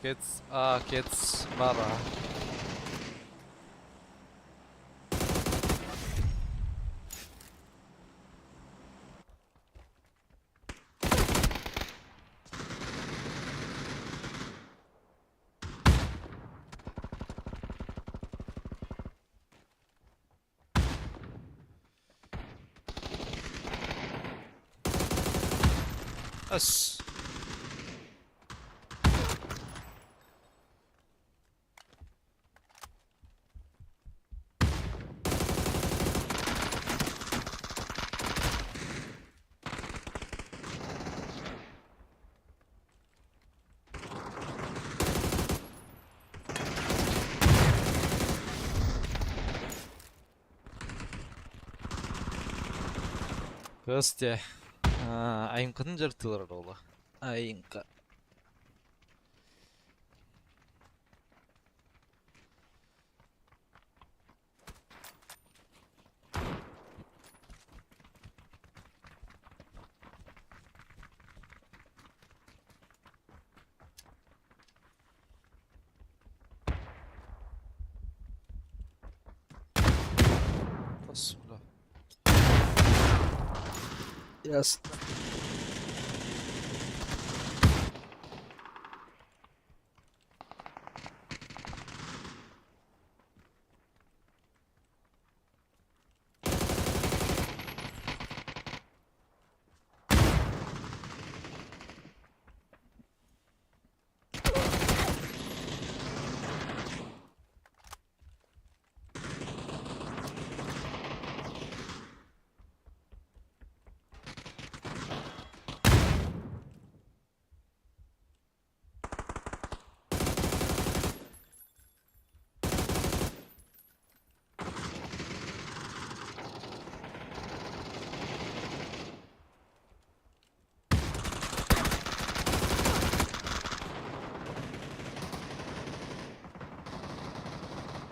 Кец А, кец бара. Ас. Костя, айыҥкатын дьарыктыылар буолла. Айыҥка. Ясно.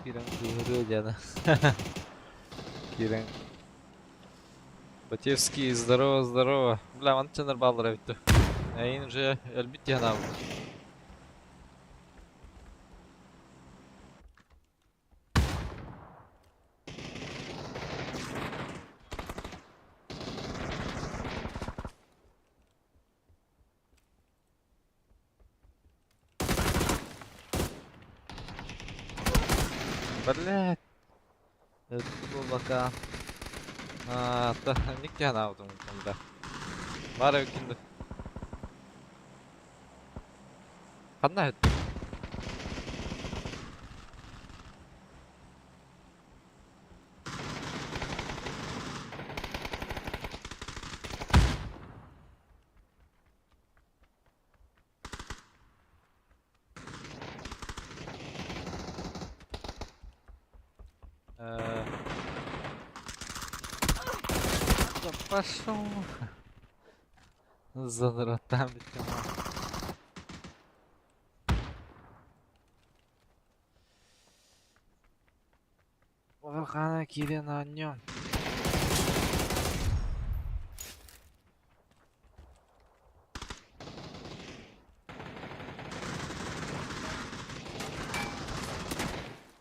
Киирэн кыыһырыа диэн. Киирэн. Батевский, здорово, здорово. Бля, манчанар бааллара эбит дуу. Эйин уже өлбүт диэн аабыт. Блядь. Это буолбака. А, та, никте анаабытым да. Баар эбиккин да. Ханна эттиҥ? Э, Да пошел. Задротан бүттүм. Хаана киирэн оонньуом.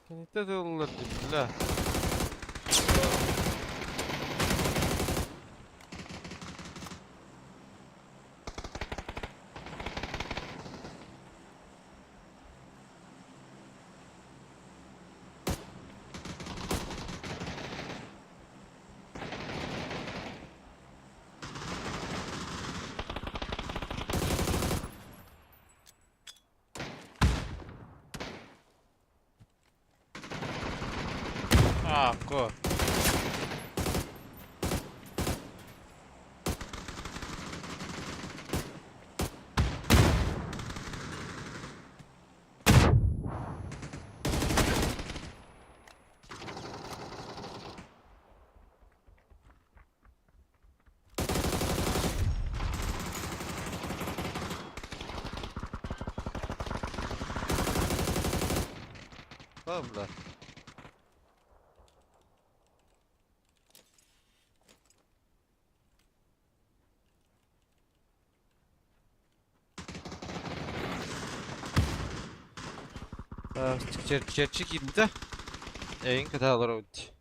Киниттэ тыллар бля. Ако. Павла. Чэрчи киирбитэ. Эйин кытаа олоробут.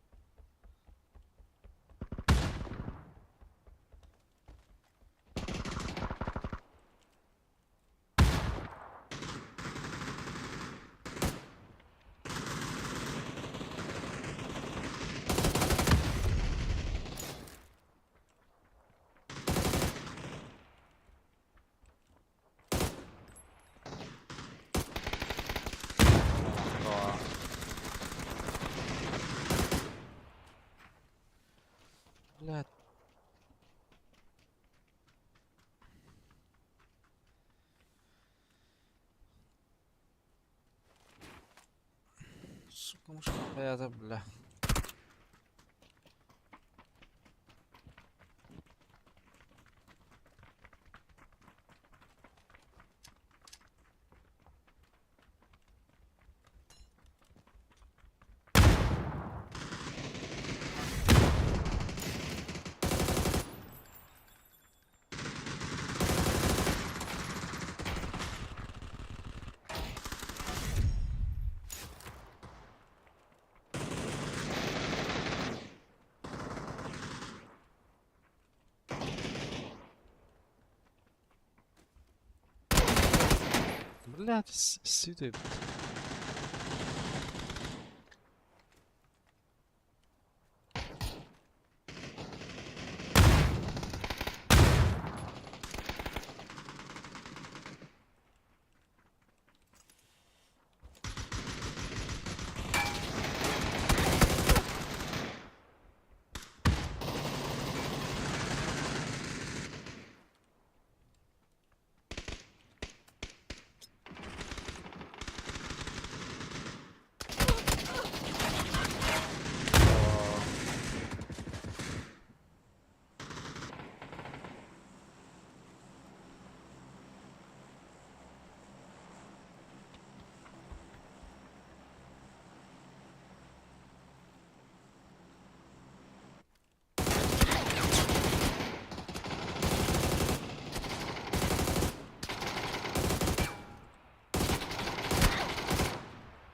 Блядь. Сука, мушка бля, бля. Блядь, сюда.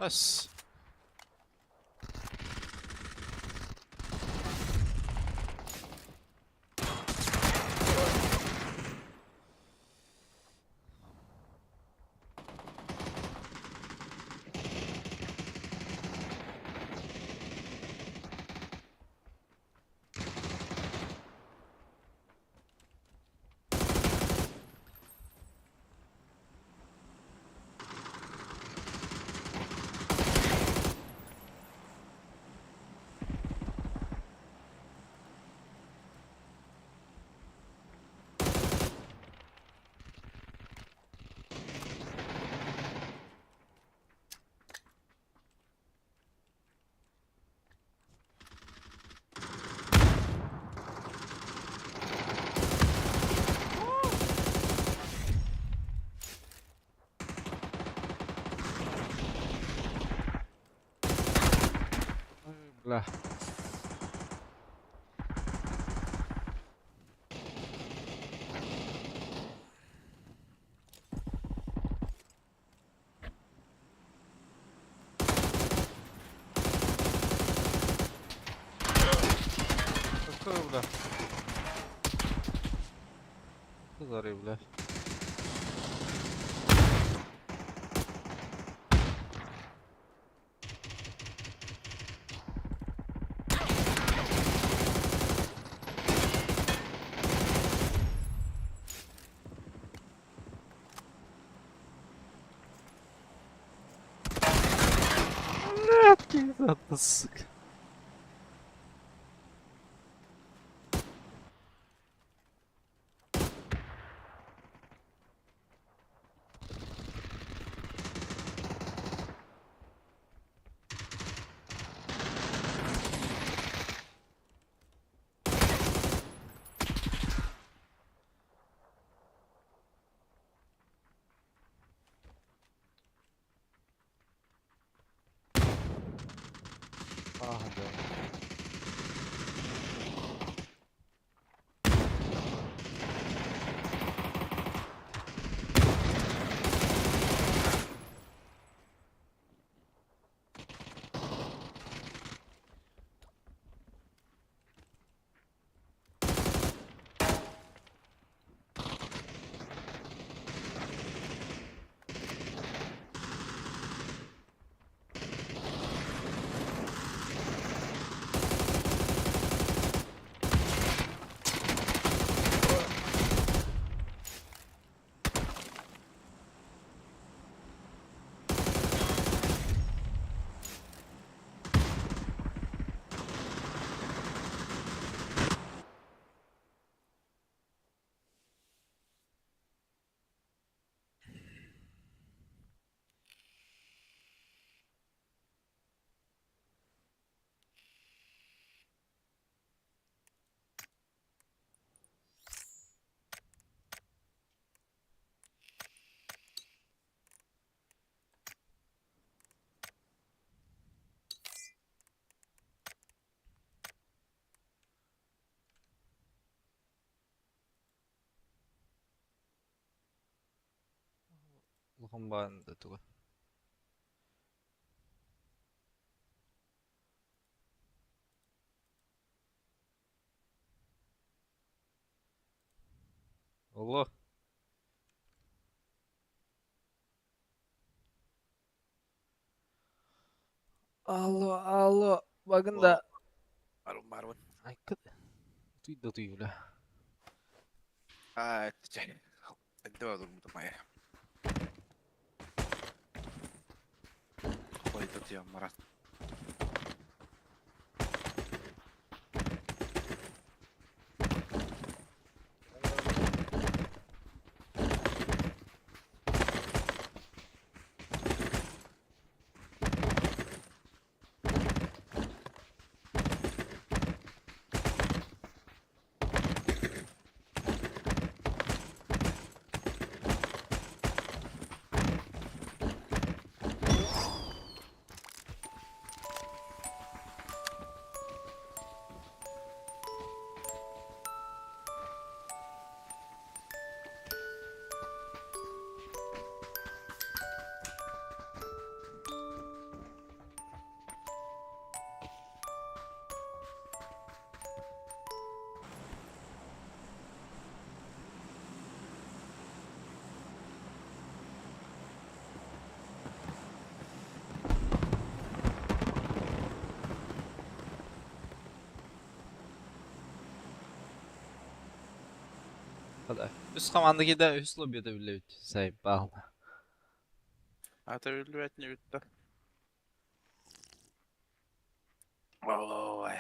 Бас. Бля. Какой, бля? Зары, бля. Блядь, кизата, сука. Ah be. Комбайн да туга. Алло. Алло, алло. Багында. Барбын, барбын. Айкыт. Туй да туй бля. Аа, чэ. Эрдэ олорбутум айа. Хойда тиям марат. Үс команда кида үс лоббида биллибит. Сайбал. Ата биллибэт не бүтті. Ой.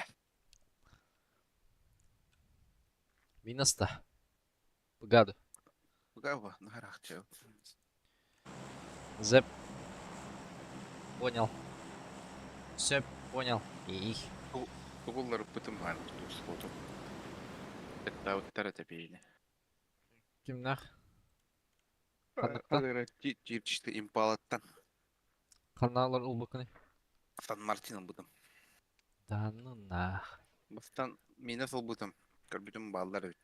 Миноста. Богадо. Бугаба, нахарахча. Зэп. Понял. Все понял. И Тугуллар бытым бар тусботу. Это вот тарата бейне. Кимнах? Ханныктан? Тирчти импалаттан. Каналар улбукны. Сан Мартин бытым. Да ну нах. Бастан минус бытым. Көрбүтүм баллар бит.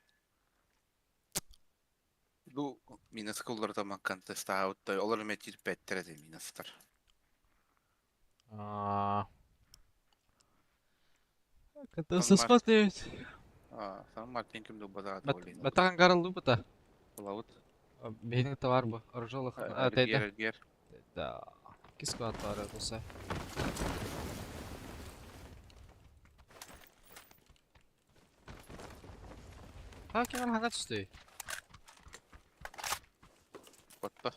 Бу минус куллар тамак контест аутта олар эме тирпеттер эте минустар. А. Это смотреть. А, Сан Мартин ким дубада олин. Батаган гарал лупата. Лаут. Бейнин товар бу. Оржолох. А, тейде. Гер, гер. Да. Киску атвары туса. Ha кемер хanga түстүй. Батта.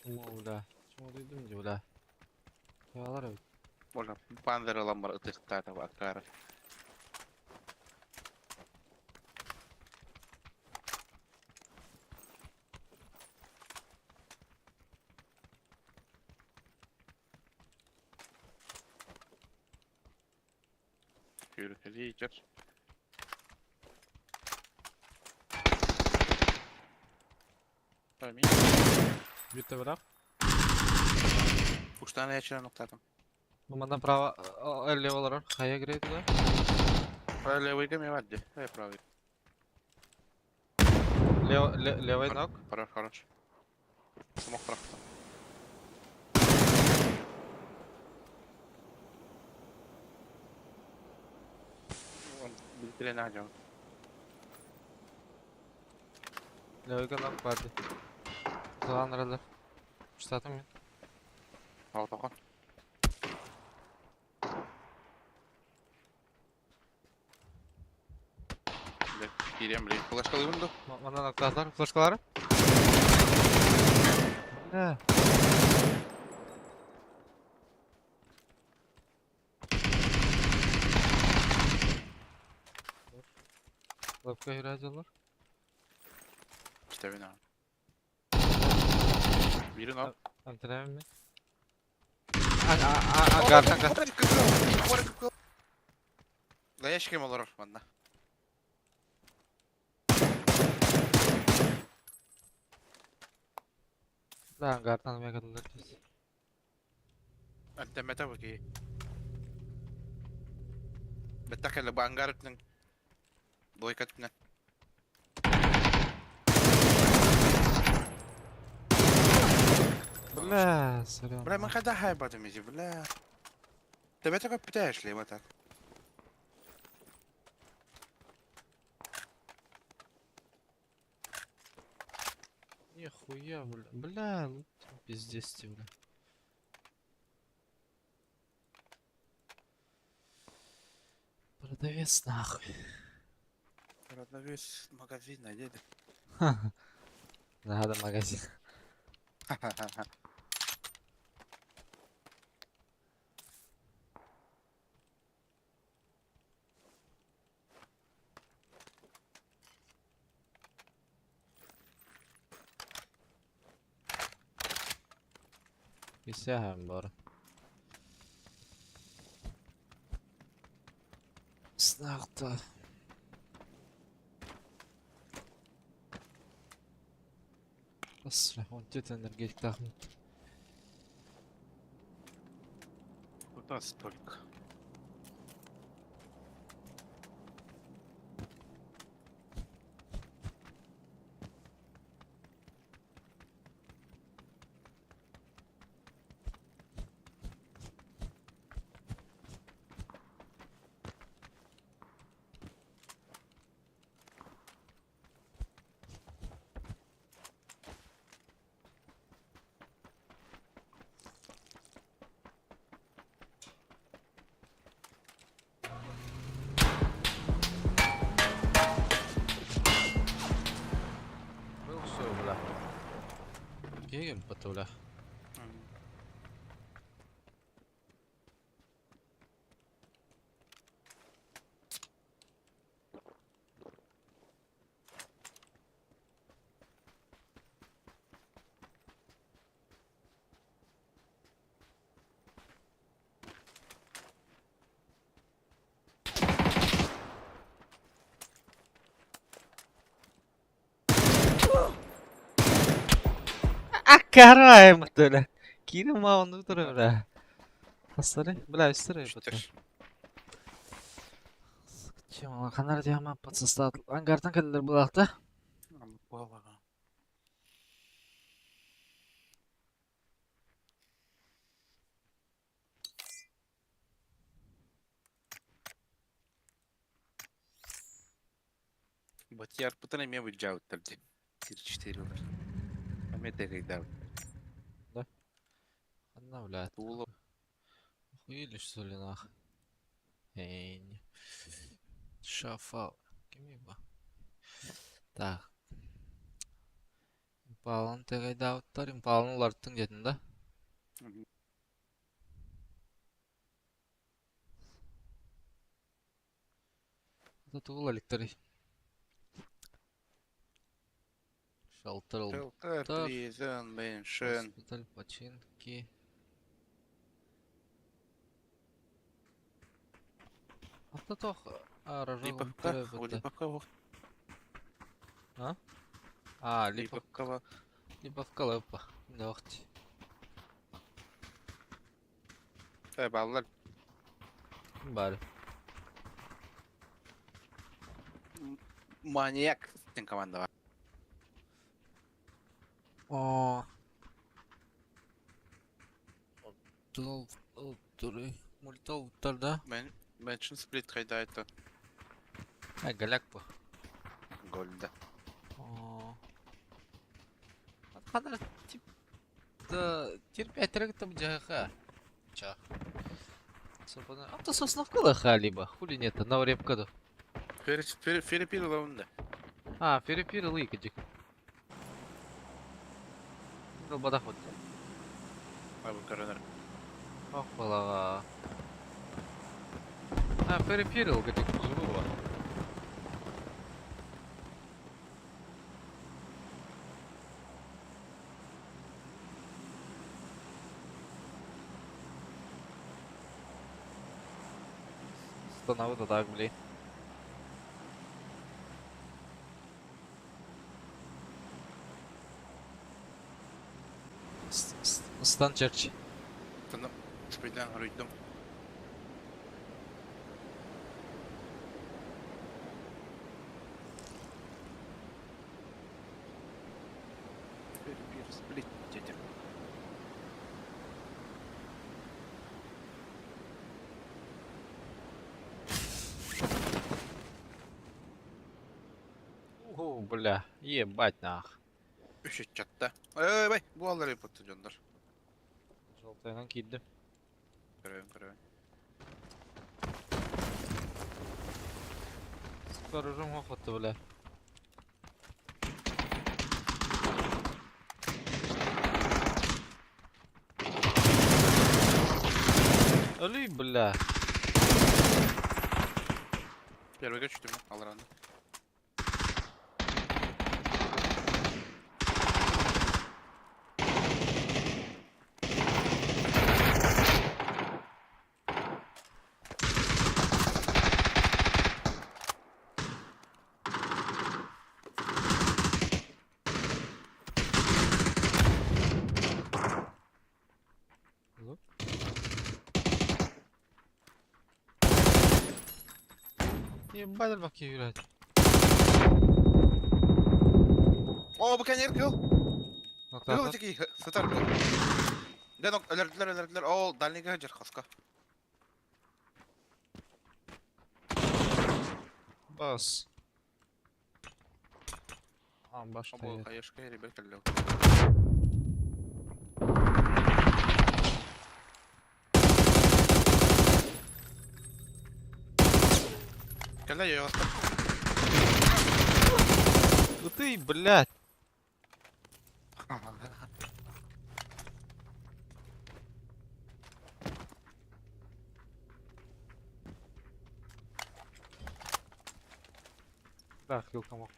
Чума бля. Чума duydum di бля. Ялар бит. Можно панзер ламбар ытыктата акара. Yürütülüyor. Tamam. Битте бля. Уштан ячера ноктатым. Бу мандан право лево олорор. Хая кирет да. Левый кем явадди. Эй, правый. Лево левый ног. Хорош, хорош. Смог прахта. Билтирен ажам. Левый ног барды. Залан ралар. Штатым мен. Алтакан. Кирем, блин. Флешка алып Мандан нокталар. Флешкалары. Бля. Лапка юрادилар. İşte bina. Birini al. Антремен ми? А, а, а, гар, гар. La кем олорор манна. Да, гартан мегадылар түс. Антемете баки. Беттакеле бу ангар үтнең. Двойка үтнең. Бля, сорян. Бля, мы когда хайбатым иди, бля. Тебе только пытаешь ли, вот так. Нихуя, бля. Бля, ну ты пиздец тебе, бля. Продавец нахуй. Продавец магазина, дед. Надо магазин. Присягаем, бар. Снарта. Вот это энергетик тахнут. Куда столько? Был все, бля. Гегель бля. А караем, бля. Кирим маған тұр, бля. Хастары, бля, үстірі, Штыр. Чем қанар диама подсостат. Ангартан кәлілер бұлақты. Балаға. Батияр пытана мен выджауттар деп. 4 олар. Аметек да. Одна, бля. Тула. Охуели, что ли, нах? Эй, не. Шафа. Кем Так. Импаланы тегайдауттар, импаланы уларттың дедin да? Это тугул электри. Шалтыр Шелтер, Призен, Меншен. Госпиталь, починки. Автотох, а, Липовка, Липовка, А? А, Липовка. Липовка. Липовка лепа. Да, Баллар. Бар. Маньяк. Тен команда. О. Мультол, да? Мен Меншен сплит хайда это. А, голяк по. Гольда. О. Ханар тип да терпеть там джаха. Ча. А то сосновка либо. Хули нет, на репка да. Ферепир лаунда. А, ферепир лыка дик. Долбадах вот. Абы коронер. Ох, балага. А, ферепир лыка дик. Живого. Становы так, блин. Стан черч. Сприден руйдум. Ферепир сплит дедим. Уу, бля, ебать нах. Үс ыччатта. Эй, бай, бу аллар ыппыт дьоннор. Желтайынан киирдим. Көрөбүн, көрөбүн. Сторожум охоту, бля. Өлүй, бля. Первыйга түстүм, алларааны. Ебать, баки играть. О, бу кэннигэр кыыл. Кыыл Ноктаатар. ити сытар кыыл. Дэн өлөрдүлэр, өлөрдүлэр. Ол дальныйга сылдьар хоска. Бас. А, баш О, бу стоит. хаешка ребят кэллэ. Кэллэ йоҕостор. Ну ты, блядь. Да, хил комок.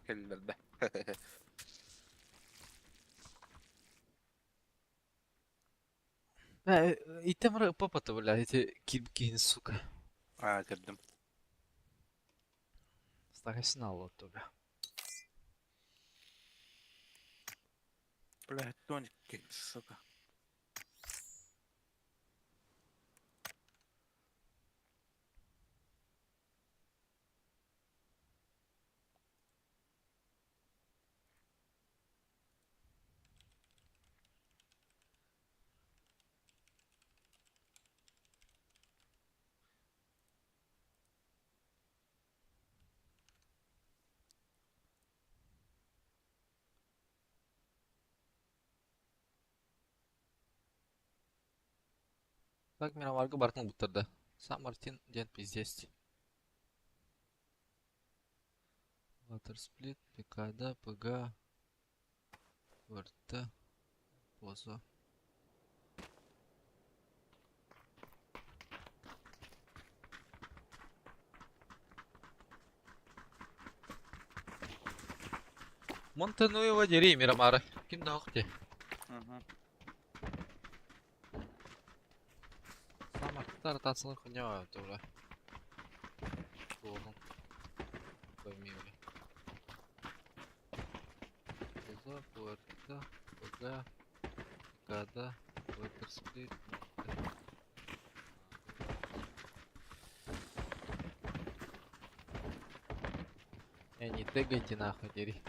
Кэллэр да. Итемры папа-то, бля, эти киркин, сука. Аа, көрдүм. Старосинал вот, бля. Бля, тонкий, сука. Так, Мирамарга бартын буттарда. Сан Мартин диэн пиздец. Ватерсплит, ПКД, ПГ, ВРТ, Поза. Монтенуева дери Мирамара. Ким да охте. Сан Мартин ротациялар хуйня это бля. Туоҕун. Пойми, бля. Поза, ПРТ, ПГ, ПКД, Ватерсплит, Монте. Не тегайте нахуй, дери.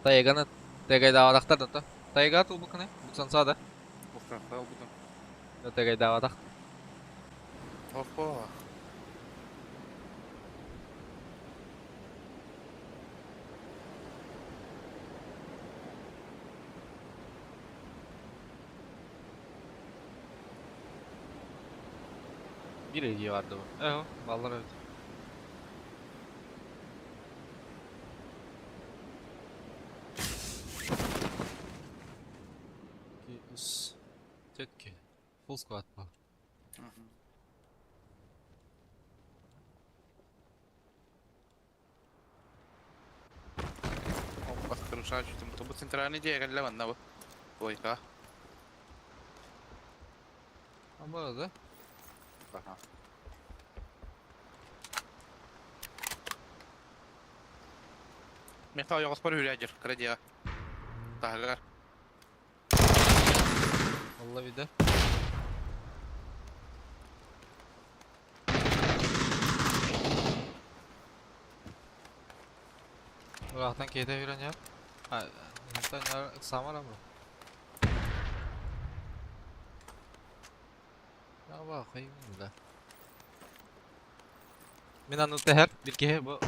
Тайганы тегайдаабатахтар да то. Тайга тулбуканы бутсанса да. Бухтан бутан. Тегайдаабатах. Опа. Bir ilgi vardı bu. Eho, ballar evet. Ki us. Tetki. Full squad bu. Бу центральный дьиэ кэллэ манна бу. Бойка. А да? Аха. Мехта ойоҕоспор үрээдьир, кыра дьиэҕэ. Таһыгар. Алла вида. Ыраахтан киһитэ үүрэн иһэр. Ыксаама эрэ бу. Да. Мин аны тэһэр бир киһи бу.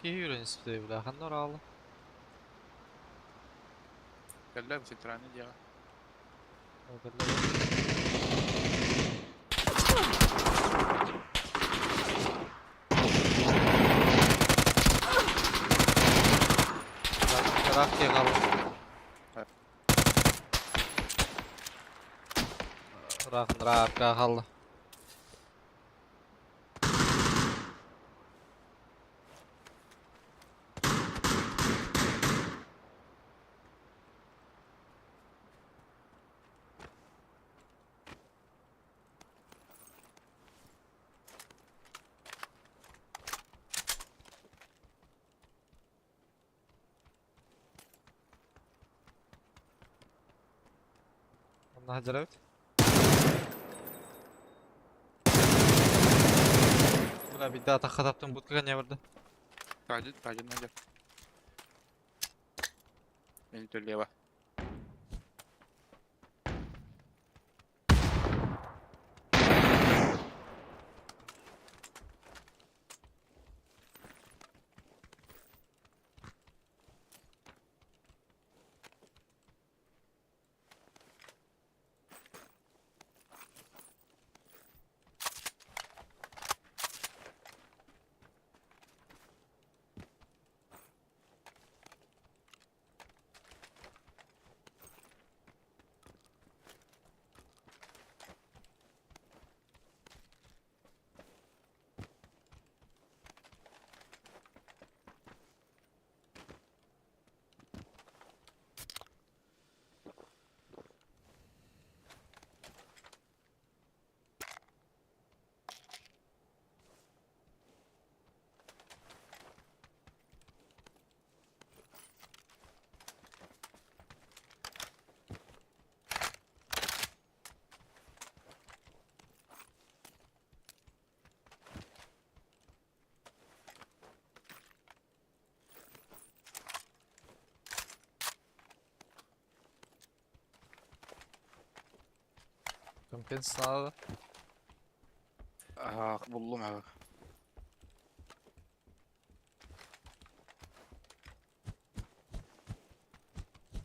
Киһи үүрэн испитэ бля ханна ораалы? Кэллэ центральный дьиэҕэ. Ыраах киһи хаалла. Ыраах ыраах хаалла. Онно сылдьар эбит. Бля, биирдэ атахха таптым будкаҕа не барда. Таажын, таажын надя. Мин төллева. Компенсация. Аа, буллум аҕа.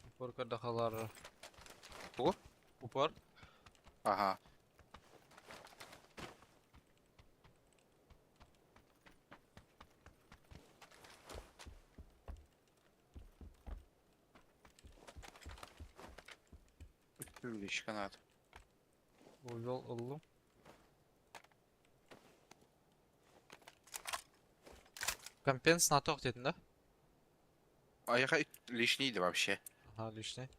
Упор көрдөхалар. Тугу? Упор. Аха. Үттүр Увел ыллым. Компенс на тох дедin да? Аяха лишнийdi вообще. Ага, лишний.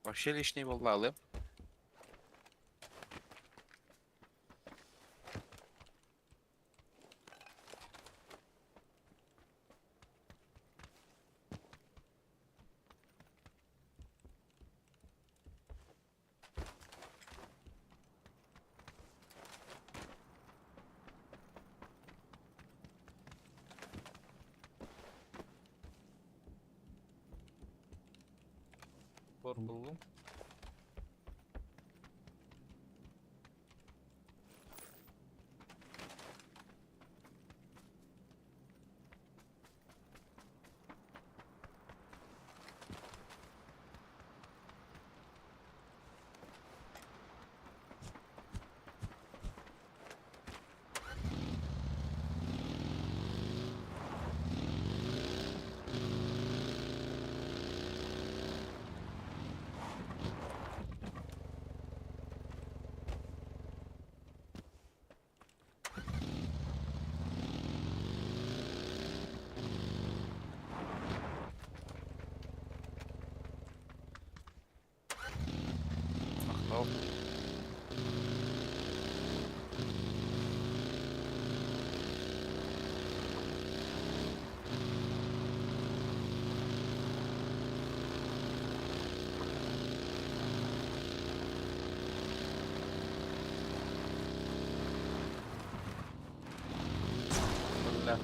Вообще лишний болды алым. Упор буллум. Ол. Бля.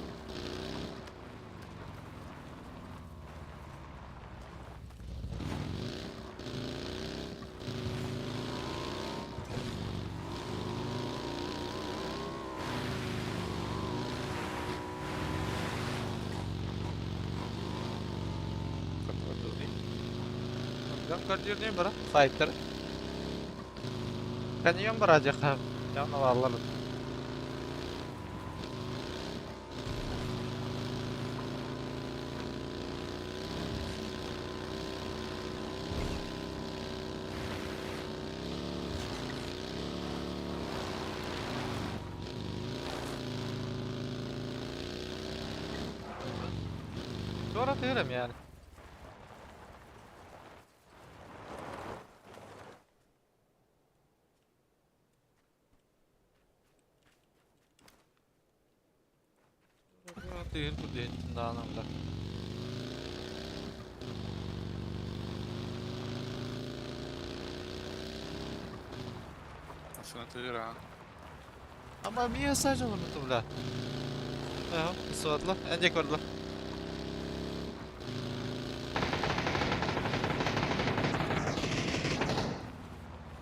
Дьон көрдүүрнүү бара файтер. Каньон бара дьаха. Дьон алаллар. Doğru atıyorum yani. Değil bu değil. Daha anlamda. Сынатыыр аа. Ama niye sadece bunu бля? Aha, суатла. Энди көрдүлэр.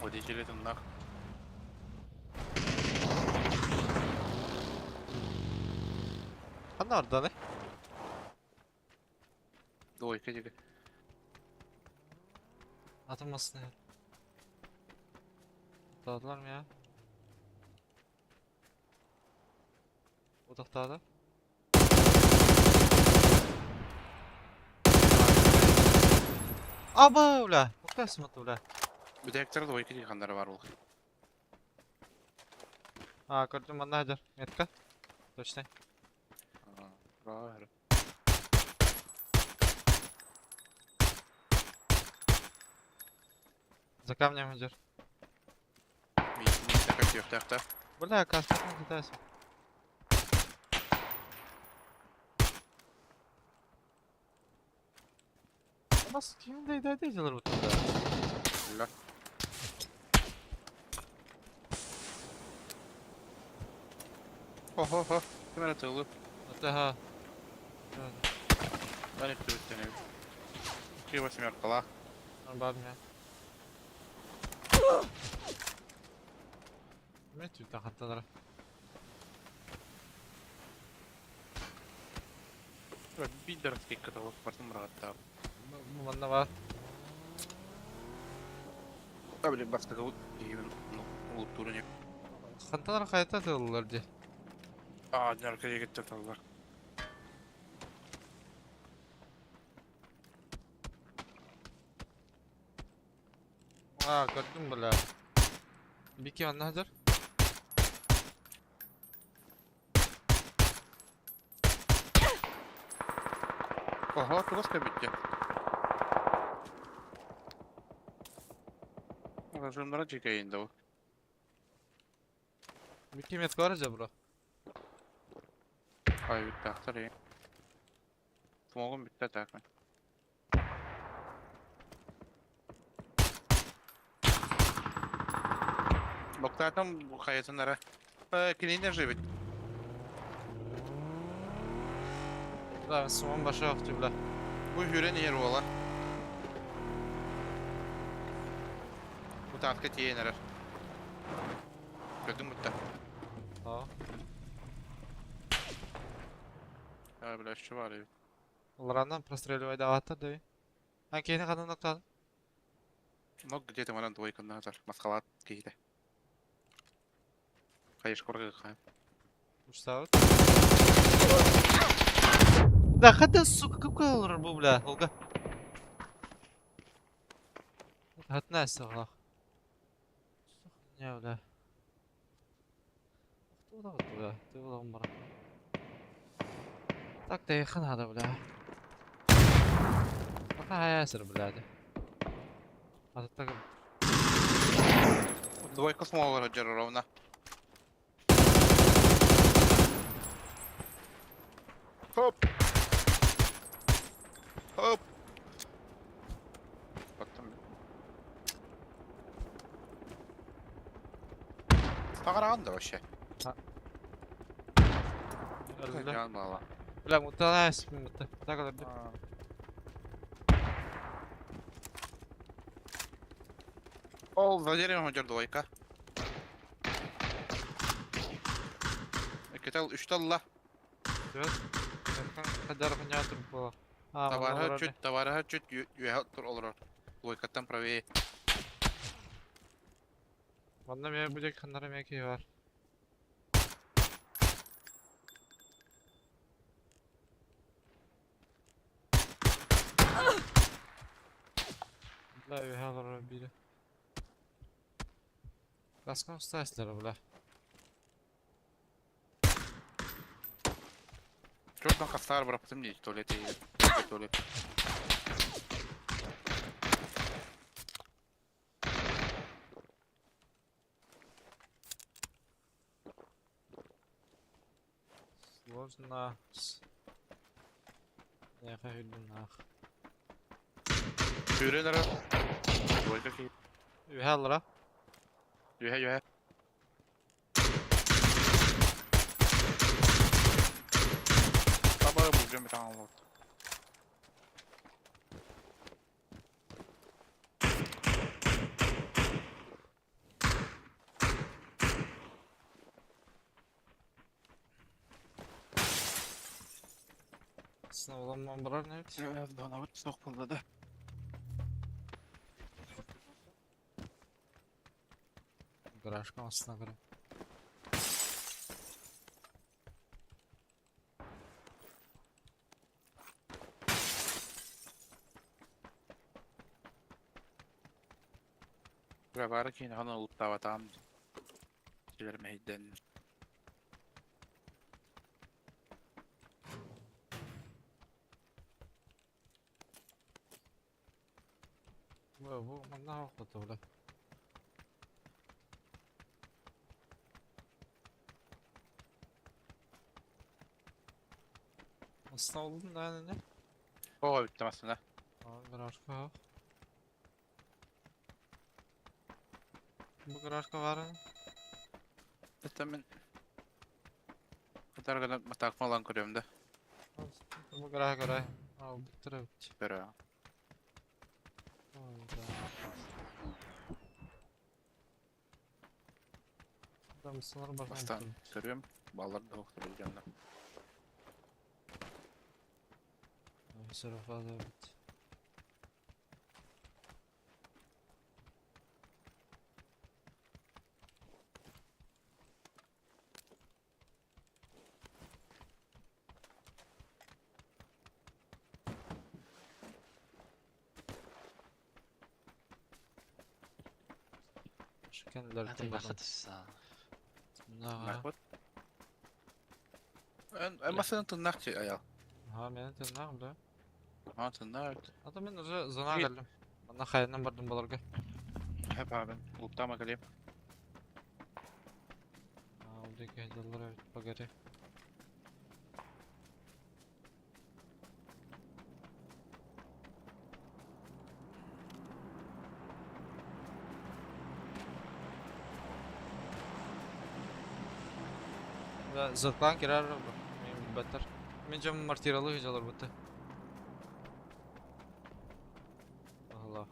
Водители тыннах. Ханна орданы? Двойка диги. Атылmasın ya. Dağıldılar mı ya? Odakta Аба, бля! Укасмат, бля. Бүтэктер двойка диги хандары бар ол. А, көрдүм манна хадыр. Метка. Точно. Бар. За камнем хадыр. Мин Бля, каска китайся. У нас кимде идәдәйләр бит монда. Бля. Хо-хо-хо. Ким эрэ тылы. Ага. Дан иттибиттен эбит. Три восьмеркалаах. Бар мя. Мен түтә хатталар. Бидер каталог бартын бырағаттаа. Манна бар. Та блин бастыгы киһибин улуттуурун Ханталар кайта тыллар ди. Аа, дьарка егеттер таллар. А, көрдүм бля. Бики манна хадыр. Ого, тугас кэбитте. Разумнара чекайын да. Бики метка бар же бро. Ай, битте ахтар е. Смогум битте так. Боктатам хайытыннара. Кинине живет. Да, сумам баша акты бля. Бу хүрен ер ола. Бу таатка тиэнэрэр. Көрдүң бутта. А. А, бля, şu бар эбит. Уларандан простреливай даваттар да. А кейне кадан ноктадым. Но где-то манан двойка назар. Маскалат кейде. Хайш корга кай. Уштабыт. Да, хата, сука, какой олар бу, бля, Олга. Хатна сағлақ. Не, бля. Кто бля? Ты бара. Так, да хана бля. Пока ясыр, бля. А так. Двойка смоллар сылдьар ровно. Хоп! Хоп! Баттым. Таҕараҕын да вообще. Өллө. Дьаан буолла. Бля, муталаа мутта. Так олорду. Ол за деревом сылдьар двойка. Иккитэ үстэ ылла. Табаарыһа чуть, табаарыһа чуть үөһэ олорор. Двойкаттан правее. Манна эмиэ бу диэки ханнара эмиэ киһи бар. Бля, үөһэ олорор биирэ. Баскан устаастара, бля. Чордан хастаар быраппытым дии, туалет туалет. Сложно. Миэхэ үрдүн аах. Сүүрэн эрэр. Двойка киһи. Үһэ аллара. Үһэ үһэ. Таба булдьам битаҥ олорд. Сыналаман барар не бит? Донабыт суох буолла да. Гаражка астына көрө. Бара киин хана улуттаабатаам силэр мэһийдэн. Бу манна охота бля. Астына olдun да не? Оо бүттем астына. Гаражка. Бу гаражка бар. Это мен Кытаргана матаакма ылан көрүөм да. Бу гараж гараж. Ал бүттүр бит. Көрө. Бастаан көрүөм. Баллар да охтор дьонно. Бит. Шекенлер Нахват. Эн масынан тыннах чи аял. Ха, мен тыннах бля. Ха тыннах. Ата мен уже зона келдим. Манна хайынан бардым баларга. Хеп абын. Улуттама келем. Ол деки жыллар багари. Зырклан кирер мен беттер. Мен жам мартиралы жалар бутты. Allah.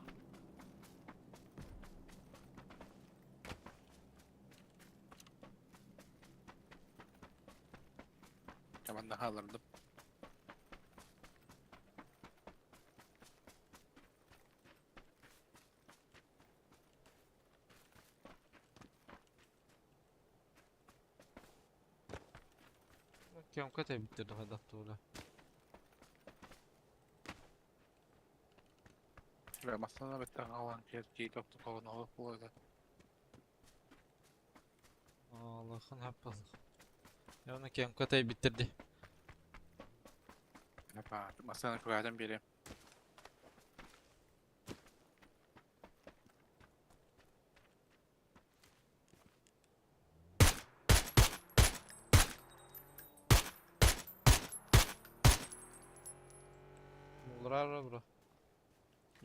Команда халардым. Кем кете битtirdi хайдах тула. Масана беттен алан кер ки токту колон олуп болду. Allah'ın hep Ya onu кем кете битtirdi. Хеп масана күгәдән бире.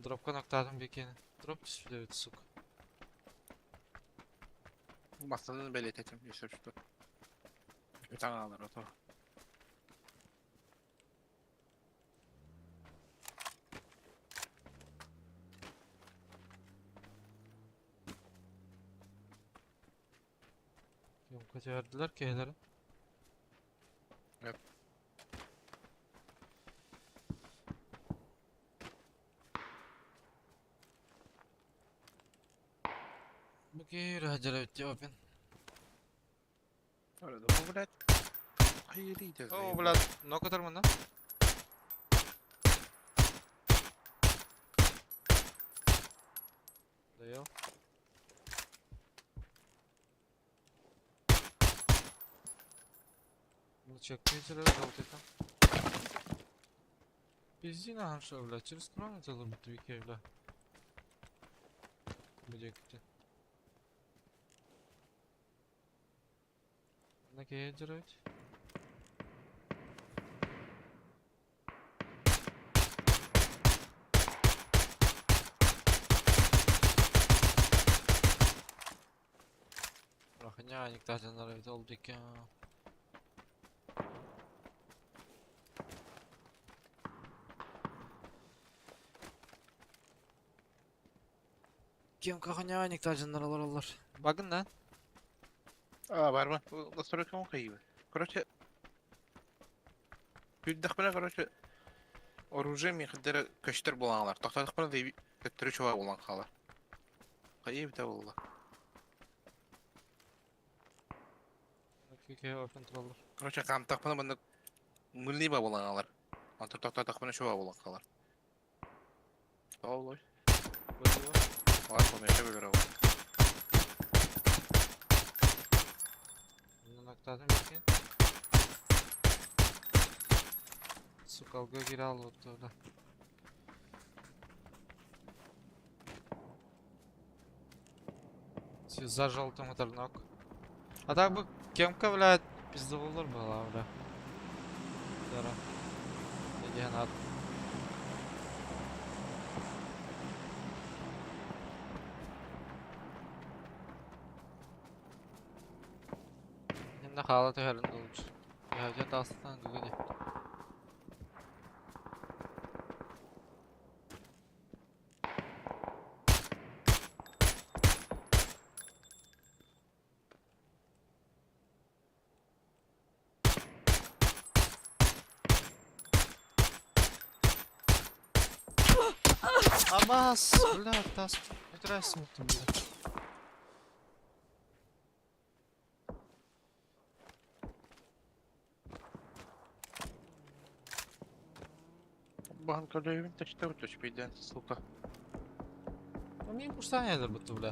Дропка ноктаатым бикиэни. Дроп түспүт эбит, сука. Массыынаны бэлиэтэтим, если что. Таҥаалар ото. Съемка түһэрдилэр киһилэрин. Yep. Бу киһи үрэһдьэрэ опин. О, блядь. Хайырый О, блядь, нокотор мына. Доел. Лучек Питера, желтый там. Пизди нахуй, что, блядь, через крону целый бутовики, бля. Где ты? На кедерать. Рахняник тазен олдик. Кем каханяник тазен олар. Багын да? А, бармын. Настройка кайбы. Короче, Күддәхпенә, короче, оружие михдер көчтер булаңлар. Тохтатыкпына да көттөрү чуа булан кала. Кайы бит булла. Короче, камтакпына бында мылли ба булаңлар. Антыр тохтатыкпына чуа булан калар. Олой. Бар, помешай бер. Ноктадым екен. Сука, алга кире алып бля. Все, за желтым нок. А так бы кемка, блядь, пиздоволар была, бля. Дара. Иди над. Енді қала түһәрін лучше. Я тастан гүгү. Амас, бля, тас, өтірәсің бля. Банка левин тачта өтөш бейден, сука. Мин курсан ядыр бутты, бля.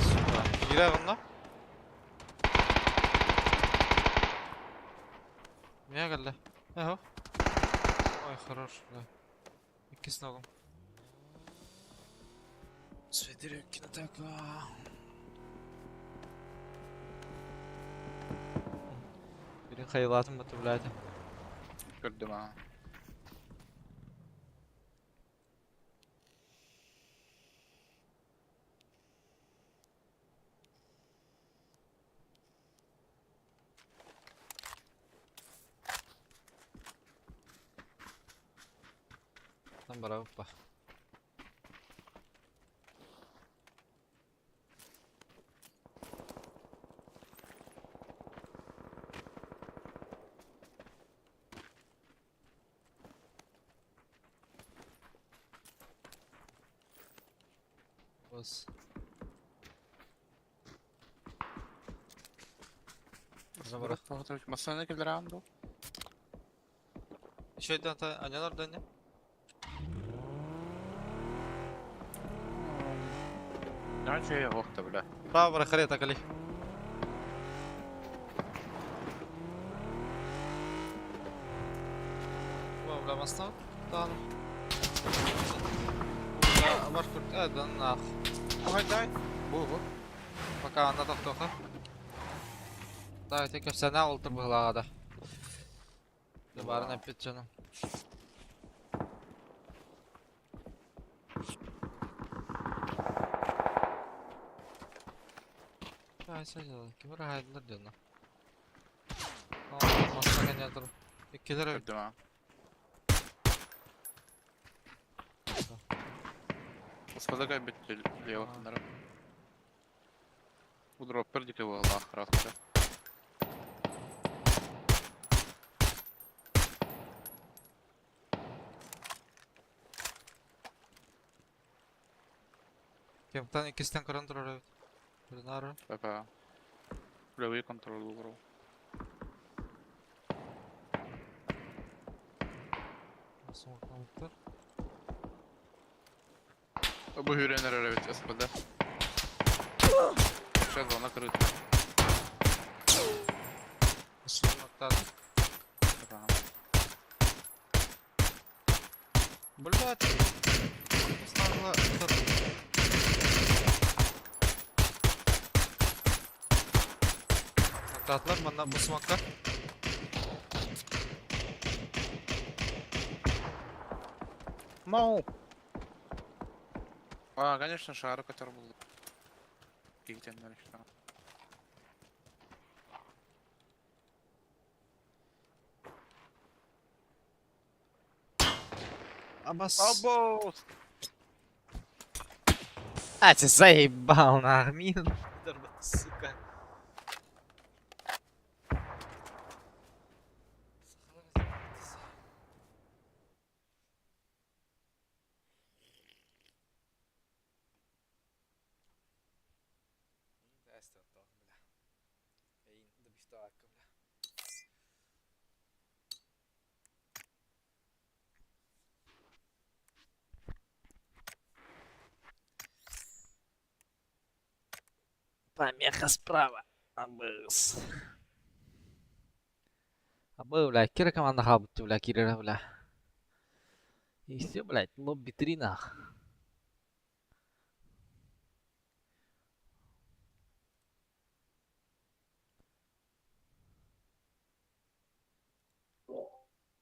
Сука. Кире онна. Меня келді. Эхо. Ой, хорош, бля. Икки ногом. Свидерек кинотека. Бирин хайылатын бутты, блядь. Көрдүм а. Там барабы. Бас. Забара. Масана келдер ағам Еще один анялар да не? Ничего я охта, бля. Право бара харета кали. О, бля, маста. Тан. Бля, бар курт, да нах. Давай, дай. Бу, бу. Пока анда тоқтоқа. Да, тек сәнә олтыр бұғылағада. Баарын эппит дьонум. Ким ыраһайдылар дьоно. Маска кэннэ тур. Иккилэр эбит. Көрдүм аа. Господа кэлбит лево нары. Удроппер диэки буоллаах ыраахта. Кемтан иккистэн көрөн турар эбит. Ренара. Папа. Левый контроль бро. Смокнуттар. Бу хүрэн эрэр эбит СПД. Сейчас зона крыта. Смоктады. Блять! Поставила этот... Ататлар манна бу смокка. No! А, конечно, шары, который был. Кигтеннер еще. Абас. Абос! А, ты заебал на армин. Сука. Помеха справа. Абыс. Абы, бля, кира команда хабыт, бля, кира, бля. И все, блядь, лобби 3 нах.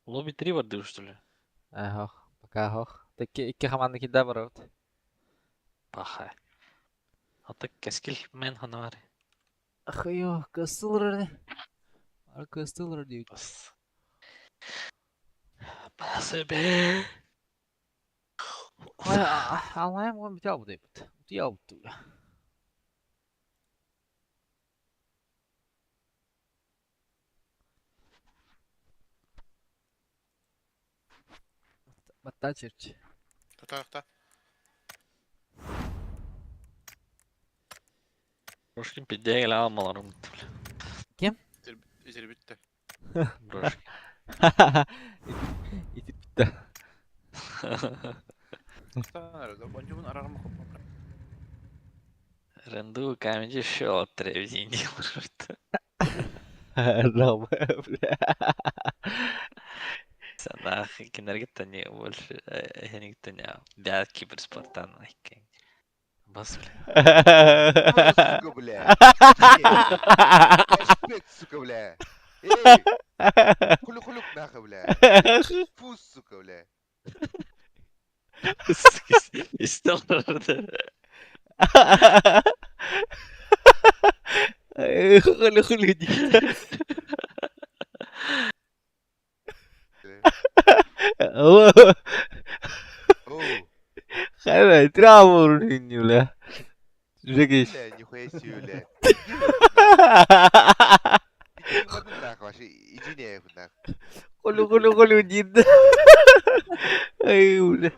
Лобби 3 бардыр, что ли? Ага, пока ох. Таки икки команда килдэ барабыт. Паха. А так кэскил мен ханавар. Ахайо, кастылыр. Ар кастылыр дейт. Бас. Басыбе. Алайым гон бите албыт дейбит. Бите албыт бля. Батта черч. Тутаахта. Брошкин пиддеге алмалар умутtu бля. Изер битте. Брошкин. Итип битте. Онжубун арарым хоппа. Ренду камеди шел тревзин что. Ром, бля. Нах кинергиттани больше хениктани бят киберспортан айккен. Бас бля. Сука, бля. Эй, сука, бля. Эй, хулю-хулюк нахуй, бля. Фу, сука, бля. Истел Хули хули дейт. Оу. Хайра, травму бля. Жегиш. Бля, нихуя себе, бля. Иди нахуй, иди нахуй. Хули хули хули дейт. Ай, бля.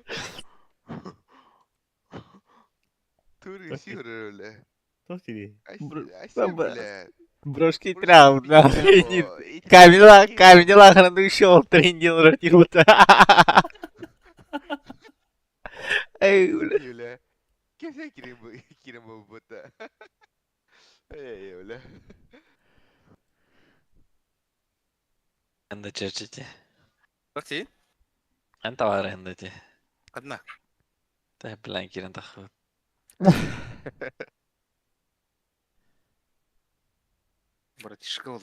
Тури сигуры, бля. Бля. Брошки травм, нахуй. Камила, камила, храну шел, трендил, ротил. Эй, бля. Кесе кирим бута. Эй, бля. Энда чечити. Такси? Энта бар энда ти. Одна. Та блин кирен таху. Братишка.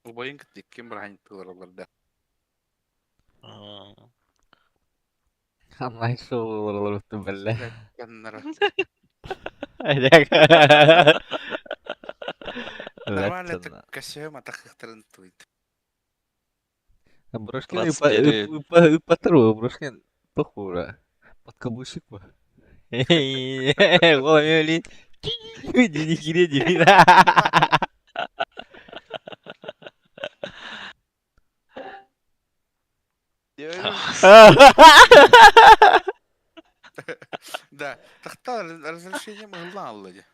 Убайын кытта иккиэн бырааһынньыктыылар да. Аа. Онлайн шоу олорбуттун бэллэ. Каннара. Нормально Нормально көсөм атахыктарын туйт. Брошкин 21. ыппаттар Брошкин похура. Подкаблучик ба. Ой, Дини дини. Да, тахта разрешение мыгыллан алла дии.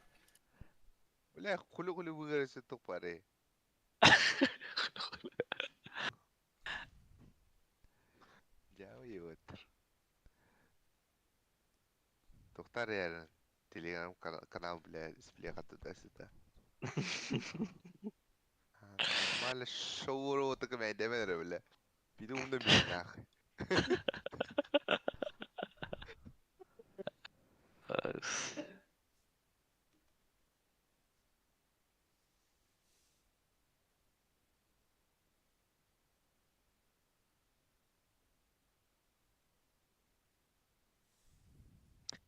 Бля, хули-хули выгоресе тупаре. Дьаабы Тохтар ярын. Телеграм канал, бля, сплеха туда-сюда. Нормально шоу так бля. Биду унда бил нахуй.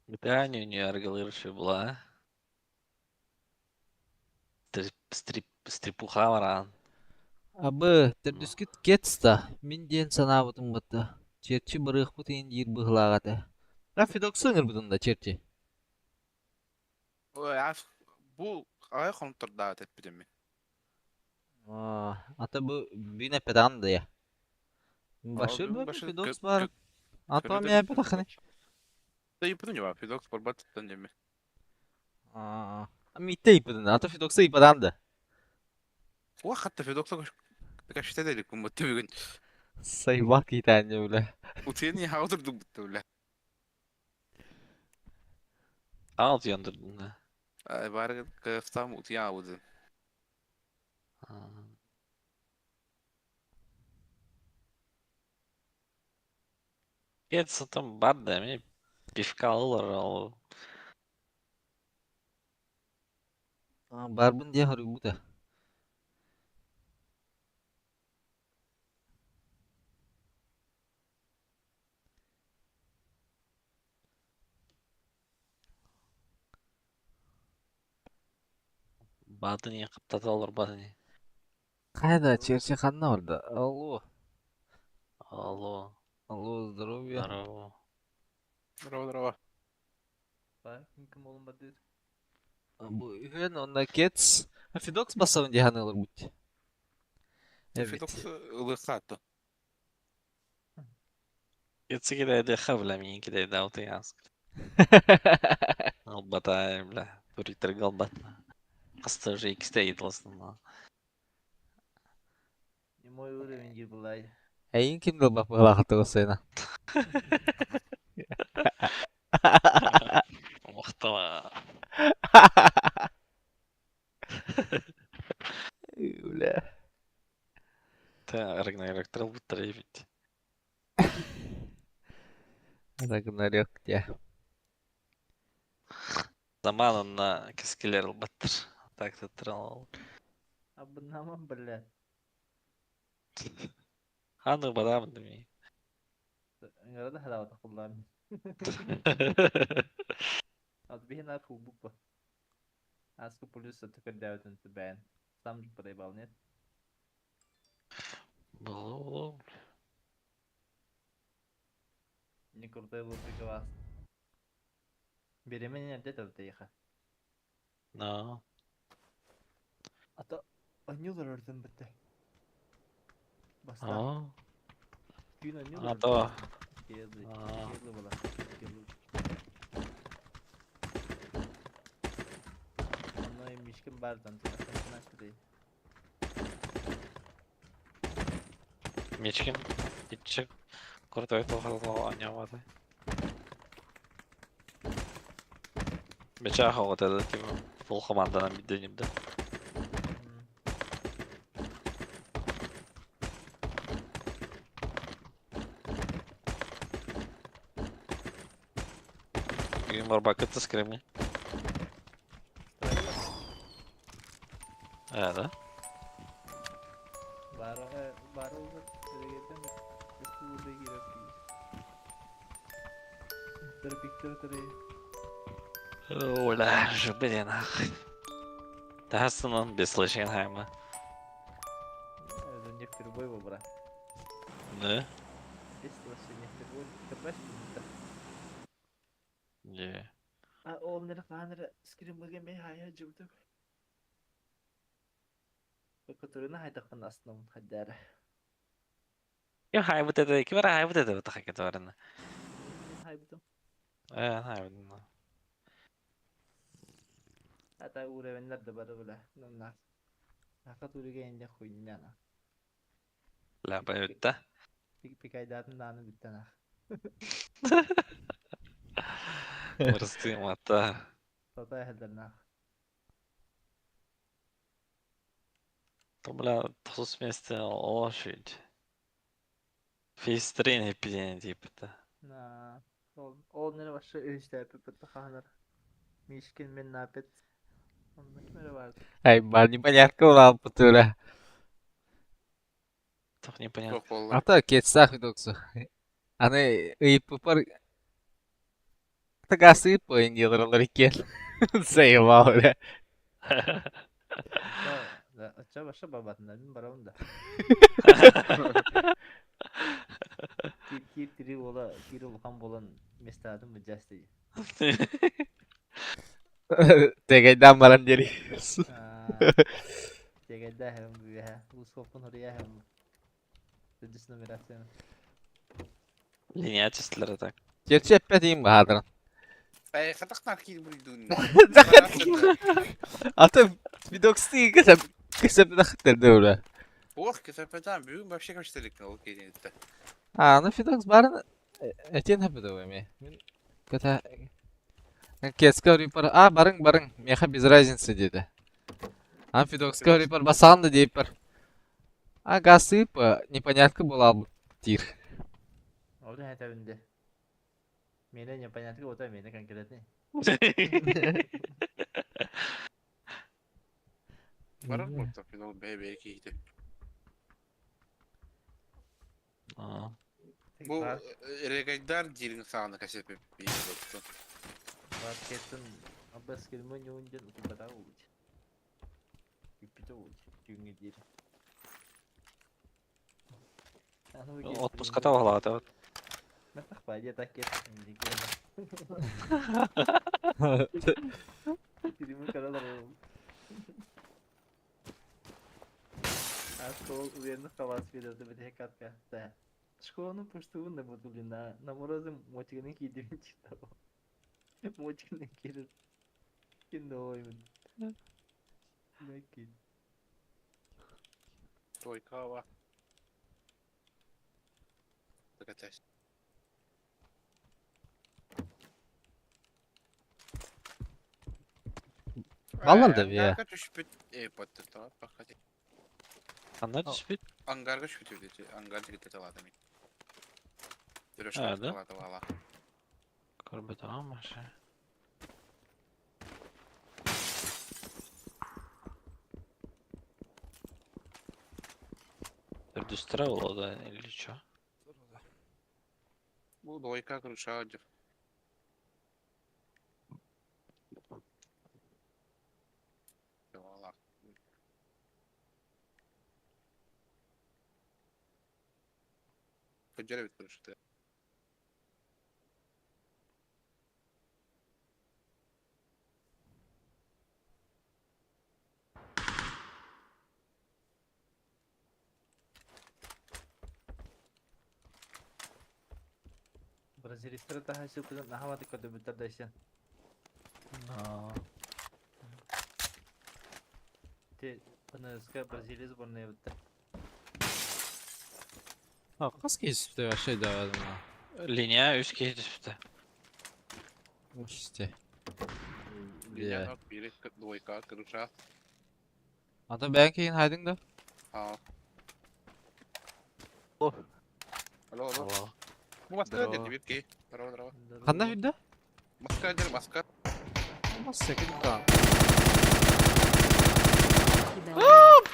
Где не аргалыршы була? Стрип стрипуха баран. Абы, төрдүскүт кетста, мин диэн санаабытым бытта. Черчи барыахпыт иһин диир быһылаах этэ. А Федоксы ыҥырбытын да черчи. Ой, бу ай хонтордаат эппитим. Ата бу бин эппетаҕын да я. Башыр бу Федокс бар. Антон мен эппетахыны. Да иппытын жаба, Федокс барбаттан деме. Митте иппытын, ата Федокса иппадан да. Уа хатта Федокса кашта дедик бу бүгүн. Сайбак китәнне бля. Утени хаудырдык бутты бля. Алт яндырдын да. Ай бар кыфтам утия ауды. Кетсі там бар да, мен пивка алылар ол. Барбын диye хоруйбута. Бадыни каптата олар бадыни. Кайда черчи ханна орда? Алло. Алло. Алло, здоровья. Здорово. Здорово, здорово. Ким болун бардыр? Бу үһүн онна кетс. Федокс басабын диye ханылар бут. Федокс ылыхатты. Кетсі кедайды хавля мен кедайды ауты янск. Албатай, бля. Туриттер галбатна. Қысты уже иксте етілсін. Не мой уровень дир булай. Эйин ким дылбак быһылаахаты госайна. Мақтама. Бля. Та Рагнарёк трал ведь. Рагнарёк дия. Заманына кескелер баттыр. Так трал. Абынамам бля. Ханы бадам деми. Ыңырада халавата куллам. Аз бихин арху буква. Аску плюс түкөрдөөтүн түбән. Сам проебал, нет? Было. Не крутой лучик вас. Беременна где-то тихо. Но. А то анюлар өртөн бітті. Баста. А. Күн анюлар. А то. Келді. А. Келді бала. Келді. Онно мишкин бардан. Мечкин. Итчик. Крутой тохал анявады. Меча вот это типа пол команданан биденим да. Бүгүн барбакыт скреми. А, да? Баар баар олор регетен Оля, блин, ах. Тахсынан беслышен хайма. Это не впервые его, брат. Да? Здесь вообще не впервые. Ты Не. А ол нere хаанere скримыга ме хая жубдук. Которына хайдахын основн хаддара. Ким хайбыт это, ким ара хайбыт это бата хакатарына. Хайбытым. Э, хайбыт. Ата уровеньлер да бары била. Нанна. Хака туриге инде хуйняна. Ла баютта. Пик пикайдатын дааны бүттен ах. Мырстым ата. Тата хәлдернах. То бля, тосус месте лошадь. Фейстрин эпидемия типа. На. Ол ол нере башы өйстәпи бит ханар. Мишкин мен напет. Онда кимере бар? Ай, бар непонятка улал путура. Тох непонятно. Туох буолла. Ата кетсах видоксу. Аны ыйыппар Тагасы индилер иккен. Заебал, бля. Да, оча башы бабатында мин барамын да. Кир кир тири бола, кир улхан болан местадым бу жасты. Тегайдан баран дери. Тегайда хем бу Усхопун хурия хем. Дүс нумерация. Линия числары так. Gerçi эппе дейм баһадран. Э, хатахтан киир бурдун. Ата видоксты кесеп кесеп дахтер бля. Ох, кесепетан бүгүн вообще көчтелик ол кейинетте. А, ну Фидокс барын этен хапыды эми. Мин ката Кеска рипар, а барың барың, меха без разницы деди. А Фидокска рипар басан да дейп бар. А гасып непонятка була тир. Ол да әтәбинде. Мене непонятка ота мене конкретный. Барар болта финал бэ кейти. А. Бу регайдар дирин сааны кесепе бии. Бар кеттин абас келме нюнден утубата улут. Үппите улут. Түүнгө дир. Отпуска тавалата вот. Махпа так кет. А школа уверенно хавас видео бит хекатка. Да. Школаны пуштуун да бутули на на морозе мотигini кийдим читал. Мотигini кийдим. Кино именно. Накид. Тройкава. Такатась. Баллар да бия. Ангарга түшпүт э подты пахати. Анда түспүт. Ангарга түшпүт дети. Ангар дигите талады мен. А, да? Талады вала. Көрбөт маша. Дүстіре болады или чё? Бу двойка крыша деп. Вала. Көжөрө бит крышты. Бразилистер таһа сылкыдан нахаматы көдөбүттер дайсен. Но. Те ПНСК Бразилия сборная битте. А, кас кейсипте вообще давадым. Линия үс кей түспүтэ. Уште. Линия бири двойка крыша. Ата бән кейин хайдың да. А. Алло. Алло, алло. Алло. Бу маска Здорово. деді бир Здорово, здорово. Кандай хүдді? Маска дер, маска. Маска кидip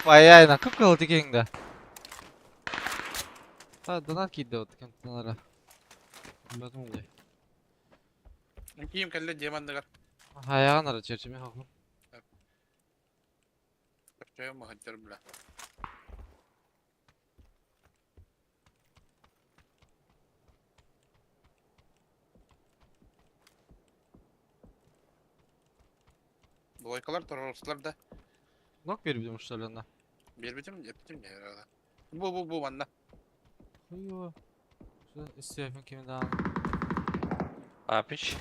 Баяйна, көп кылды екеніңді. Та донат киирдэ вот кемтен эрэ. Билбэтим улай. Киим кэллэ дьиэм анныгар. Хайаҕын эрэ чэрчими хохлум. Көрчөйөн махыдьар бля. Двойкалар торорустулар да. Нок биэрбитим что ли онно? Биэрбитим, эппитим дьэ эрэ. Бу бу бу манна. Хуё. Что истиэпин кими даҕаны. Папич.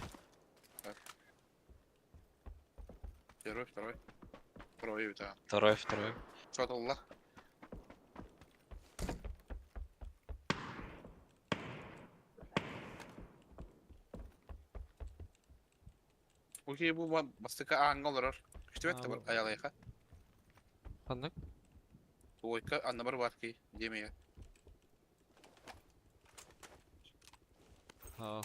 Первый, второй. Второй эбит аа. Второй, второй. Сотулла. Окей, бу бастакы ааҥҥа олорор. Көстүбэт да айалайха. Ханнык? Двойка аннабар баар кий, диэмэйэ. Аа.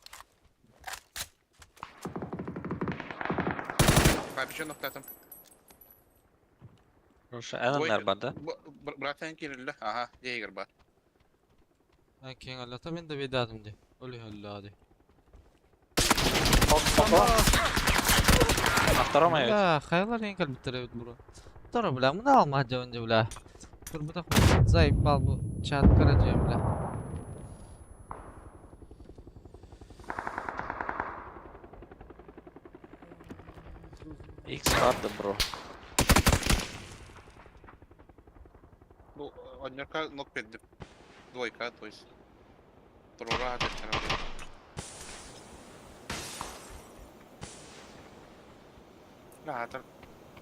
Папичон охтатым. Слушай, эн бар да? Братан кирилла. Аха, дьиэгэр бар. Эн киэҥ өллөтө мин да бейдаатым дии. Ол иһ өллөҕө дии. На втором эбит. Бля, хайалар ең кэлбиттэр эбит бро. Торо, бля, мына алмаат дьон дьэ, бля. Турбутах заебал бу чат көрө бля. X барды, бро. Ну, однерка нок бердим. Двойка, то есть. Турура атыттара. Аатар.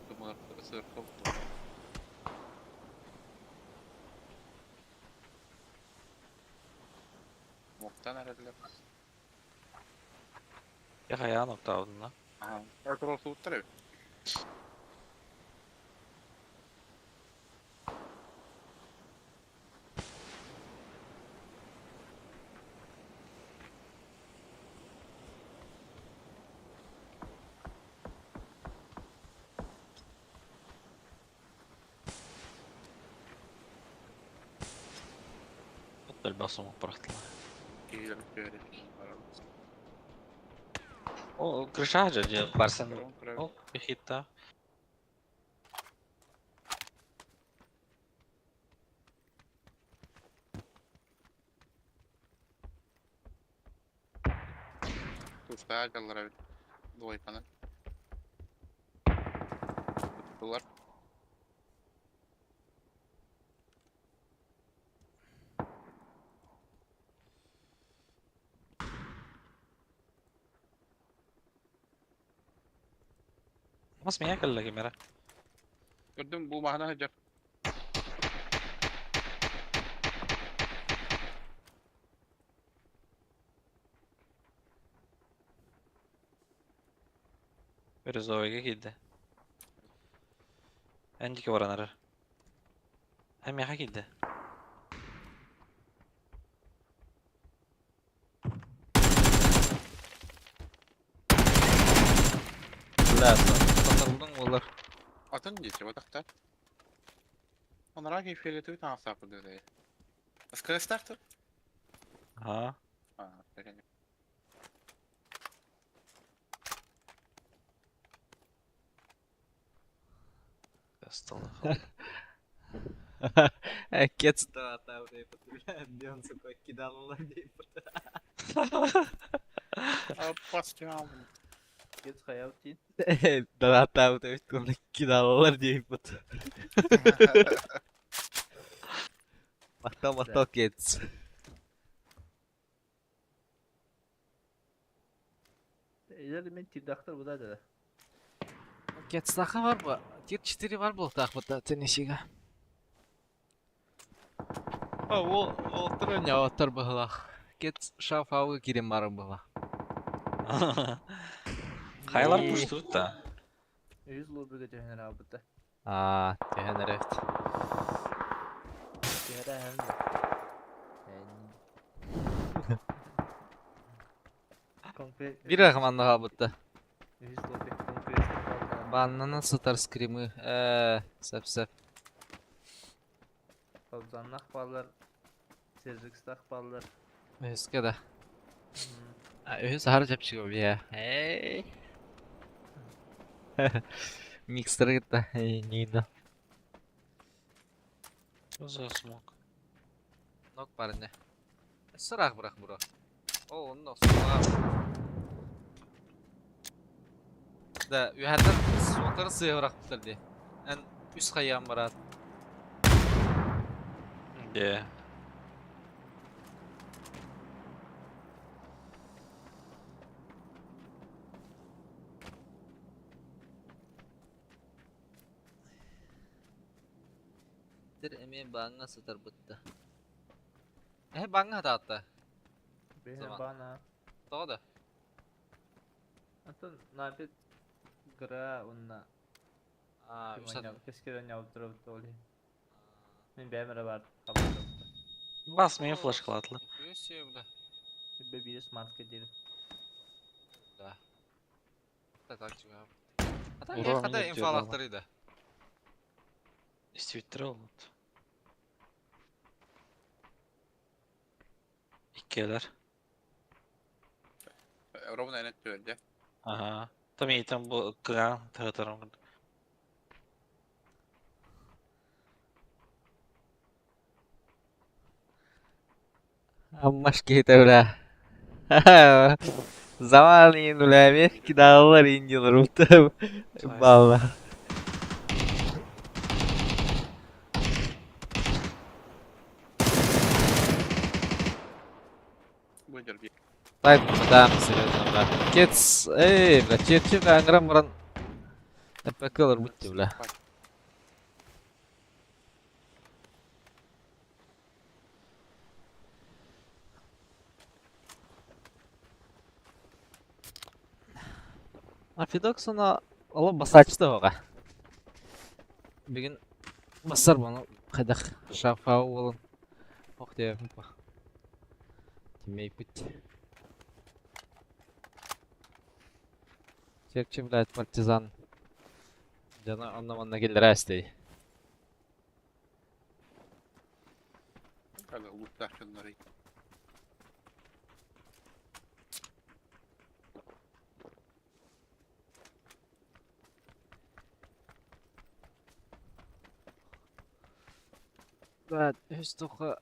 Думаю, сырков. Муктан эрэллэр. Я хайаан октаабын да. Аа, туруорсубуттар эбит. Элбэх сумок бырахтылар. Киһилэр күөрэ. О, крыша же дьэ барсан. О, хитта. Тустаах дьаллар эбит. Двойканы. Туттулар. Мас меня кэллэ кимэрэ. Көрдүм бу маһына сылдьар. Березовойга киирдэ. Эн диэки баран эрэр. Эн миэхэ киирдэ. Бля, сатарбытыҥ буоллар. Атын диэки батахтар. Анараа киһи фиолетовый таҥастаах курдук СКС-таах дуо? Аа. Аа, бэрин. Кец Дион такой кидал Аппастям. Кец хайабыт диин. Донаттаабыт эбит кидаллар диэбит. Махтал махтал Кец. Эдэр мен тирдахтар буда да. Кецтаха бар бу. Тир 4 бар буолуохтаах бу Теннессига. О, ол оттор быһылаах. Кец шаф ауга кирен барар быһылаах. Хайалар пуштубут да. Үс лоббига түһэн аабыта. Аа, түһэн эрэбит. Түһэрэ эһэм да. Бир эрэ команда хаалбытта. Үс лобби конкурент. Баннанан сытар скримы. Ээ, сөп сөп. Фабзаннах баалар. Сержикстах баллар. Үһүскэ да. Үһүс аһары чэпчэки бия. Эй. Микстеры кытта Нина. Что за смог? Нок парня. Сырах бырах бро. О, онно суға. Да, үһәттен суотары сыйы бырахпыттар дии. Эн үс хайаан бараат. Где? Тир эмиэ бааҥҥа сытарбытта. Эһэ бааҥҥа хатаатта. Бэһэ Заман. бана. Тоҕо да? Антон напит гра уонна Аа, үс ат. кэскилэн ньалдырабыт ол иһин. Мин бэйэм эрэ баар хабарбыт. Бас, меня флешка латла. Нихуя себе, бля. Бе биир смартка диэри. Да. Да так чуга. А так Ура, хата мне инфалахтары да. Действительно вот. Иккилэр. Ровно эн өттүгэр Ага. Там и там был кран, тырытырым. Аммаш киһитэ бля. Заман иин бля, кидаллар индилар утта балла. Бу дьэрби. Так, да, серьезно, бля. Кец, эй, бля, черчи, бля, аңгыран баран. ЭПК-лар бутти, бля. А Федоксона оло басачты оға. Бүгін басар бұны қайдақ шафа олын. Ох деп бақ. Тимей путь. Черчи, блядь, партизан. Жана онна манна келдер әстей. Ага, луттах чоннорый. Блядь, үс тоқы.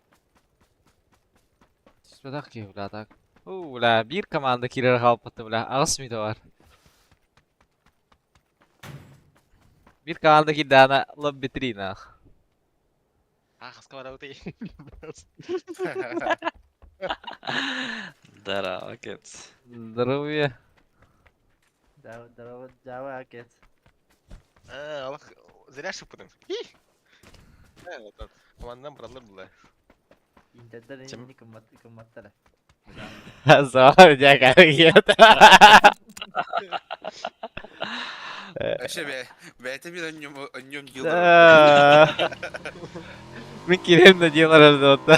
Түспедақ ки, бля, так. О, бля, бір команда кирер қалыппыты, бля, ағыс миді бар. Бір команда кирді ана лоб витрина. А, хаска барабыт. Здорово, кец. Здоровье. Здорово, здорово, отец. А, Аллах, зря шыппытым. Командан бралар була. Интердер Чем? инни кыммат кымматтара. Зор, дяка, Вообще, бә, бәйте бир онньом онньом дилар. Мен керем да делар отта.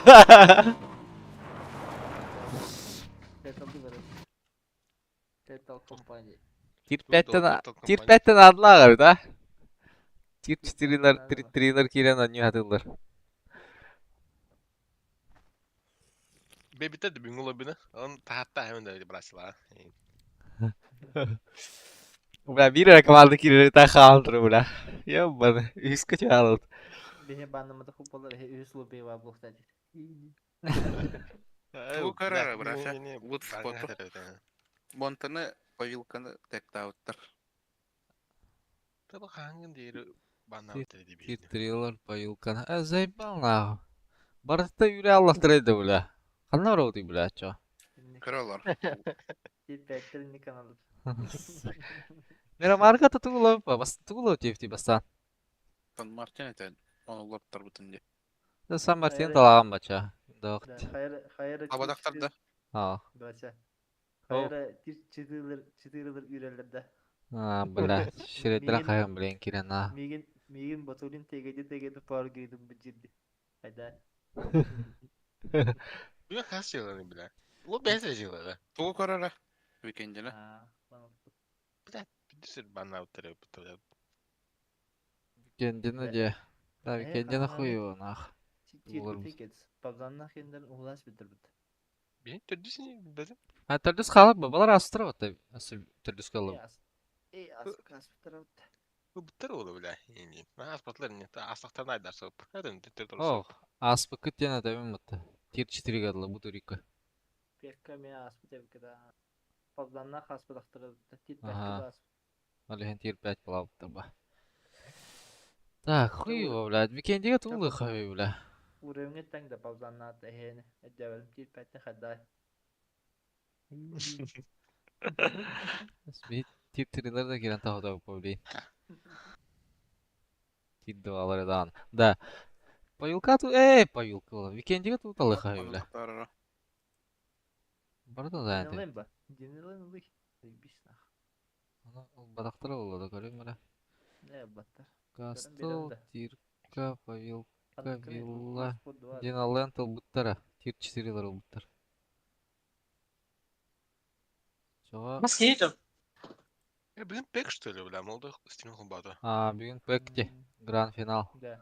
Tetal барар. Tetal компания. Тир 5-тен тир 5-тен адла да? Тир 4-лер, 3-лер кирен аню хатылар. Бебите де бүнгү лобина. Он тахатта хәмен дә брасила. Бля, бир команда кирер та хаалтыр, бля. Ёбаны, үскө чалыт. Бэһэ бааннамата футболлар эһэ үһүс лобби бар буолуохтаах диир. Бу карара, браша. Лут фото. Монтаны повилканы тектауттар. Таба хангын дейри банна Тир 3-лер поилканы. Э, заебал нахуй. Барыта юрэ аллахтыр еді, бля. Ханна барабыт, бля, чо? Көрөлөр. Тир пэттер инни каналыр. Мера марката тугула, бас тугула тефти бастан. Сан Мартин этен. Оны лоптар бутын ди. Да Сан Мартин Хайры. талаган бача. Док. Да, хайра хайра Абадактар да. А, Бача. О. Хайра тир четырелер четырелер үрелер да. а, бля, ширетер Мигин- кайган билен кирен а. Мигин мигин Батулин тегеди тегеди пар гейдим бу жирди. Хайда. Бүгін хас жыланы бля. Ло бәсе жылы. Тугу көрөрө. Викендине. Аа, бана- Бүтүсөр банна утырып бутыр. Викендини де. Да, Э, викендини каналы. хуево нах. Буларбыт. Tickets. Павланнах инден уһулаас бүтэрбит. Бин төрдүс билбэтим. Ha төрдүс хаалар балар астыра батта. Асы төрдүс калып. Эй, ас каспытар. Быттар ола бля. Инди. Аспатлар не та астактан айдар соп. Хадын төттөр Ох, аспыкыт тен атабын батта. Тир 4 гадла бу турика. Пекка мен аспыт эбикада. Павланнах аспытахтыр. Тир Ага. пекка ас. Алихан тир 5 балабыттар ба. Так, хуй его, блядь. Викендиге тулы хай, бля. Уровень таң да Павланнах тэһэни. Эддәбел тир пәттен хаддай. Bir тир трилер да кирен тахуда блин. Тир двалары дан. Да. Паюлка ту, эй, паюлка. Викендиге тулы хай, бля. Барды да инде. Динелен ба. Динелен улы. Заебись нах. Аны ул бадактара булды, көрөм бара. Не баттар. Кастл, да. Тирка, Павел, Вилла. Вилла. Диналент буттара. Тир 4 лар буттар. Чоға. Маски едем. Э, блин, пек что ли, бля, молдо стрим хубата. А, бүгүн пекте. Гранд финал. Да.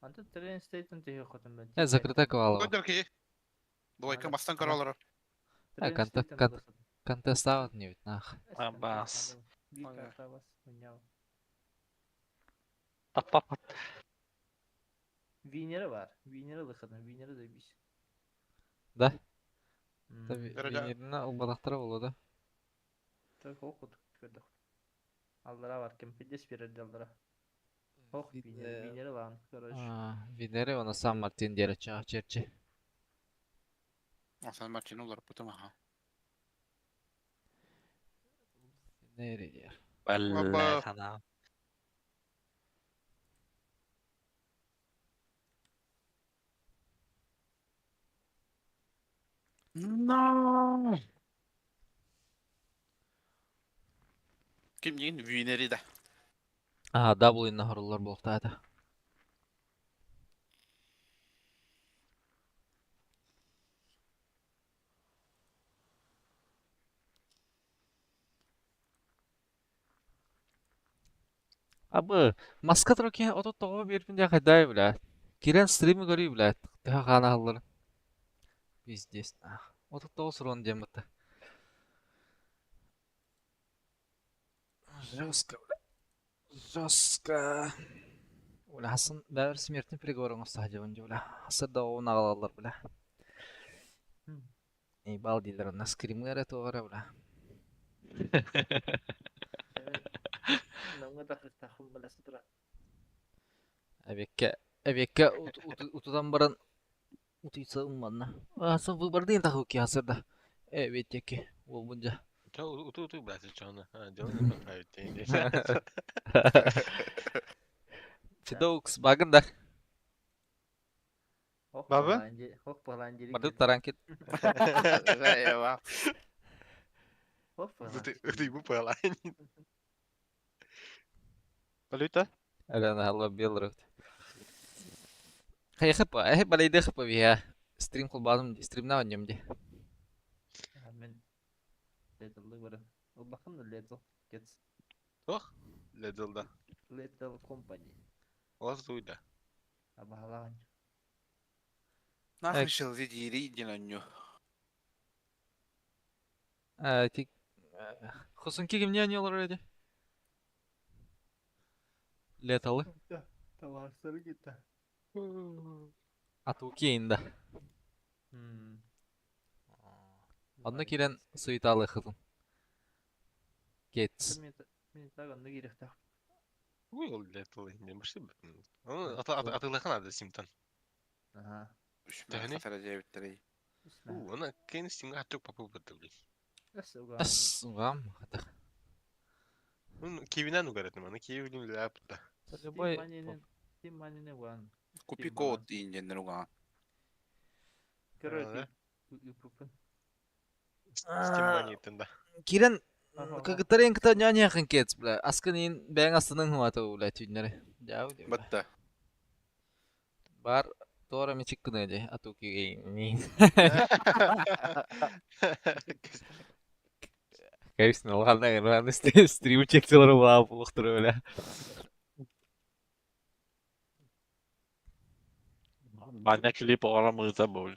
Антон трен стейтен тихо хотым мен. Э, закрыта квалова. Көтөр ки. Двойка бастан каралар. Э, Контестават не ведь нах. Абас. Абас. Таппапат. Винера бар. Винера лыхатын. Винера заебись. Да? М, Tabi Дәрәҗә- Венерina ул бадактара булды. Так окут көрдөх. Аллара бар кем пиздец берерди аллара. Ох, Винера, Винера лан, короче. Венера она Сан Мартин дere чаа черчи. Асан Мартин олар бутым аха. Венера дер. Бля, хана. No. Ким деген Венери да. А, дабл инна хорулар болуктаата. Абы, маска троки ото того берпин дя хайдай, бля. Кирен стримы гори, бля. Тыха хана халлар. Пиздец. Ото того срон демата. Жестко, бля. Жестко. Бля, Хасан бәрі смертный приговорын ұстады бля. Хасыр да оғын ағалалар, бля. Ебал дейлер, на скримы тоғара, бля. Намга тахыр бала сутра. Әбекке, әбекке утудан баран утуйса умманна. Хасан выбордын таху ки хасырда. Эбет яки, ол бұнжа. Чо, уту уту, блядь, чо на. А, дело не поправить. Фидоукс багында. Ох, Бабы? Ох, баланди. Барды таранкет. Ева. Ох, Ты ему пала. Валюта? Алена алла белрут. Хайхапа, э балайды хапа бия. Стрим кулбаным, стримна оннем ди. Мен Летл бар. Ол бакын Летл. Кетс. Ох, ледылда. Летл Company. Олар туйда. Абагалаган. Нахрен шилзи дири динаню. Э, тик Хусунки кимне они олар эди? Леталы. Таварсары кетті. Ату кейинда. Хм. Онно кирен суеталы хытын. Кетс. Мен так онны керек тақ. Уй, ол летл не маши. Атылахан ады симтан. Ага. Тәһәни? Тәһәни. У, ана кен стимга хатык папы бытты, блин. Әсуга. Ас, угам, хата. Ну, кивинан угарат, аны кивин ляпта. Любой Тим манине ван. Купи код инден руга. Короче, юпупын. Стим манитен да. Кирен Ага. кагытарын кыта няня хын кетс, бля. Аскын ин бәң астының хуата, бля, түйнәре. Жау, бля. Батта. Бар тора ми чиккыны ди, ату ки ни. Конечно, алганда гына стрим чектелер була булыктыр, бля. Баня клип оҕоро был.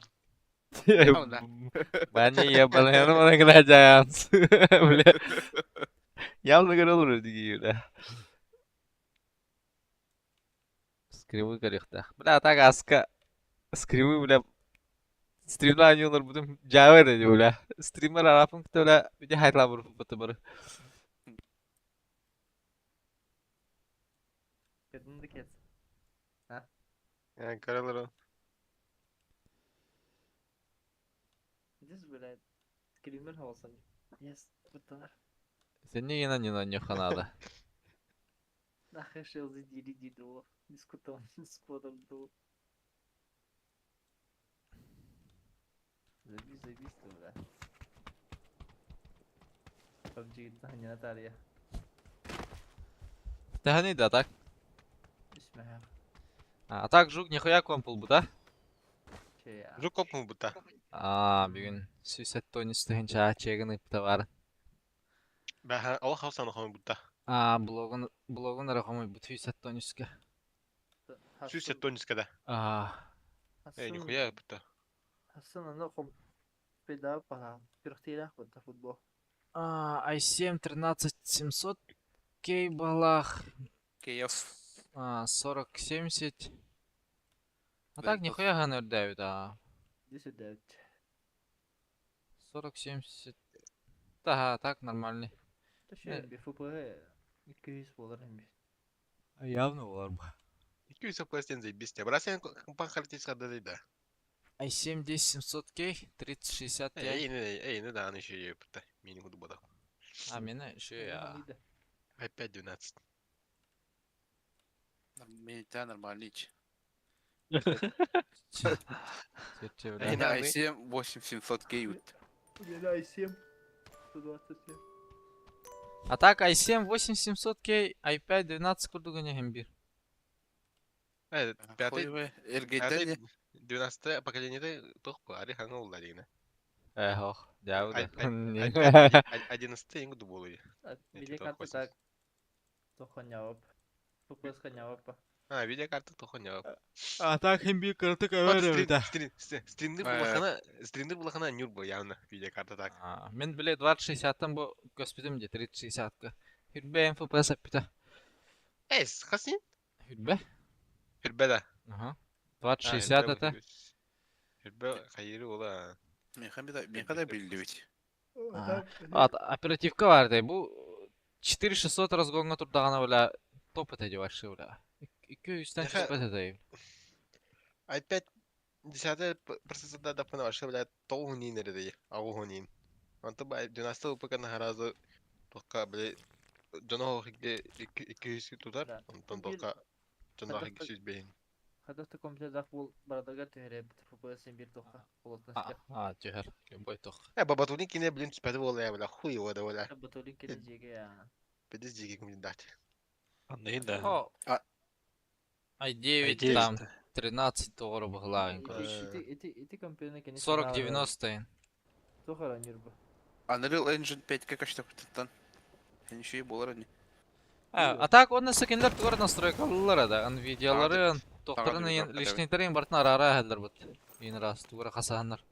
Баня ебаная, ну она гражданс. Бля. Явно говорил вроде бля. Скривы көрүөхтээх. Бля, так аска скривы, бля, стримна аньылар бутум жабер эди, бля. Стример арафын кытта, бля, виде хайтлабыр буту бары. Kadını da kes. Yani karaları. Здесь, блядь, скример голосом. Yes, бутар. Сен не на не ханада. Нахуй шел за дири дидо. Дискутон, сподом ду. Забись, забись, бля. PUBG не Наталья. Тэхани да так. Исмәһә. А так жук нихуя компул бу да? Че Жук копму бута. А, бүгүн сүйсәт тонис тыһынча чегин ыпта бар. Бәһә ал хавсан хом бута. А, блогун блогун рахомой бут сүйсәт тониске. Сүз тонискада. да. А, Э, нихуя бута. Хасан аны ком педа пара. Пирхтирах бута футбол. А, i7 13700 кей балах. Киев. А, 4070. А так нихуя ганер давит, а. 10 4070. Да, так нормальный. Та bir ФПГ 200 болар hem Явно булар бу. 200 FPS заебись. Брат, сен компан характеристика да да. i7 10700K 3060 Ti. Эй, не, эй, не да, аны еще бута. Мини буду бада. А, мене еще я. i5 12. Меня нормальный. Че, Эй, бля. на, i7 8700 кеют. i7 127. А так i7 8700K, i5 12 курдуга не хембир. Э, пятый, Эргейтен 12 поколение тох ари ханга улла дигән. Эх, ох, дәүдә. 11 инг дуболы. Видеокарта так. Тохонявап. FPS хонявап. А, видеокарта тохонявап. А так хембир кыртык Стрим, стримдер булахана, стримдер булахана нюр бу явно видеокарта так. Мен биле 2060-тан бу көспүтүм де 3060-ка. Хүрбе FPS аппита. Эс, хасин? Хүрбе? Хүрбе да. Ага. 2060 это. Хүрбе хайыры ола. Меха да билди ведь. А, оперативка бар да. Бу 4600 разгонга турдагана бля топ это вообще бля. 200-тан Меха- чыгып это. i5 10 процессорда да пана вообще бля тоғынин эреди, агуһунин. Анты ба 12 УПК на харазы тоққа бля жона хиге 200 тутар, Да. онтон Бир- тоққа жона Хадахта- 200 бейин. Хадахта компьютердах бул барадага төһөрө FPS бир тоха. А, а, түһәр. Любой тох. Э, бабатулин кине блин түспәде була я бля, хуй его да бля. Батулин кележеге я. Пиздец жеге кім дать. Андай да. О. А. i9 там 13 тоғыры бұғылайын, короче. Ити ити ити компьютерне кене 40-90 Тоха нюрбу. Unreal Engine 5 как что тан. Еще и болар не. А так онны секенлер тугар настройкалар да, Nvidia'ларын, тохторын Тагы лишнейтерин бартын ара-ара хәлләр бит. Ин рас тугар хасаһаннар.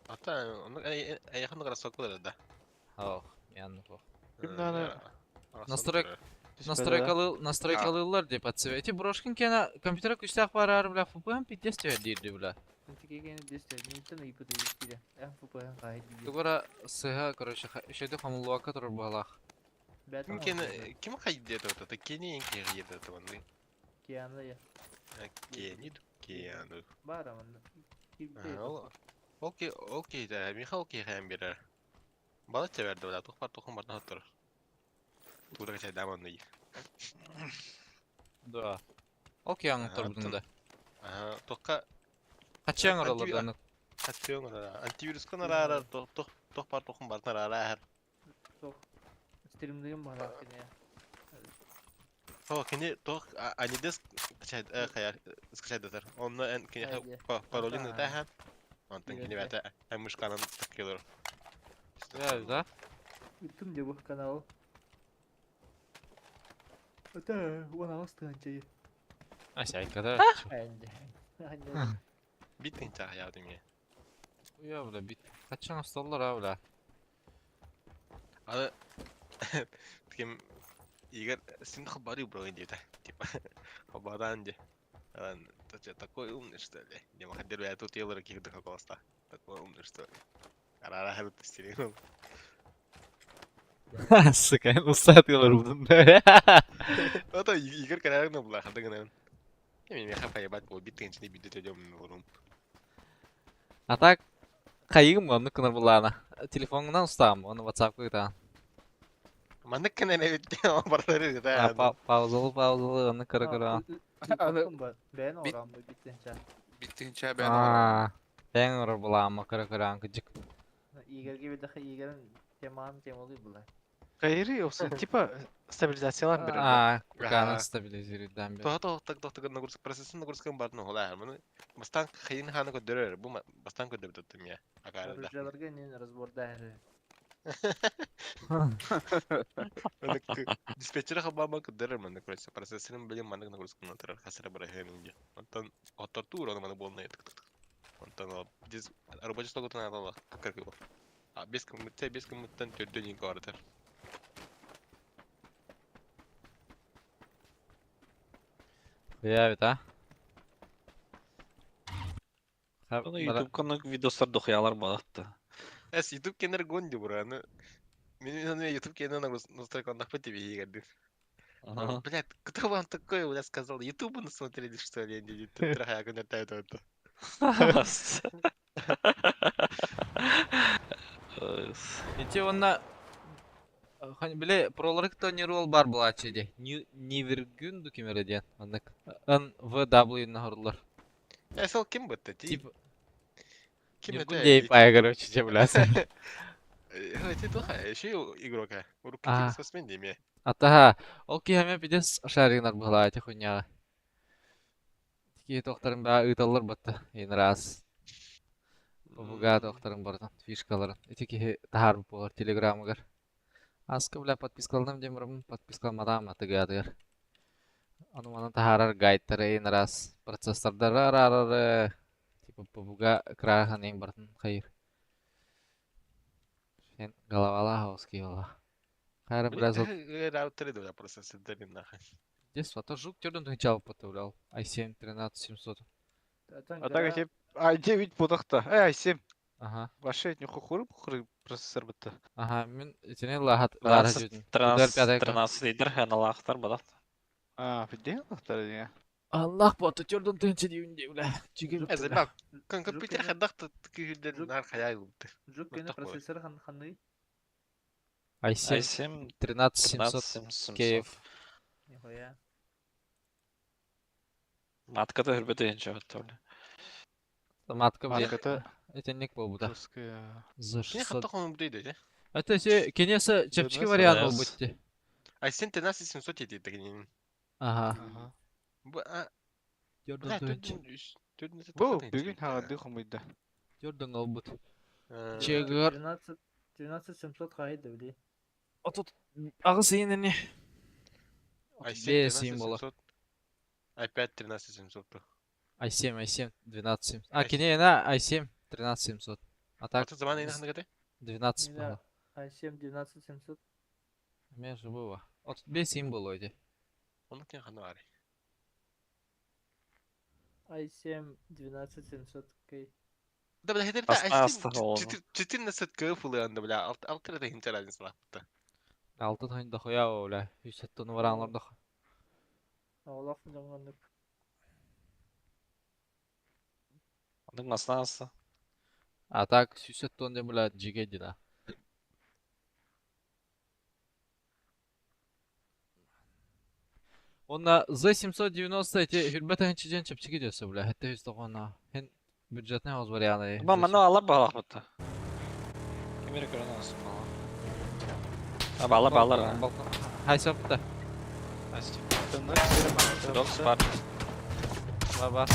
Ата, оны аяқын қарасақ да. Ох, яны бу. Кимнәне? Настройка Настройкалы настройкалылар деп атсы. Эти брошкин кена компьютер күстәк барар бля, ФПМ пиздец диде бля. Тике кене десте, минтен ипт десте. FPS гайд. Тугара СХ, короче, шөйдө хамулуака турар балах. Ким кене ким хайде это вот это кене инке хайде это вон. Киана я. Кени кеяну. Бара манда. Окей, окей, да, Михаил окей хайм берер. Бала чеверди бля, тухпар тухум бар тур. Тура чай даман ный. Да. Окей, аңы тур бунда. Ага, тоққа Качан оралардан. хатыон ара. Антивирус кан ара ара тох тох тухпар тухум бар ара ара. Стримдеген бара кене. О, кене тох анидес качай хаяр скачай датар. Онна эн кене паролин да ха. Онтан кене бата эн мушканан такелер. Да, да. Үттүм де бу канал. Это он алыстыган чай. Ася, айкада. Энди. Биир тыһыынча аҕыйаабыт эмиэ. Уйа, бля, бит. Хаччан остоллор, а, бля. Аны ким Игорь син хабары убрал диэтэ. Типа хабараан де. Ты что, такой умный, что ли? Не махадир я тут елы каких то Такой умный, что ли? Арара хабит стилин. Сука, усатый рубдун. Это Игорь карарны була хадыгынан. Мен меха поебать был бит тынчны бидде төдем олорум. А так, хайыгым оннук гынар булаана. Телефоҥҥунан устаҕым, ону WhatsApp-ка ыытаҕын. Маннык кэнэн эбит бардары ыта. Паузалы паузалы оннук көрө көрө. Бэйэн оҥорон биттинчэ. Биттинчэ бэйэн оҥорон. Бэйэн оҥорор булаама көрө көрөҕүн кыдьык. Игорьге бидэхэ Игорь темаан темалыы була. Кайры осы типа стабилизациялаан берер. Аа, кукааны стабилизируйдаан бер. Тоһо тоһо тохтогон нагрузка процессын нагрузкан бардын оһолаа. Маны бастаан хайын хааны көрдөрөр. Бу бастаан көрдөрбүт я. Акаарда. Оружияларга не разборда Диспетчер хабаама көрдөрөр манны короче процессорын билим маннык нагрузканы турар хасыра бараһын инде. Онтон оттортуур оны маны буолна Онтон рабочий столгутун аналла кыргыбы. А бес кыммытта бес кыммыттан төрдөн иин куоратар. Хуя бит, а? Оны YouTube-ка видостар дохуялар балатты. Эс YouTube кенер гонди бураны. Мен аны YouTube кенер настройкаландахпы тебе егердин. Блядь, кто вам такое, блядь, сказал? Ютубу насмотрели, что ли? Не, трахая это. Ити уонна били пролары кытта нервол бар булааччы дии. Нивергүн ду ким эрэ диэн маннык НВW наһорлар. Эсэл ким бытта ти? Типа Ким Нюргун это? дейп короче, че бляс. Эти туха, еще игрока. Руки А. спортсмен деме. Атаха, ол киһи пидес шаригнар быһалаа ити хуйняҕа. Тики тохтарын баа ыыталлар батта. Ин раз. Бубуга тохтарын бартан фишкаларын. Ити киһи таһаар буолар телеграмыгар. Аска бля подпискаланам диэн бараммын подпискаламатаам атыгаатыгар. Ону манан таһаарар гайдтары ин раз процессордары араарары типа бубуга крахан ең бартын хайыр. Сен головалаах оски ола. Хайра бля зол Раутеры да процессордары нахуй. Детство, а то жук терден тынчал потавлял. i7 13700. А так эти i9 будахта. Эй, i7. Ага. Вообще не хухуры хухуры процессор бытта. Ага, мен итини лахат лара жүдүн. 13 лидер ханалаахтар балат. А, видел не? Аллах бата терден тынчы дейін де, бля. Чигер. Эз бак компьютер хадахта күйүлдер нар хаяй губты. Жук кene процессор хан ханы. i7 i7 13700 13700. Киев. Нихуя. Матката хүрбөтө енче баттыр. Матка бля. Марката Этенник болбута. русская. За Кини 600. хатта хомун бутый да. Это се кенеса чепчики 12 вариант Yes. болбутти. i7 13700 эти такин. Ага. Ага. Бу а Терден бля тынчы. төрдүн Бу бүгүн хагады хомуйда. Терден албыт. Чегар. 13 13700 хайды били. А тут агыс иинени. i7 Бес болар. 13700. i5 13700. i7, i7, 12 А, кине на i7, 13700. А так, Аты заман ина ханагаты? 12 Не было. i7 12700. Мен же было. От 5 было эти. Оны кин ханы бар. i7 12700 кей. Да бля хедер Аста- аста олну. i7 14 кф анда бля алты алты да хинчер разница лапты. Алты тойын дохуя бля. 100 тонна варанлар дох. Олаф жаңганып. Аның масна А так 100 тонна бля жиге дина. Онна Z790 эти хүрбет хинчиден чепчики десе бля. Хетте 190. Хен бюджетный оз варианты. Ба мана алар балах бутта. Кемере көрөн алсын бала. А бала балар. Балкон. Хайсапта. Докс бар. Баба.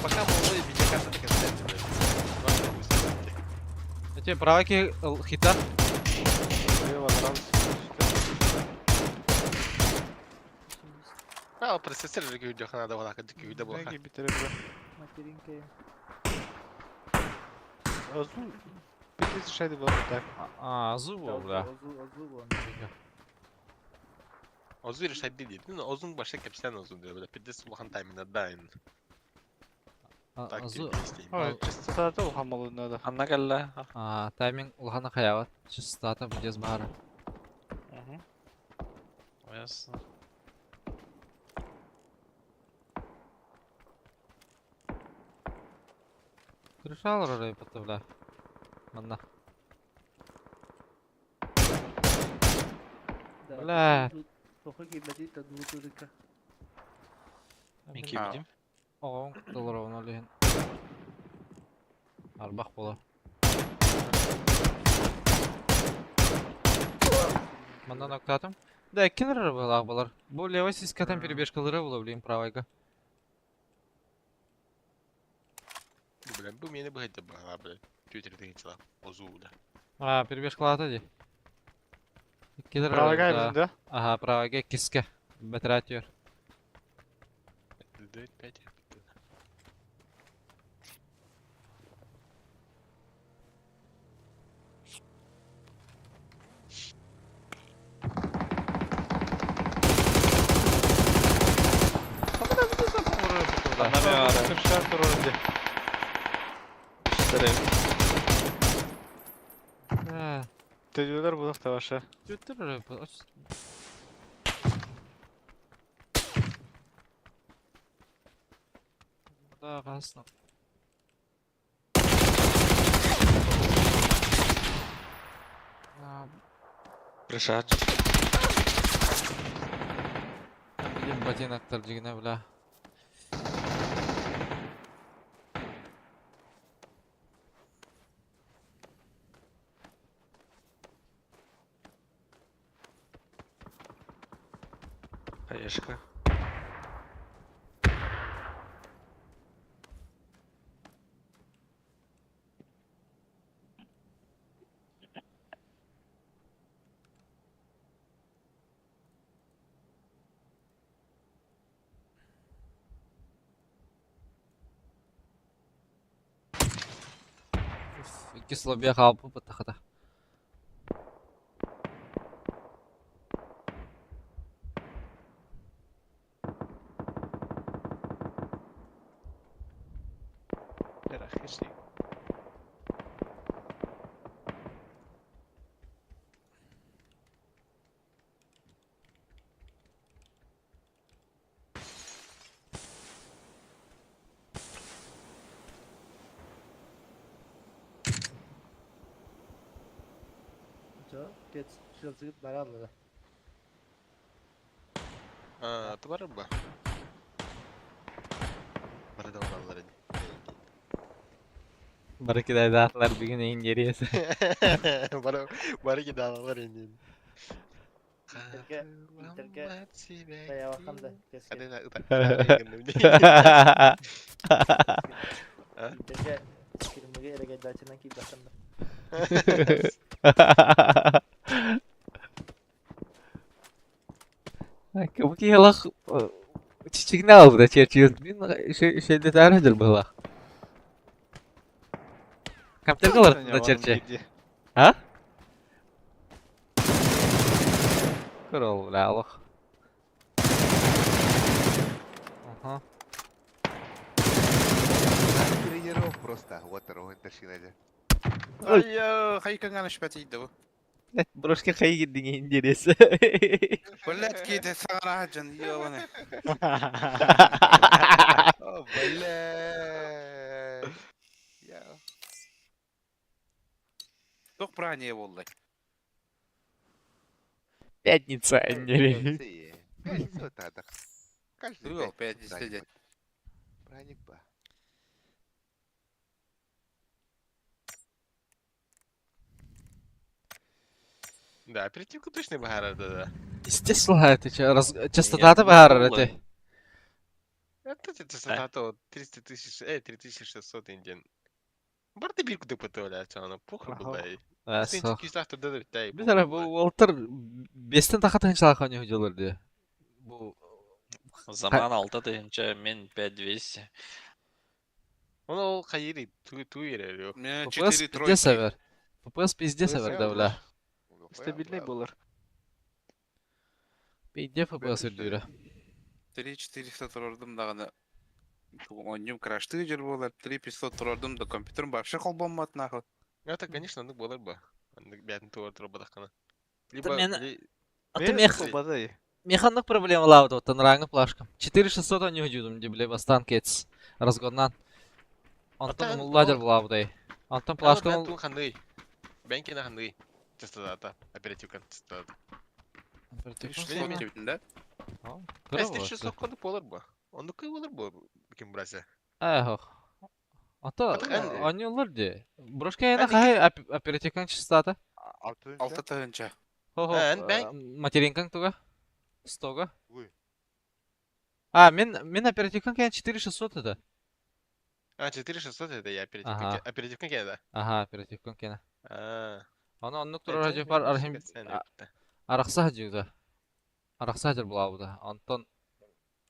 Пока молодой видеокарта так это блядь. Эти праваки хита. А, процессор же күйді хана да бала күйді була. Неге битере бра. Материнкая. Азу. Пиздец шайды был так. А, Азу бля. Озу, озу вон. Озу решать değil. Озун башта кепсен озун diyor. Böyle пиздец улахан таймина дайн. Так Азу. Ой, частота улахан болуна да. Анна кэллэ. А, тайминг улахана хаяват. Частота будет баара. Мгм. Ясно. Крышал ролей бля. Манна. Да, Бля. Тоха кибети тадмутурика. Мин киирдим. Оҕоҥ кутталларовна олиһин. Арбах буолар. Манан октаатым. Да, кинер былаах болар. Бу левой сискатан перебежкалары була, блин, правайга. Бля, бу мени быһайда баҕа, бля. Твиттерден чала. Озу, бля. А, перебежкалаата ди. Килер Правага bizim да? Ага, правайга киске. Бэтратер. 9, 5. Анна мен ара. Kırşar turuncu. Үстэрем. Tedbirler bu da başa. Түттер Да, қасына. Пришат. Блин, ботиноктар дегене, бля. Хаешка. Кислобия қалпы бұттақыда. Geç şılcık barallı. А, ты барыба. Бары да баралар иди. Бары кидайдаатылар бүгүн эйин жериэс. Бары бары кидалар инди. Интерге интерге Даява да. Интерге скримге эреге дачынан кийip бакам да. Бу киһилах чичигне албыта черчил. Мин шейде таарыдыр былах. Компьютер да черче. А? Көрөл бля алох. Ага. Тренеров просто. Вот рогын ташинады. Ай, хайканган шпати иди. Блять, брошка хайги деген интерес. Блять, кейде сағара жан, ёбаный. О, бля. Я. Тоқ прание болды. Пятница, не. Пятница тадах. Каждый Другой пятницу пятница праздник. день. Праздник ба. Да, оперативка точно бахара, да, да. Естественно, это че, раз... частота баар это. Это частота то 300 тысяч, 3600 инден. Барты бир куда потовляется, она похуй была. Biz ara bu Walter бестен тахатын чалахан хожолор ди. Бу Заман алты тыһынча, мен 5200. Оны ол хайыри ту ерер. Мен FPS 4 пиздец тройки. авер. FPS пиздец авер да бля. Стабильный болар. Пиздец FPS үрдүүрэ. 3-400 турардым даганы. Оннум крашты жер болар. 3-500 турардым да компьютерым вообще колбоммат нахуй. Это, конечно, андык болар ба. Андык бәтин туар тура бадаккана. Либо мен- били- А ты мех... Бадай. Механнык проблемалаабыт оттан раңы плашкам. 4600 они үдүдүм ди биле бастан кетс. Разгоннан. Антон Ата- мулладер булаабыдай. Антон Ана плашкам бән тун ханды. Бән кена ханды. Частота, оперативка частота. 600 дебитин да? Эс 600 коды болар ба. Ондук болар ба ким брася. Эх. Ата Ата- они олар ди. Брошка яна Эн- хай оперативкаң частота. Алты тыгынча. Хо-хо. Эн бән- Материнкаң туга. Стога. Ой. А, мен оперативкаң кене 4600 это. А, 4600 это я Ага. оперативка. Оперативка кена да. Ага, оперативкаң кене. А. Аны оннук турар жеп бар архим аракса жигда. Аракса жер булабыда. Антон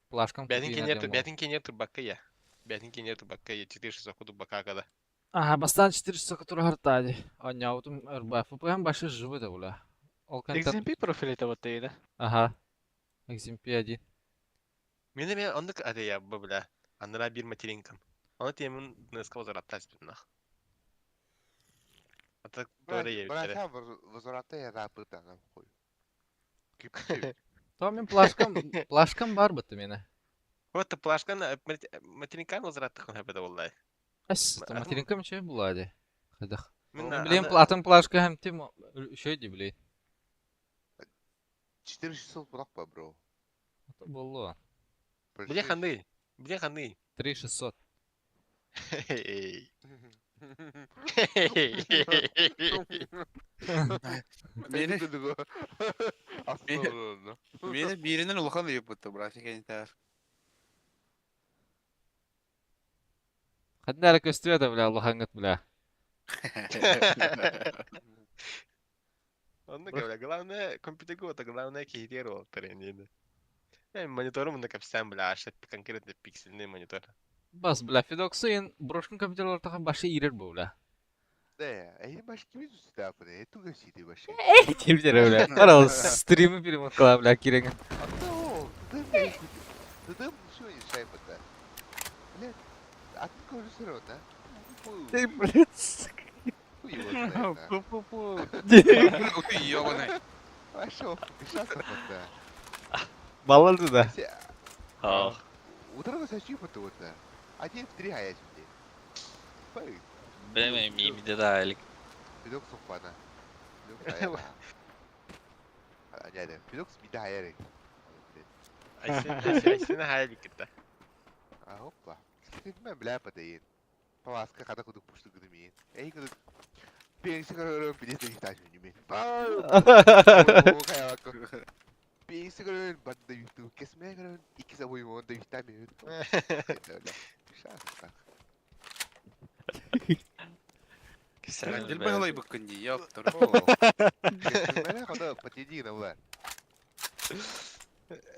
плашкам Бәтин кенер ту, бәтин кенер ту бакка я. Бәтин кенер ту бакка я 4600 коды бакка када. Ага, бастан 400 турар хартади. Аняутум РБ ФПМ башы живы да була. Ол контент. XMP профиль это вот да. Ага. XMP 1. Мене мен ондук ade я бу бля. Андыра бир материнкам. Аны темин НСК возвраттас бит нах. А так doğru я бит. Брася возврата я рапыта нахуй. Кипчи. То мен плашкам, плашкам бар бытты мени. Вот плашкан материнкан возвраттых он хабеда боллай. Ас, Атын- материнкам че булади. Хадах. Мен Мен билем атын плашка һәм тим шөй ди билей. 4600 булак ба, бро. Боллу. Биле ханды. Биле ханды. 3600. Мени мени биринен улахан үйүп бутты, братик энитер. Хаднара көстүө да бля Аллахаңгыт бля. Онда говоря, главное компьютер это главное кейдер ол тренинг. Я мониторым на капсам бля, аш конкретно пиксельный монитор. Бас бля Федоксын брошкын компьютерлар тахан башы ирер бу бля. Да, а баш кими зүсті апыны, туга сиди баши. Тимдер бля. Ара стримы перемот кыла бля киреген. А то, ты ты ничего не шайпата. Блядь, а ты кожу все равно, да? Ты блядь. Хуй его знает, да. Пу-пу-пу. Ты ёбаный. Пошел, сейчас апата. Балларды да. Ах. Утром сочи вот Один в три а я тебе. Пой, Билемем мимиде да элик. Пидок сухпана. Пидок хайара. А, не, пидок смида хайары. Айсен хайли китта. А, опа. Мен бля падайын. Паласка када кудук пушту гыдымин. Эй кудук. Пенси көрөрөн билет ихтаж үнүмин. Пенси көрөрөн банда юту. Кесме көрөрөн iki sabой монда ихтамин. Шаста. Дил бахалай быккын ди, ёптыр. Кесмеле када патедина булар.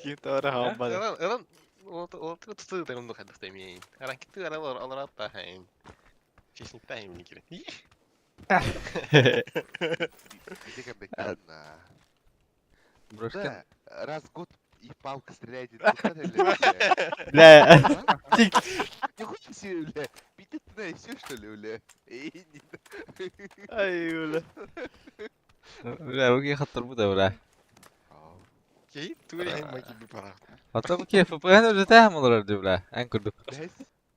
Китара хамбада. Ылан, ылан, ол туту дагым хадых демейин. Аран китти аралар алар атта хайын. Чечникта хайын кире. Где беккана. Брошкин. Да, раз в год и палка стреляет. Бля. Не хочешь себе, бля? Питать на все, что ли, бля? Эй, не Ай, бля. Бля, уги хаттыр бу да бля. Кей, тури хайын маки би пара. Ата бу ки ФПН үлетә олар ди бля. Эн күрдүк. Бәс,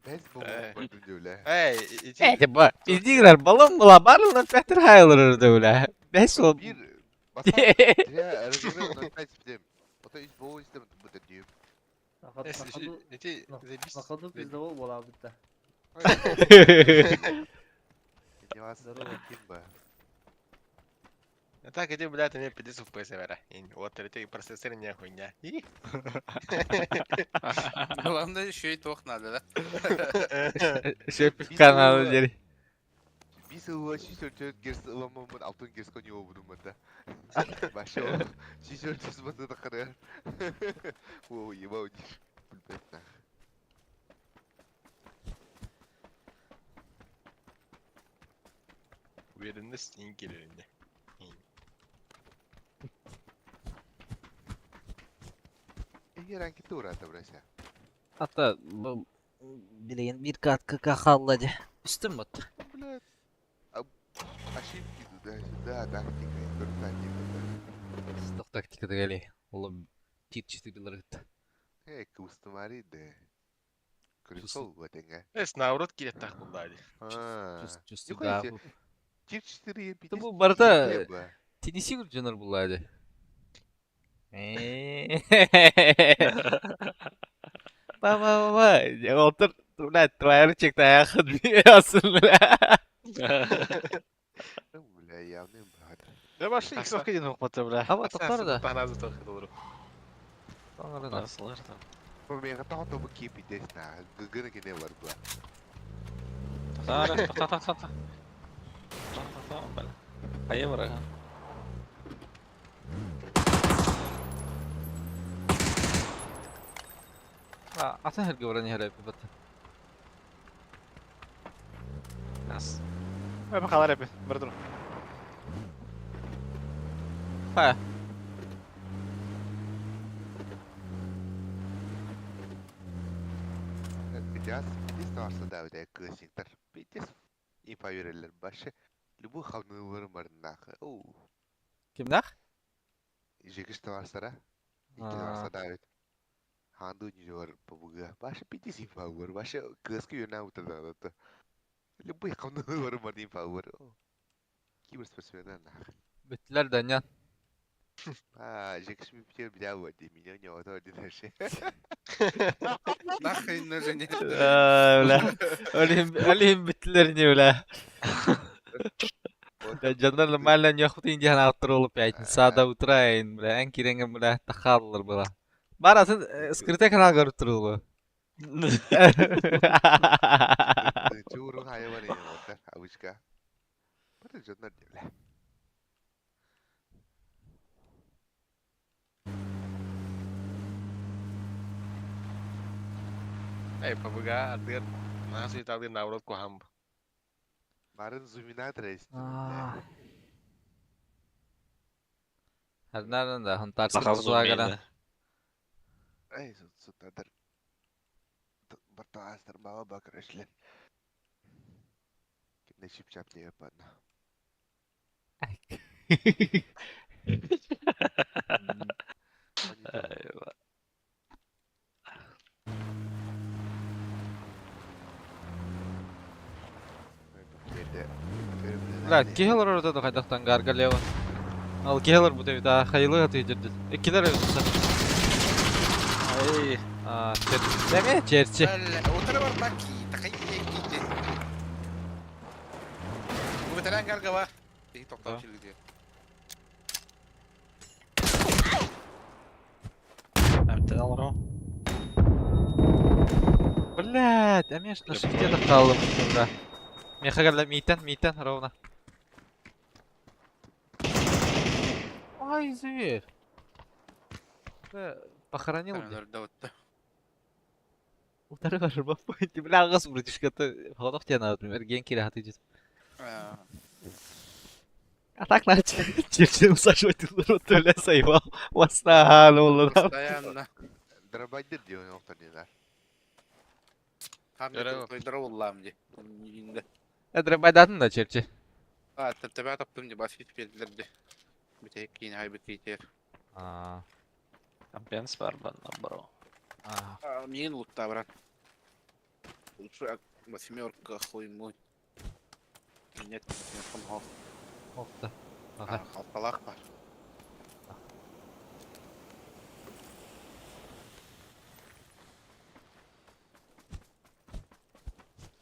бәс бу бля. Эй, Э, ба, пиздиграр балон була барлығынан пәтер хайлар ди бля. Бәс ол. Bir баса разрыв 0,5 бидем. Ото из боо истем бу дим. Эти Находу пиздовол була битте. Не вас Здорово. ким ба. Так, эти, блядь, мне 50 FPS вера. Вот эти процессор не хуйня. Главное, еще и тох надо, да? Шөп каналы дери. Биз ылла 644 герц ыламамын 6 герц кони обудум бата. Башо 644 бата да карар. О, ебау диш. Бүлбет нах. Уверенность иин киирэринэ. Эһиги ранкиты ураата брася. Hatta bu билигин биир катка хаалла дии. Үстүм бут. Блядь. Ошибки туда-сюда, тактика, тактика. Сток тактикада кэлий. Ол тир четырелер кытта. Эй, кустумари да. Крысол вот энга. Эс наоборот киирэттээх буоллаа дии. А. Чувствую, Нихуя да. себе. Тир 4 Это 50. бу барыта Теннисси дьонор буллаа дии. Ба ба ба ба. Отыр, блядь, твоя рычаг аяхын асыл, бля. Бля, явный брат. Да башли иксовка диэн хоппата бля. Аба тоқтар да. Таһназы тохы долору. Тоқтар да. Басылар там. Мега тохто бу кипи десна. Гыгына кене бар бу. Тара, та та та та. Та та та, бля. Хайа барага. Атын херге баран херге бат. Нас. Эбэ халар эбэ. Бардыр. Ха. Сейчас здесь varsa da öyle kısıktır. Bir ipa verirler başı. Любой хавнылар барнах. Оу. Кимнах? Жекиш varsa Икки varsa da evet. Ханду не var побуга. Башы пятис инфа var. Башы кыска юна утада да. Любой хавнылар бар инфа var. Киберспортсмен нах. Бүттүлөр да нян. А, жекиш ми пьер бля вот, меня не вот один вообще. Нахрен нужен это. Бля. Олим олим бүттүлөр не бля. Дьоннор нормально нехут индиан аттыр пятница до утра ин бля. Эн киренген бля тахаллар была. Бар атын скрытай канал көрүп турулу. Чуру хайван не вот, авычка. Бары жоннор бля. Эй, побыга, ардыр. Нас и тады наоборот кухам. Марын зуминатор есть. Харнаран да хантарсы Сахал кызлагара. зумейді. Эй, сутадар. Бартаастар баба бакырышлен. Кимде чип-чап деп падна. Бля, кихелер орда да кайдактан гаргалева. Ал кихелер бу деп да хайылы аты жерде. Экилер өтсө. Ай, А, чер. Деме черчи. Утары бар баки, такай кийди. Бу ветеран гарга бар. Бихи токтап чилгиди. әмтен алыр Блядь, а мен на шифте да калдым бля. Меха галла митен, митен ровно. Ай, зверь. Бля, похоронил. Утары бар баппойнти. Бля, агас братишка-то. Холодов тебе надо, например, генки или хаты идет. А так начал. Черчен усаживать рот, бля, заебал. Восстанул, да. Постоянно. Дробайдер дион оқтар Хаммы Дробайдатын да черчи. А, тәбә таптым ди, бас китеп берделәр ди. Битә кин хайбы китер. А, Компенс бар банна, бро. а. Мин лутта, брат. Лучше восьмерка, хуй мой. Нет, не Опта. Ага. Халталах бар.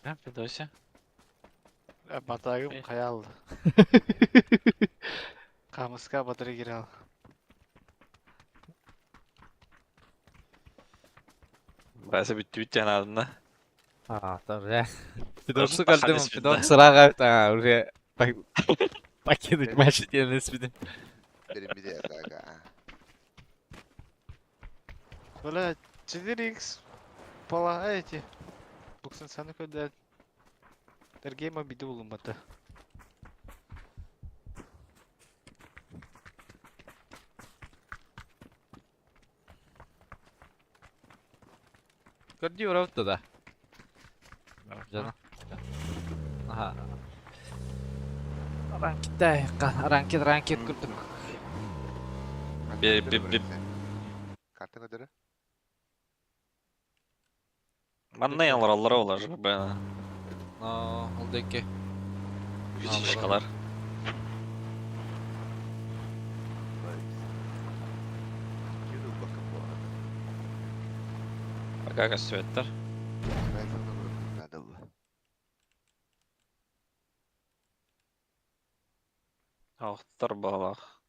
Да, Федося. Батагым хаял. Камыска батыры кирал. Бәсі бүтті бүтті анадын А, там же. Федорсу Даже калдым, пахали Федор сырага, а, уже покинуть матч отдельно спиды. Беремиде атака. Бля, 4x пола эти. Буксын саны көдә. Тергейма биде булын бата. Көрдүү барабыт да. Дьоно. Аха. Ранкитай, ранкет, ранкет курдук. Би би би Карта көдөрө. Манна ялараллара олар б. Но, ол деки. Фишкалар. Киду bakın bu arada. Пока көстүбэттэр. Ben sana bırakayım nerede bu? Охтор балах.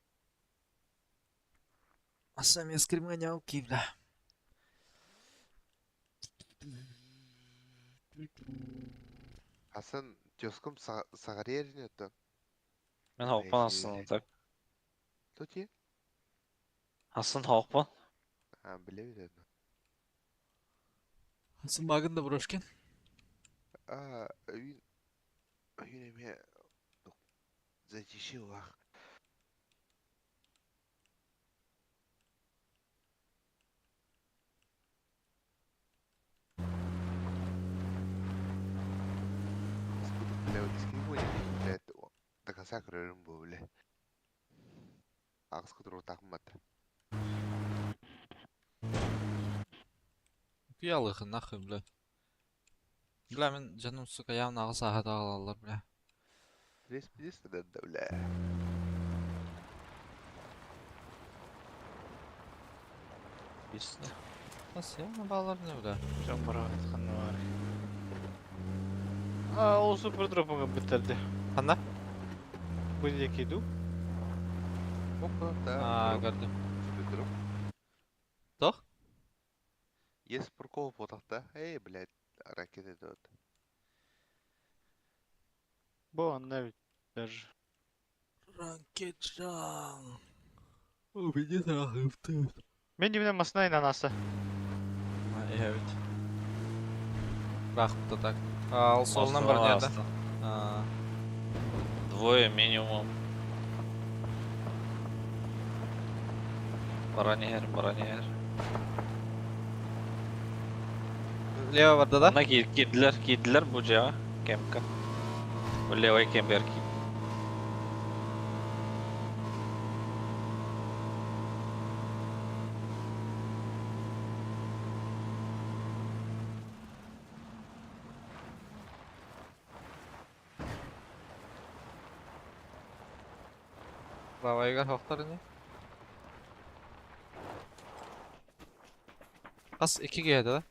Аса мен скриманял бля. Hasan тёском сагарьер не то. Мен хоқпан асын так. Тоти? Асын хоқпан. А, биле биле. Асан багын да брошкен. А, үйін үйін эме затиши вах. Бля, дискриминация, блядь, до конца көрөрүм бу, бля. Агыс кудуру такмат. Пиялыхы нахуй, бля. Бля, мен жаным, сука, явно ағыс ағада алалар, бля. Рес да, бля. Бисті. Nasıl явно балалар не, бля. Жон бар ханна бар. А, ол супер дропыңа бітірді. Ханда? Бұл екі иду. Опа, да. А, көрдім. Супер дроп. Тоқ? Есть прокол потахта. Эй, блядь, ракеты тут. Бу анна бит даже. Ранкетжан. Убедит рахыпты. Мен димне масына инанасы. Evet. Рахыпты так. Ал солынан бар не да? Двое минимум. Баранер, баранер. Лево барда да? Ана кирдилер, кирдилер бу жаға. Кемка. Бу левый кембер ки. Правайга хоқтар не? Қас 2 геді да?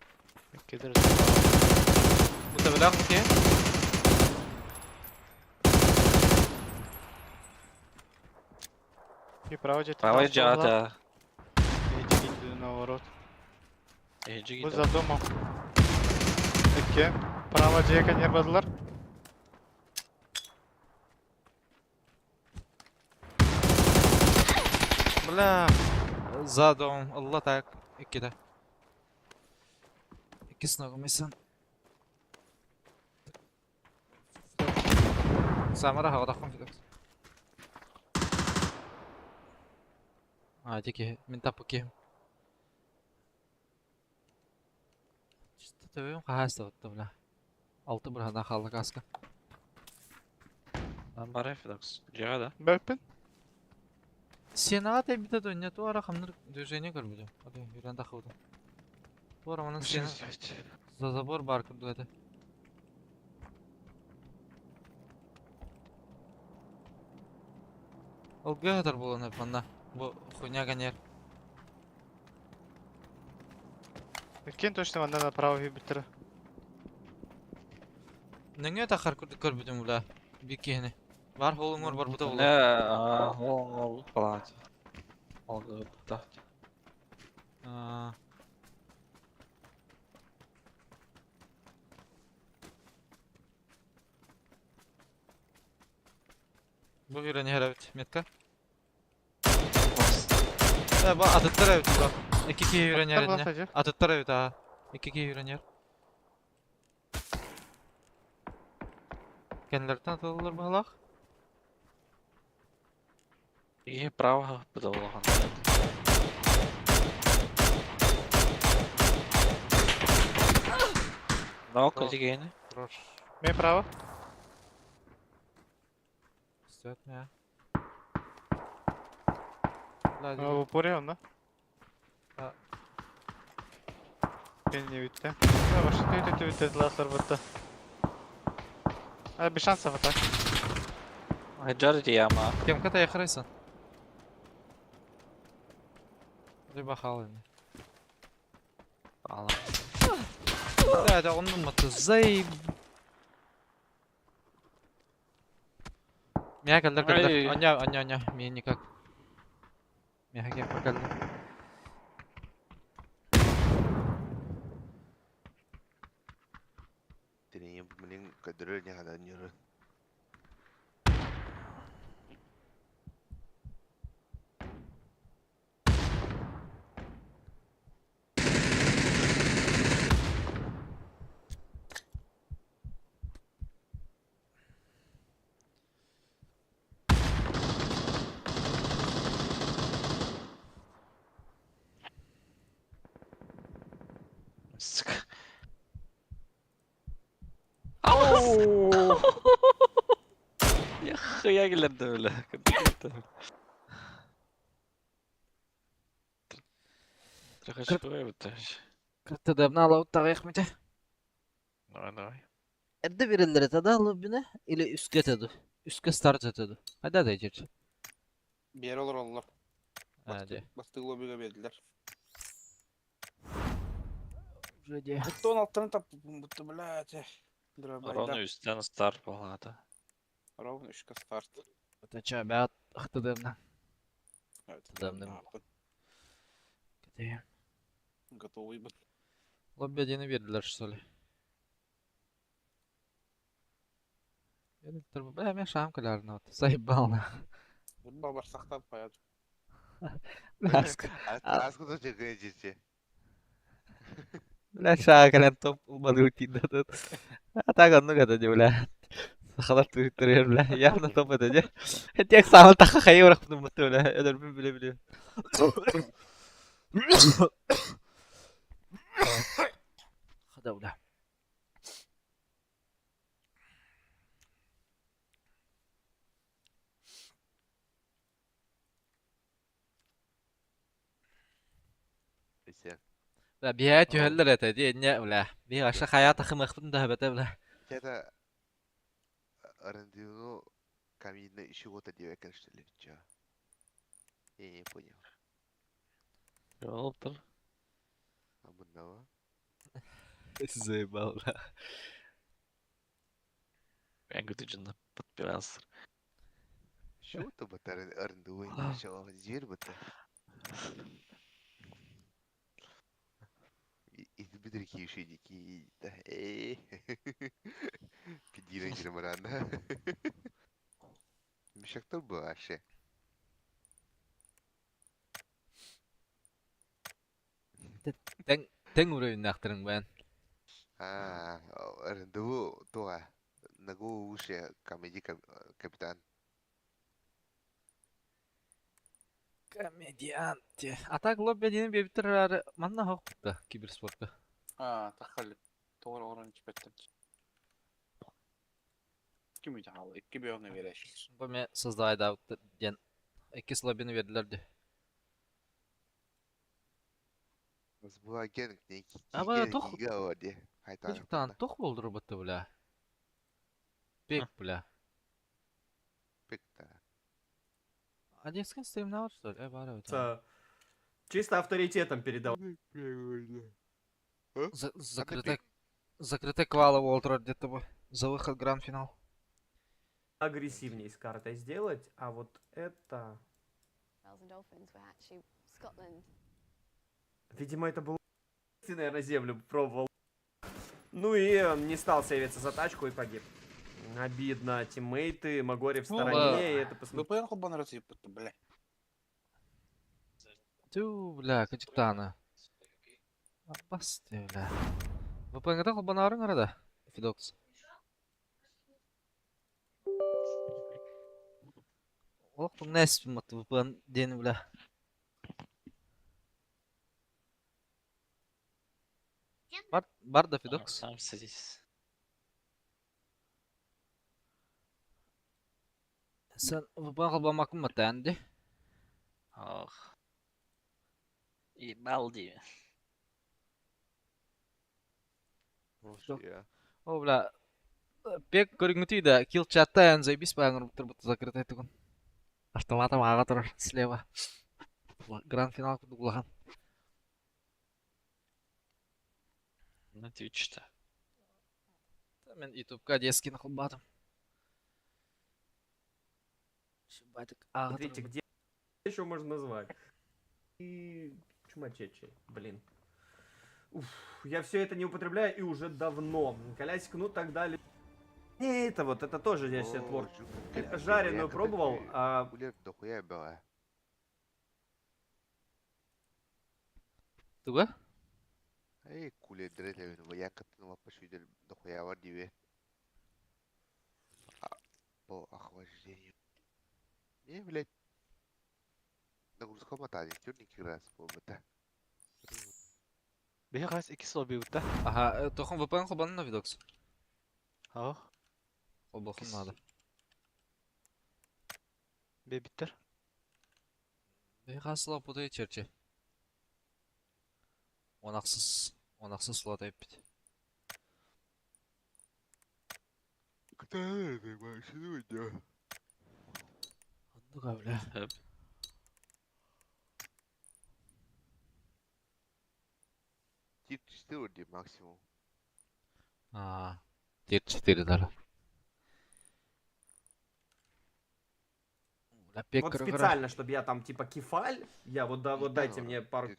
Кетер. Bu da bilen ki. И право жеті. Правый жаға. Эти иду наоборот. Эжи Бу киді. за домом. Эки. Право жека не бадылар. Бля. За дом. Allah так. 2-де. Иккисин огумайсан. Самара хавадахом фидокс. А, дики, мен тапы кем. Чисто төбөм қағаз да бля. Алты бір хана қалды каска. Бар Фидокс. Жаға да. Бәппін. Сен ата бите дөнья туара хамныр движение көрбүдүм. Hadi yürен тахыбыдым. Туара манын сен за забор бар курдук это. Ол гөтөр болон манна. Бу хуйня ганер. Кен точно манна направо битер. Неңе тахар курдук көрбүдүм бля. Биккени. Бар холуңор бар бута Не, болот. ол ол палат. Ол да. Бу үйрен хәрәбит метка. Э, ба атыттар эбит бу. Эки ки үйрен хәрәбит. Атыттар эбит а. Эки ки үйрен хәр. Кенлертен атылыр баһалах. И право буда болған. Нок эти Хорош. Мен право. Стоит меня. Бля, В упоре он, да? А. Мен не битте. Башы төйт өтө битте ластар бітті. А, без шансов а так. Хеджар яма. Кем ката яхрайсан? Либо халами. Ала. Бля, это он маты заеб. Меня калдар калдар. Ай. Аня, аня, аня, мне никак. Меня кем покалдар. Тренер, блин, кадры не надо не ры. Сука. Я хуя килерді бля. Трохи шкоя бітті. Кырты да мына лауттағы яхмете. Давай, давай. Эрде берилер этеді лоббине или үскө этеди. Үскө старт этеди. Хайда да жер. Бер олар олар. А, де. Басты лоббиге бердилер. Уже де. Бутты он алттан тап, бутты, блядь. Ровно үстен старт болады. Ровно үшке старт. Это ча, бят, хтыдымна. Evet. Тыдымным. Где? Готовый был. Лобби один бердилер, что ли? Бля, мен шам калярны вот. Заебал на. Бабар сақтап қояды. Бля, Аскуда чекай чече. Бля, шаа топ улбаны утин тут. А так он, ну это не, бля. Сахалар твиттерер, бля. Явно топ это, не? Тек сам таха хайы урах бля. Это бля, бля. Хада, бля. Все. Бля, бия түһэллэр это, ди, не, бля. Бия аша хая тахы махтын да бата, бля. Это Рандину камина еще вот одевает, что ли? Чё? Я не понял. Ёптыр. А мынного? Заебал, бля. Мен күтү подпирасыр. Что это бата Рандуин? Что? Зверь бата? И бедрики еще дикие. Да, эй. Пидира гермарана. Мешактор баше. Тең уровень нахтырың бен. А, Рандеву туа. Нагу уши комедий капитан. Комедиант. А так лобби один бебитер манна хокта киберспортта. А, тахали. Тоғыр орын чіпеттім. Кім үйде халы? Екі бүйоңы берешілер. Бу мен создавай да ден. Икки лоббини бердилер де. Сбуаген некий. Аба, тох- Тан тох болдур бутты бля. Бек бля. Пикта. А детский стрим на что ли? Э, бар это. Чисто авторитетом передавал. Закрытый закрытый квала Уолтер где-то бы за выход гранд-финал. Агрессивнее с картой сделать, а вот это... Видимо, это было... Ты, наверное, землю пробовал. Ну и не стал сейвиться за тачку и погиб. Обидно, тиммейты, Магори в Ну, стороне, и это посмотри. ВПН холбан бутты, бля. Тю, бля, качтана. Абасты, бля. ВПН гата холбанарын арада. Фидокс. Ох, нес мат ВПН ден, бля. Бар да Фидокс? Сам садись. Sen VPN холбооммаккын баттаан дии. Ох. Ебал дии. О, бля. Пек көрүҥҥүтүй да, килл чатта заебись баҕар будто закрытай тугун. Автоматом ааҕа турар слева. Гранд-финал курдук улахан. На Twitch-то. Мин ютубка детскийны холбоотум. Батик ааҕа Смотрите, турар. где еще можно назвать? И чумачечи, блин. Уф, я все это не употребляю и уже давно. Колясик, ну тогда... ли- Не, это вот, это тоже я себе твор. Жареную пробовал, а Улер дохуя была. Туга? Эй, кулер дрелевин, якатын лапашүйдер дохуя бар дибе. По охлаждению. Не, блядь. Нагрузка мотали, тюрники раз, по-моему, Биһи хас икки сыл биутта. Аха, тохон VPN холбонно Фидокс. Ох, Холбохун Кис- надо. бебиттер. Хасла путай черче. Онақсыз, онақсыз слот айыппит. Кто это вообще уйдет? Оннук бля. Хөп. Тип 4 максимум. А, тир 4 даже. Бля, пек вот көрө-көрө. специально, чтобы я там типа кефаль, я вот, да, вот Да, дайте ну, мне пару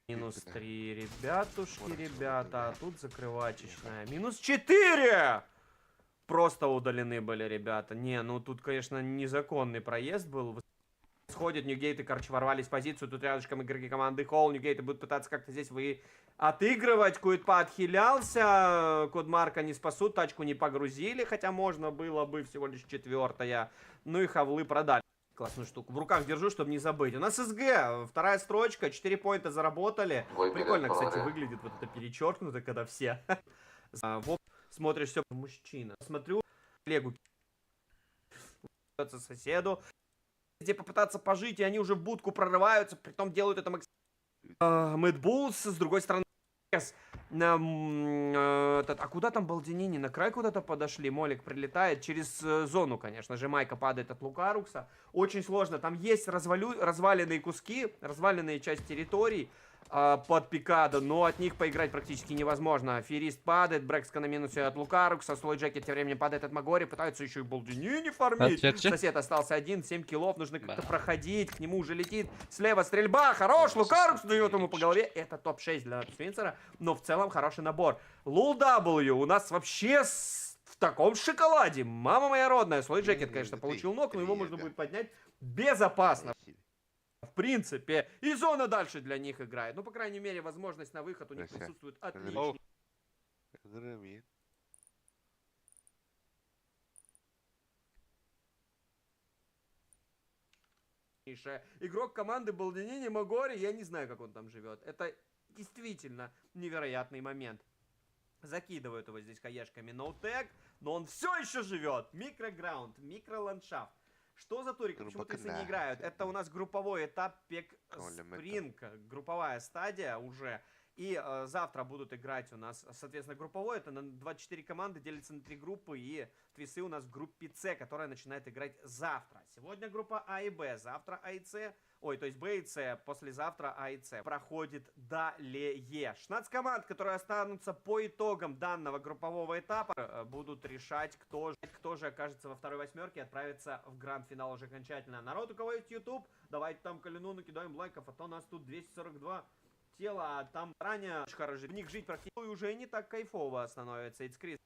Минус 3, ребятушки, Вот, ребята, а вот, тут закрывачечная. Минус 4! Просто удалены были ребята. Не, ну тут, конечно, незаконный проезд был. Сходят Ньюгейты, короче, ворвались в позицию. Тут рядышком игроки команды Холл. Ньюгейты будут пытаться как-то здесь вы отыгрывать. Куитпа отхилялся. Код Марка не спасут, тачку не погрузили, хотя можно было бы всего лишь четвертая. Ну и хавлы продали. Классную штуку. В руках держу, чтобы не забыть. У нас СГ, вторая строчка, 4 поинта заработали. Прикольно, кстати, выглядит вот это перечеркнуто, когда все. А, Вот, смотришь, все, мужчина. Смотрю, коллегу соседу, где попытаться пожить, и они уже в будку прорываются, притом делают это максимально. Мэтт Буллс, с другой стороны, С. На, этот, а куда там Балдинини? На край куда-то подошли. Молик прилетает через зону, конечно же. Майка падает от Лукарукса. Очень сложно. Там есть разваленные куски, разваленные части территорий под Пикадо, но от них поиграть практически невозможно. Ферист падает, Брэкска на минусе от Лукарукса, Слой Джекет тем временем падает от Магори, пытаются еще и Балдинини фармить. Черчи. Сосед остался один, 7 киллов, нужно как-то Да. проходить, к нему уже летит слева стрельба, хорош, Ой, Лукарукс сосед дает ему по отлично. голове, это топ-6 для Свинсера, но в целом хороший набор. Лул W у нас вообще в таком шоколаде, мама моя родная, Слой Джекет, конечно, получил ног, но его можно будет поднять безопасно. В принципе, и зона дальше для них играет. Ну, по крайней мере, возможность на выход у них Здрасте. присутствует отлично. Громит. Игрок команды Балдинини Магори, я не знаю, как он там живет. Это действительно невероятный момент. Закидывают его здесь хаешками ноутег, но он все еще живет. Микрограунд, микроландшафт. Что за турик? Почему твисы не играют? Это у нас групповой этап Пек Спринг. Групповая стадия уже. И завтра будут играть у нас, соответственно, групповой. Это на 24 команды, делится на 3 группы. И твисы у нас в группе С, которая начинает играть завтра. Сегодня группа А и Б, завтра А и С. Ой, то есть Б и С, послезавтра А и С. Проходит далее. 16 команд, которые останутся по итогам данного группового этапа, будут решать, кто же окажется во второй восьмерке и отправится в гранд-финал уже окончательно. Народ, у кого есть YouTube, давайте там Калину накидаем лайков, а то нас тут 242 тела, а там ранее очень хорошо. В них жить практически уже не так кайфово становится. It's Chris.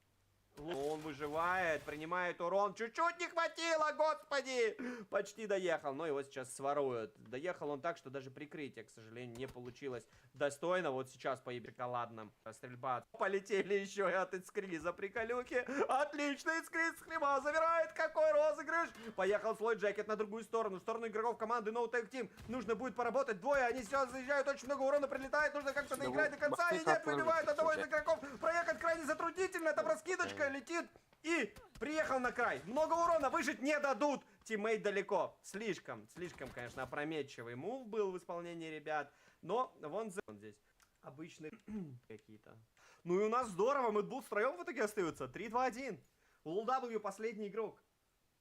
Он выживает, принимает урон. Чуть-чуть не хватило, господи! Почти доехал, но его сейчас своруют. Доехал он так, что даже прикрытие, к сожалению, не получилось достойно. Вот сейчас по шоколадным стрельба. Полетели еще и от Искриза приколюки. Отлично, Искриз Скрима забирает. Какой розыгрыш! Поехал слой Джекет на другую сторону. В сторону игроков команды No Tag Team. Нужно будет поработать. Двое, они сейчас заезжают. Очень много урона прилетает. Нужно как-то доиграть до конца. И нет, выбивают одного из игроков. Проехать крайне затруднительно. Там раскидочка летит. И приехал на край. Много урона, выжить не дадут. Teammate далеко. Слишком, слишком, конечно, опрометчивый move был в исполнении ребят. Но вон он здесь. Обычные какие-то. Ну и у нас здорово, мы будут втроем в итоге остаются. 3-2-1. У LW последний игрок.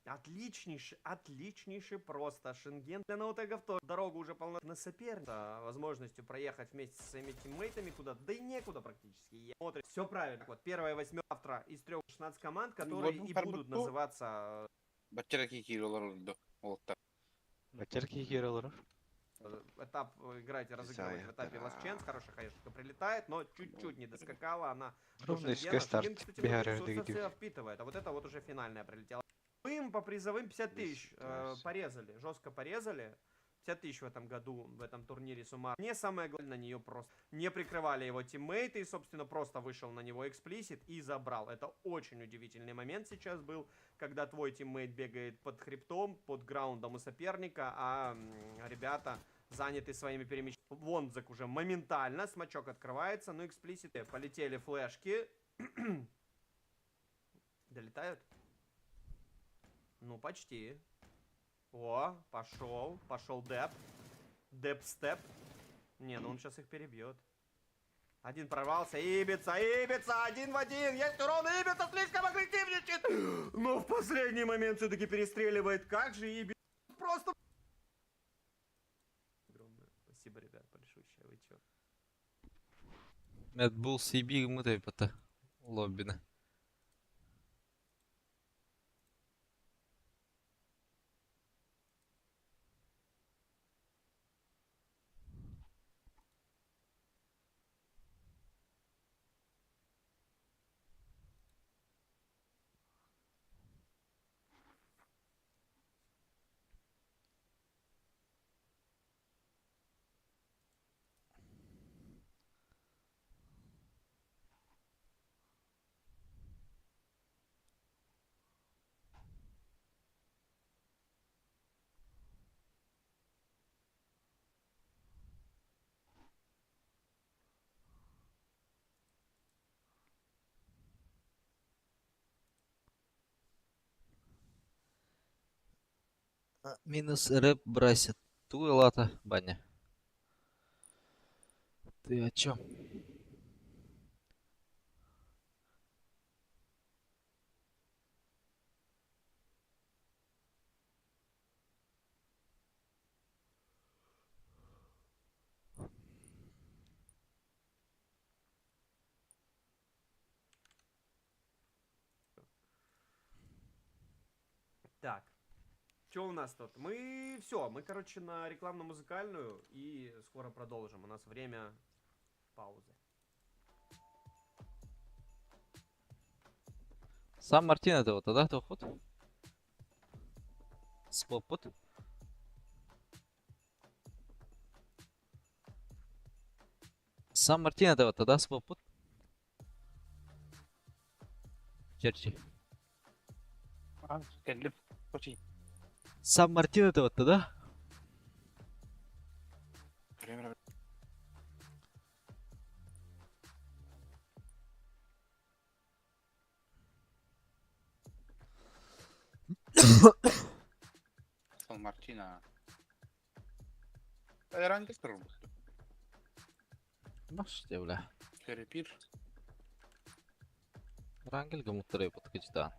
Отличнейший, отличнейший просто Шенген для ноутегов тоже. Дорогу уже полна на соперника. Возможностью проехать вместе со своими тиммейтами куда-то. Да и некуда практически. Все правильно. Вот первая восьмерка завтра из трех 16 команд, которые и будут называться Баччара кииролор олордо. Олта. Бачарки хералар. Этап играть и разыгрывать в этапе Last Chance. Хорошая, конечно, прилетает, но чуть-чуть не доскакала она до Ровно Шенгена. старт. Шенген, кстати, много ресурсов себя впитывает. А вот это вот уже финальная прилетела. Им по призовым 50 тысяч порезали, жестко порезали. 50 тысяч в этом году, в этом турнире суммарно. Не самое главное, на нее просто не прикрывали его тиммейты, и, собственно, просто вышел на него эксплисит и забрал. Это очень удивительный момент сейчас был, когда твой teammate бегает под хребтом, под граундом у соперника, а ребята заняты своими перемещениями. Вонзак уже моментально, смачок открывается, ну эксплисит. Полетели флешки. Долетают? Ну, почти. О, пошел, пошел деп. Деп-степ. Не, ну он сейчас их перебьет. Один прорвался. Ибица, Ибица, один в один. Есть урон, Ибица слишком агрессивничает. Но в последний момент все-таки перестреливает. Как же Ибица? Просто... Огромное спасибо, ребят, большущее. Вы чё? Mad Bull CB мы это лоббина. Минус рэп бросит. Ту лата, баня. Ты о чем? Так. Что у нас тут? Мы все, мы, короче, на рекламно-музыкальную и скоро продолжим. У нас время паузы. Сам Мартин это вот, да, ход? Спопот. Сам Мартин это вот, да, спопот? Черчи. Кэллим. Сам Мартин это вот, да? Примерно. Сан Мартина. Эрангел турбут. Маш бля. Перепир. Рангель гамуттары подкачта.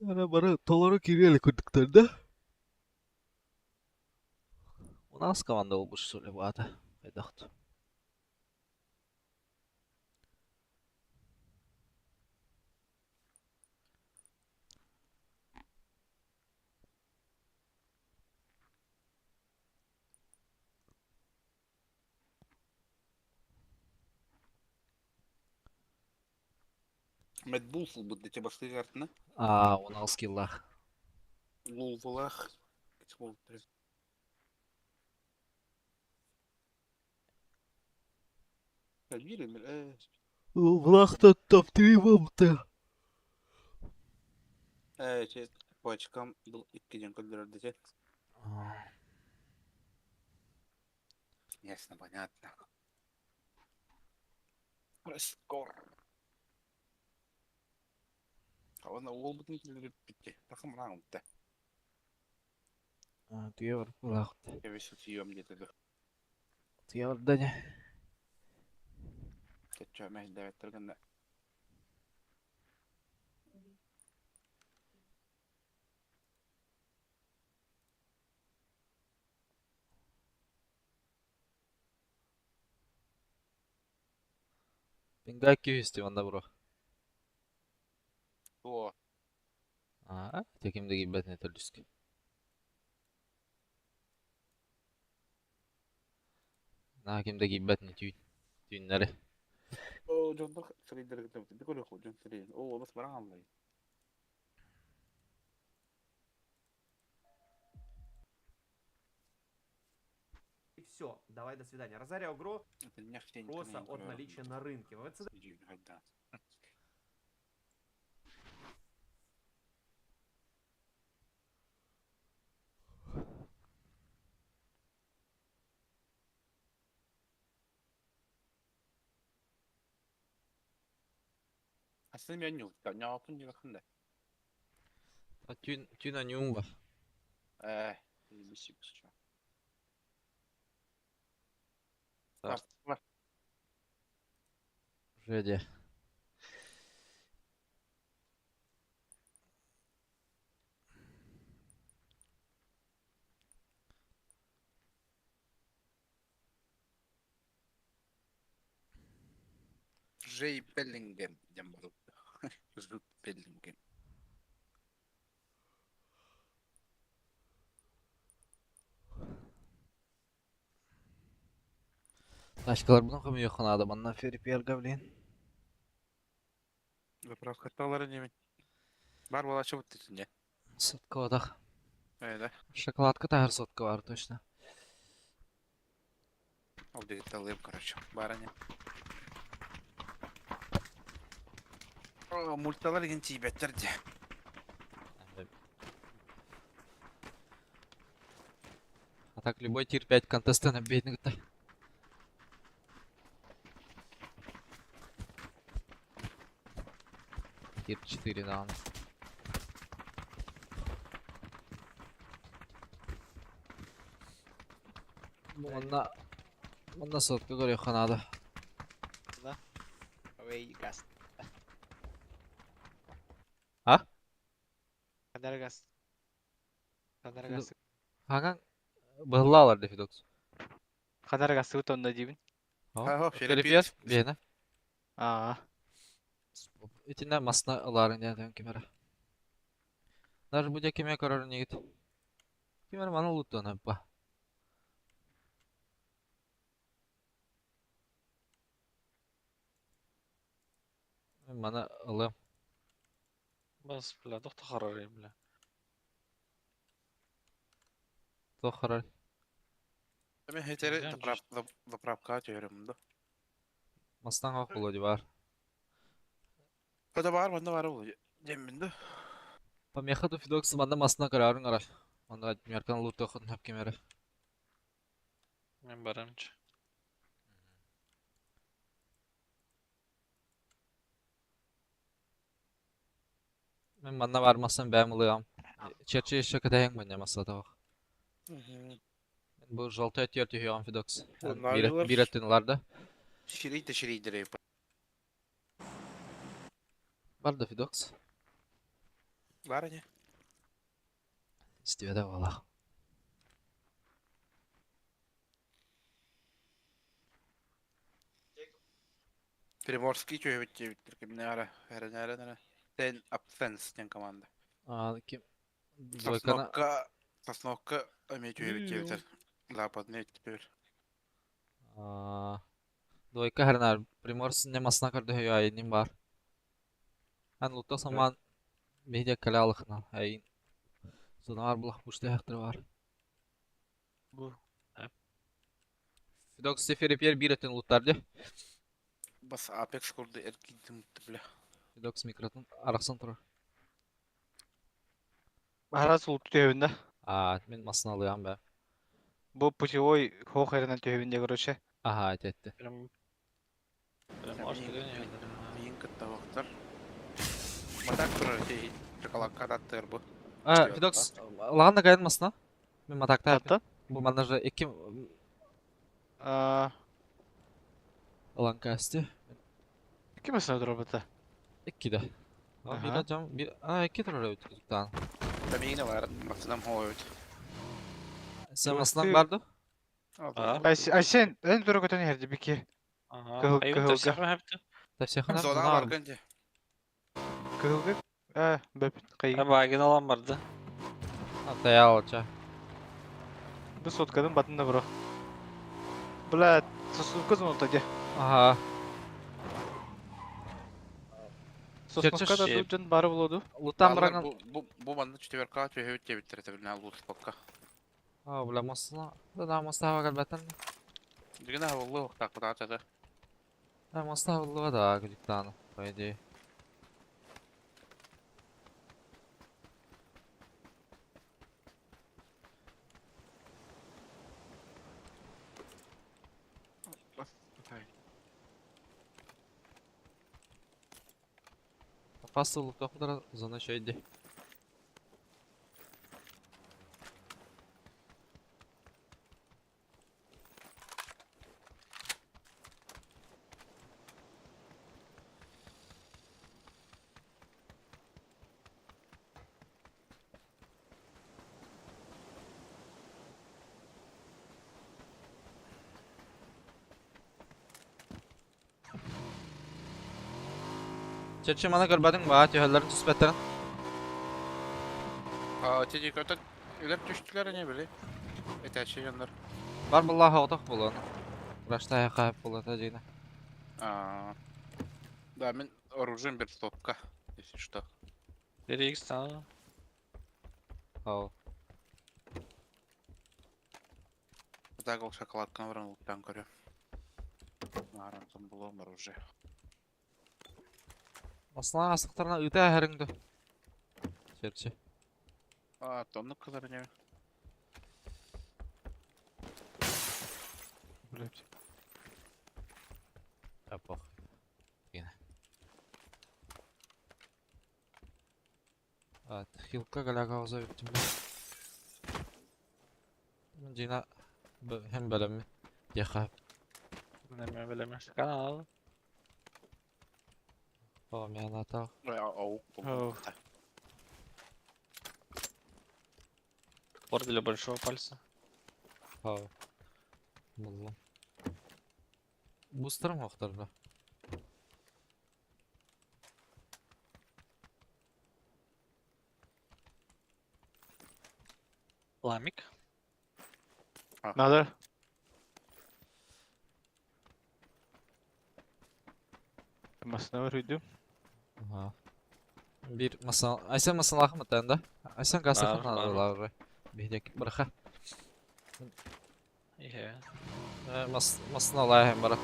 Ара бары толору кирели курдуктар да? У нас команда болбуш что ли баата. Айдахт. Мэдбул сылбыт дече бастыгы артына. Аа, 16 киллах. Лулвалах. Влахта топ-3 болбута. Э, почкам икки ден көрдөрөр дече. Ясно, понятно. Скор. Оны ол бүтін келіп бітті. Тақым раундта. Туя бар булах. Кебес съем где-то. Туя бар да не. Кетчө мәһдәветтер гында. Пинга 200 ванда бро. О, Аа, текимде кийбетине төлүскө. На кимде кийбетине түйүн. Түйүннәре. О, жондар сирейдер гында. Бикор yok, жон сирей. О, бас баран аллай. И все, давай до свидания. Розарио Гро Это нефть. просто от наличия на рынке. ВЦД Aslında мен yok. Ne yapın diye bakın da. Түйүн түйүн анюм ба. Э, bir şey. Старт. Бар. Жеде. Джей Беллингем дем бар. Жут Беллингем. Тачкалар бұның көмө йоханады. Манна ферипиерга, блин. Заправка талары немен. Бар бола чабыт десин Сотка одах. Öyle. Шоколадка тагыр сотка бар точно. Ол деген алайым, короче. Барыня. О, мульталар деген тиибеттер де. А так любой тир 5 контеста на бейтинг-то. Тир 4, да. Манна манна сотка көрө ханада. Away gas. А? Канар газ. Канар газ. Хаган быһыллаалар дефидокс. Канар газ тонна дибин. Ха, Филиппиер бена. Аа. Итинне масна ыларын дядым кемера. Даже буде кеме көрөр негит. Кемер мана луттана ба. Мана ылым. Бас, бля, доктор харарый, бля. Тохарар. Мен хетери Жан заправка төөрөм да. Мастан хакулы бар. Када бар, мында бар ол. Жеммин да. Помеха до Фидокс манда масна карарын арар. Онда меркан лутта хот хап кемере. Мен барамчы. Мен манна бармасам бәм ылыгам. Черче еще кадайың мен масла тавах. Бу желтый тер түйгөн Фидокс. Биреттин да. Ширей да ширей дерей. Бар да Фидокс. Бар не? Истебеде валах. Приморский чөйбүт жебиттер кимне ара, ара ара ара. Тен Апсенс ден команда. А, ким? Двойкана. Сосновка, Сосновка эме чөйбүт жебиттер. Западный теперь. Двойка хернар. Приморс не масна көрдө айним бар. Эн лутта самаан биһиги кэлэ алыхна. Эйин. Зонаар булах пуштайахтар бар. Бу. Федокс Сеферепьер биир өттүн луттарды. Бас Apex курду эргийдим бля. Федокс микротун арахсан турар. Араас улуту түһэбин да. Аа, мин масыналыам бэ. Бу путевой хоох эрэнэн түһэбин дии короче. Аха, этетти. Прям... Прям может Миин кытта вахтар. Матак турар ти шоколадка таттыр бу. А, Федокс, лаган да кайын масына. Мин матакта. Аттан? Бу манна же икки Аа, ылан касти. ким эсне турар Икки да. А, бир Аха. жам бир а икки турар өтүп тутан. Тамиина бар, масынам хоойут. Сен масынан барды? А? Айсен, эн тура көтөн иһэрди бики. Ага. Кыһыл- Айыл кыһылга. тапсахма хапты. Тапсахана Зона бар кенде. Кыһылгы? Э, бэп, кайгы. Багин алан барды. Атаялча. Бу соткадан батын да бро. Бля, сосулка зоната де. Ага. Сосулка да Чертеж. дужан бары болоду. Лутан бараган. Бу бу бу манна четверка түһөбүт диэбиттэр этэ билнэ лут бакка. А, бля, масына. Да, да, масына багал баттан. Дигена хавыллы так кутаата да. Да, масына булды да, күдүктан. По идее. Фасыл лутахтар зона шойди. Чече мана көрбәдең ба, түйәләрен түспәттерен. А теди көтөт үлеп түштүлөр не биле. Этәче яндар. Бар булла хавтак булан. Рашта яка була та жина. А. Да, мен оружием бер стопка, если что. Бери X тана. Хау. Так ол шоколадканы баран луттан көрөм. Нарантын булуом оружие. Масына асыктарына ыта хәреңде. Черче. А, тонну кылар не. Блядь. Апох. Гене. А, хилка галяга оза биттим. Мен жина hem бәләм. Яха. Неме билеме. Канал. О, мен ата. Ау. Оу. Пор для большого пальца. Хау. Булла. Бустерым охтар бла. Ламик. Надо. Масына бар үйдүм. Ага. Бир масал, Айсен масалахым атанда. Айсен гасахым Бар, бар. надалар. Биhdek браха. Ихе. Мас масналахым бара.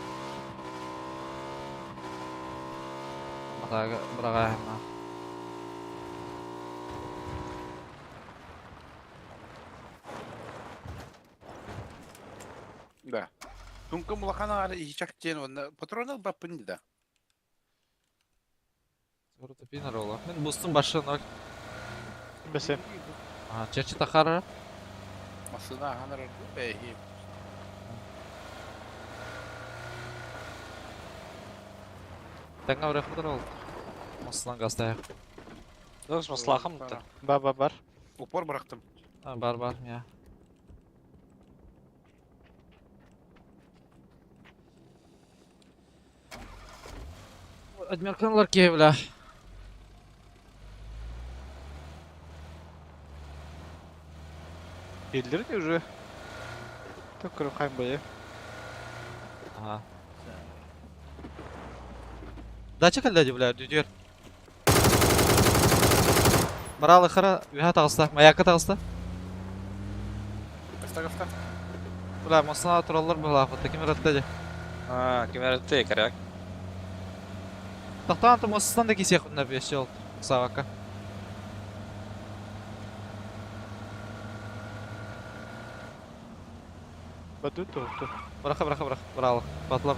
Матага брага. Да. Тунка мулахана ары ичак тен онна патроны баппын да. Скоро пинар ола. Мен бустун башы ноль. Бесе. А, чечи тахара. Масына ханар бэхи. Таңга урахмыдар ол. Маслан гастая. Докс маслахым да. Бар бар бар. Упор bıraktım. А, бар бар я. Адмирканалар кевля. Келдер не уже. Так көріп қайын бойы. Ага. Дача калда бля, дүдер. Бараалыхара үһэ таҕыста, маякка таҕыста. Каста каста. Бля, мостана тураллар быһалаахпыт, ким ыратта дьэ. А, ким эрэ коряк. Тохтоон мостан да кисиэх на бешел савака. Баду туохту. Быраха, быраха, бырах, быраалык. Батла.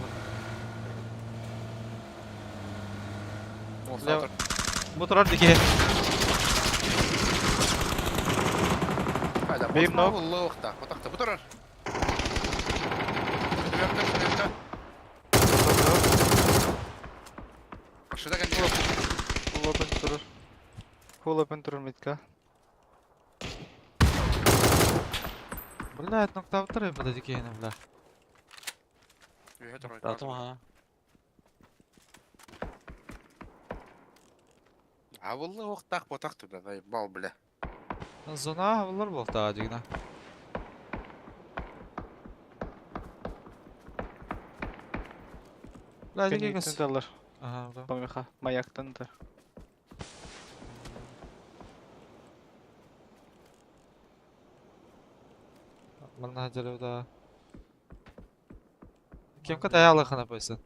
Мостана Бу турар дики. Хайда, Бир мостана ног. буллуохта. Потахта бу турар. Түбәктә, түбәктә. Шуда кән Full open турur. Full open турur митка. Бля, ноктавтыр бу дики бля. Үһә турар. Татым ха. А буллуохта потахта да бал бля. Зона булар болта дигна. Бля, дики Кенниттен кыз. талар. Ага, бля. Помеха. Маяктан да. Манна да. Кем катаялы хана бойсын.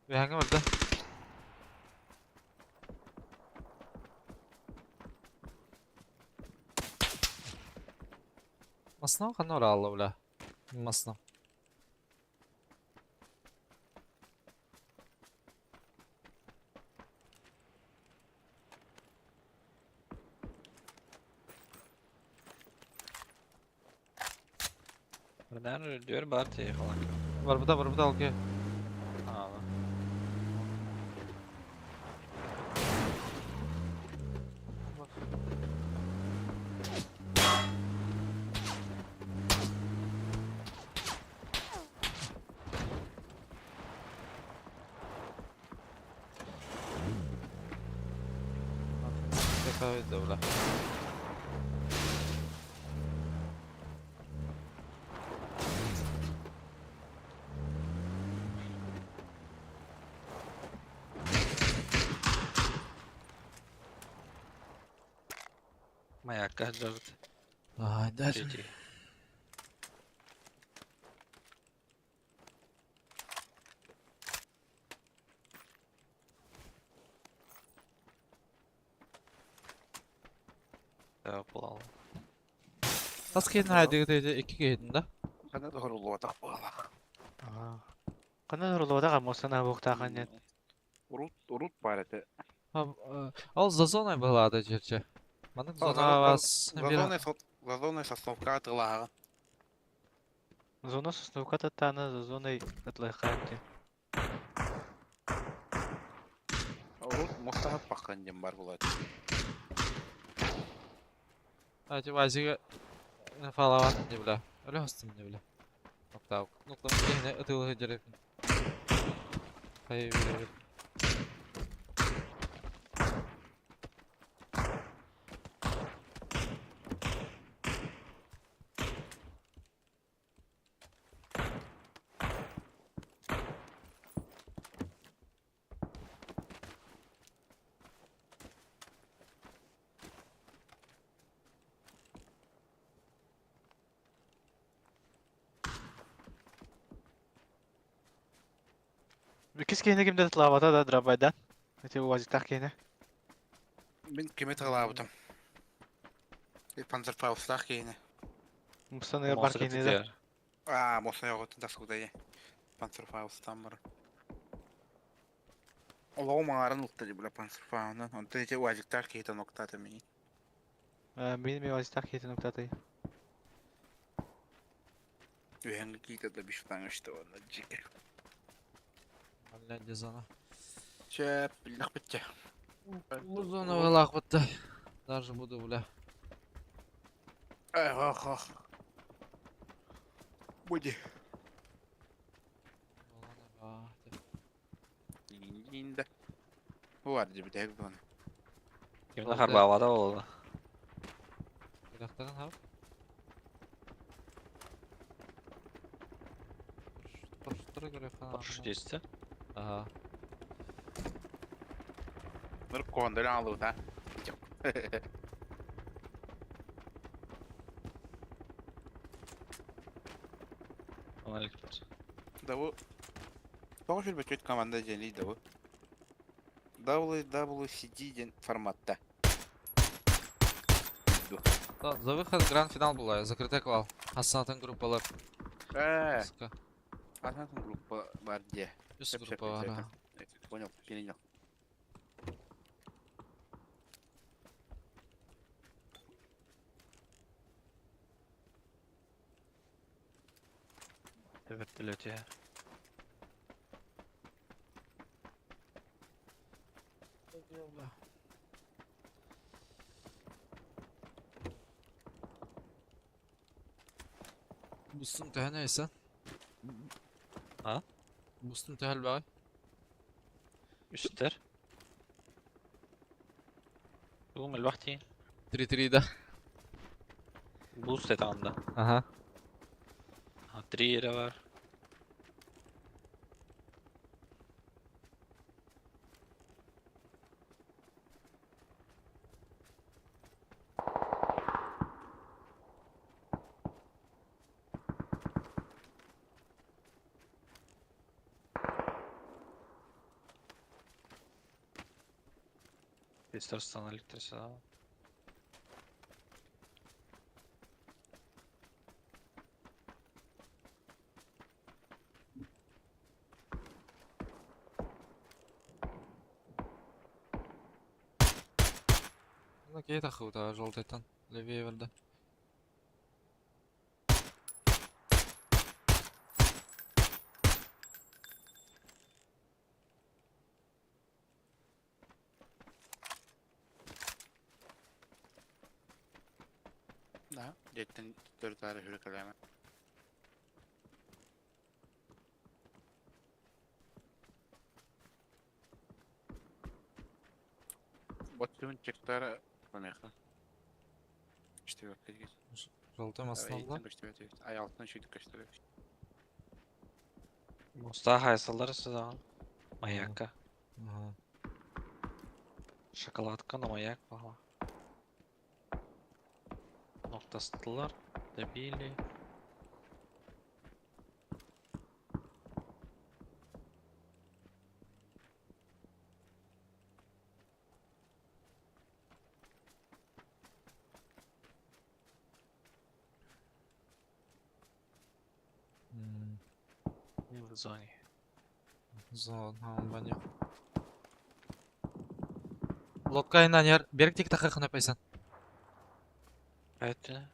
Бәһәңе барда. Масна хана ора бля. Масна. Nerede diyor Barty falan. Бар буда, бар буда алге. А, Такая бля. Маякка дөрт. Ай, даже. Третий. Да, плал. Тас кейдин хайдыгы iki кейдин да. Хана да хорулуота була. Аа. Канан урлуода мостана буктахан нет. Урут, урут бар эте. Ол за зоной была да жерче. Маннык зона вас. Зазонный сот, зазонный сосновка атылага. Зона сосновка татана за зоной атлайханти. Урут мостана паккан дем бар булат. Ати вазига фалават не бля. Өлө хостым не бля. Нокта. Нокта кehine ытылы жереп. Хай бир. Кис кейне кимде татлавата да драбайдан. Эти уазиктах кейне. Мин кеме тылабытым. Панцерфаустах кейне. Мустан бар кейне да. А, мостана йоготун таскуда Панцерфаустан бар. Олоҕу маҥарын ылта дии бля панцерфаунан. Онтон ити уазиктаах киһитэ ноктаата мини. Мин ми уазиктах кейте ноктатай. Үһэҥҥэ киитэ да биш таҥашта уонна дьике. Бля, де зона. Чэ, биллэх битчэ. Бу зона была бутта. Даже буду, бля. Эх, ох, ох. Буди. Инде. Бу бар дии бүтэһик буолан. Кимде харбаабата буолла. Билахтарын хап. Порш 10. Ага. Ныр кондыр алыта. Аналиктар. Да бу 924 команда диэний да бу. WWCD диэн форматта. За выход в гранд-финал была, закрытый квал. Ассанатын группалар. Э, Сука. Ассанатын группа бар де. Үс группа бар. Понял, перенял. Вертолете. Бустун төһө нейсе? А? Бустун төһөл баҕай? Үстер. Тугум элбэхтии. 3-3 да. Boost et анда. Аха. А, 3 эрэ бар. Пестерстан электричество. Ну, киһи тахыбыта желтайтан. Левее барда. Да, деттен төртары хүрекелеме. Бот чектара помеха. Четверка есть. Желтый основной. Ай, алтын шүйдік көштірі. Musta хайсалар сызаған. Маякка. Ага. Шоколадка на маяк бағала. Ноктастылар. Добили. М, Не в зоне. Зона, баня. Лодка инанер. Берг тик тахы хына пайсан. Это.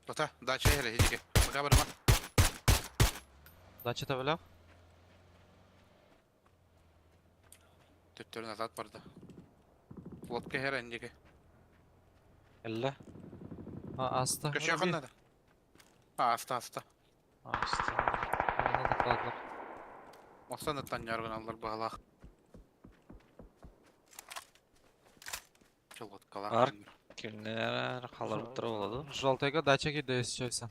Тота, дача хере, хедике. Пока барма. Дача табылях. Төттөрү назад барды. Лодка хере, индике. Элла. А, аста. Көшө якын А, аста, аста. Аста. Осан аттан яргын алар бағалақ. Лодкалар. Ар. Кимнер қалар отырып болады. Желтыйга дача киде сейчас.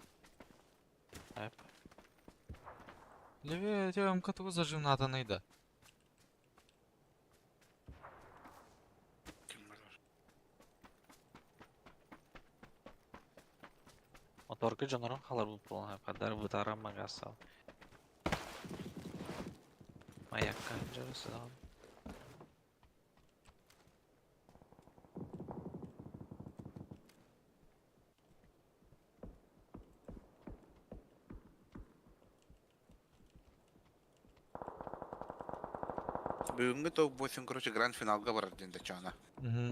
Эп. Левее тебя МК зажим надо найда. Моторка жонорон қалар болып болған. Қадар бұтара магаса. Маякка жарысы Бүгүнгү топ 8, короче, гранд финалга барар денде чана. Угу.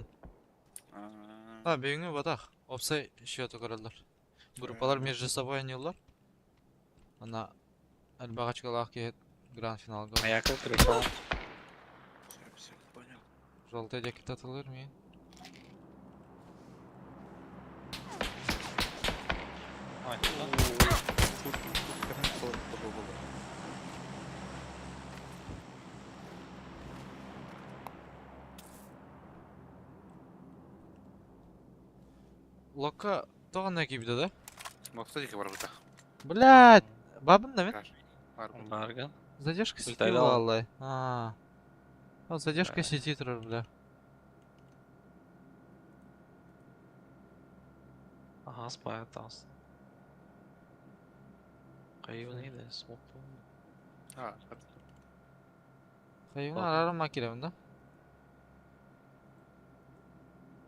Да, бүгүнгү батах. Опсай счету көрөлөр. Группалар между собой ойнуулар. Ана Альбагачкалаах киһи гранд финалга. Маякка крышал. Все, понял. Желтый диэки татылыр мин. Ой, Лока тоҕо кибде да? Мокса дике бар бута. Блядь, бабын да мен? Бар бу. Барган. Задержка сети Ултайда ал. валлай. А. О, задержка сети турар, бля. Аас баайа таас. Кайыбын иде, смок. А, Хайван арарым макирем да.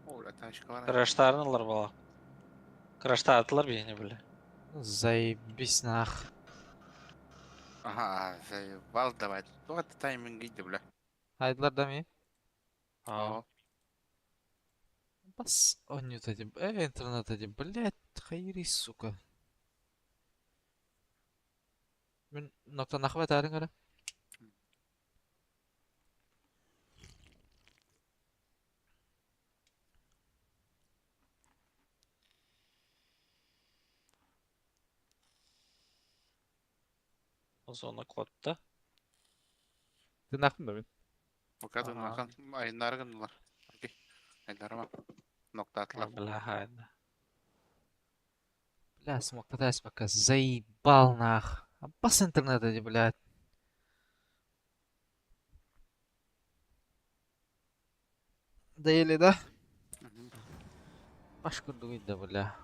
О, тачка Краштарын алар бала. Краштардылар бейне біле. Заебись нах. Ага, заебал давай. Вот тайминг иди, бля. Хайдылар да ми? Аа. Бас онньута ди. Интернет ди. Блять, хайри, сука. Мин ноктан нахва тарын кара. Зона кодта. Ты нахын да мин. Пока Ага. нахан айнаргынлар. Окей. Айнарма. Нокта атлар. Бля, хайда. Бля, смог татась пока. Заебал нах. А бас интернет ди, блядь. Доели, да? Баш курдук да, бля.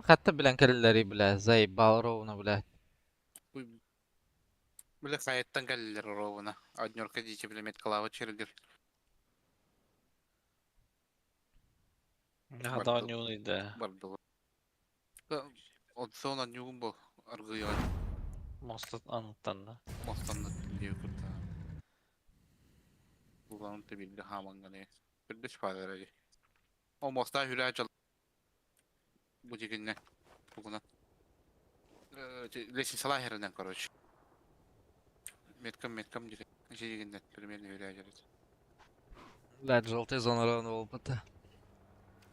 Хатта белән кереләр, бля, заебал ровно, бля. Бля, хайттан кәлләр ровно. Однерка дичи, бля, меткалава чиргер. Хада онньуун иде. Барды. Отсон однюгун бу. Аргыйон. Мост ануттан да. Мостанны дип курта. Булган тебилде хаманганы. Бирде шпалер ади. О моста хүрә жал. Бу дигәнне. Бугына. Лесин салахеринен, короче. Меткам меткам дигән. Дигәнне примерно хүрә жал. Блядь, желтый зона ровно опыта.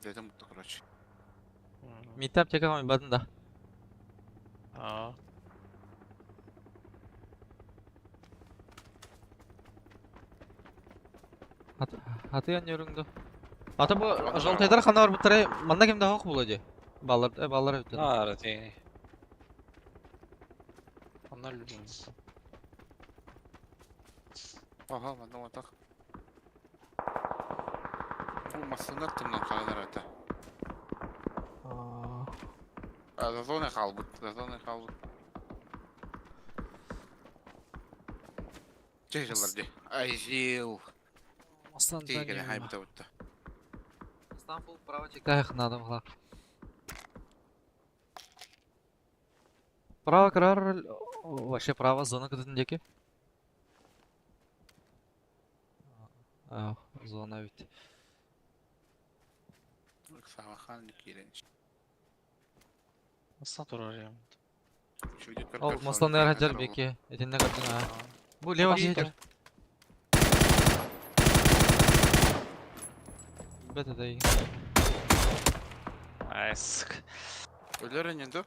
Дедем бутты, короче. Митап тека бадын да. Аа. Аты yanıyorum Ата бу желтыйдар хана бар бутары манда кимде хок була ди. Баллар, баллар өттө. Ара тени. Онна любим. Ага, манда матак. Бу масыннар тымнан калалар ата. А, зона калбыт, зона калбыт. Чежелер ди. Айзил. Мастан Тигеле хайбыта бутта. Стамбул право чекта надо могла. Право карар вообще право зона кытын деки. А, зона ведь. Савахан кирен. Мастан турар ям. Ол мастан хаджар беки. Этинне катын а. Бу лево жер. Бета да. Ай, сука. Өлөр энде.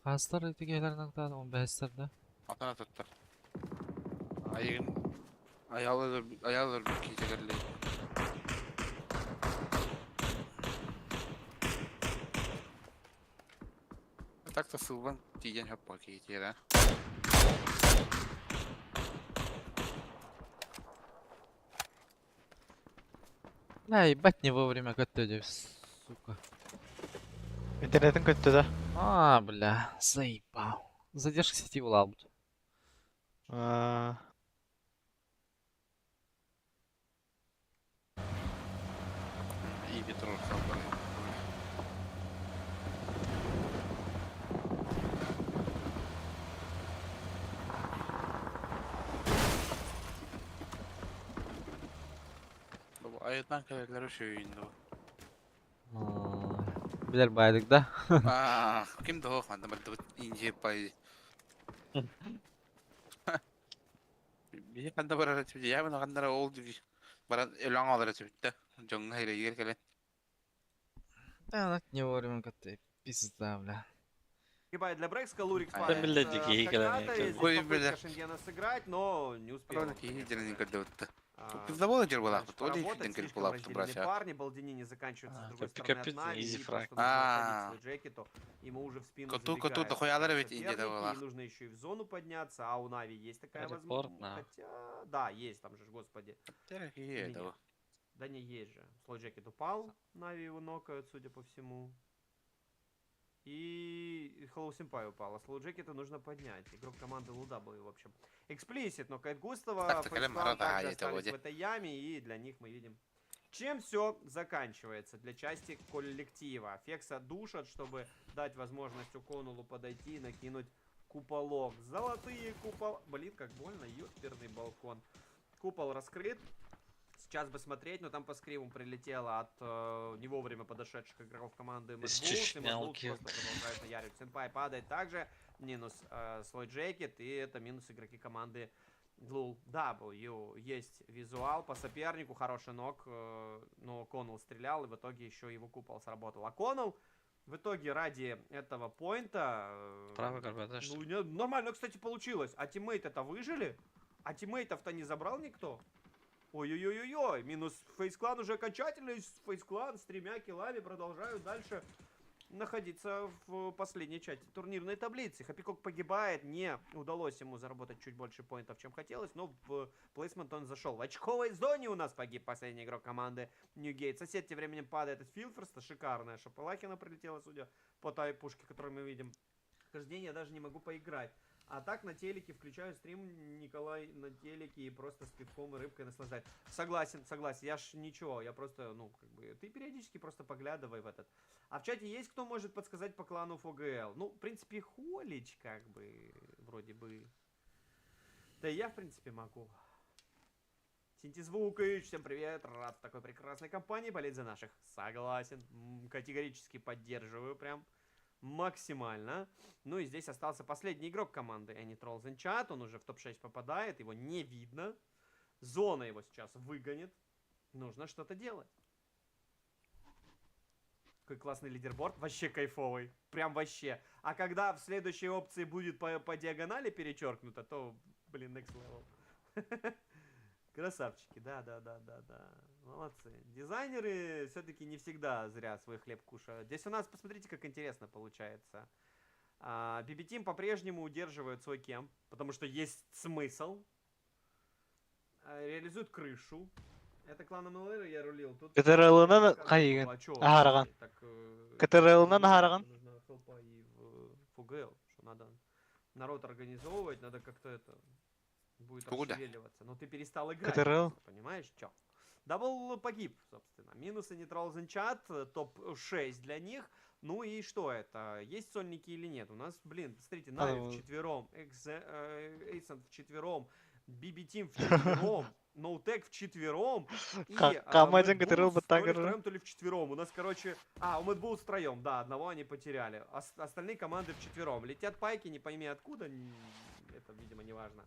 Хастар этигелерин та 15 да. Атана туттар. Айыгын аялы аялы бир кийжегерлей. Так-то сылбан тиген хаппа кейтер, а. Бля, ебать не вовремя көттө сука. Интернетин көттө да. А, бля, заебал. Задержка сети была будет. Аа. И ветрор салбан. Бу айытан кэлэлэр өшөйүн Билер байдык да. Аа, ким да хох манда барды инже пай. Би канда барар тип я мен кандара ол диги. Баран элан алар тип да. Жоңга хере егер келе. Да, так не вовремя көттө. Пизда, бля. Погибает для Брэкска, Лурик Да, спадает блядь, с дикие Хаката, игры, здесь Ой, попытка бля. Шенгена сыграть, но не успел. Ровно он, кихи конечно дерен же, көрдө а, Пиздабола жер була. дальше Оли поработать. фиден келип Слишком була разделены брася. парни, Балдинини заканчивается с А, другой это стороны от пикапит, Нави, изи и фраг. просто нужно уходить А. свой Джекету, ему уже в спину Коту, коту, забегают дохуялар ведь инде соперники, да була. и нужно еще и в зону подняться, а у Нави есть такая Репорт, возможность. на. Хотя, да, есть там же, ж, господи. Или нет? Да не, есть же. Слой Джекет упал, Нави его нокают, судя по всему. И Hello Senpai упал. А Slow Jacket нужно поднять. Игрок команды Луда был, в общем. Эксплисит, нокает Густава. Так, так, FaZe Clan Рада, также это остались вроде. в этой яме. И для них мы видим, чем все заканчивается для части коллектива. Фекса душат, чтобы дать возможность Уконулу подойти и накинуть куполок. Золотые купол... Блин, как больно, ёперный балкон. Купол раскрыт. Сейчас бы смотреть, но там по скриму прилетело от не вовремя подошедших игроков команды Mad Из Bulls, и Mad Bulls Чечнялки. просто продолжает наяривать. Сенпай падает также. Минус слой Джекет, и это минус игроки команды Лул W. Есть визуал по сопернику, хороший нок, но Коннелл стрелял, и в итоге еще его купол сработал. А Коннелл в итоге ради этого поинта... Право, горбата, что ну, у него нормально, кстати, получилось. А тиммейты-то выжили? А тиммейтов-то не забрал никто? Ой-ой-ой-ой-ой, минус FaZe Clan уже окончательно, и FaZe Clan с тремя киллами продолжают дальше находиться в последней части турнирной таблицы. Хапикок погибает, не удалось ему заработать чуть больше поинтов, чем хотелось, но в плейсмент он зашел. В очковой зоне у нас погиб последний игрок команды Ньюгейт. Сосед тем временем падает от Филферста, шикарная Шапалахина прилетела, судя по той пушке, которую мы видим. Каждый день я даже не могу поиграть. А так на телеке включаю стрим Николай на телеке и просто с пивком и рыбкой наслаждаюсь. Согласен, согласен. Я ж ничего, я просто, ну, как бы, ты периодически просто поглядывай в этот. А в чате есть кто может подсказать по клану ФГЛ? Ну, в принципе, Холич, как бы, вроде бы. Да и я, в принципе, могу. Синтезвукович, всем привет, рад в такой прекрасной компании болеть за наших. Согласен, категорически поддерживаю прям максимально. Ну и здесь остался последний игрок команды Any Trolls in Chat. Он уже в топ-6 попадает, его не видно. Зона его сейчас выгонит. Нужно что-то делать. Какой классный лидерборд. Вообще кайфовый. Прям вообще. А когда в следующей опции будет по диагонали перечеркнуто, то, блин, next level. Красавчики, да. Молодцы. Дизайнеры все-таки не всегда зря свой хлеб кушают. Здесь у нас, посмотрите, как интересно получается. BB Team по-прежнему удерживает свой кемп, потому что есть смысл. Реализуют крышу. Это клан МЛР я рулил. Тут КТРЛ-нан сказано хайыгын. было, а чё, Аһараган. так, КТРЛ-нан аһараган. Нужно хелпа и в ФГЛ, что надо народ организовывать, надо как-то это будет Куда? расшевеливаться. Но ты перестал играть, КТРЛ. просто, понимаешь, чё? Дабл погиб, собственно. Минусы не Trolls in Chat, топ-6 для них. Ну и что это? Есть сольники или нет? У нас, блин, смотрите, Нави А, вчетвером, Эйсент вчетвером, BB Team вчетвером, Ноутек вчетвером и, Камазин Mad КТРЛ Bulls то ли Батагр. втроем, то ли вчетвером. У нас, короче... А, у Mad Bulls втроем, да, одного они потеряли. Остальные команды вчетвером. Летят пайки, не пойми откуда, это, видимо, не важно.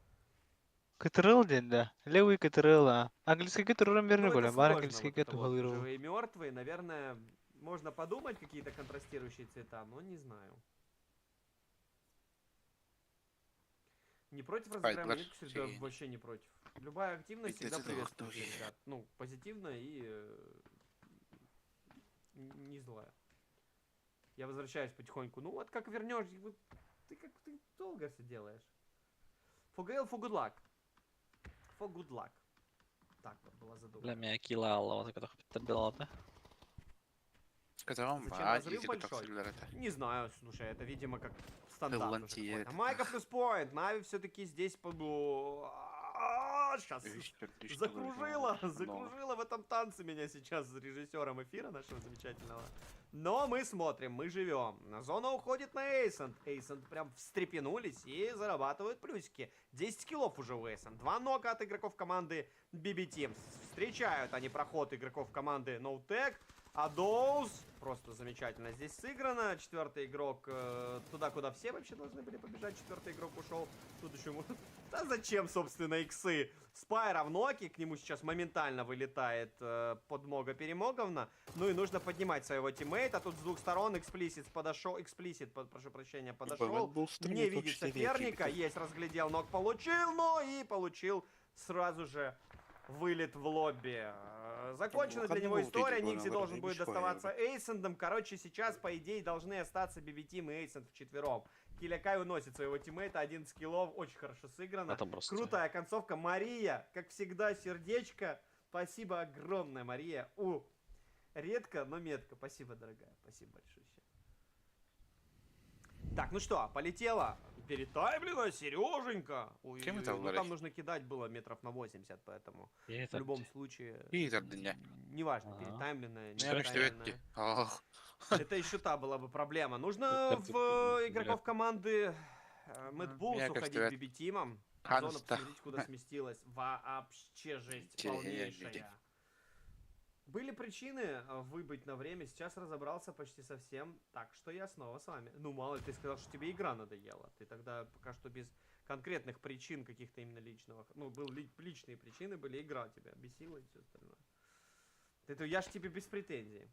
КТРЛ день, да. Левый КТРЛ, а. Английский КТРЛ Ну, верно это говорю, бар сложно, английский вот это КТРЛ. вот живые и мертвые, наверное, можно подумать какие-то контрастирующие цвета, но не знаю. Не против разыграем Айдлер, монетку, всегда Сергей. вообще не против. Любая активность всегда Идите приветствуется, нахуй. ребят. Ну, позитивная и не злая. Я возвращаюсь потихоньку. Ну вот как вернешь, вот ты как ты долго все делаешь. For for good luck. For good luck. Так вот была задумка. Бля, меня килла Алла, вот это да? Сказал, Зачем а, разрыв иди куда большой? это. Не знаю, слушай, это, видимо, как стандарт уже Лантье какой-то. это. Майка плюс поинт. Нави все-таки здесь Сейчас закружила, закружила в этом танце меня сейчас с режиссером эфира нашего замечательного. Но мы смотрим, мы живем. Зона уходит на Эйсент. Эйсент прям встрепенулись и зарабатывают плюсики. 10 киллов уже у Эйсент. 2 нока от игроков команды BB Team. Встречают они проход игроков команды NoTech. А Доуз просто замечательно здесь сыграно. Четвертый игрок туда, куда все вообще должны были побежать. Четвертый игрок ушел. Тут еще ему... Да зачем, собственно, иксы? Спайра в ноке, к нему сейчас моментально вылетает подмога Перемоговна. Ну и нужно поднимать своего тиммейта. Тут с двух сторон Эксплисит подошел, Эксплисит, прошу прощения, подошел. Не видит соперника. Есть, разглядел, ног получил, но и получил сразу же вылет в лобби. Закончена для него история. Никси должен будет доставаться Эйсендом. Сейчас, по идее, должны остаться Би Би Тим и Эйсенд вчетвером. Килякай уносит своего тиммейта, 11 киллов, очень хорошо сыграно. Это просто Крутая концовка. Мария, как всегда, сердечко. Спасибо огромное, Мария. У, редко, но метко. Спасибо, дорогая. Спасибо большое. Так, ну что, полетела. Перетаймлена, Сереженька. Ой, Кем это ну говорит? там нужно кидать было метров на 80, поэтому в любом случае... Неважно, Ага. перетаймленная, не Не перетаймленная. Ох. Это еще та была бы проблема. Нужно Это в игроков бля. команды Mad Bulls Мне уходить кажется, BB-тимом. Зона, Ханста. посмотрите, куда сместилась. Вообще жесть Те- полнейшая. Были причины выбыть на время, сейчас разобрался почти совсем, так что я снова с вами. Ну, мало ли, ты сказал, что тебе игра надоела. Ты тогда пока что без конкретных причин каких-то именно личного. Ну, был личные причины, были игра тебя бесила и все остальное. Это я ж тебе без претензий.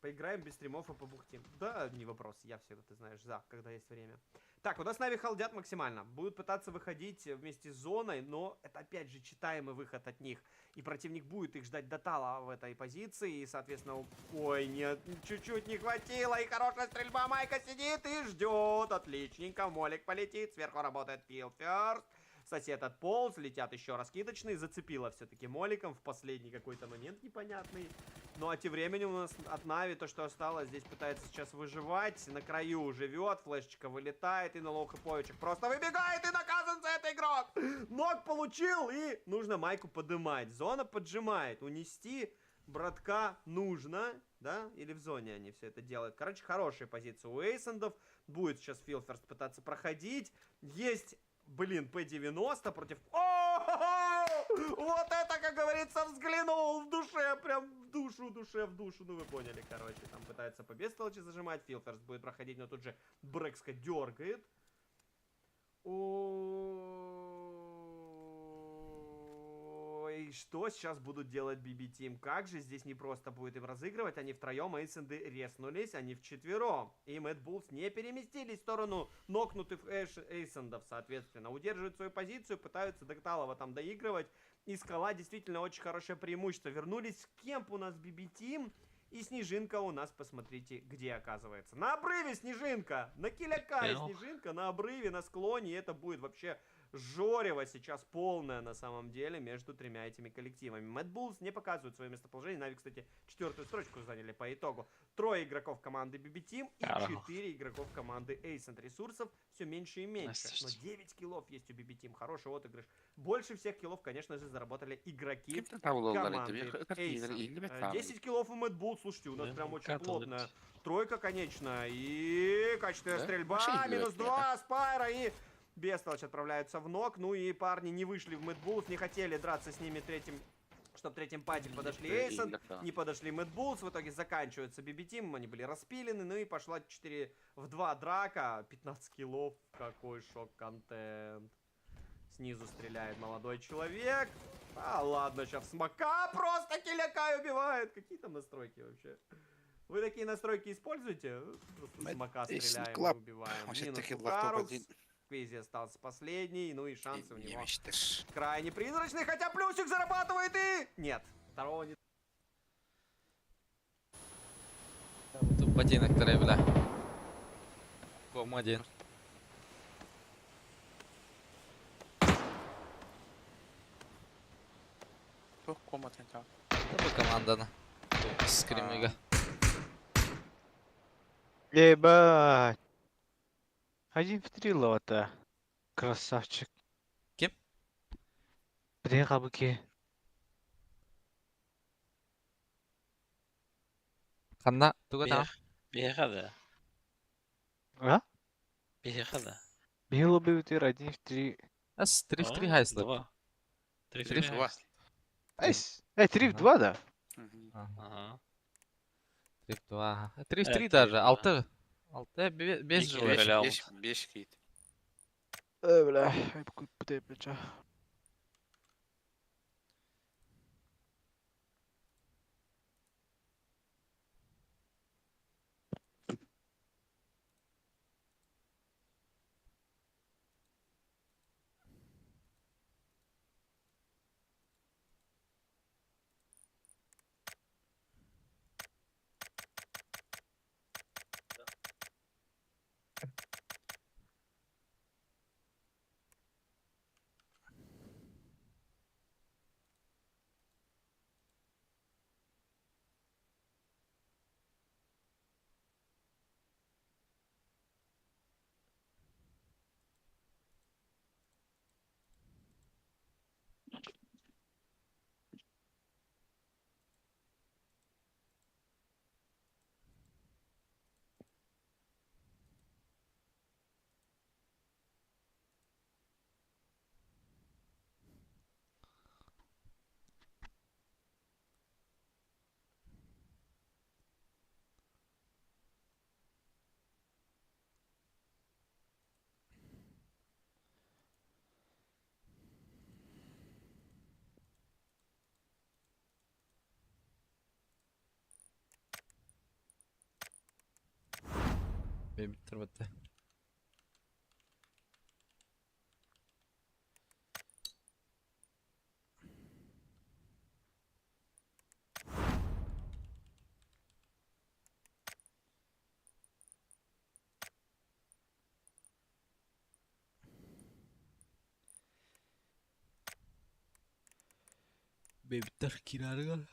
Поиграем без стримов и побухтим. Да, не вопрос, я всегда, ты знаешь, за, когда есть время. Так, у нас Нави халдят максимально. Будут пытаться выходить вместе с зоной, но это опять же читаемый выход от них. И противник будет их ждать до тала в этой позиции. И, соответственно, ой, нет, чуть-чуть не хватило. И хорошая стрельба. Майка сидит и ждет. Отличненько. Молик полетит. Сверху работает Филферст. Сосед отполз, летят еще раскидочные. Зацепило все-таки моликом в последний какой-то момент непонятный. Ну а тем временем у нас от Нави то, что осталось, здесь пытается сейчас выживать. На краю живет, флешечка вылетает и на low хэповичек просто выбегает и наказан за это игрок. Knock получил и нужно Майку подымать. Зона поджимает. Унести братка нужно, да? Или в зоне они все это делают. Короче, хорошая позиция у Эйсендов. Будет сейчас Филферст пытаться проходить. Есть, блин, П-90 против... О-хо-хо! Вот это, как говорится, взглянул в душе, прям в душу, душе, в душу. Ну, вы поняли, короче. Там пытается по бестолочи зажимать. Филферст будет проходить, но тут же Брэкска дергает. Ой, что сейчас будут делать BB Team? Как же здесь не просто будет им разыгрывать? Они втроем, Эйсенды реснулись, они вчетвером. И Mad Bulls не переместились в сторону нокнутых Эйсендов, соответственно. Удерживают свою позицию, пытаются до Талова там доигрывать. И Скала действительно очень хорошее преимущество. Вернулись в кемп у нас BB Team. И Снежинка у нас, посмотрите, где оказывается. На обрыве Снежинка! На Килякаре Понял. Снежинка, на обрыве, на склоне. И это будет вообще жорево сейчас полное на самом деле между тремя этими коллективами. Mad Bulls не показывают свое местоположение. Нави, кстати, четвертую строчку заняли по итогу. Трое игроков команды BB Team и Здорово. 4 игроков команды Acend. Ресурсов все меньше и меньше. Но Настя, 9 киллов есть у BB Team. Хороший отыгрыш. Больше всех киллов, конечно же, заработали игроки Ким команды Acend. 10 киллов у Mad Bulls. Слушайте, у нас Да, прям очень катал плотная тройка, конечно. И качественная Да? стрельба. Вообще не Минус играет, 2, Спайра и Бестолочь отправляются в knock. Ну и парни не вышли в Mad Bulls, не хотели драться с ними третьим, чтоб третьим party подошли Эйсон, не подошли Mad Bulls. В итоге заканчивается BB Team, они были распилены. Ну и пошла 4 в 2 драка. 15 киллов, какой шок-контент. Снизу стреляет молодой человек. А, ладно, сейчас смока просто киляка убивает. Какие там настройки вообще? Вы такие настройки используете? Просто смока Эйсен стреляем и Клаб. убиваем. Вообще Минус таки у лаптоп Карукс. один. Квизи остался последний, ну и шансы у Не него мечтаешь. крайне призрачный, хотя плюсик зарабатывает и... Нет, второго не... Тут ботинок второй, бля. Ком один. Тух коматын там. Это бы команда на. Скримига. Ебать. Один в три лота. Красавчик. Кем? Приехал бы. Ханна, туга там. Беха да. А? Беха да. Било бы утер один в три. Ас, 3 в 3 хайслеп. Два. Три в Три три в два. хайслеп. Айс. Эй, три в Ага. два, да? Ага. 3 в 2. 3 в 3 Три в даже. два. Алты. Алты без Екі живой. Беш. Беш, беш кейт. Бля, путай плеча. Бэйбиттэр батта. Бэйбиттэр киираарыгар.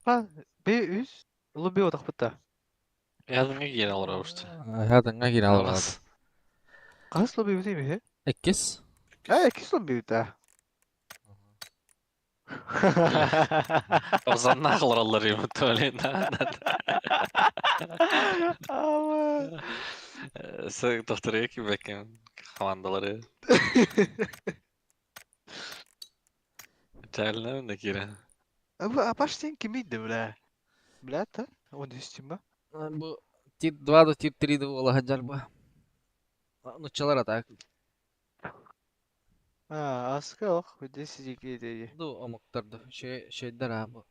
Ха, би үс. Улу би отахпыта. Ядыңа киирэн олоробут. Ядыңа киирэн олоробут. Хас лобби бит ими? Иккис. Э, иккис лобби бит а. Озаннаах олороллор юм туалет. Ама. Сэ доктор ким командалары. Чайлна да киирэн. Абы апаш сен кимийди бля? Бля та? Он үстүм ба? Бу тир 2 да тир 3 да буола сылдьар бу. Нуччалар атак. А, аска ох, 10 киди. Ду омуктар да шейдер а бу.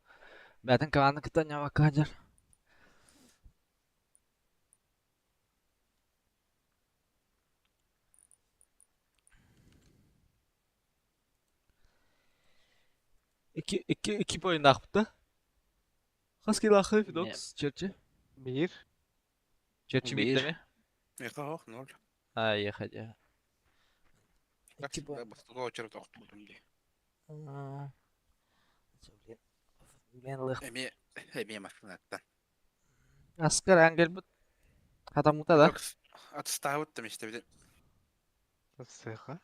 Бәтин команда кытта ньавакка сылдьар. Икки икки икки поиннаахпыт да. Хас килаахы Фидокс Черчи? Бир. Черчи Биир. биирдэ Меха ох, ноль. Ай, ехать. Икки по... Бастыга очередь охтубутум ди. Блин. Блин, лых. Эми, эми машинаттан. Аскар ангел бут. Хатамута да. Атыстаабыт да мечтебит. Сыха.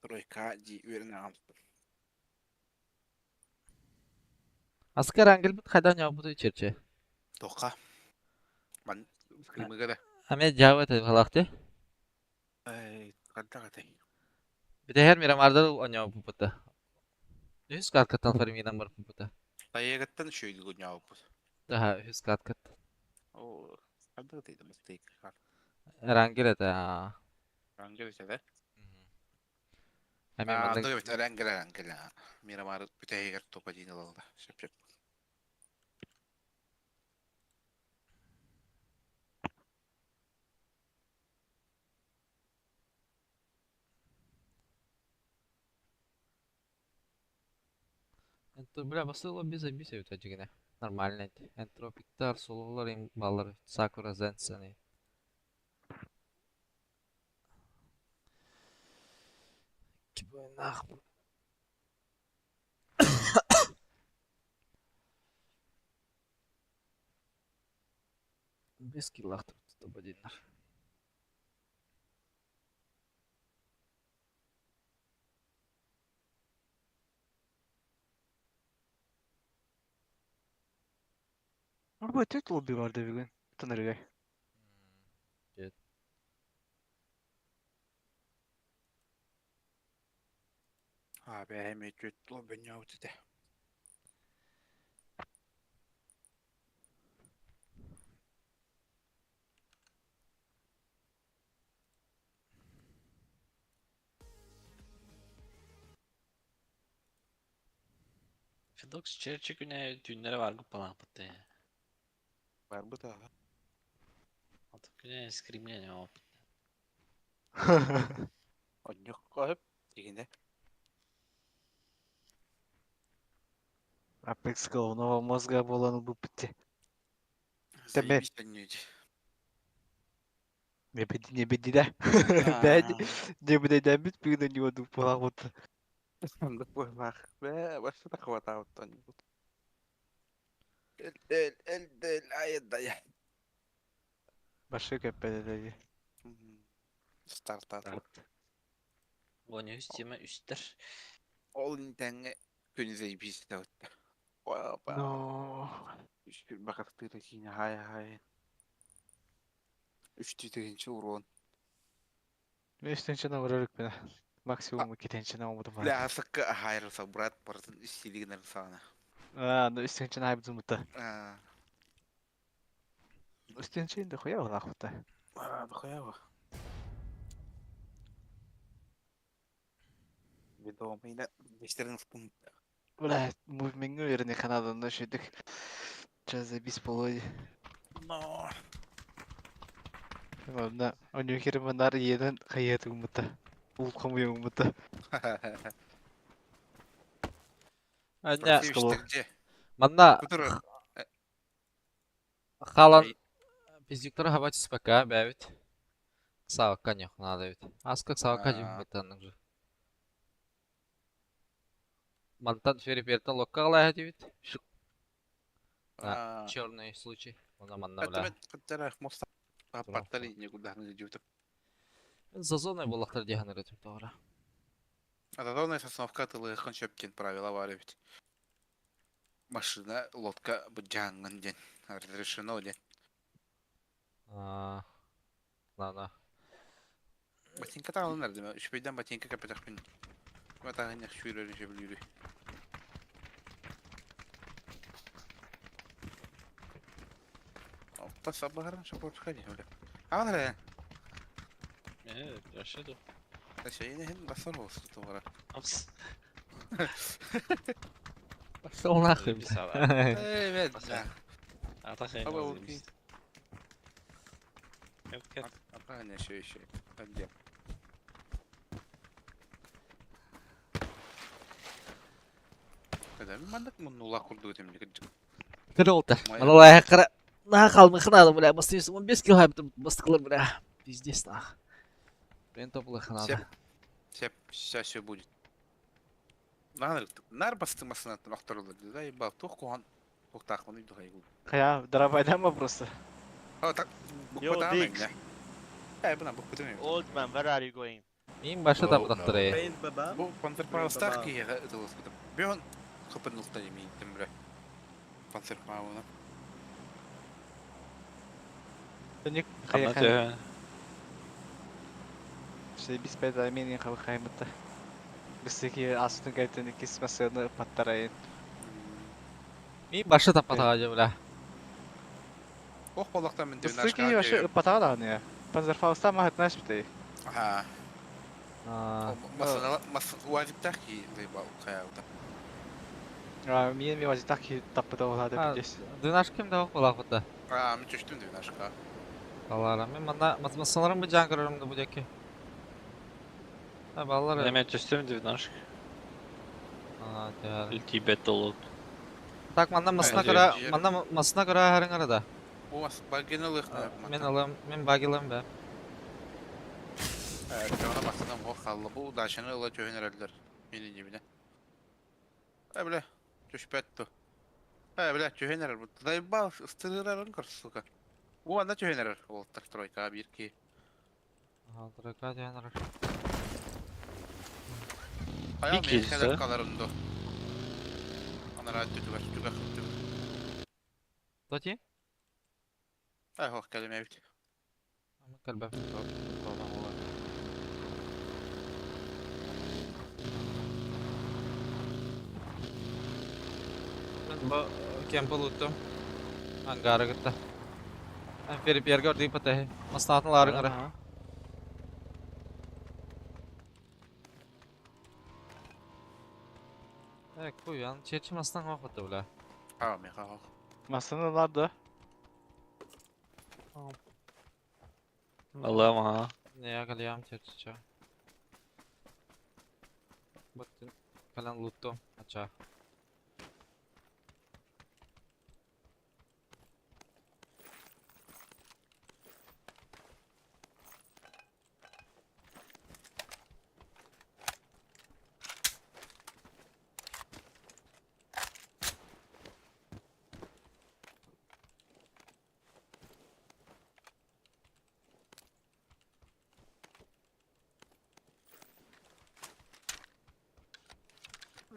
Тройка ди үөрен ағамсыз. Аскар ангел бут хайдан яабыты черчи. Тоқа. Ман скримыга да. Аме жаабат халакты. Ай, қанда қатай. Битехер мирамарда оñо пупута. Үс каткаттан фармидан бар пупута. Тайегаттан шөйгі күн яуыппыз. Daha үс каткат. О, қанда қатай да мастейк. Рангел это. Рангел да? Аме А, мандык. андыга бит рангел рангел. Мирамар бүтәйгер топа дин алды. Шеп-шеп. Энтро бля басылы без обиса өтө жигине. Нормально. Энтропиктар, сололар им баллар Сакура Зенсени. Кибойнах. Без киллахтыр топ-1. Арба төрт лобби бар да бүгүн. Тыныргай. Нет. А, бәйме чөт лобби яуыт Фидокс Черчи күнэ түүннэри бар гуппалаахпыт ээ. Бар бу та. Аты күнэ скримҥэ ньооппут. Онньук қойып, дегенде. Апекс головного мозга болан бупте. Тебе. Заебись онньуди. Не беди, не беди да. Бәд, не беди да бит бүгүн не оду болан Андык бойлах. Бә, башы да хватабыт онньук. Эл, эл, эл, эл, ай, да я. Башы көппеде деди. Стартат. Оны үс тема үстер. Ол интәңе күн заебись да өтті. Опа. Но. Үш күн бақыртыра кейін хай хай. Үш түйдегенше урон. Мен үстенчен авырырык бена. Максимум кетенчен авырдым бар. Бля, асыққа хайырылса, брат, бартын үстелігін арсағына. А, ну үстенчен айбдым бута. А, Үстенчен де хуя улах бута. дохуя ба. Ведомый мистерин в пункт. Бля, мувмиҥҥа үөрэниэххэ наада онно үчүгдүк. Чэ, заебись полой. Но. Онно онньуу манаар иэнэн хайыа тыыммыта. Ул хомуйуммута. Анна, Сколо. Где? манна Кутур. халан пиздюктары хаба түспэккэ бэбит. Саакка ньох надо бит. Аска саакка дьиммитаннык же. Мантан ферипертен локка галаһа дибит. Черный случай. Она манна бля. Это моста. Аппартали никуда не идет. За зоной буллахтар диһан өтүм тоҕора. А зонная сосновка тылыхан шөпкен правила бар ведь. Машина, лодка быджанган день. Разрешено день. Аа. Ладно. Ботинка таалынар деме. Үчпейден ботинка капетахпин. Батагын яхшы шөбүлүрү. Опта сабаран шапотка дии. Аҕалара. Э, яшы ду. Шейне хин басар болсу тугара. Апс. Пошел нахуй. Писала. Эй, бед. Ата хен. Аба, окей. Кет кет. Апа не еще еще. Где? Когда мандак муннула курду этим Кырылта. Маналай кара. На калмы хнады, бля, бастыйс 15 кило хайп бастықлар, бля. Пиздец нах. Мен топлы хнады. Сеп, сейчас все будет. Нар, нар бастымасына охторулар да, ебал, тух кухан, тух тахманы духай гул. Хая, дорабайдан просто. О, так, Yo, буква Diggs. Э, бuna буква Old man, where are you going? Мин башы Oh, таптақтыры. Бу панцерфаустах киһиэхэ ытылыспытым. Бөөн хыпынылта имииттим бре. Панцерфауна. Ник Ханна төһө. Заебись пэда менин хабы хаймыта. Бисеки астын кайтын икис масыны паттарайын. Мин башы таппатаға бля. Ох боллахтан мен Бисеки вообще патага я. Панзерфауста махат наш битей. Аха. Аа. Масына мас уазиктах ки заебал каяута. А, мен ми вазитах ки таппыта олады А, битес. Дынаш ким да болақ бұта. А, мен чөштүм двенашка. Алара. Мен мана масаларым бу жан көрөрүм да бу жеке. А балалар. Неме түстүм двенашка. А, тиһэр. Үлти бет долут. Так манна масына Ай, кара, жер- манна масына кара харың арада. Бу мас багенылых. Мен алам, мен багилам бә. Жона масына бу халлы бу дашаны ыла чөһөнөрөлдөр. Мени дибине. Э, бля, түшпөттү. Э, бля, чөһөнөрөр. Бу заебал, ыстырырарын көр, сука. Бу анда чөһөнөрөр. Олтар тройка бир ки. Ага, тройка дигән Аял Бик мен кисе. хәләп каларымды. Анара түгәр, түгәр, түгәр. Тоти? Ай, хох, кәлеме бит. Кәлбә. Мен бу кемпл уттум. Ангара гытта. Мен ферипер көрдүк патэ. Маснатын ларын ара. Э, куян, чечи мастан вакыты бля. А, мен хох. Масыны ларды. Алам ха. Не, галям чечи. Баттын калан луттум. Ача.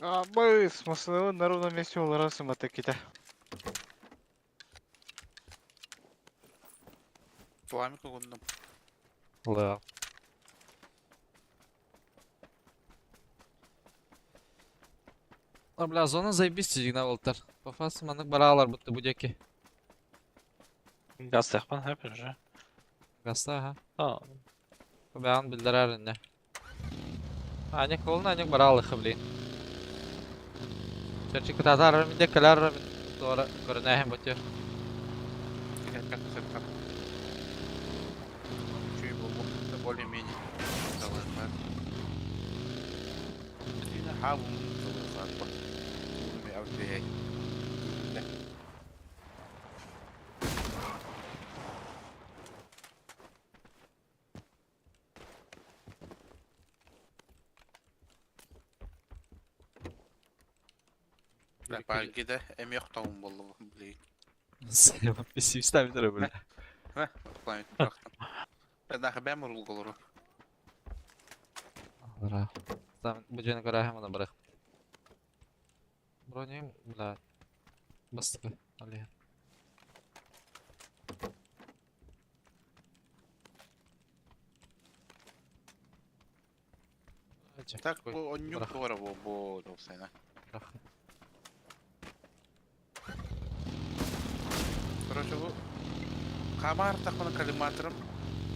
А, быс, масыны на ровном месте оларасың батакита. Фламик угундум. Ла. А, бля, зона заебись дигән болтар. По фасу манык баралар бутты бу жеке. Газ тахпан хәп уже. Гаста, ха. А, Бәгән билдерәр инде. Аник ол аник бараалыха блин. Чэрчи кытаатар мин де кэлэр мин туора көрүнээһин ботю. Чуй болбу, более-менее. Бля, эмиэ охтоҕум буолла блин. Пессимистами бля. Охтоҕум бырахтым. Бэдахы бэм урулга олору. Бра. Там бу дьиэни көрөөһүм аны барах. Бронем, бля. Бастыкы. Алиха. Так, бу онньук туора бу бу долсайна. Короче, бу камар тахмана коллиматором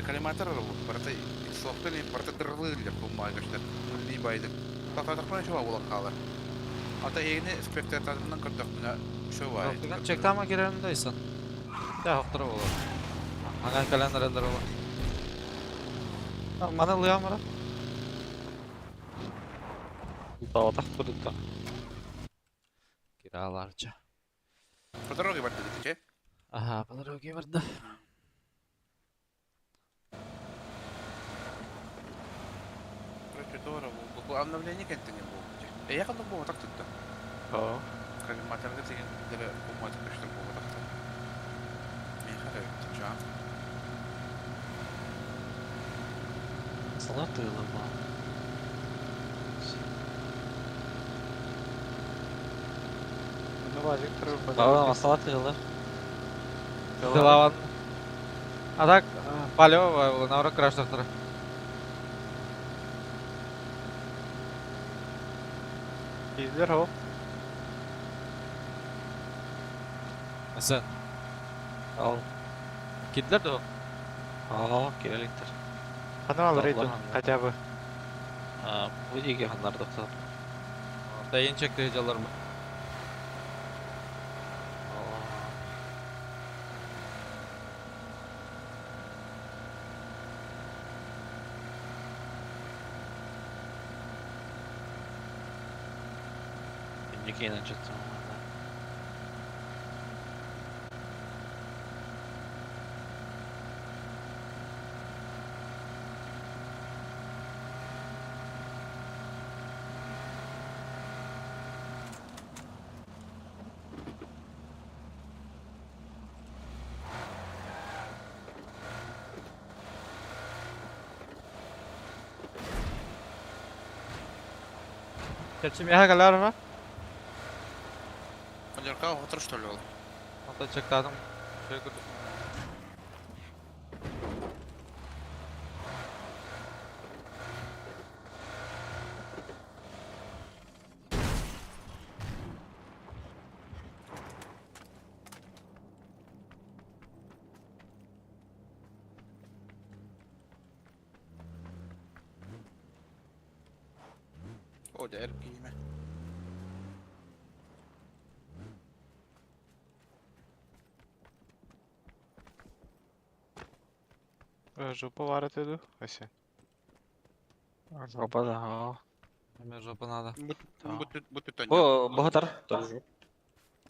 коллиматор бу барыта иксофтан барыта дырылыыр бу маайгашта не байдык. Тахмана шуа буолан хаалар. Ата эйгини спектакльынан көрдөхпүнэ шуа бай. Чектама кирерин дайсан. Та хохтора болар. Аңан кэлэн эрэллэр болар. Маны ылыам ара. Таватах турда. Кираларча. По дороге барды дите. Ага, по дороге барда. Короче, дорого. Бу обновление кентини бу. Э, я кандай бу так tuttu. Оо. Коллиматорга деген деле бу мат көчтөр бу так. Мен хара жан. Салат тыылы ба. Ну бажик турur. Бaba салат тыылы. Дылаван. А так, палево было, наоборот, краш доктора. Кийлер хо. Sen. Ал. Кидлер да. Аа, киреликтер. Хана алыр Таллар идин хотя бы. Аа, бу диге ханнар доктор. Та yeni çekti hocalar mı? Аа. Инникейнен чыктым. Çerçi miha kalar mı? Малерка отыр что ли ол? Ата чектадым. Şöyle kurdum. О, дэр кийме. Жопа бар этеду. Ася. Жопа да. Аа. Мне жопа надо. Бут бут Бу бухтар.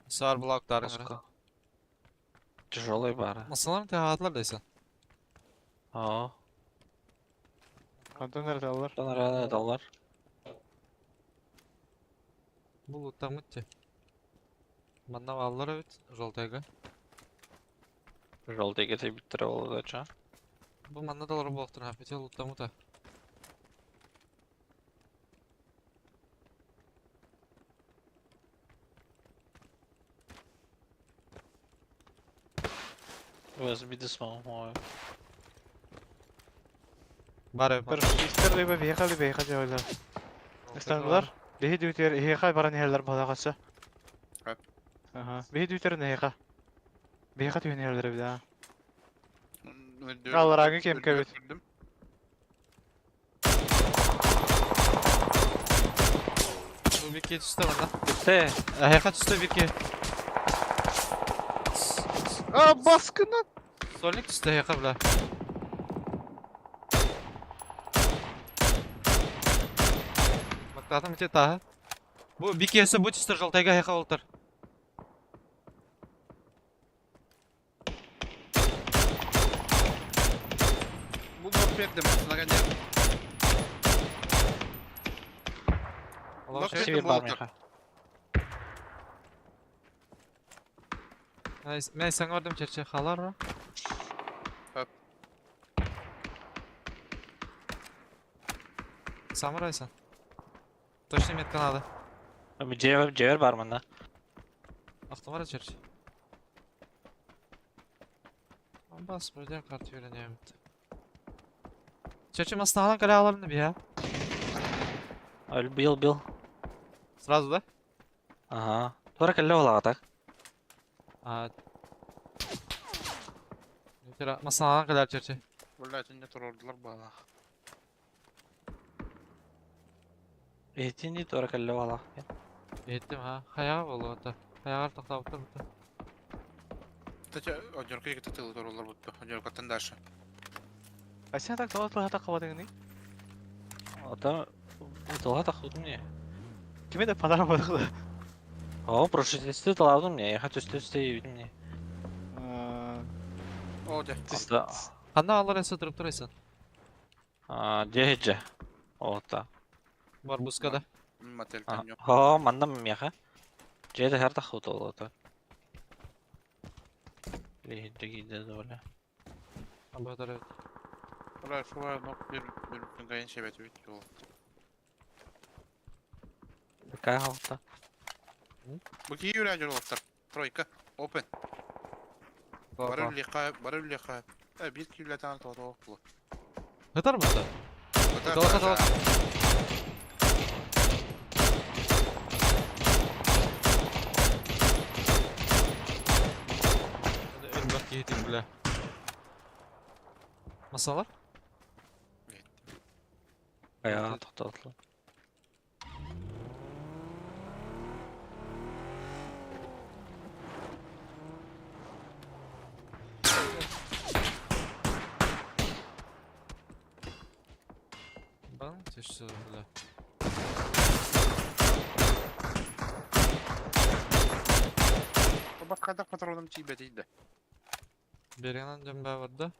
Сар блоктарын. Тяжелый бары. Масалар te hatlar дейсен. Аа. Антон nerede alır? Танар даллар. Бу луттан мытты. Манна аллар evet. Жолтайга. Жолтайга тебиттер болду ча. Бу манна далар болуктур. Хапете луттан мыта. Өз бидис ма. Бар Бір истер либо въехали, въехали ойлар. Ыстанылар. Бихи дүтер, хеха баран херлер балагасы. Ага. Бихи дүтер неха. Бихи түйін херлер бida. Аллараңы кем кебит. Бу bir kez üstte bana. Bitti. Hayakat üstte bir kez. Aa baskından. Solnik üstte hayakat bile. Мактатым ите тағы. Бу bir kez бу чисто желтайга hayakat олтыр. Бу нок бердим, басына кәне. Аллах Нок шәй. Север бердим бар болтыр. меха. Мен саңа ордым черче халар ро. Хөп. Самурайсан. Точно метка надо. Жебер, жебер бар мында. Автомара черче. Бас birden kart öğreniyorum. Черче masnadan kale alalım bir ya. Öl бил бил. Сразу да? Ага. Тура кэллэ буолаҕа так. А. Masnadan kale черче. Бля, не турордулар бала. Эһитин дии туора кэллэ буолаах. Ettim ha. Hayağı oldu hatta. Hayağı toktap bitti. Кстати, одерка екі тылы турулар бутты. Одеркаттан дальше. А сен так тоҕо тылха таххабатыҥный? Ото тылга таххыбытым не. Кими да подарок буолла. О, прошествие тылаабытым не. Яха төстө төстө ийбитим не. О, де. Ото Ханна алар эсе туруп турайсан. дьэ Ота. Барбускада. Мотель там. О, манна меха. Дьэ хэр таххыбыт олото. Лиһидде доля. Абатар evet. Бля, шуа, нок бир бир гайын шебет бит жол. Какая халта? Бу ки юрә жолоттар. Тройка. Open. Барыр лиха, барыр лиха. Э, бир килетан то то. Хытар mı da? Талака, талака. Элбэх киһитин бля. Масалар? Аяға тоқтатылы. Бан түшсө бля. Баккада патроном тибе дейді. Берген жембе барды.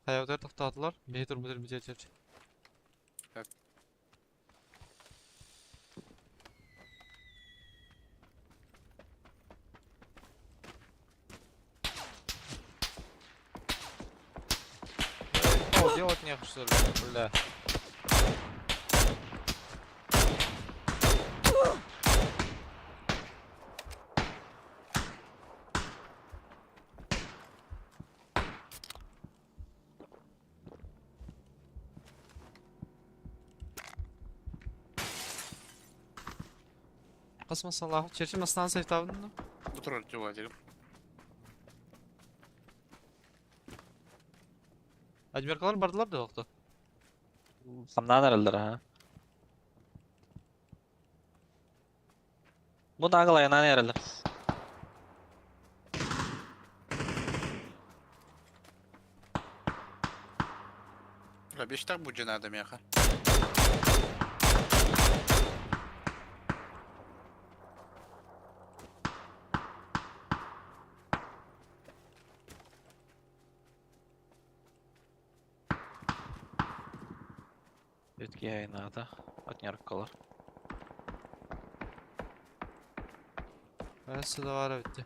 Хаявдар тоқтатылар. Бейтур бұдыр бітер черче. Так. О, делать нехуй, что ли, бля. Қас масалах, черче масалан сейфтабын. Бу турар жуа дегем. Адмиркалар бардылар да вакыты. Самнан аралдар, ha. Бу дагыл аянан яралар. Бля, бештак бу жинада меха. Өтке айнада. Отняркалар. Бәрісі де бар бітті.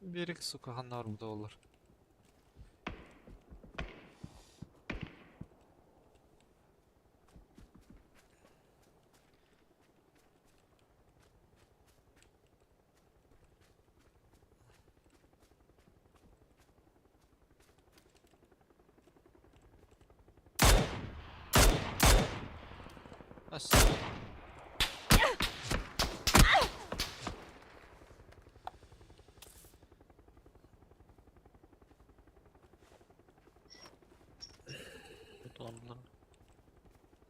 Берік, сука, қаннар бұда олар. Ас.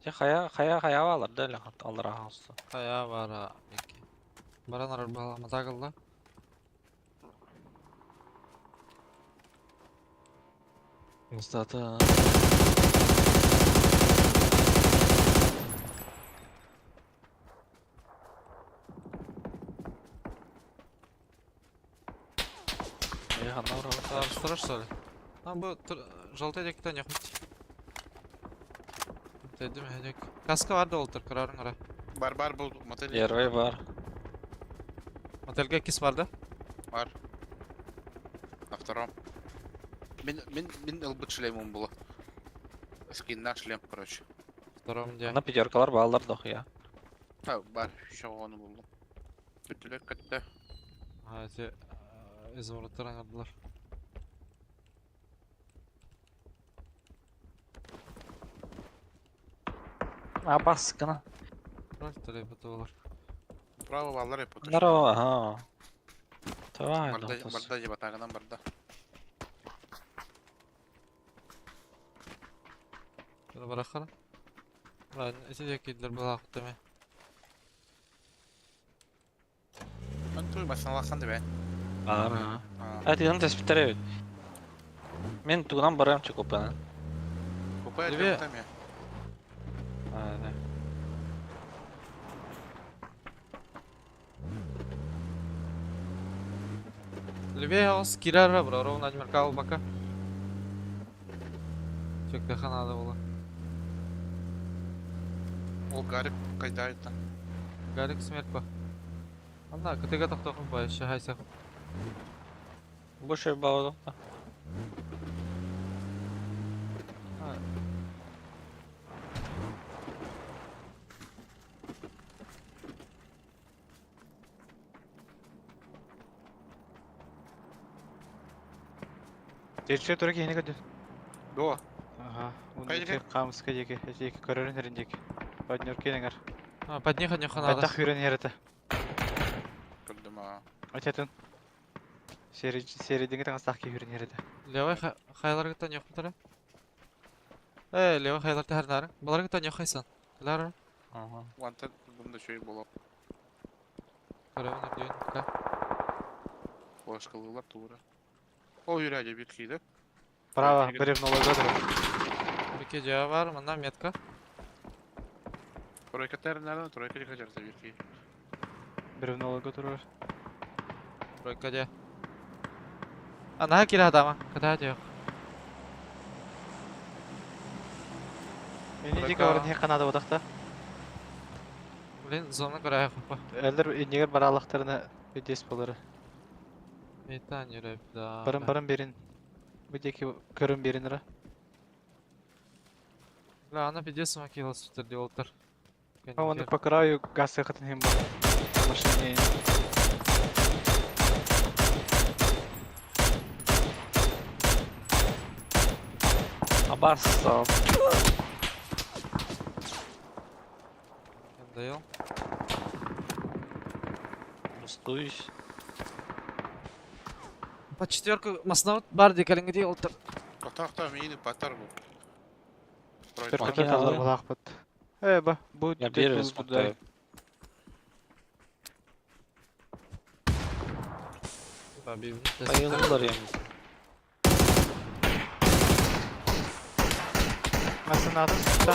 Дьэ хайа хайа хайа баалар да аллара хаалса. Хайа баара икки. Баран арар баҕаламата кылла. Устата. Я ханна Там страш, что ли? Там был желтый дек не хоть. Дедим хедек. Каска бар да олтыр, кырарың ара. Бар бар бұл мотель. Первый бар. Мотельге кис бар да? Бар. На втором. Мин, мин, мин ылбыт шлемом было. Скинна шлем, короче. Втором где? Ана пятеркалар баллар дохуя. Ha, бар, еще оны булдum. Бүтүлөр көттө. А, эти изумрудтар аңардылар. А баскына. Роль бутылар. Право баллар эп Здорово, ага. Давай, Барда, да. барда жеп атагынан барда. Şöyle bırakalım. Lan эти кидлер была хуттами. Мен туй басын деп. Бар. А тидан теспиттер Мен тугунан барам чукупана. Купе Тебе? там я. А, да. Левее он скирара, бро, ровно один меркал бака. Чек надо было. Ол гарип кайда это? Гарик смерть по. Анда, кытыга тоқтоқын ба, еще хайсақ. Больше баллов. Терче туры кихини көдүн. До. Ага. Кайда? Камыска деки, эти көрөрүн херин деки. Поднер кенеңер. А, под них одних надо. Баттах хүрен херете. Көрдүм а. Ачатын. Сери сери деңе таңастах ки хүрен херете. Левый хайлар гыттан yok мутара. Э, левый хайлар тахарнары. Балар гыттан yok хайсан. Лар. Ага. Ванта бunda şey боло. Көрөмүн үрдүн. Ка. Башкалыйлар туура. Ол жүрәде бир кийди. Право, бревно логодру. Бике жаа бар, мында метка. Тройка тернәрдән тройка дигән җирдә бир ки. Бревно логодру. Тройка же. А, на кира адама. Када жок. Эни деки Тройка. орын хе канада бодакта. Блин, зона көрәй хопа. Элдер энегер баралыктарына бедес болары. Эйтан жүрөп да. Барым барым берин. Бу деки көрүн берин ра. Бля, ана пиздец макила сутер делтер. А он по краю газ хатын хем бар. Машине. Абас. Даял. Пустуюсь. По четверку маснаут бар декалинги делтер. Тохта мени батар бу. Төркөтө Макина талар да. булак бат. Э ба, бу Я первый смотрю. Bayıldılar yani. Masına атын сutta.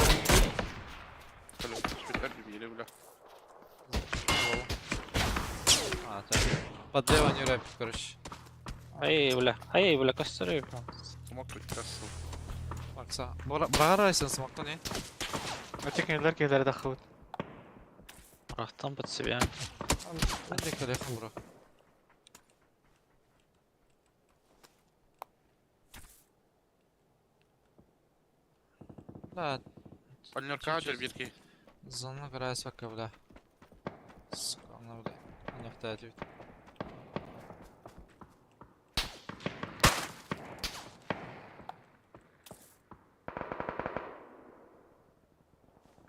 Бля. А, так. Подлево не рэп, короче. Ай, бля. Ай, бля, костеры. Смок касыл. Макса. Брагара смокто не? Атекенлер келер дахыбыт. Рахтан под себя. Мен де келехм бро. Да, Пальнерка жер бир ки. зона көрәс бакка, бля. Сука, ана, бля. Ана әтебит.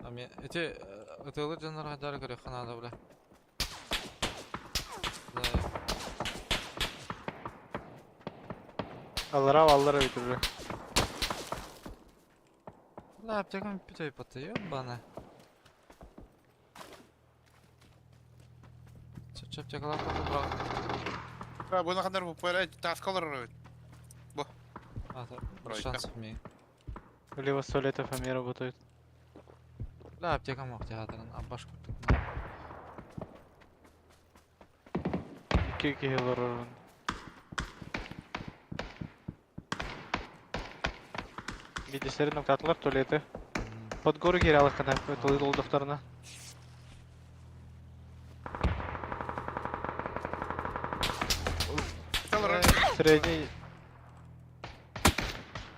Ами, эти Ытыалыыр дьоннор хайдары көрүөххэ наада бля. Аллара аллара бүтүрү. Бля, аптекам бүтэй паты, ёбана. Чап чап чакалар бра. А, буна хандар бу пара таскалар орой. Бу. А, шансов ми. Лево с туалета фами работают. Бля, аптекам ох театрын, абаш курдук. Икки киһи олорорун. Бидестерин ноктатылар туалеты. Под гору киирэ алыккына, тылы толдохторуна. Средний.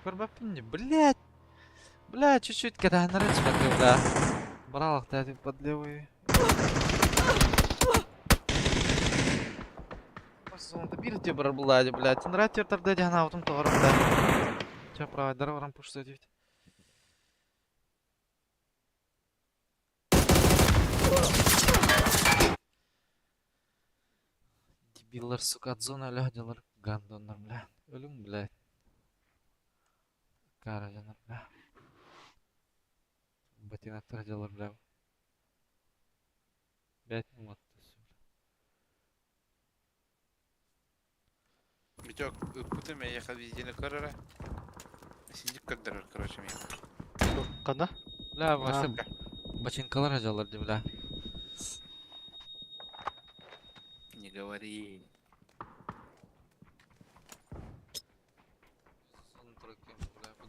Көрбөппүн блядь. Бля, чуть-чуть кэтаһыннары түспэккэ бля. Баралах под левый. Зонда бир те бар булади, блядь. Нратер тарда дяна аутум тоҕорум да. Ча провайдер баран пушса дейт. Дебиллар, сука, от зоны өлө гандоннар, бля. Өлүң, блядь. Кара жанар, бля. Ботиноктар делар, бля. Бять мат. Биток, ыппытым эйэхэ видеоны көрөрө. Синдик көрдөрөр, короче, мен. Кана? Бля, вообще бочинкалар жалар, бля. Не говори.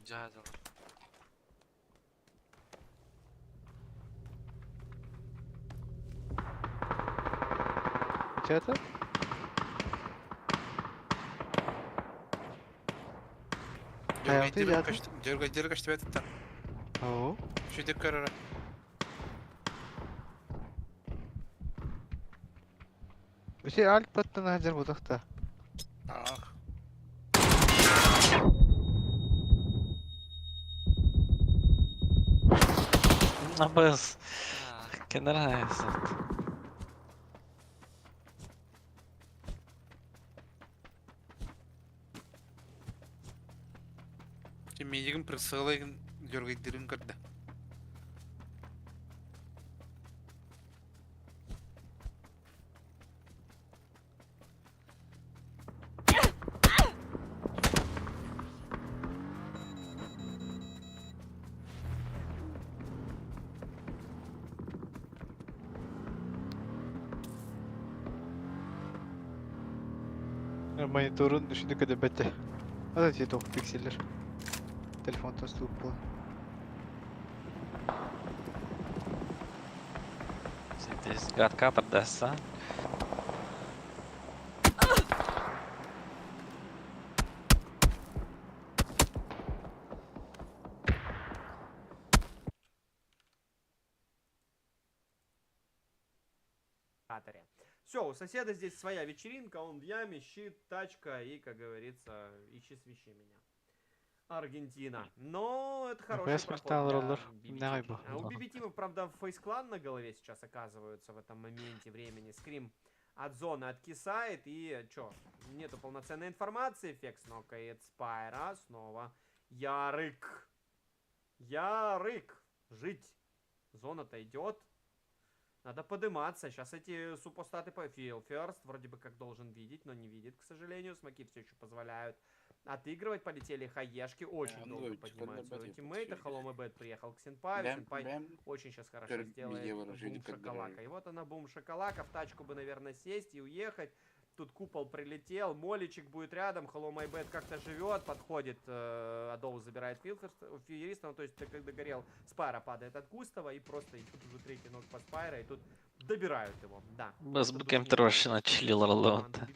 Бля, жалар. Че это? Дергай качты бәтіттен. Ау. Шүйтіп көрөрө. Бisi альт баттан хажар бутахта. Ах. Абыз. Кенара Мейігін присылайын дергайдырын көрді. Мониторун düşündük öde Hadi те тоқ пикселлер. Телефон тастуып була. Здесь гадка продастся. Все, у соседа здесь своя вечеринка, он в яме, щит, тачка и, как говорится, ищи свищи меня. Аргентина. Но это хороший проход для BB А у BB Тимов, правда, фейсклан на голове сейчас оказываются в этом моменте времени. Скрим от зоны откисает и чё, нету полноценной информации. Фекс нокает Спайра. Снова Ярык. Ярык. Жить. Зона-то идет. Надо подниматься. Сейчас эти супостаты по Фил Ферст вроде бы как должен видеть, но не видит, к сожалению. Смоки все еще позволяют отыгрывать. Полетели хаешки. Очень долго поднимают своего тиммейта. Холом Бэт приехал к Сенпаю. Сенпай очень сейчас хорошо сделает бум шоколака. И вот она бум шоколака. В тачку бы, наверное, сесть и уехать. Тут купол прилетел, Моличек будет рядом, Hello My Bad как-то живет, подходит, Адоу забирает Фьюриста, ну то есть как догорел, Спайра падает от Густава и просто идет уже третий ног по Спайра, и тут добирают его, да. Без кем-то вообще начали лордонта.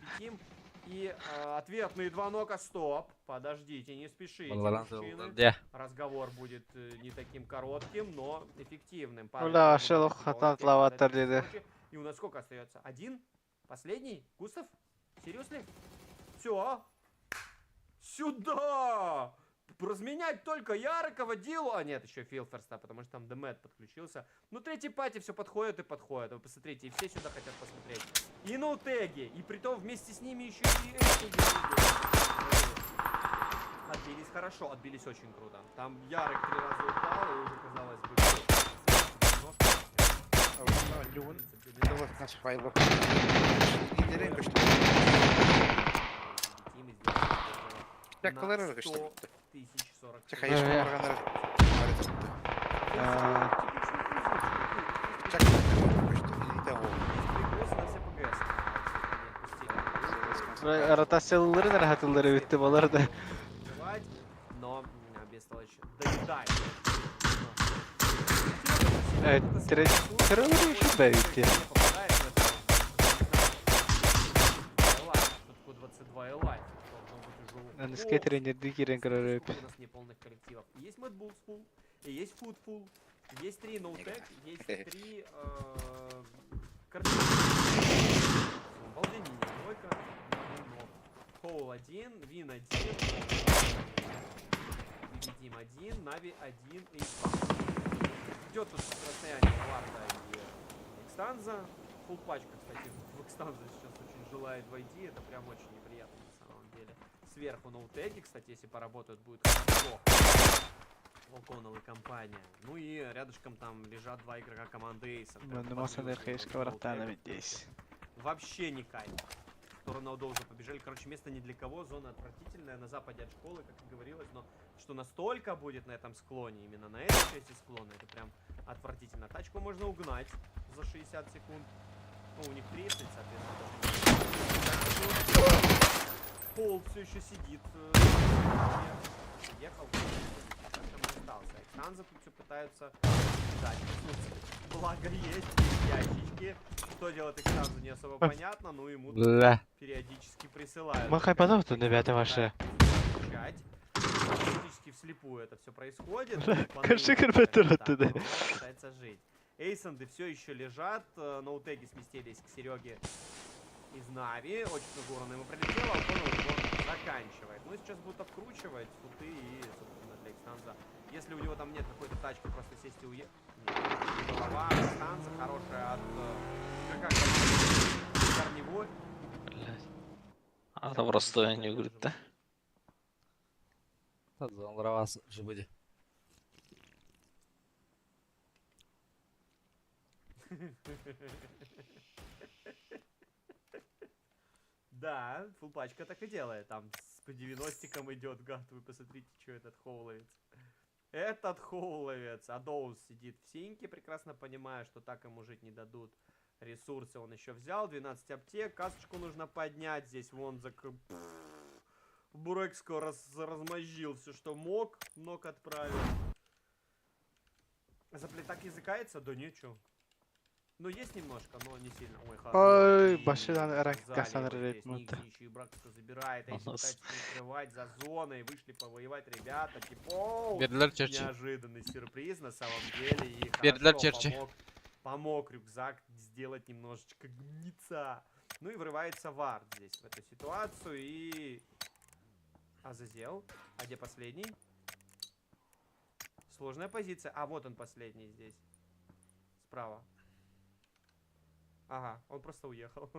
И ответные два нока, стоп, подождите, не спешите, мужчины. Разговор будет не таким коротким, но эффективным. Бля, Шелох И у нас сколько остается? Один? Последний? Густав? Серьезно? Все. Сюда! Разменять только Ярыкова, Дилу. А нет, еще Филферста, потому что там Демет подключился. Ну, третий пати все подходит и подходит. Вы посмотрите, и все сюда хотят посмотреть. И ноутеги, и притом вместе с ними еще и эти. Отбились хорошо, отбились очень круто. Там Ярык три раза упал, и уже казалось бы, всё. Леон, наш файл. Лидерин көстө. Летим и сделаем Так, на калар көстө. 100 тысяч 40 Чахайш баргандар. Чак көстө. Илите ол. Есть прикосы на все ПГС. Не отпустили. Ротацияларын rahatылары бүттү балар да. Открывать, но бестолочь доедает. Тиралары еще да бүттү. Аныска тренерди кирен көрөрөп. У нас неполных коллективов. Есть Mad Bulls Full, и есть Food Full, есть три Ноутек, есть три картины. Обалдение, двойка, но. Хоул 1, Вин 1, Дим 1, Нави 1 и Идет тут расстояние Варда и Экстанза. Фулл пачка, кстати, в Экстанза сейчас очень желает войти. Это прям очень неприятно на самом деле. Сверху ноутеги, кстати, если поработают, будет хорошо. Волконов и компания. Ну и рядышком там лежат два игрока команды Эйса. Мунду масанер хешка бараттана бүттес. Вообще не кайф. В сторону Адоуза побежали. Короче, место ни для кого. Зона отвратительная. На западе от школы, как и говорилось. Но что настолько будет на этом склоне, именно на этой части склона, это прям отвратительно. Тачку можно угнать за 60 секунд. Ну, у них 30, соответственно. Даже Пол все еще сидит. Ехал. Там и остался. Экстанза тут все пытаются дать. Благо есть ящички. Что делает Экстанза, не особо понятно, но ему тут Бля. периодически присылают. Мы хайпанов тут, ребята, ваши. Включать. Практически вслепую это все происходит. Кажи, Панель, карбюратор скажем так, оттуда. но он пытается жить. Эйсонды все еще лежат, ноутеги сместились к Сереге из Нави. Очень много урона ему прилетело, а он его заканчивает. Ну и сейчас будут обкручивать футы и, собственно, для Экстанза. Если у него там нет какой-то тачки, просто сесть и уехать. Голова Экстанза хорошая от игрока команды Корневой. Блядь. А там просто не говорит, да? Зонларавас жибыди. Да, фулпачка так и делает. Там с по 90 идет, гад. Вы посмотрите, что этот хоуловец. Этот хоуловец. Адоус сидит в синьке, прекрасно понимая, что так ему жить не дадут. Ресурсы он еще взял. 12 аптек. Касочку нужно поднять. Здесь вон за... Бурекско размозжил все, что мог. Ног отправил. Заплетак языкается? Да ничего. Ну, есть немножко, но не сильно. Ой, Ой, хороший. башынан Зале касан его здесь реп мутта. Нигзи еще и Бракско забирает. А У если нас- пытается прикрывать за зоной, вышли повоевать ребята. Типа, Бердилер черчи. неожиданный сюрприз на самом деле. И Бердилер хорошо черчи. помог рюкзак сделать немножечко гница. Ну и врывается Вард здесь в эту ситуацию. И... Азазел. А где последний? Сложная позиция. А, вот он последний здесь. Справа. Ага, он просто уехал.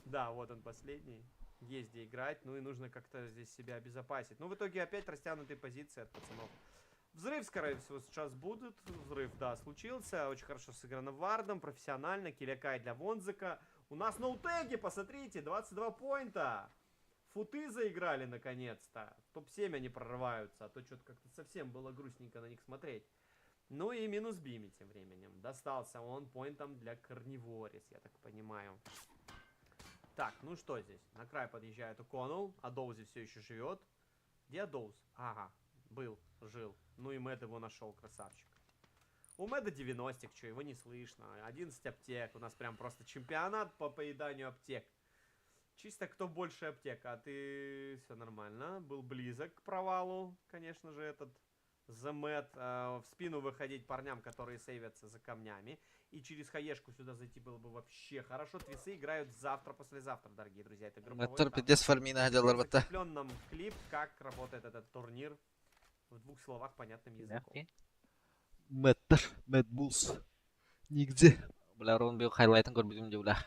Да, вот он последний. Есть где играть, ну и нужно как-то здесь себя обезопасить. Ну, в итоге опять растянутые позиции от пацанов. Взрыв, скорее всего, сейчас будет. Взрыв, да, случился. Очень хорошо сыграно Вардом, профессионально. Килякай для Вонзика. У нас ноутеги, посмотрите, 22 поинта. Футы заиграли наконец-то. В топ-7 они прорываются, а то что-то как-то совсем было грустненько на них смотреть. Ну и минус Бими тем временем. Достался он поинтом для Карниворис, я так понимаю. Так, ну что здесь? На край подъезжает О'Коннелл. А Доузи все еще живет. Где Доуз? Ага, был, жил. Ну и Мэтт его нашел, красавчик. У Мэда 90 что, его не слышно. 11 аптек. У нас прям просто чемпионат по поеданию аптек. Чисто кто больше аптек, а ты... Все нормально. Был близок к провалу, конечно же, этот The Mad в спину выходить парням, которые сейвятся за камнями. И через хаешку сюда зайти было бы вообще хорошо. Твисы играют завтра-послезавтра, дорогие друзья. Это групповой Мэттэр этап. пиздец фармина хотеллар батта. Закреплен нам клип, как работает этот турнир в двух словах понятным языком. Мэттэр, Mad Bulls. Нигде. Бля, Рон бил хайлайтын көрбүтүм дии бля.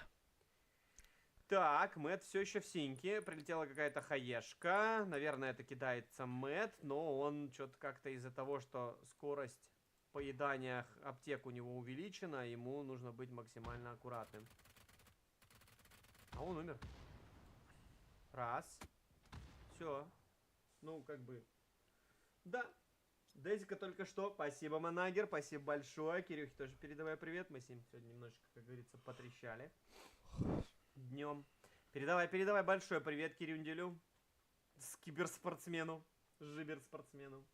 Так, Мэтт все еще в синьке. Прилетела какая-то хаешка. Наверное, это кидается Мэтт, но он что-то как-то из-за того, что скорость поедания аптек у него увеличена, ему нужно быть максимально аккуратным. А он умер. Раз. Все. Ну, как бы... Да. Дезика только что. Спасибо, Манагер. Спасибо большое. Кирюхе тоже передавай привет. Мы с ним сегодня немножечко, как говорится, потрещали. Днем. Передавай, передавай большой привет Кирюнделю. С киберспортсмену. Жиберспортсмену.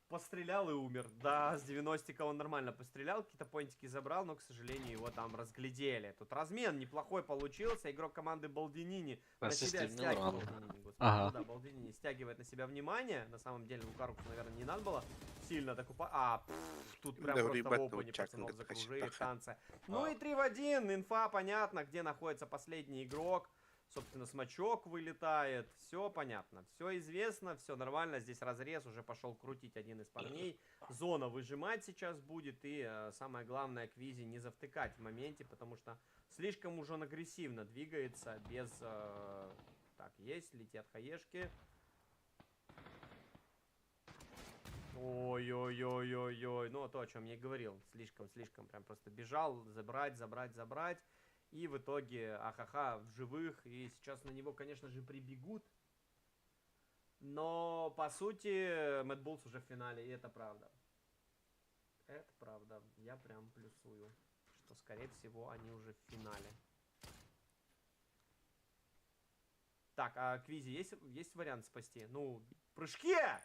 Пострелял и умер. Да, с 90 он нормально пострелял, какие-то поинтики забрал, но, к сожалению, его там разглядели. Тут размен неплохой получился. Игрок команды Балдинини на себя стягивает. Балдинини, господи, Ага. ну да, Балдинини стягивает на себя внимание. На самом деле, Лукаруксу, наверное, не надо было сильно так упа... А, пф, тут прям Да, просто в ребята, опене вот чак, пацанов ну, закружили так, в танце. Ну и 3 в 1, инфа понятно, где находится последний игрок. Собственно, смачок вылетает, все понятно, все известно, все нормально. Здесь разрез уже пошел крутить один из парней. Зона выжимать сейчас будет и самое главное, Квизи не завтыкать в моменте, потому что слишком уж он агрессивно двигается без... Так, есть, летят хаешки. Ой-ой-ой-ой-ой. Ну, то, о чем я и говорил. Слишком, слишком прям просто бежал. Забрать, забрать, забрать. И в итоге ахаха в живых. И сейчас на него, конечно же, прибегут. Но, по сути, Mad Bulls уже в финале. И это правда. Это правда. Я прям плюсую, что, скорее всего, они уже в финале. Так, а Квизи есть вариант спасти? Ну, в прыжке!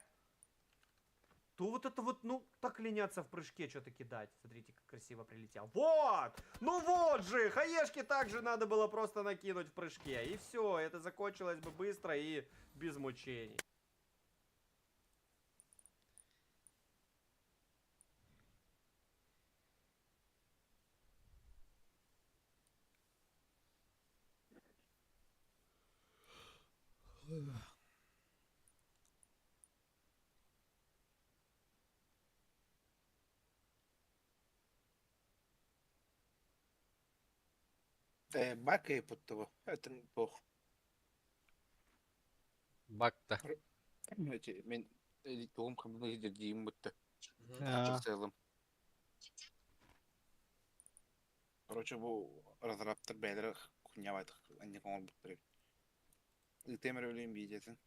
То вот это вот, ну, так ленятся в прыжке что-то кидать. Смотрите, как красиво прилетел. Вот! Ну вот же! Хаешки также надо было просто накинуть в прыжке. И все, это закончилось бы быстро и без мучений. Бака и того. Это плохо. Бак-то. Мен тоғым қамды дейін бұтты. Аа. Целым. Короче, бұл разраптар бәлері хуйняват, они коңыр бұттыр. Итемер өлейін бейдесін.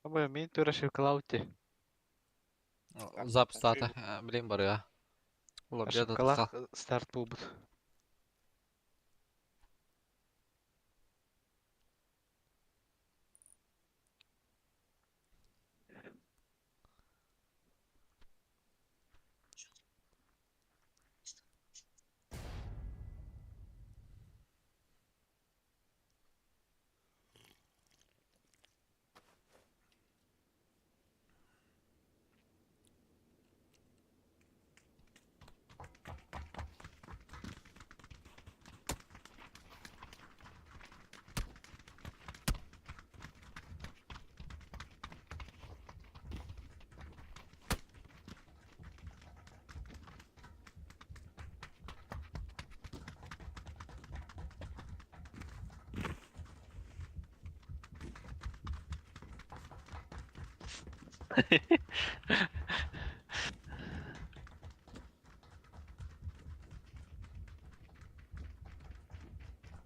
Абы мен тура шоколадте. Запустата, блин, барыга. Улар Шоколад старт буолбут.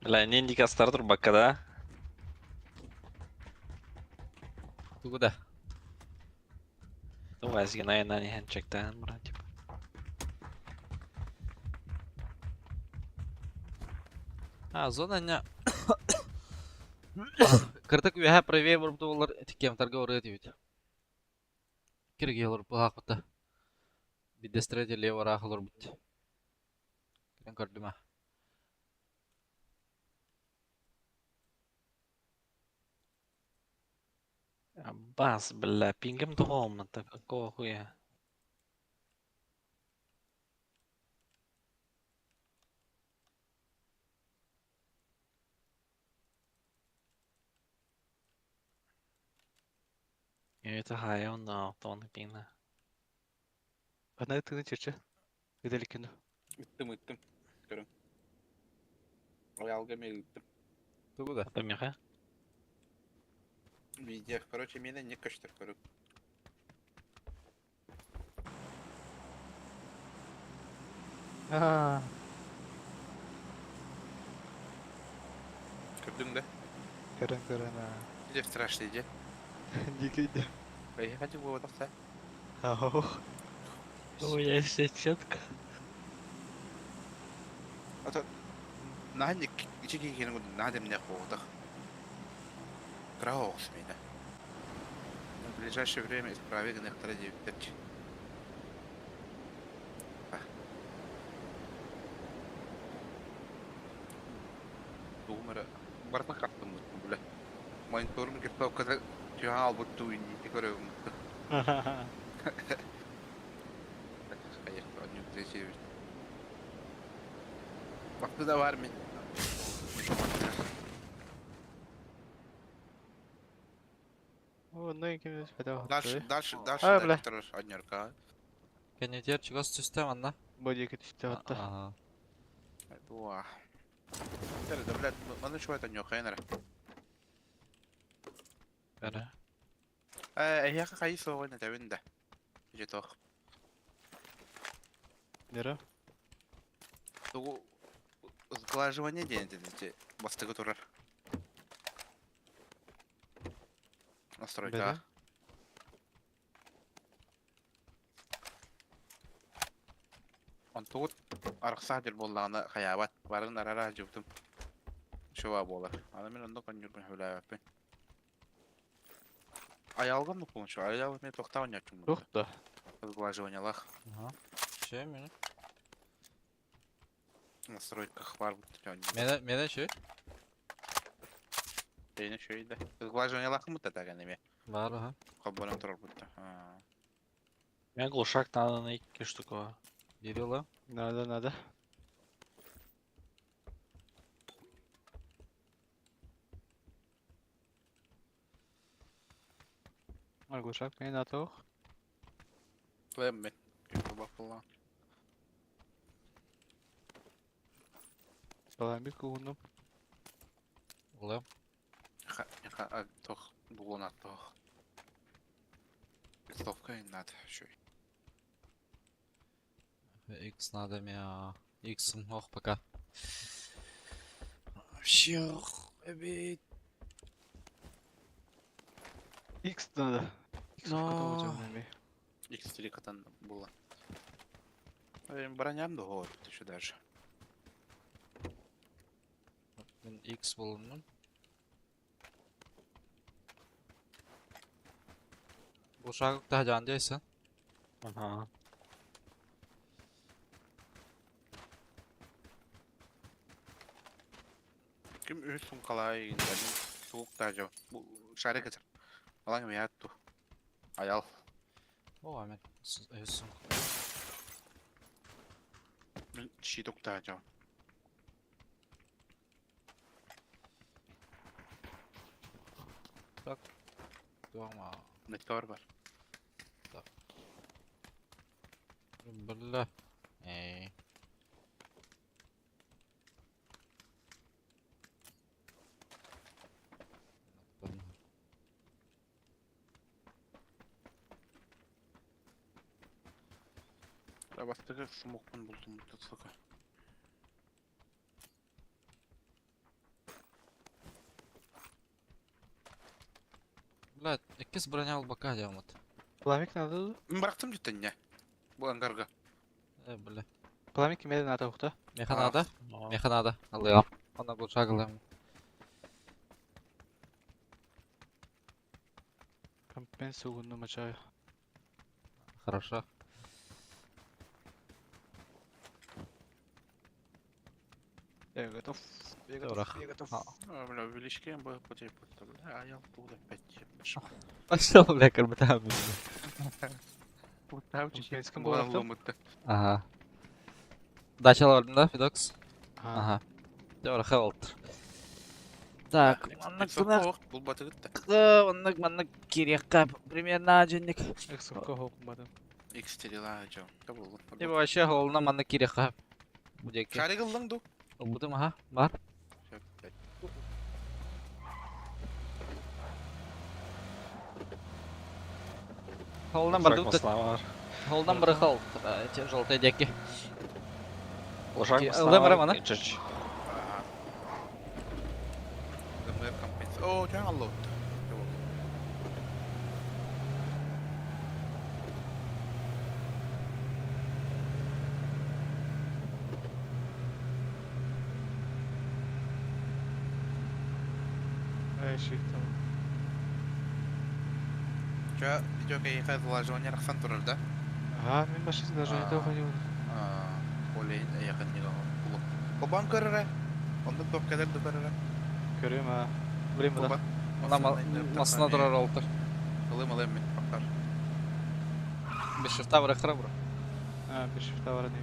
Бля, не индикастар бакка, да? Ты куда? Ну, Вазгина и на не чектан, брат, типа. А, зона не... Кыртык үһә правее барып олар тиккем торговый ведь. Кирге олар бұлақ бұтта. Бидестре лево рах олар бут. Кирен көрдүм. Аббас, бля, пингем тоҕооммут, какого хуя? Это хайа онно тоҕону пингна. Ана тыны чече. Гиделикин. Ыттым ыттым. Көрүҥ. Роялга мен ыттым. Тугу да? Ата миха. Видео. Короче, мені не көстөр көрүҥ. Аа. Көрдүҥ да? Көрөн көрөн аа. Видео страшный де. Дикий де. Поехать в тахса. Ау. Ой, я все четко. Ата наһан ичи киһини наһаа демне хоотах. Кыра оҕус миэнэ. В ближайшее время исправить гынахтара диэбиттэр. Тугум эрэ барытын хастыммыт бля. Мониторум герцовката түһэн албыт туу инники көрөбүн. Бакты да бар мин. О, ну ким спета. Дальше, дальше, дальше. А, бля. Однерка. Кенетер чугас түстэ манна. Бу диэки түстэ отта. Ага. Уа. Да, блядь, маны чего это нёхайнера. Бәрі. Э, я хай соғын әтәбін да. Жетох. Нера? Тугу сглаживание день эти бастыгы турар. Настройка. Онтугут арықсаа дил боллағына хаябат. Барын арара жуптум. Шуба болар. Ана мен онда конюрбун хүләбәппин. Аялгам ну полностью. Аял мен тоқтауын ячум. Тух да. Сглаживание лах. Ага. Şey mi? Настройках бар. Мене мене şey. Дейне шөйді. Сглаживание лах мыта таган эме. Бар ага. Хабарын турар бутта. Мен глушак надо на икки штука. Бири ола. Надо, надо. Глушак мен атох. Мен. Бақылла. Баламик кугунум. Ола. Ха, тох, булона тох. Листовка надо, шөй. X надо мя. X ох пока. Вообще, эбит. X надо. X Но. X3 катан было. Броням да еще даже. Мен X болумун. Бу шагык та жан дейсен. Ага. Ким үс қалай суық та жау. Бу шарик etер. Алаң миятту. Аял. О, мен үс Мен щиток та жау. Так. Дуама. Нетке бар. Бля. Эй. Бастығы смокпын булдум сука. Бля, иккис броня албака жамыт. Пламик надо. Мен бырақтым жеттен не? Бу ангарга. Э, бля. Пламик кимеде надо ухта. Меха надо? Меха надо. Алыам. Ана бу шагылам. Компен сугунну мачаю. Хорошо. Я готов. Я готов. Я готов. А, бля, увелички бы бля, а я тут опять. Пошел, бля, карбатам. Чеченском было. Ага. Дача алардым да, Фидокс? Ага. Дёр хавалт. Так, маннык гына Бул батыгытта. Оннук маннык кириэххэ примерно дьинник. Иксовка хоқмадым. Икс терила жо. Кабыл. Типа вообще холна маннык кириэххэ. Бу диэки. Шарик ыллың ду. Ылбытым аха, бар. Холнан барды. Холнан бары хол. Эти желтые деки. Лошак Ылдым барам аны. Чич. О, жаңа лот. Эй, шик там. Ча, видео кайга влаживание рахсан турар да? Ага, мен башыз даже не то ходил. Олейн якын не булып. Кобан көрөрө. Онда топ кадер да көрөрө. Көрөм а. Билем да. Масына турар олтыр. Ылым ылым мен бакар. Бир шифта бар хара бро. А, бир шифта бар не.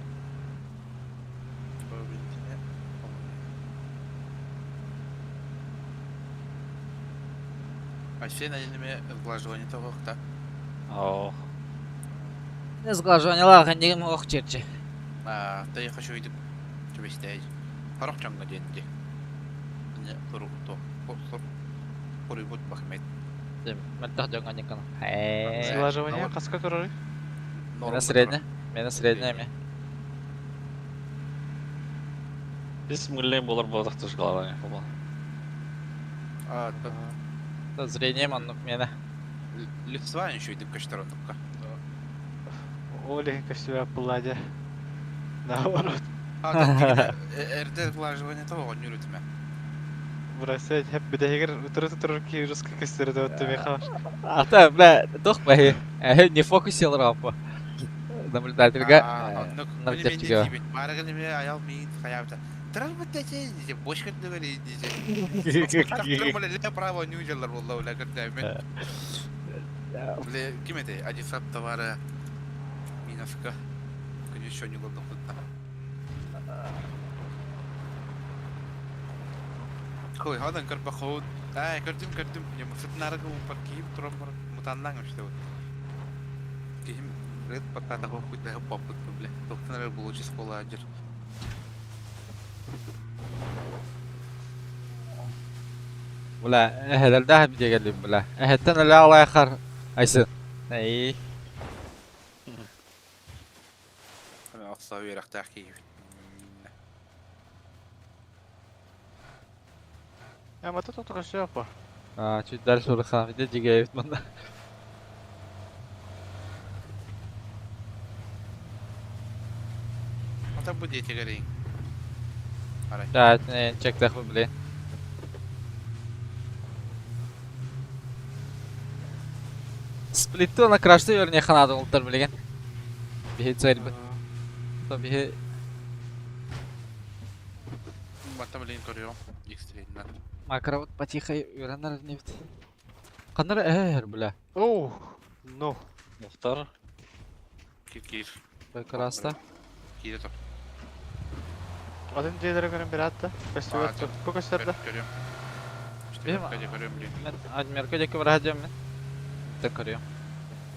А сен әнеме сглаживание того да. О. Не сглаживание лаган деген ох черче. А, да я хочу идти. Тебе стоять. Харох чанга денди. Не, туру то. Тур. Курибут бахмет. Дем, мәртах жаңа некана. Сглаживание каска турар. Мена средняя. Мена средняя ме. Биз мыллен болар болдық туш голова болар. А, да. Да зрение маннук мена. Лицва еще идем каштаронукка. Оли, себя пладя. Наоборот. А, РД влаживание того, он не рутме. Бросать, хеп бедегер утыры турыр ки русский кестерде өттү меха. А та, бля, тох бахи. Не фокусил рампа. Наблюдательга. Наблюдательга. Барыгын эме аял миин хаябыта. Трал битте же бош кырды бери диже. Право не уделар болла ула кырды мен. Бле, ким эте? Адисап товары минаска. Конечно, не ладно хутта. Хой, хадан кырба хоуд. Ай, көрдүм, көрдүм. Я мусут нарыгы упар кийим турам бар. Мутаннан өштө. Кийим ред пока того хоть да попыт, бля. Токтан булучи скола ажыр. Бля, эхелерде хеп дегелим бля. Эхеттен эле алайхар. Айсын. Эй. Ами акса бирак кийим. Я мата тут кашапа. А, чуть дальше урхан. Где дигеют манда. Ата бу дети горей. Арай. Да, не, чек тах блин. Сплитті она крашты өрне ханады олтар билеген. Бихи цель бит. То бихи Бата блин көрüyorum. X-Train'den. макро потихо үйренер не бит. Кандар эр бля. Оу, ну. Мухтар. Кир кир. Прекрасно. Кире топ. Один дедere көрөм бир атты. Көстүбөт. Бу көстөрдө. Көрüyorum. Бихи Четверка көрüyorum блин. Мен Адмирка деки бар хадем мен. Так көрüyorum.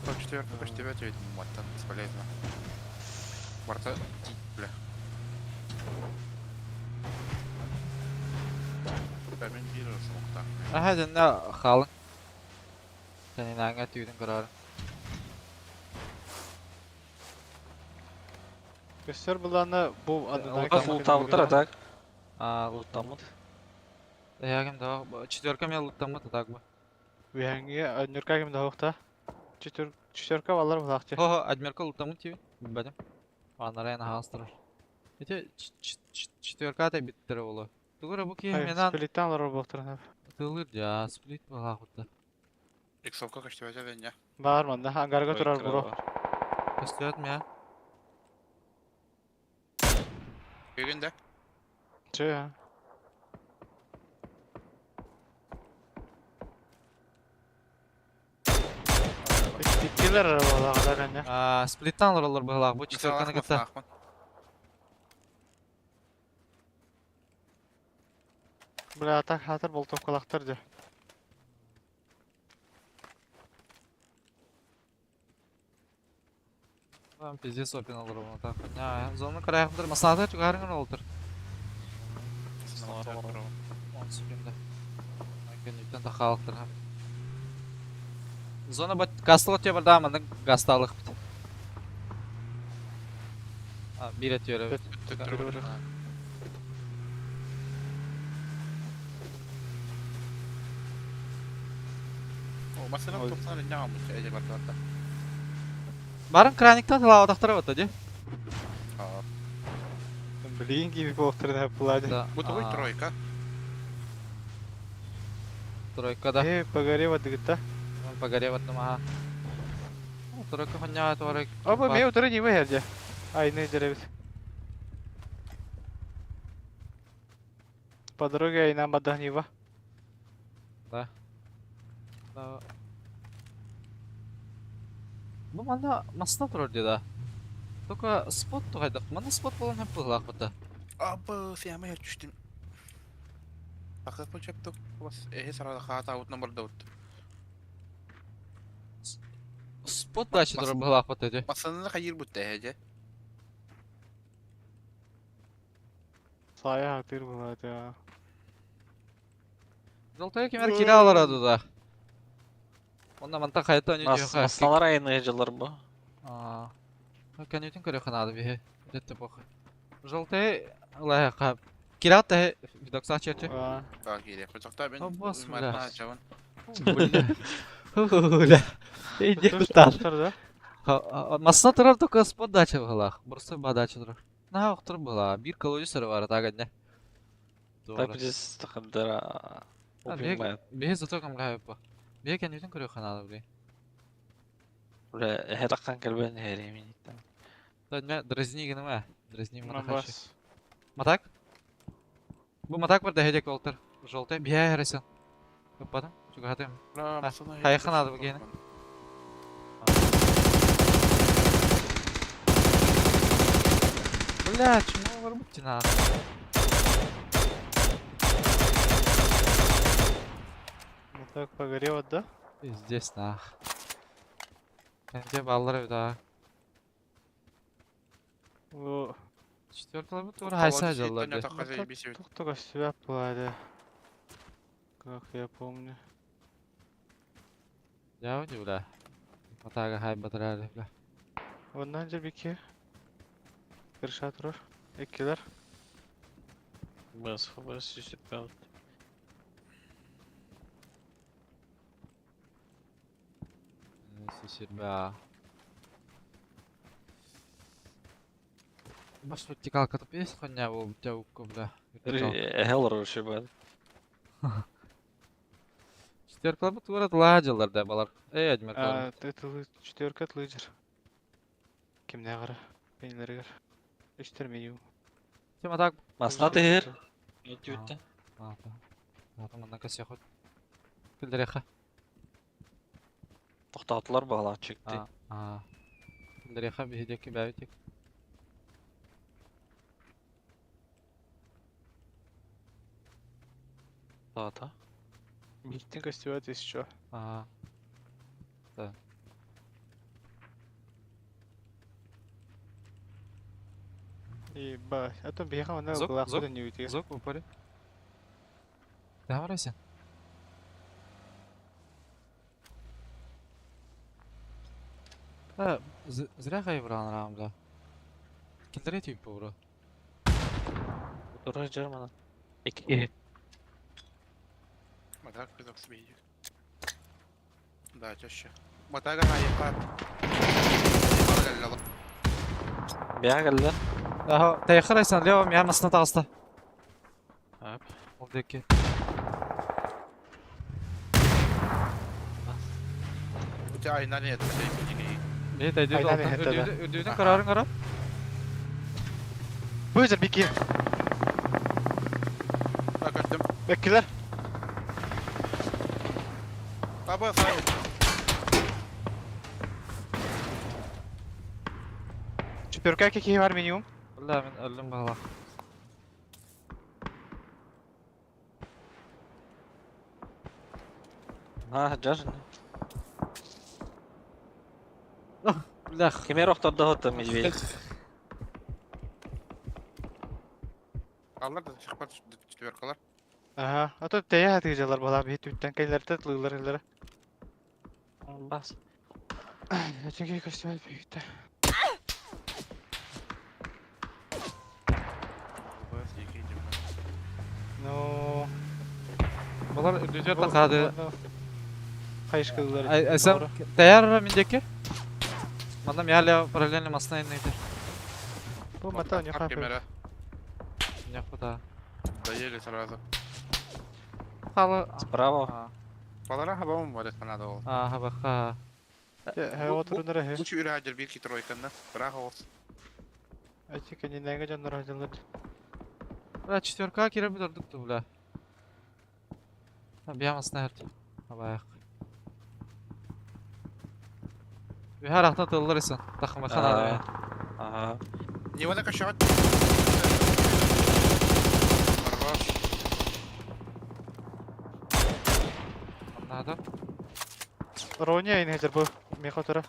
Топ четверка көстүбөт ведь маттан бесполезно. Барта бля. Мен бир смокта. Аха денне халың. Сенин аңа түйдүн көрөр. Көстөр буланы бу адына. Лутамыттар а так. А, Лутамыт. Ягым да, четверка мен луттамыт так бы. Уянги Адмирка ким да хокта. Четвер четверка балар булакчы. Хо, Адмирка луттамыт тиби. Билбедим. Анарайын хастырыр. Эти четверка та биттер болу. Тугура бу ки менан Сплиттан алар булактыр. тылыр я, сплит була хутта. Иксовка көстүбөт эден я. Бар манда ангарга турар бро. Көстүбөт ме? Бүгүн да. Че? Иккилер арабалаах кэннэ. Сплиттан олороллор быһылаах бу четверканы кытта. Бля, так хатыр болтовкалахтар дьэ. Там пиздец опен олоробун так. Зону карайахтар масаата чугарыҥын олтур. Он секунда. Кэнниттэн тахаалыктар. Зона бат гасталык тебе барда маннык гасталыкпыт. А, биир өтүөрэ. Масынан тупсан инньэ эдьэ бардыбатта. Барын краниктан тылаабатахтара батта дии. Блин, киви буолтарын плане. Да. Бу тугуй тройка? Тройка да. Э, погорела дыгыта. Погорела ага. Тройка хуйня туора. Оба, мен утары не выхерде. Айны деревит. По дороге айна бадахнива. Да. Да. Бу манна масна турар дии да. Только спот тугайдах. Манна спот болан хэп быһылаах бата. Абы, сиамай түштүм. Акы почепток бас эһи сарада хаата аут номер даут. Спот дача турар быһылаах бата дии. Масанына хайыр бутта эһэ Сая хатыр была да. Золотой кемер кире аларады да. Онна манта хайта они дьиэхэ. Масналар айны жылар бу. Аа. Көнүтүн көрө ханады биһи. Детте бох. Желтый лайха. Кират та видокса черче. Так, кире. Хотокта мен. Бос, бля. Жабын. Бля. Иди кутан. Масна турар только с подачи в Просто подача турар. На охтор была. Бир колодец бар так одня. Так здесь тахандара. Беhe зато кам гайып. Беhe көнүтүн көрө ханады бля. Бля, эһэ таххан кэлбэн эһэри Да, не, дразни гынама. Дразни матахачы. Матак? Бу матак бар да хедек олтыр. Желтый. Бия хәресен. Көппадым. Чугатым. Хайхан ады бу гене. Бля, чему бар бу на? Матак погорел, да? Здесь нах. Кенде баллар да. О. Четвертый бу тур хайса жаллар. Только себя плада. Как я помню. Я бля. Матага хай батырар бля. Оннан жабики. Крыша турар. Эккилер. Бас, бас, сүсүп Сисирбә. Баш вертикалка топ есть хуйня был у тебя бля. Эхел руши бар. Четверка бу тура ладилар да балар. Эй, Адмир. А, это четверка лидер. Кимне гара? Пенлергер. Үчтер меню. Тема так. Масна тыгыр. Өтүттэ. А, да. Манна касия хот. Килдереха. Тоқтатылар бағала чекти. А. Килдереха биһидеки бәбитик. Тата. Митинг костюмат еще. А. Да. Ебать, а то бегал на Зок, глаз зок, не уйти. Зок в упоре. Да, Варася. Да, зря хайбран рам, да. Килдере тип бро. Тура жермана. Эки. Матак пидок себе Да, чаще. Матага хайпат. Бия келді. Аха, тайхарайсан лево мия масна тағыста. Ап. Ол деки. У тебя айна нет, Не, тайдүйді Айнан алтын. нет, да. Үрдүйдің қарарын қара. Бызыр бики. Бэккилэр. Аба, сами. Четверка киһи бар минимум. Бля, мин өллүм баҕалаах. А, жажын. Бля, Кемер охтордо медведь. Аллар да чыкпат четверкалар. Аха. А то тэйэ хатыыжалар балаа биһи түттэн кэллэртэ тылыылар ыллара. Бас. Эчеге көстүбэт биһиктэ. Ну, Балар үрдүтүгэр тахаады. Хайышкылар. Айсам таяр мин диэки. Манна миале параллельно масна иннигитер. Бу мата не хапы. Кемера. Не хвата. Доели сразу. Хала. Справа. Балара хабамым бар надо ол. А, хабаха. Хэ отурунара хэ. Лучше үрәҗер бир ки тройканы. Бірақ ол. Эти кенинәге жаннар хажалар. Бля, четверка кире бит ордук бля. Биямасна herт. Абаяк. Бихар ахта тыллар исэн. Тахма хана. Ага. Не вона кашат. Хорош. Надо. Роня ин хәзер бу. Меха тора.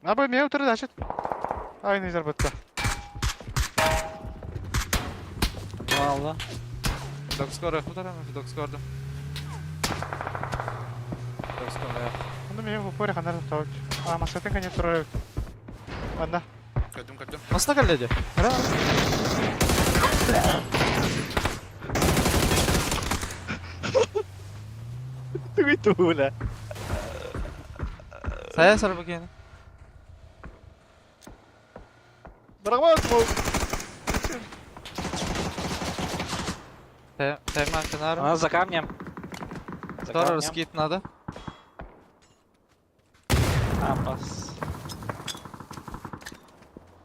Абы ме утырды значит. Ай не заработка. Мало. Док скоро хутарам, док скоро. Док скоро. Ну ме в упоре ханар тавык. А масатын конец турар. Анда. Көдүм көдүм. Масна калледи. Ара. Тугуй тула. Сая сар бакыйны. Барамас бу. Тайма канар. Она за камнем. За Второй камнем. раскид надо. А, пас.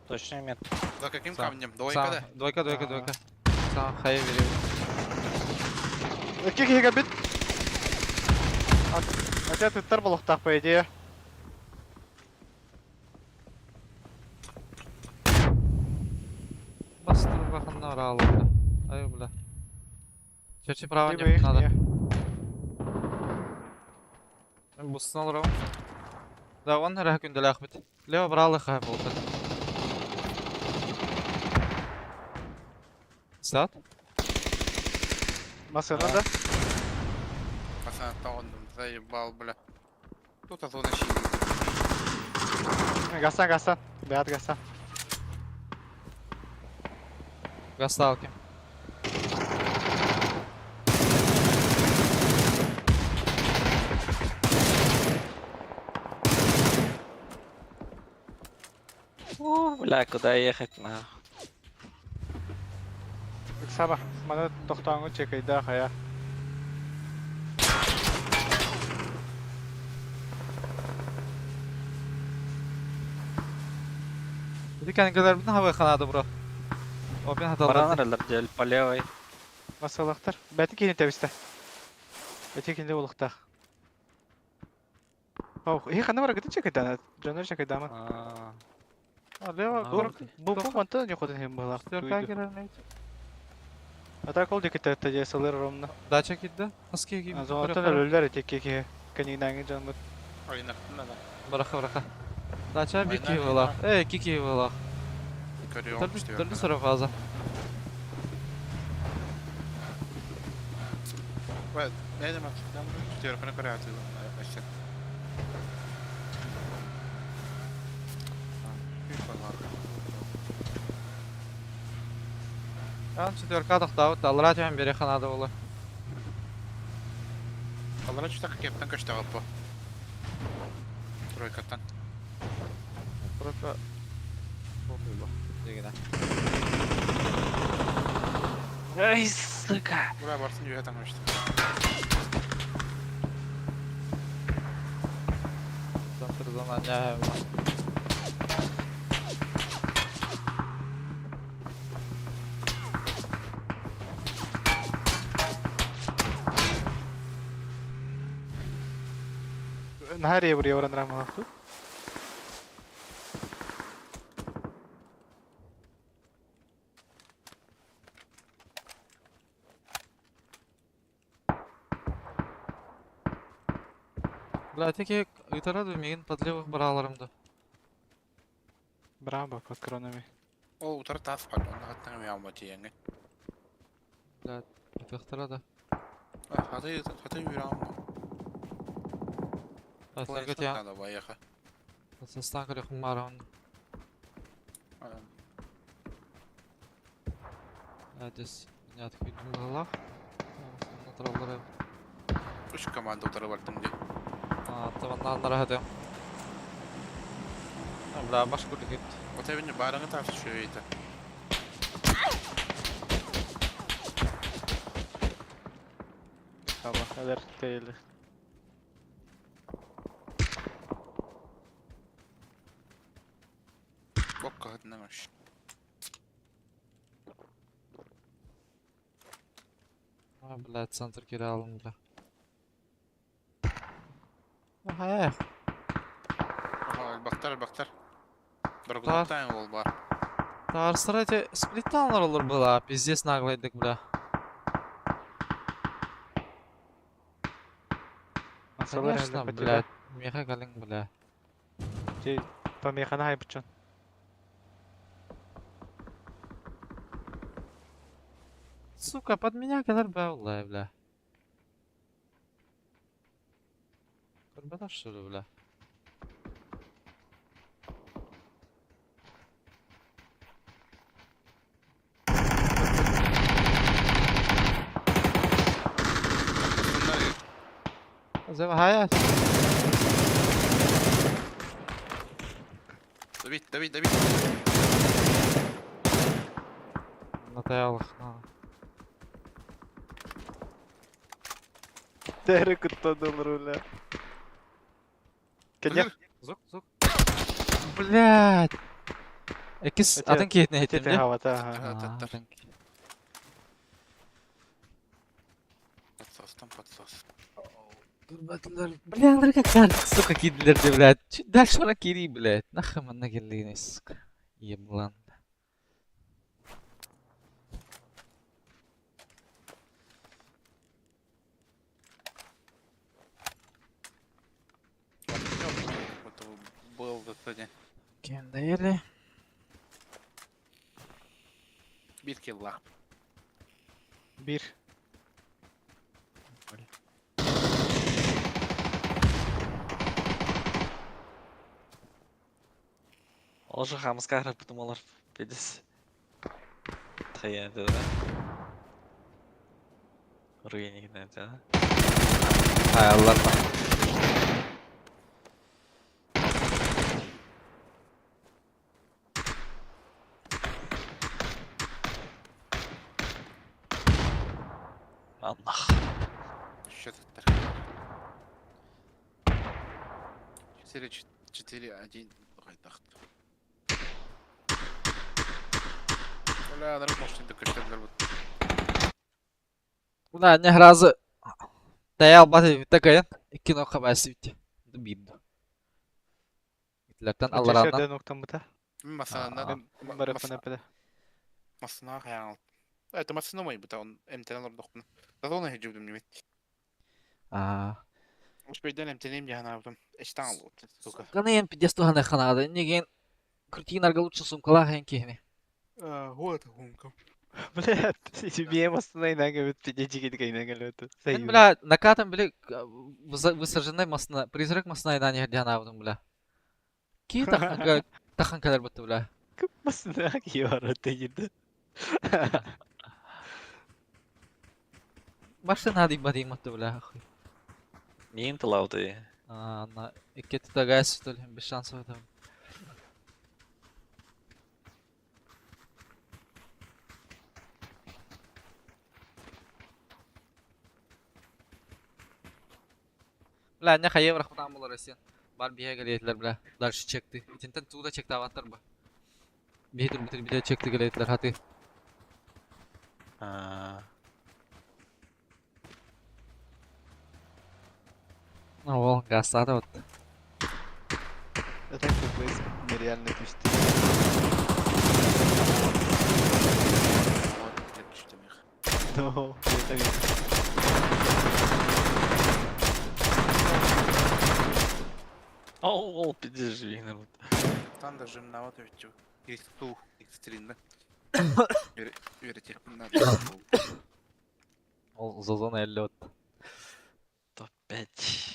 Точно нет. За каким Сам. камнем? Двойка да? Двойка, двойка, двойка. Сам хай верю. Ки ки бит. Хотя ты тарбалахтах по идее. Бастыр баханна оралы, бля. Ай, бля. Черчи право Либо не их надо. не. Бустан алырам. Да, он рах күнделі ахмет. Лево бралы хай болды. Стат? Масына да. Пацан, он заебал, бля. Тут а зона щит. Гасан, гасан. Бят гасан. Гасталки. О, бля, куда ехать на? Саба, мана тохтаңы чекайда хая. Bir кәнкелер бүтін хавай ханады бро. Опен хаталды. Баран дель по левой. Масалахтар. Бәті кейін тәбісті. Бәті кейінде олықтақ. Ау, е қана бар гыты чекайда, жанар чекайда ма. А, Лево, А, горок. Бу бу манта не ходын хем балақ. Четверка кирер Ата кол декете тәже салыр ромна. Дача кидді. Хаски ки. Зоната өлөлөр текке ки кенигнаңы жанмыт. Айнактын да. Браха, браха. Дача bir Айнак, ki valla. Ey iki ki valla. Көрüyorum Dördü dördü sıra fazla. Ne demek? Четверканы көрәтү. Әшәк. Ben четверка тохтаабыт, аллара түһэн биэри ханаада буолар. Алара чутак кептен көштө алып. Тройкаттан. Тройка дегенә. Ай, сука. Бура барсын жүйә таңышты. Центр зона не. Наһаа эрийэ баран рамалаахтыы. Бля, теки ыытара дуу миигин под левых барааларым да. Браво, под кронами. Ол утары таас баар, онно хаттан эмиэ алма тиийэҥҥин. Бля, ытыахтара да. Хаты хаты үүрэ алма. Тастарга тиийэн Надо байыха. састаан көрүөхпүн баҕарабын. Здесь меня күйдүм быһыылаах. Натураллары. Үс команда утары бардым дии. Табаннааннара хатыам. Бля, баш курдук Вот эбини баарыңы таас үчүгэй Хаба, алер тэйли. Бокка хатынан вообще. А, блядь, центр кире алым, бля. Ага, Бактар, бактар. Дорогулуктан ол бар. Тарсыра эти сплиттанлар olur была, пиздец наглайдык, бля. Конечно, блядь, меха калың, бля. Помехана хайбычан. Сука, под меня калар баула, бля. Көрбөтөр что ли, бля? Зева хая. Давид, Давид, Давид. Натаялых. Тәрі күттан руля. Кенех. Зук, зук. Блядь. Экис атын киһитин этим Тете де. хавата, ага. Атын Подсос, там подсос. Бля, как карты, сука, кидлер, блядь. Чуть дальше она кири, блядь. Нахуй манна келлигин, сука. Еблан. Был в итоге. Кендели. Bir kill lah. Bir. Ол же хамыска харапытым олар педис. Тхаяды да. Руйник да. Hay Allah. Allah. Счет 4, 4, 1, хайдах. Бля, народ может докачать вот. Бuna ne razı. Dayal batı takayın. İki nokta basi bitti. Bildi. Gittilerden Allah Өтесе razı. ноктан бұта. Масана Барапана піді. Масана хаял. Это масана мой быта он МТН ордохпун. Зазона хеджубдум немет. Аа. Успейден МТН жаһанаабытым. Эчтан алып, сука. Сумканы пиздец туһаны ханады. Неген крутинарга лучше сумкалаах эн киһини. Вот хумка. Бля, себе астына инага бит пидечики инага лөтө. Мен, бля, накатом, бля, высаженный масна, призрак масна инани хадианабытым, бля. Ки тахан тахан калар бутты, бля. Кып масына киара тегинде. Башта нади бадим атты, бля. Хуй. Мин тылауды. А, на икки тагайс, что ли, без шансов там. Бля, не хайы рахматан булар сен. Бар бие галетлер, бля. Дальше чекти. Итинтен туда чекти аваттар ба. Бихитер битер бите чекти галетлер хаты. А. Ол гасады вот. Это FPS нереально түстэ. No, это Ол пидежи. Там даже на вот ведь X2, X3, да? Үөрэтиэхпин наада. Ол зозон 50. Топ-5.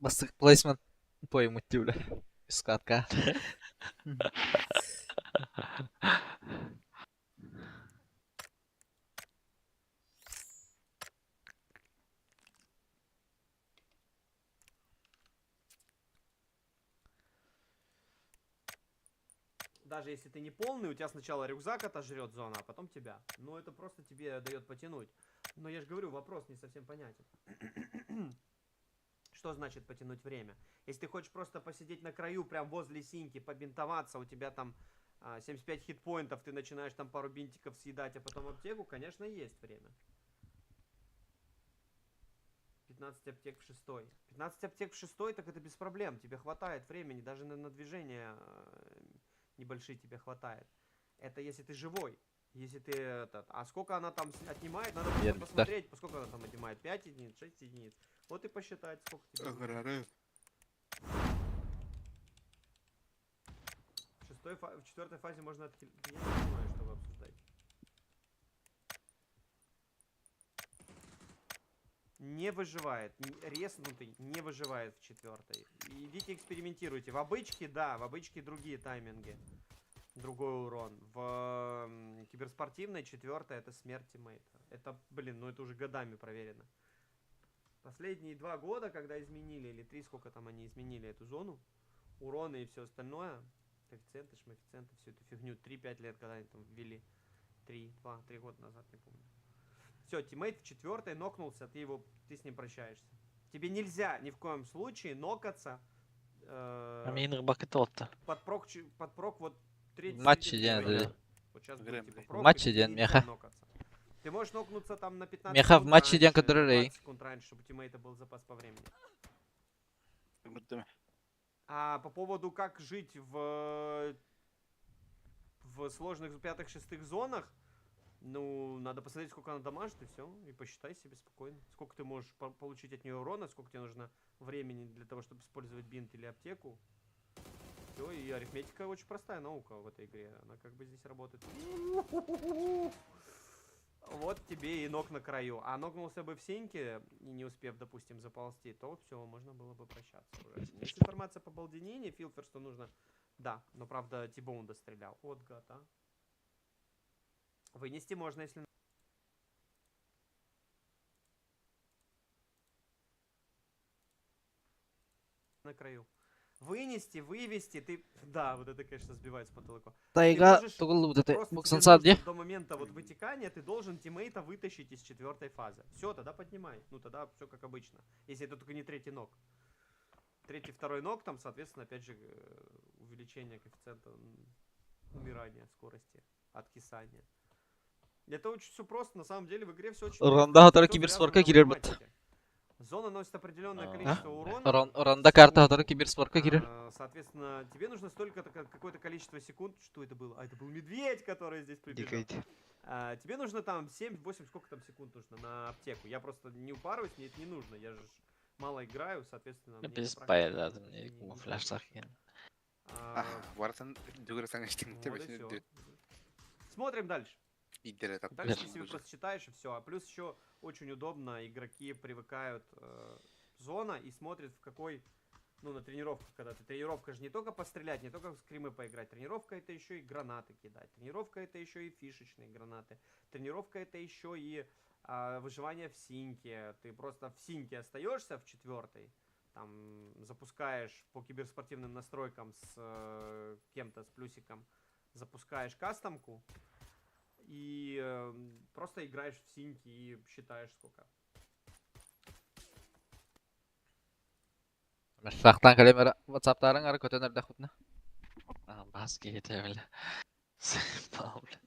Бастык плейсмент поймут бля. Скатка. Даже если ты не полный, у тебя сначала рюкзак отожрет зона, а потом тебя. Ну, это просто тебе дает потянуть. Но я же говорю, вопрос не совсем понятен. Что значит потянуть время? Если ты хочешь просто посидеть на краю, прям возле синьки, побинтоваться, у тебя там 75 хитпоинтов, ты начинаешь там пару бинтиков съедать, а потом аптеку, конечно, есть время. 15 аптек в шестой. 15 аптек в шестой, так это без проблем. Тебе хватает времени, даже на движение небольшие тебе хватает. Это если ты живой. Если ты этот... А сколько она там отнимает, надо просто посмотреть, сколько она там отнимает. 5 единиц, 6 единиц. Вот и посчитать, сколько тебе. В четвертой фазе можно отхилить. Я не понимаю, что вы обсуждаете. Не выживает. Резнутый не выживает в четвертой. Идите экспериментируйте. В обычке, да, в обычке другие тайминги. Другой урон. В киберспортивной четвертая это смерть тиммейта. Это, блин, ну это уже годами проверено. Последние 2 года, когда изменили, или 3, сколько там они изменили эту зону, уроны и все остальное, коэффициенты, шмоэффициенты, всю эту фигню, 3-5 лет, когда они там ввели, 3, 2, 3 года назад, не помню. Все, тиммейт в четвертой нокнулся, ты с ним прощаешься. Тебе нельзя ни в коем случае нокаться. Под прок, под прок вот третий Матч день, да. Вот сейчас будет, типа, прок, Матч день, меха. Нокаться. Ты можешь нокнуться там на 15 меха в матче день, который секунд раньше, чтобы у тиммейта был запас по времени. А по поводу, как жить в сложных пятых-шестых зонах, ну, надо посмотреть, сколько она дамажит, и все, и посчитай себе спокойно. Сколько ты можешь получить от нее урона, сколько тебе нужно времени для того, чтобы использовать бинт или аптеку. Все, и арифметика очень простая наука в этой игре. Она как бы здесь работает. Вот тебе и ног на краю. А ногнулся бы в синьке, и не успев, допустим, заползти, то все, можно было бы прощаться уже. Есть информация по Балдинине, Филфер, что нужно. Да, но правда Тибоун дострелял. Вот гад, а. Вынести можно, если... на краю. Вынести, вывести, ты... Да, вот это, конечно, сбивает с потолка. Тайга, До момента вот вытекания ты должен тиммейта вытащить из четвертой фазы. Все, тогда поднимай. Ну, тогда все как обычно. Если это только не третий ног. Третий, второй ног, там, соответственно, опять же, увеличение коэффициента умирания, скорости, откисания. Это очень все просто, на самом деле в игре все очень Ронда который киберспорка кирер. Зона носит определенное количество урона. Ронда карта, который киберспорка кирер. Соответственно, тебе нужно столько какое-то количество секунд. Что это было? А это был медведь, который здесь прибежал. Тебе нужно там 7-8, сколько там секунд нужно на аптеку. Я просто не упарываюсь, мне это не нужно. Я же мало играю, соответственно. Без пайда, мне камуфляж сахин. Смотрим дальше. Дальше ты себе просто читаешь и все. А плюс еще очень удобно, игроки привыкают зона и смотрят в какой, ну на тренировках, когда ты тренировка же не только пострелять, не только в скримы поиграть, тренировка это еще и гранаты кидать, тренировка это еще и фишечные гранаты, тренировка это еще и выживание в синьке, ты просто в синьке остаешься в четвертой, там запускаешь по киберспортивным настройкам с кем-то, с плюсиком, запускаешь кастомку. И просто играешь в синьки и считаешь сколько. Сахтан калемера WhatsApp-тарың ары көтөнөр да хутна. Бас кете бля. Бля.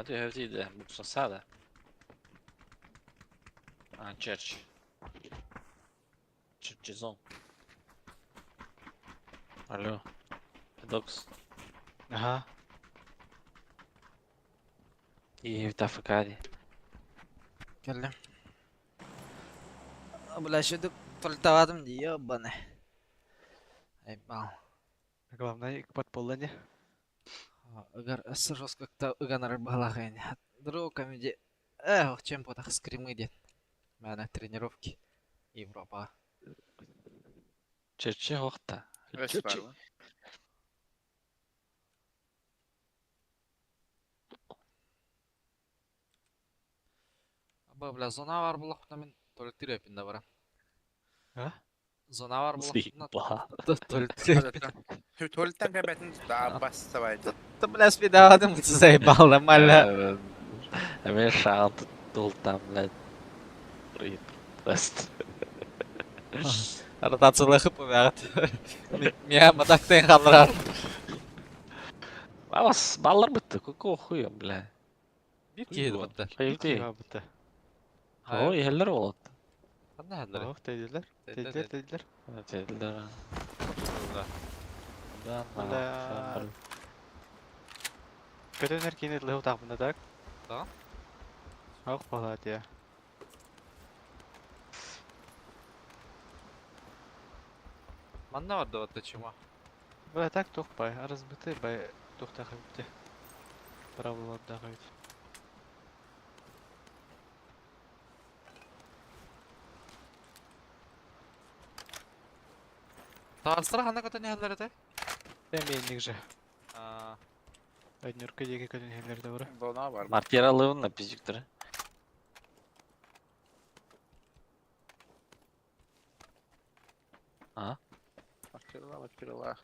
Ханна түһэбитий да? Буксаса да. А, church. Church zone. Алло. Докс. Ага. Киһибит АФК дии. Кэллим. Бля, шөдүк толтавадым дии, ёбаный. Айбал. Главное, икпат буолла ини. Ыгар өссө жестко ыганар баһылаах ини. Друг комеди. Эх, чем потах скримы диэн. Мээнэ тренировки. Европа. Чэрчи охта. Өс Чэрчи. бар ма? Аба, бля, зона бар булахпына мин туалеттир өпүн да бара. А? Зона бар булахпына Заебал. туалеттир өпүн. Туалеттен кәбәтін да бассабайды. Да, бля, спидавадым, заебал, нормально. Мен шағын тұтылтам, блядь. Привет. Тест. Ротациялахып умягат. Мия матактен халрар. Бас, баллар бітті, какого хуя, бля. Бир киһи бутта. Хайды. Бутта. Ой, хеллер болады. Ханна хәлләре? Ох, тейдилер. Тейдилер, тейдилер. Тейдилер. Да, Бля. Көтөнөр кийин лыгы тагында так. Да. Ох, болот я. Манна бар да бутта чума. Бля, так тохпай, арыз быты бай тухтахы бите. Правилардагы бит. Таарсыра ханна көтөн хәлләре те? Эми же. А, Өднөркө деге көтөн хеллер да бар. Зона бар. Мартира лывын пиздюктер. А? Маркерла, маркерла.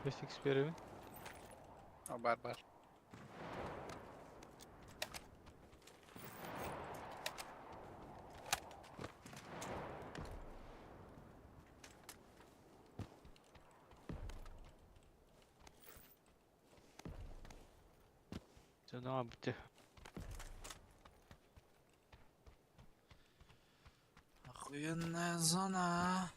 Бес беребин. Бар, бар. Зона бите. Охуенная зона.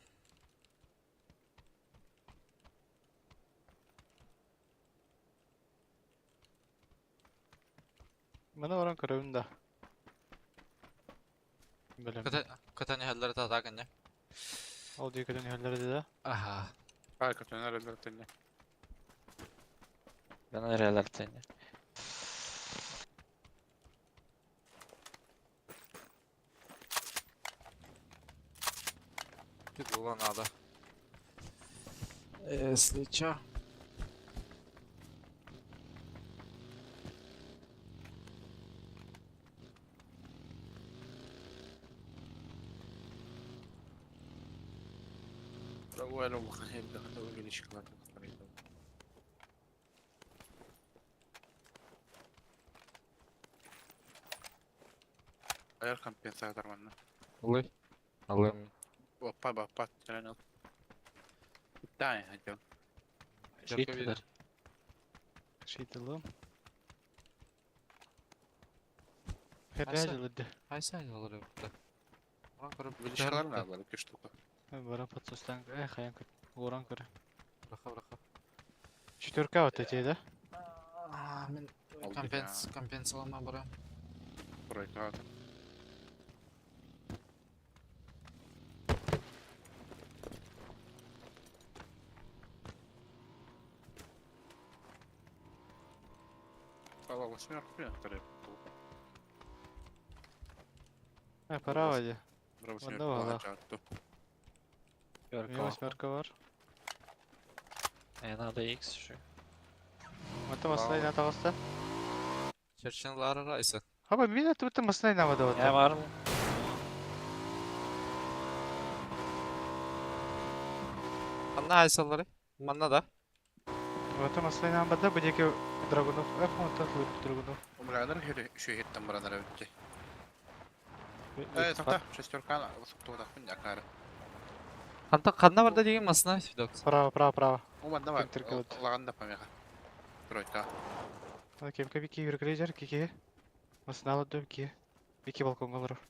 Мына баран көрөбүн да. Билем. Көтөн хәлләре та тагын не? Ол диге көтөн хеллер да. Аха. Ай, көтөнөр элер тенне. Ben nerelerde seni? Было надо. Если чё. Ой, улахан хебде өлі шоколад. Айар компенсатор манна. Улый. Алым. Бапа бапа тренер. Дай, хотел. Шейтилер. Шейтилым. Айса. Херляжилди. Хайса алыр бутта. Баран көрүп Величкалар на бар, iki штука. Баран подсостан. Э, хаян көр. Оран көр. Браха, браха. Четверка вот эти, да? А, мен Алды компенс компенсалама барам. Тройка. Ала восьмерка вторая. Э, пора вади. Восьмерка. Онда Мен восьмерка бар. Э, надо X еще. Мата масына ина тағыста. Черченлары райсы. Хаба, мен атып өттім масына ина бада Я бата. var mı? Ханна хайсалары? Манна да. Оттон массыынаан барда бу диэки Драгунов F-онтон сылдьыбыт Драгунов. Умланар үчүгэйиттэн баран эрэбит Э, тоқта, шестерканы суктуутахпын акаары. Хантан ханна барда деген масына Фидокс. Право, право, право. Бу манна бар, Центр кылыт. лаган да помеха. Тройка. Кемка бики юргрейджер кики. Масыналы дөм ки. Бики балконга олорор.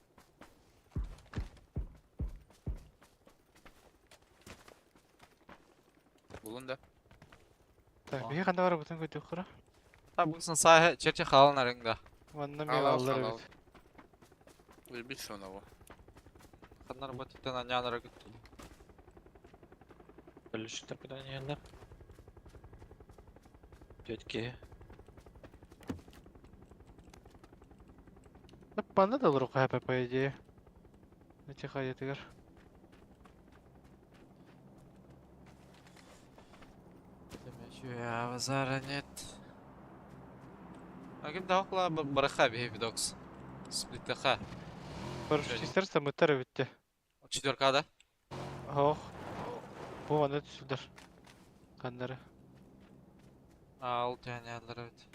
Булун да. Так, биһи ханна барабытын көрдүк кыра. Та бусын саһы черче халын арыңда. Манна мен аллар эбит. Уйбит соново. Ханнар батыттан анянара күттү. Бөлүшүктөр куда нелер. Тетки. Манна да олору хаапа по идее. Эти хаятыгар. Я базара нет. А ким тахла бараха бихи Фидокс. Сплиттаха. Парашютистер самыттар эбитте. Четверка да? Ох. Бу манна түсүлдер. Каннары. Ал тянялар evet.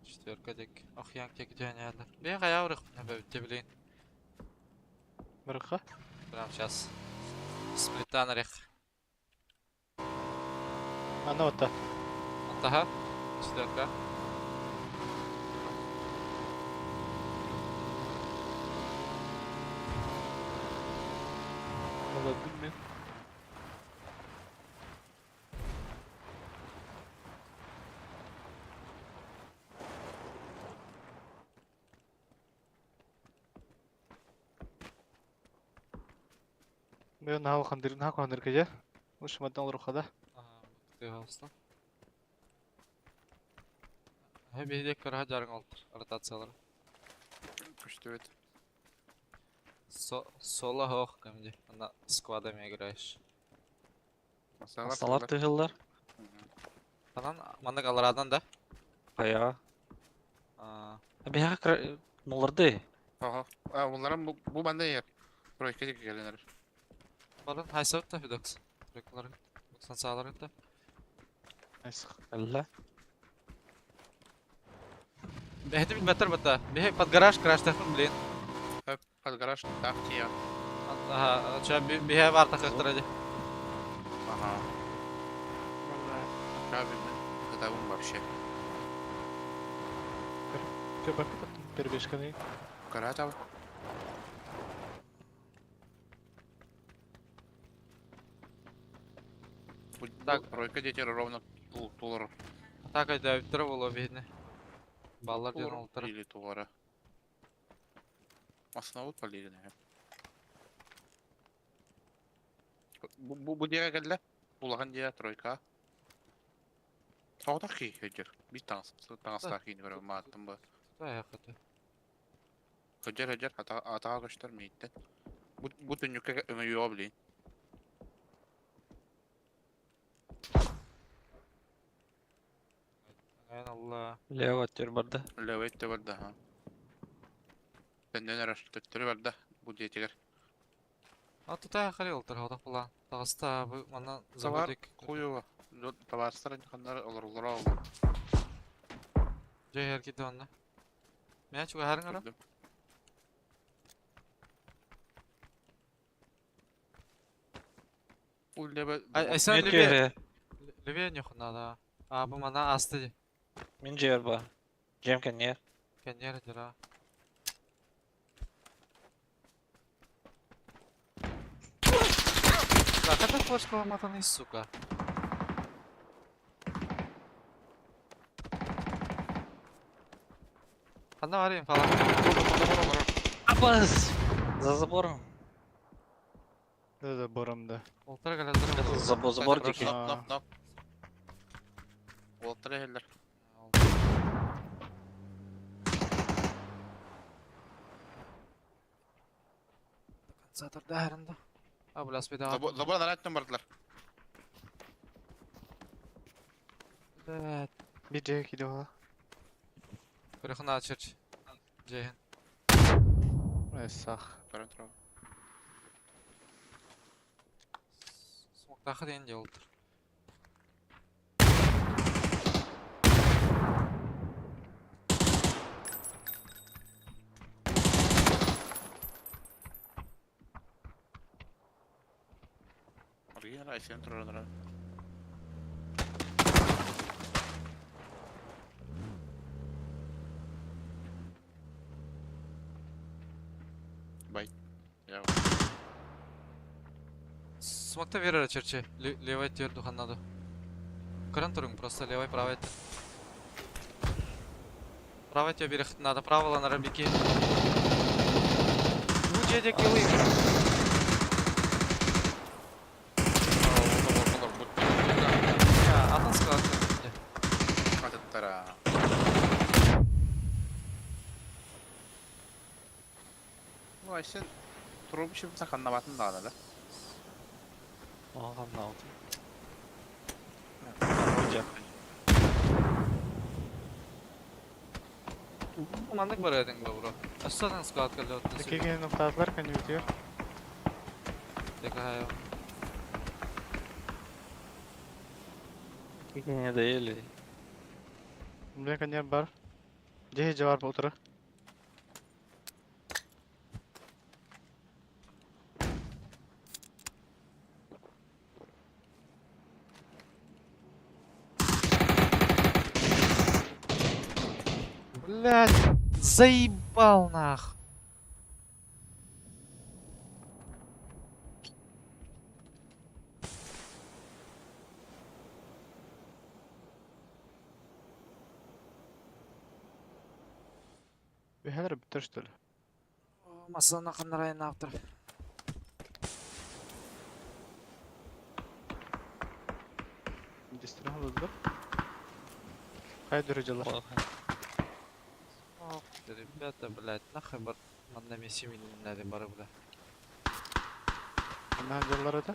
Четверка дек. Ох янг тек тянялар. Бе кая урых бе билейин. Бараха? Прям сейчас. Сплиттан рех. Ана отта. Антаха. Четверка. Молодым мен. Мен наху хандыр, наху хандыр кеже. Уш маддан рухада. Ты хаусла. Хе бейдек көрө жарың олтур ротациялар. Күчтүбүт. Соло хох кемди. Ана сквадами играешь. Асталар тыгыллар. Анан мандык аларадан да. Кая. А, Бияга моларды. Ага. А, bunların bu bende yer. Тройка дике келенер. Барын хайсап та Фидокс. Тройкалар. 90 саалар да. Алла. Бехти бит бата. Бехе под гараж краш тахын блин. Под гараж так тия. Ага, ча бехе бар тахыктыр ади. Ага. Правильно. Катабым вообще. Көбәк перебежканы. Каратав. Так, тройка дети ровно тулар. Так айда биттер боло бехне. Баллар ден олтыр. Или тулара. Основу полили, наверное. Бу диге келде. Булаган диге тройка. Тоғда ки хөҗөр. Би таңс таңста кин көрө маттым бу. Та якыты. Хөҗөр хөҗөр ата ата көчтөр мейттен. Бу түнүккә өңө юга билин. Айн Алла. Лево төр барды. Лево итте барда ха. Тенден араш төттөрү барда бу диетигер. А тута хали олтыр хадак була. Тагыста бу манан Товар заводик. куюва. Товарстар ханнар олар олар алды. Жер китте онна. Мен чуга харың ара. Бу лебе Ай айсан Мен леве. төре. Леве не хунада. А бу мана асты. Мен жер ба. Жем кенер. Кенер дира. Так, это флешка ломатанный, сука. Ханна варим фала. Апас! За забором. Да, забором, да. Олтыр галазыр. Забор, забор дики. Ноп, ноп, ноп. Олтыр эллер. Концентр дәрінде. А, бля, спида. Забор нараттан бардылар. Блядь. Bir C киде бала. Көрөхін ачырч. Жейін. Сах. Көрөн турабы. Смоктахы дейін де олтыр. Кимер Айсен турар. Бай. Я. Смокта верера черче. Левай тер духан надо. Кран турун просто левай правай. Правай тебе берег надо. Право на рабики. Ну дядя килы. Атын склад. Атыттара. Ну, Айсен туруп ишеп саканнабатын да да. Оған алды. Маннык бар эдиң бро. Астан склад калды. Кеген нокталар кәнүтер. Такая. Не değil. Мен кәне бар. Же жавар болтыра. Блять, заебал нах. Бехәлер битер что ли? Масана канарайын автор. Дистра алды. Кай дөрәҗәләр? Ох, ребята, блять, нахуй бар. Манна меси миннәде бары бля. Ана җаллар это?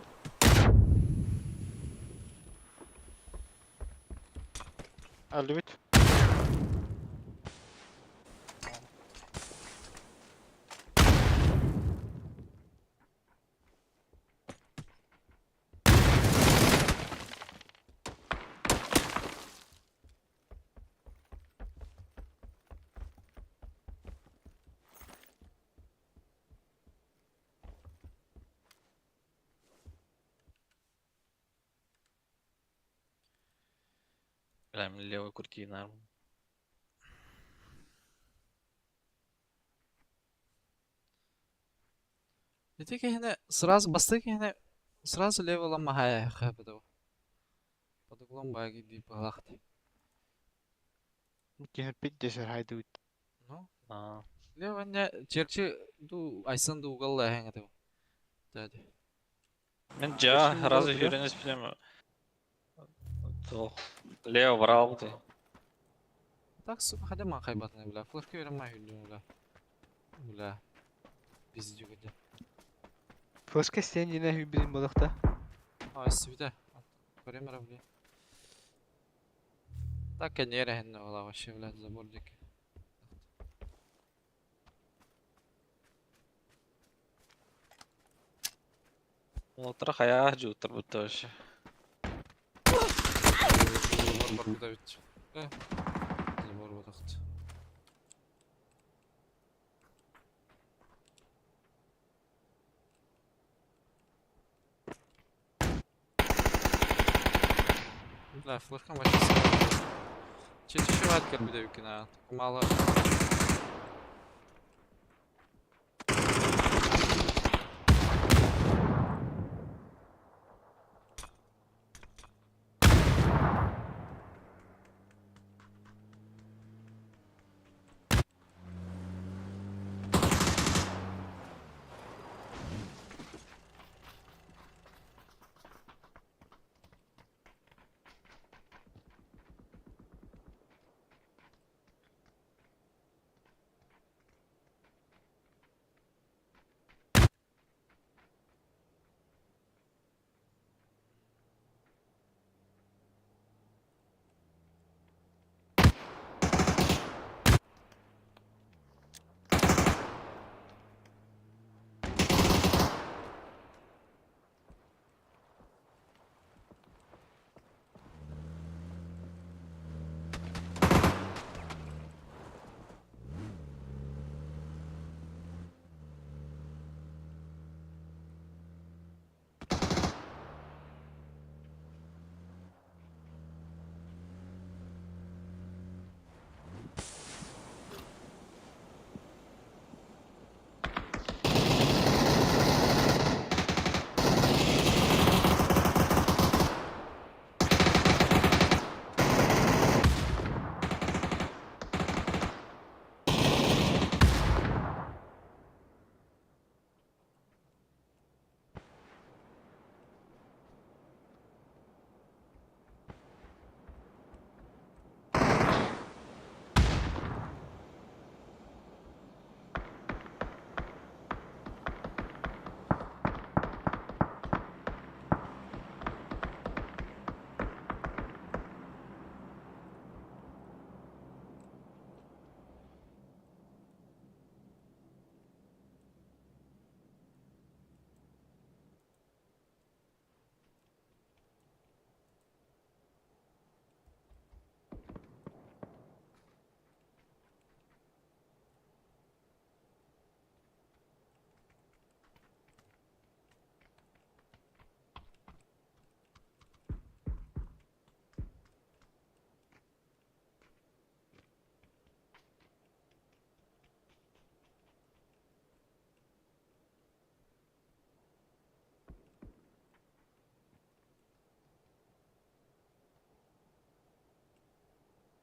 Алды бит. Прям левый крути норм. Ити кehine сразу басты кehine сразу левый ламахая хабыды. Под углом баги ди балахты. Кене пит десер хайды бит. Ну, А, левый не черчи ду айсан ду угол лахенге ты. Дәді. Мен жа, Kesin разы doğru. үйренес білем. Лево брал ты. Так, сука, хотя ма хайбатны, бля. Флешка верим ма юлю, бля. Бля. Пиздюк где. Флешка сен yine hübrin balıkta. А, свита. Пример, бля. Так, не рехен вообще, блядь, забордики. Ултра хая жутыр бутты вообще. Забор бар куда ведь. Забор батахт. Бля, флешка вообще. Чуть-чуть ваткер буде викина. Мало.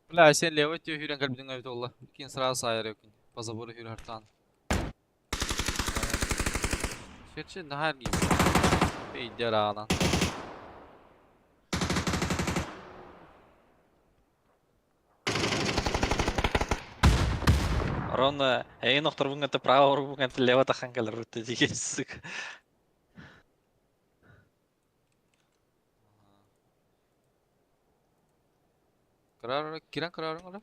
Бля, сен левый тиө хүрен кэлбитиҥ эбит буолла. Кин сразу саайар эбиккин. По забору хүрэ хартаан. Чэрчи наһаа эргийбит. Бэйдэ ырааҕынан. Рон, эйин охторбун кытта право орбун кытта лево тахан кэлэр бутта дии сука. Кыраар кирэн кыраарыҥ ола.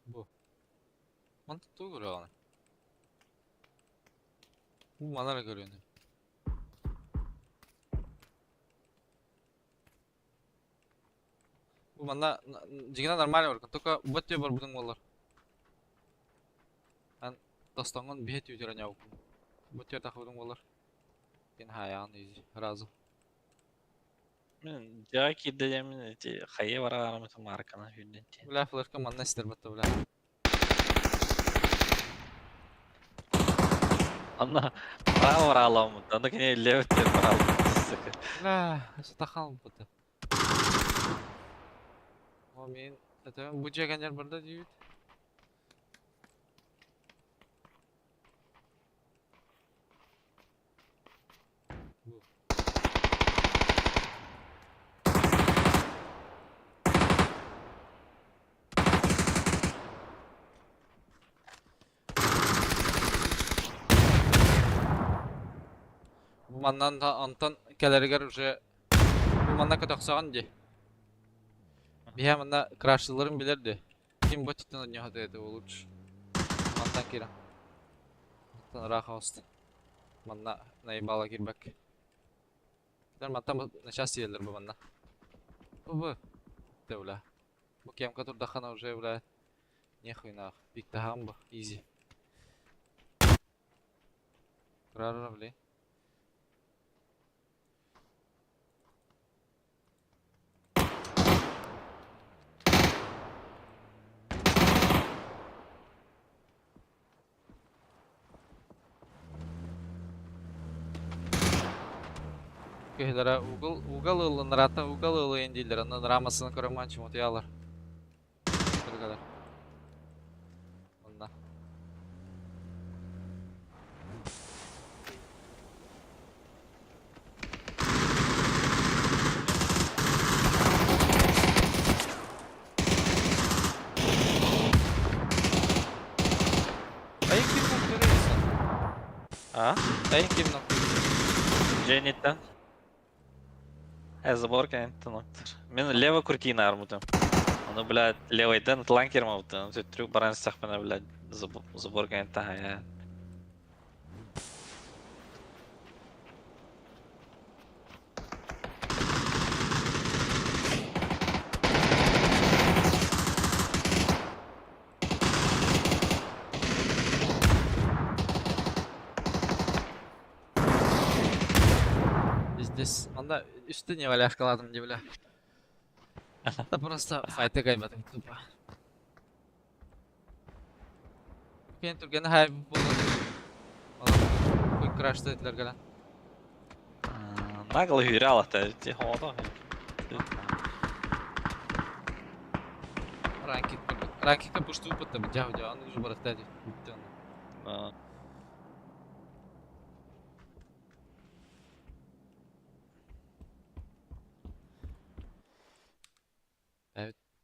Бу. Мантан тугу көрөҕүн? Бу маны эрэ көрүөнү. Бу манна дьиҥинэн нормально барбыккын, только бу өттүгэр барбытыҥ буоллар. Эн тостоҥҥун биһи түүтүр аньаабыккын. Бу өттүгэр тахсыбытыҥ буоллар. Кин хаайаҕын изи сразу. Мин дьиэҕэ киирдэ диэммин ити хайа бараарым маарканы сүүрдэн тиийэн. Бля, флешка манна истэр батта бля. Анна право бараалаабыт, аны кини левый диэн бараалаабыт сука. Бля, сатахалбыта. О, мин это бу дьиэ кэннигэр барда диибит. Бу. Бу маннан да онтон кэлэригэр уже бу манна көтөхсөҕүн дии. Биһэ манна крашлыларын билэр дии. Ким бу өттүттэн оонньоһо это лучше. Мантан киирэн. Мантан ыраах оҕуста. Манна наебала киирбэккэ. Кинилэр мантан начаас тиийэллэр бу манна. Бу бу. Дэ бля. Бу кемка турдаххына уже бля нехуй нах. Пиктаһаҕын бу. Изи. Кыраарара били. Киһилэрэ угол угол ыллыннараата угол ылыйын дииллэр, онон рамасын көрөммөн чумотуйалар. Кыргалар. Онно. Ayın kim noktörü insan? А? Ayın kim noktörü? Дженниттен. Э, забор кэнниттэн оттор. Мин лево крутина армутым. Ону, блядь, левайтан атлан кирмабытым. Төттүрүк баран истэхпинэ, блядь, забор кэнниттэн хайа. Здесь Анда үстүн валяшкаладым дии бля. Да просто файты кайбатым тупо. Кен түргені хай болған. Кой крашты этилер кэлэн. Нагло hűrä алата хоото. Ранкинг ранкингка пуштуу бытта бу дьаа аны уже барахта бүттү аны.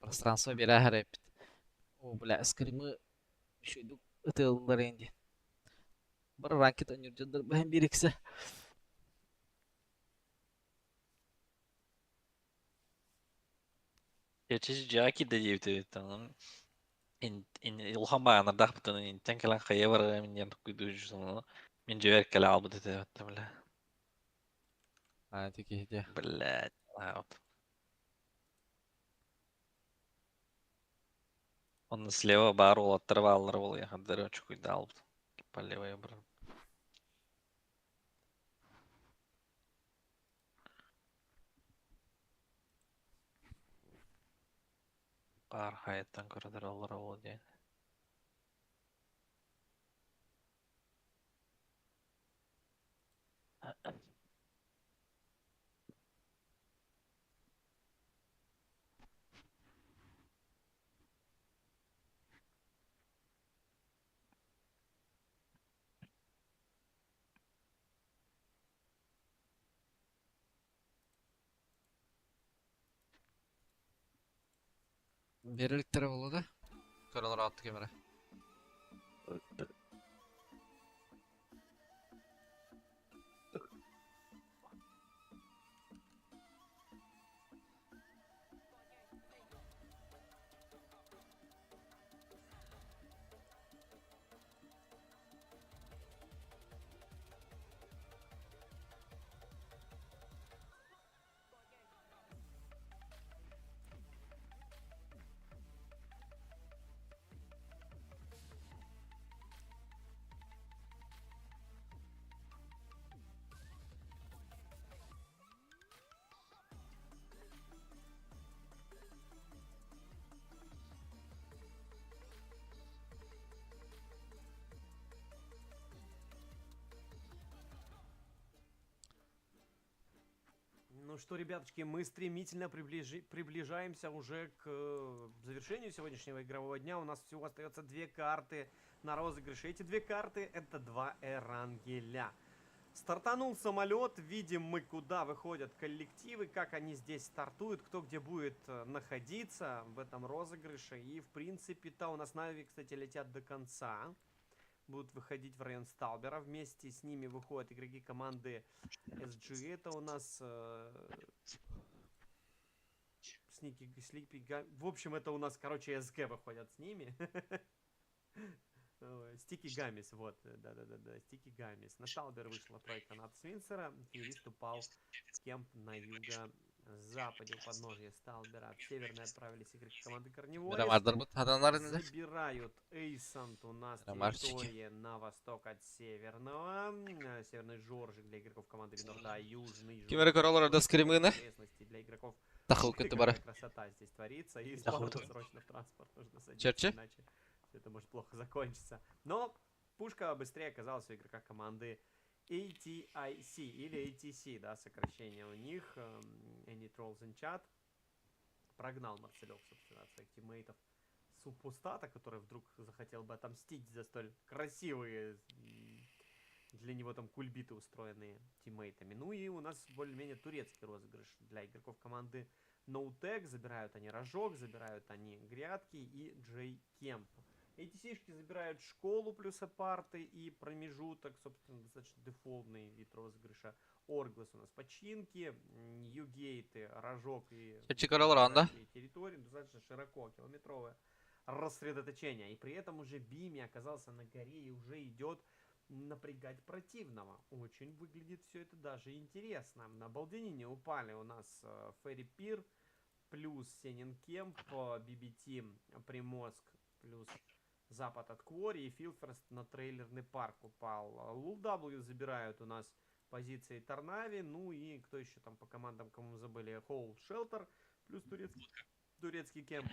Пространство биэрэ эппит. О, бля, скримы үчүгэйдик ытыаллар диэн. Бары ранкет оонньуур дьоннор бэһэн биир иксэ. Чэчи дьиэҕэ киирдэ диэбит онон улахан баҕанардаахпытын интэн кэлэн хайа барарым диэн толкуйдуу дьонно мин дьиэбэр кэлэ хаалбыт этэ бля. А, ити киһи дии. Блядь, вот. Он слева баар уолаттара бааллара буолуо хардары чукуйдаалбыт. По левой баран. Баар хайаттан көрөдөр олоро буолуо диэн. Биэрэликтэрэ буолуо да? Көрөлөр ааттык эмэрэ. Ну что, ребяточки, мы стремительно приближаемся уже к завершению сегодняшнего игрового дня. У нас всего остается две карты на розыгрыше. Эти две карты это два Эрангеля. Стартанул самолет, видим мы, куда выходят коллективы, как они здесь стартуют, кто где будет находиться в этом розыгрыше. И, в принципе-то, у нас Нави, кстати, летят до конца. Будут выходить в район Сталбера. Вместе с ними выходят игроки команды SG. Это у нас Сники, Слипи, в общем, это у нас, короче, СГ выходят с ними. Ой, Стики Гамис, вот, да-да-да-да, Стики Гамис. На Сталбер вышла тройка от Свинсера. Фьюрист упал в кемп на юго-западе у подножия Сталбера. В северный отправились игроки команды Карниворис. Мирамардар бут хаданлар инде. Забирают Эйсант у нас Мирамарчики. территория на восток от северного. Северный Жоржик для игроков команды Винорда, южный Кимери көрөлөр да скримыны. Окрестности для игроков. Тахыл Ух ты, көтү бара. какая красота здесь творится. И Тахыл спорт көтү. срочно в транспорт нужно садиться, Черчи? иначе всё это может плохо закончиться. Но пушка быстрее оказалась у игрока команды ATIC или ATC, да, сокращение у них. Any Trolls in Chat. Прогнал Марселек, собственно, от своих тиммейтов Супустата, который вдруг захотел бы отомстить за столь красивые для него там кульбиты, устроенные тиммейтами. Ну и у нас более-менее турецкий розыгрыш для игроков команды NoTech. Забирают они рожок, забирают они грядки и Джей Кемп. Эй ти си-шки забирают школу плюс апарты и промежуток, собственно, достаточно дефолтный вид розыгрыша. Орглас у нас починки, Ньюгейты, рожок и Чечи король ранда. прочие территории, достаточно широко, километровое рассредоточение. И при этом уже Бими оказался на горе и уже идет напрягать противного. Очень выглядит все это даже интересно. На Балдинине упали у нас Ферри Пир, плюс Сенин Кемп, Би Би Ти, Приморск, плюс запад от Квори, и Филферст на трейлерный парк упал. Лул Дабл забирают у нас позиции Торнави, ну и кто еще там по командам, кому забыли, Хоул Шелтер, плюс турецкий кемп,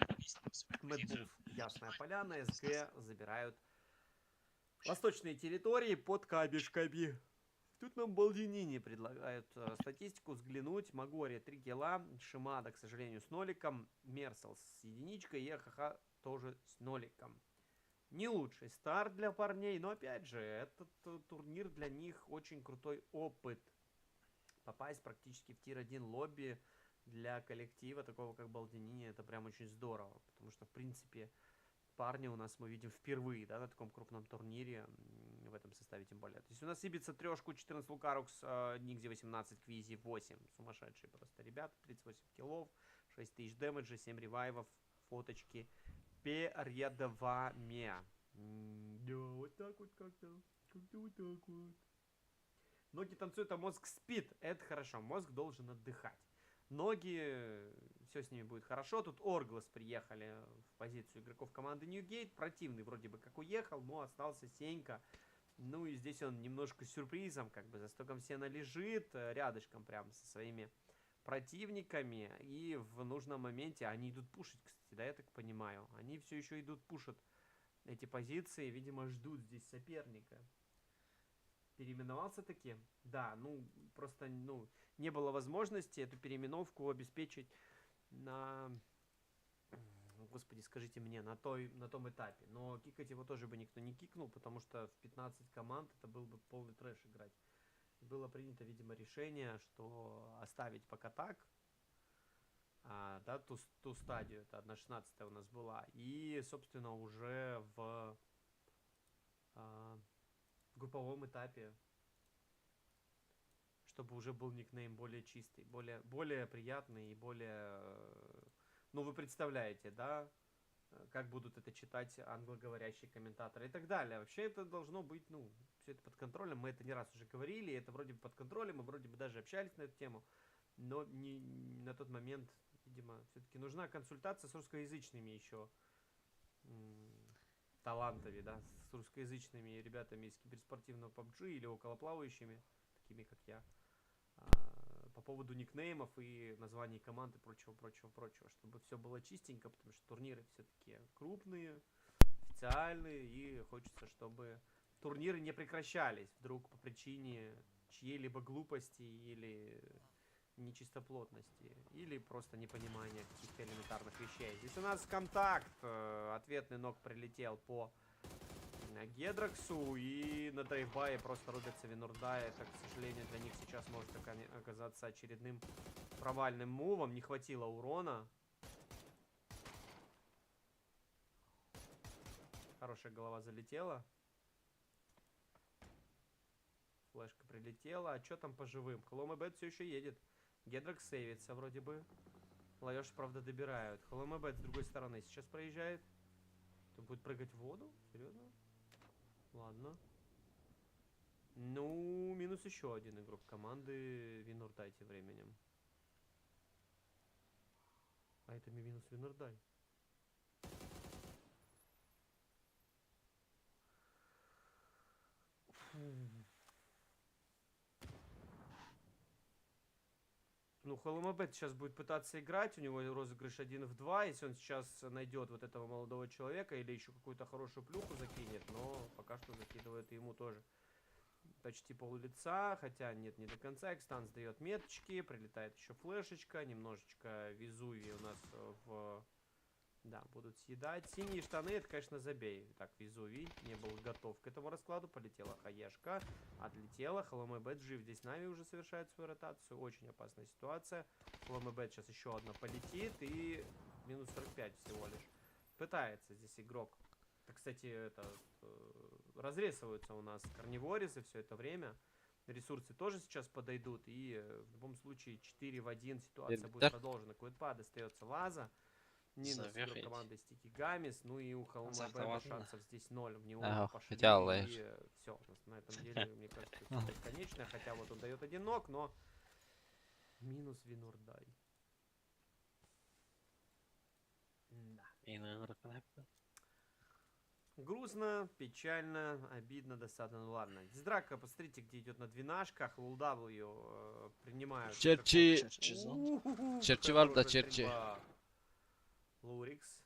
Мэтт Булф, Ясная Поляна, СГ забирают восточные территории под кабишками. Тут нам Балдинини предлагают статистику взглянуть. Магори 3 килла, Шимада, к сожалению, с ноликом, Мерсел с единичкой, ЕХХ тоже с ноликом. Не лучший старт для парней, но опять же, этот турнир для них очень крутой опыт. Попасть практически в тир-1 лобби для коллектива, такого как Балдинини, это прям очень здорово. Потому что, в принципе, парни у нас мы видим впервые, да, на таком крупном турнире, в этом составе тем более. То есть у нас Ибица трешку, 14 Лукарукс, Нигзи 18, Квизи 8. Сумасшедшие просто ребята, 38 киллов, 6000 дэмэджа, 7 ревайвов, фоточки. Передавами. Да, вот так вот как-то. Как-то вот так вот. Ноги танцуют, а мозг спит. Это хорошо, мозг должен отдыхать. Ноги, все с ними будет хорошо. Тут Орглас приехали в позицию игроков команды Ньюгейт. Противный вроде бы как уехал, но остался Сенька. Ну и здесь он немножко с сюрпризом, за стоком сена лежит, рядышком прям со своими противниками. И в нужном моменте они идут пушить, кстати, да, я так понимаю. Они все еще идут пушат эти позиции, видимо, ждут здесь соперника. Переименовался таки? Да, просто, не было возможности эту переименовку обеспечить на, господи, скажите мне, на том этапе. Но кикать его тоже бы никто не кикнул, потому что в 15 команд это был бы полный трэш играть. Было принято, видимо, решение, что оставить пока так. да, ту стадию, это 1.16 у нас была, и, собственно, уже в групповом этапе, чтобы уже был никнейм более чистый, более приятный и более, ну, вы представляете, да, как будут это читать англоговорящие комментаторы и так далее. Вообще это должно быть, ну, все это под контролем. Мы это не раз уже говорили, это вроде бы под контролем, мы вроде бы даже общались на эту тему, но не, на тот момент, видимо, все-таки нужна консультация с русскоязычными еще талантами, да, с русскоязычными ребятами из киберспортивного PUBG или околоплавающими, такими как я, по поводу никнеймов и названий команд и прочего, прочего, прочего, чтобы все было чистенько, потому что турниры все-таки крупные, официальные, и хочется, чтобы турниры не прекращались вдруг по причине чьей-либо глупости или нечистоплотности, или просто непонимания каких-то элементарных вещей. Здесь у нас контакт, ответный нок прилетел по Гедроксу, и на драйвбае просто рубятся Винурда. Это, к сожалению, для них сейчас может оказаться очередным провальным мувом. Не хватило урона. Хорошая голова залетела. Флешка прилетела. А чё там по живым? Хлом и Бет всё ещё едет. Гедрокс сейвится вроде бы. Лаёш, правда, добирают. Хлом и Бет с другой стороны сейчас проезжает. Он будет прыгать в воду? Серьезно? Ладно. Ну, минус еще один игрок команды Винурдай тем временем. А это минус Винурдай. Фу. Ну, Холомобет сейчас будет пытаться играть, у него розыгрыш 1 в 2, если он сейчас найдет вот этого молодого человека или еще какую-то хорошую плюху закинет, но пока что закидывает ему тоже почти пол лица, хотя нет, не до конца. Экстанс дает меточки, прилетает еще флешечка, немножечко Везувий у нас в... Да, будут съедать. Синие штаны, это, конечно, забей. Так, Везувий не был готов к этому раскладу. Полетела хаешка, отлетела. Холомэбэт жив. Здесь Нави уже совершает свою ротацию. Очень опасная ситуация. Холомэбэт сейчас еще одна полетит. И минус 45 всего лишь. Пытается здесь игрок. Так, кстати, разрезываются у нас карниворисы все это время. Ресурсы тоже сейчас подойдут. И в любом случае 4 в 1 ситуация Ребята. будет продолжена. Куэтпа достается Лаза. Минус игрок Завершить. команды Стики Гамис, ну и у Холма Завтра Бэда ладно. шансов здесь 0. В него Ага, пошли, хотя и лаешь. все. На этом деле, мне кажется, всё бесконечно. Хотя вот он дает один ног, но минус Винурдай. Да. Грустно, печально, обидно, досадно. Ну ладно. Здесь драка, посмотрите, где идет на двенашках. Лул W принимают. Черчи. Черчи зон. У-ху-ху, Черчи варда, хорошая черчи. стрельба. Лурикс,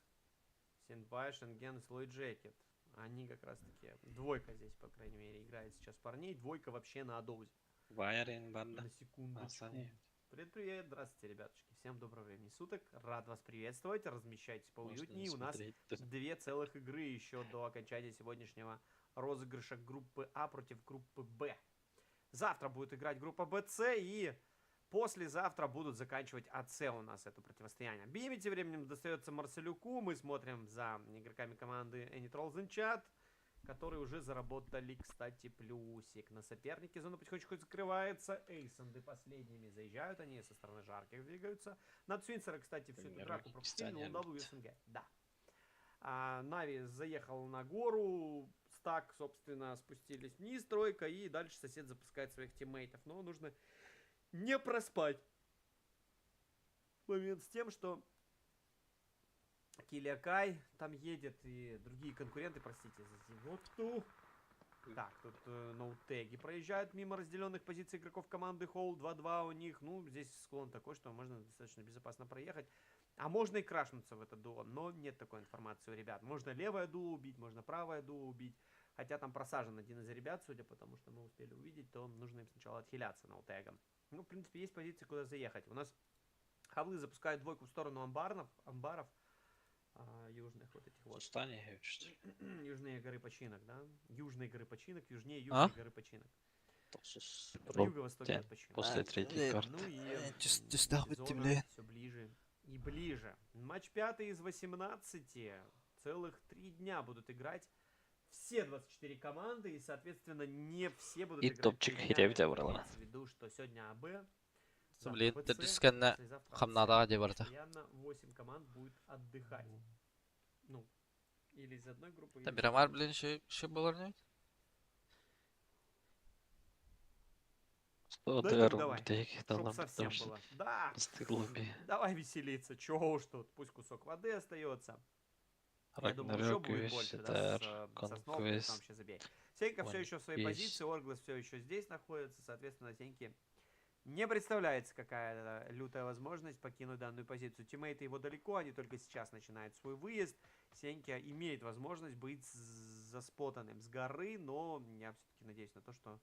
Синбай, Шенген, Слой Джекет. Они как раз таки... Двойка здесь, по крайней мере, играет сейчас парней. Двойка вообще на Адоузе. Байрин, банда. На секундочку. Асани. Привет-привет, здравствуйте, ребятушки. Всем доброго времени суток. Рад вас приветствовать. Размещайтесь Можно не поуютнее. У нас смотреть тут. две целых игры еще до окончания сегодняшнего розыгрыша группы А против группы Б. Завтра будет играть группа Б, С и... Послезавтра будут заканчивать АС у нас это противостояние. Бими тем временем достается Марселюку. Мы смотрим за игроками команды Any Trolls in Chat, которые уже заработали, кстати, плюсик. На сопернике зона потихонечку закрывается. Эйсонды последними заезжают. Они со стороны жарких двигаются. На Цвинцера, кстати, всю эту Примерно драку пропустили. Кистяне Лундабу любят. СНГ. Да. Нави заехал на гору. Стак, собственно, спустились вниз. Тройка. И дальше сосед запускает своих тиммейтов. Но нужно не проспать момент с тем, что Килиакай там едет и другие конкуренты, простите за зевоту. Так, тут ноутеги проезжают мимо разделенных позиций игроков команды Холл. 2-2 у них. Здесь склон такой, что можно достаточно безопасно проехать. А можно и крашнуться в это дуо, но нет такой информации у ребят. Можно левое дуо убить, можно правое дуо убить. Хотя там просажен один из ребят, судя по тому, что мы успели увидеть, то нужно им сначала отхиляться ноутегом. В принципе, есть позиции, куда заехать. У нас хавлы запускают двойку в сторону амбаров, южных вот этих вот. Сустани, я чувствую. Южные горы Починок, да? Южные горы Починок, южнее А? южные горы Починок. На юго-востоке от Починок. После третьей карты. Ну и Чис-, чис-, да, зона вот тебе. все ближе и ближе. Матч пятый из 18. Целых 3 дня будут играть все 24 команды, и, соответственно, не все будут И играть топчик 3 дня. херевде Это баралар. имеется в виду, что сегодня АБ, завтра Блин, БЦ, төрдүскэннэ послезавтра АЦ. хамнадаға де барда. Постоянно 8 команд будет отдыхать. Ну, или из одной группы, Та или из Мирамар, другой. блин, еще еще болар не? Что Да, дыр, давай, бдек, чтоб совсем было. Да, Стыглуби. давай веселиться, чего уж тут, пусть кусок воды остается. Я думал, еще Рагнарёк, будет больше, да, с, Веситер, сосновки, там Конквест. вообще забей. Сенька все One еще в своей Piece. позиции, Орглас все еще здесь находится, соответственно, Сеньке не представляется какая лютая возможность покинуть данную позицию. Тиммейты его далеко, они только сейчас начинают свой выезд. Сенька имеет возможность быть заспотанным с горы, но я все-таки надеюсь на то, что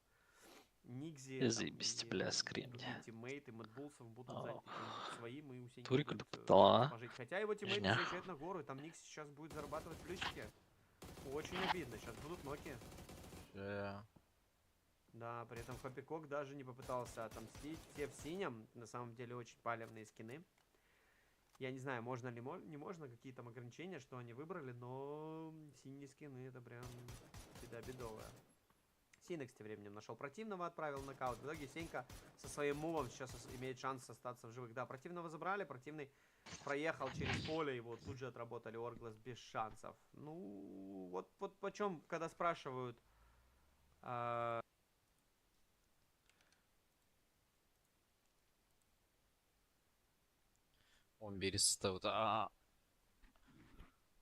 Никзи там, Заебись, и бля, скрим, другие тиммейты Мэдбулсов будут Ау. заняты чем-нибудь своим, и у Сеньки Турику будет, доптала. шанс пожить. Хотя его тиммейты Жня. заезжают на гору, и там Никси сейчас будет зарабатывать плюсики. Очень обидно, сейчас будут ноки. Да, при этом Хапикок даже не попытался отомстить. Все в синем, на самом деле, очень палевные скины. Я не знаю, можно ли, не можно, какие там ограничения, что они выбрали, но синие скины это прям беда бедовая. Синекс тем временем нашел противного, отправил нокаут. В итоге Сенька со своим мувом сейчас имеет шанс остаться в живых. Да, противного забрали, противный проехал через поле, его тут же отработали Орглас без шансов. Ну, вот почем, когда спрашивают, 11 ставит. А.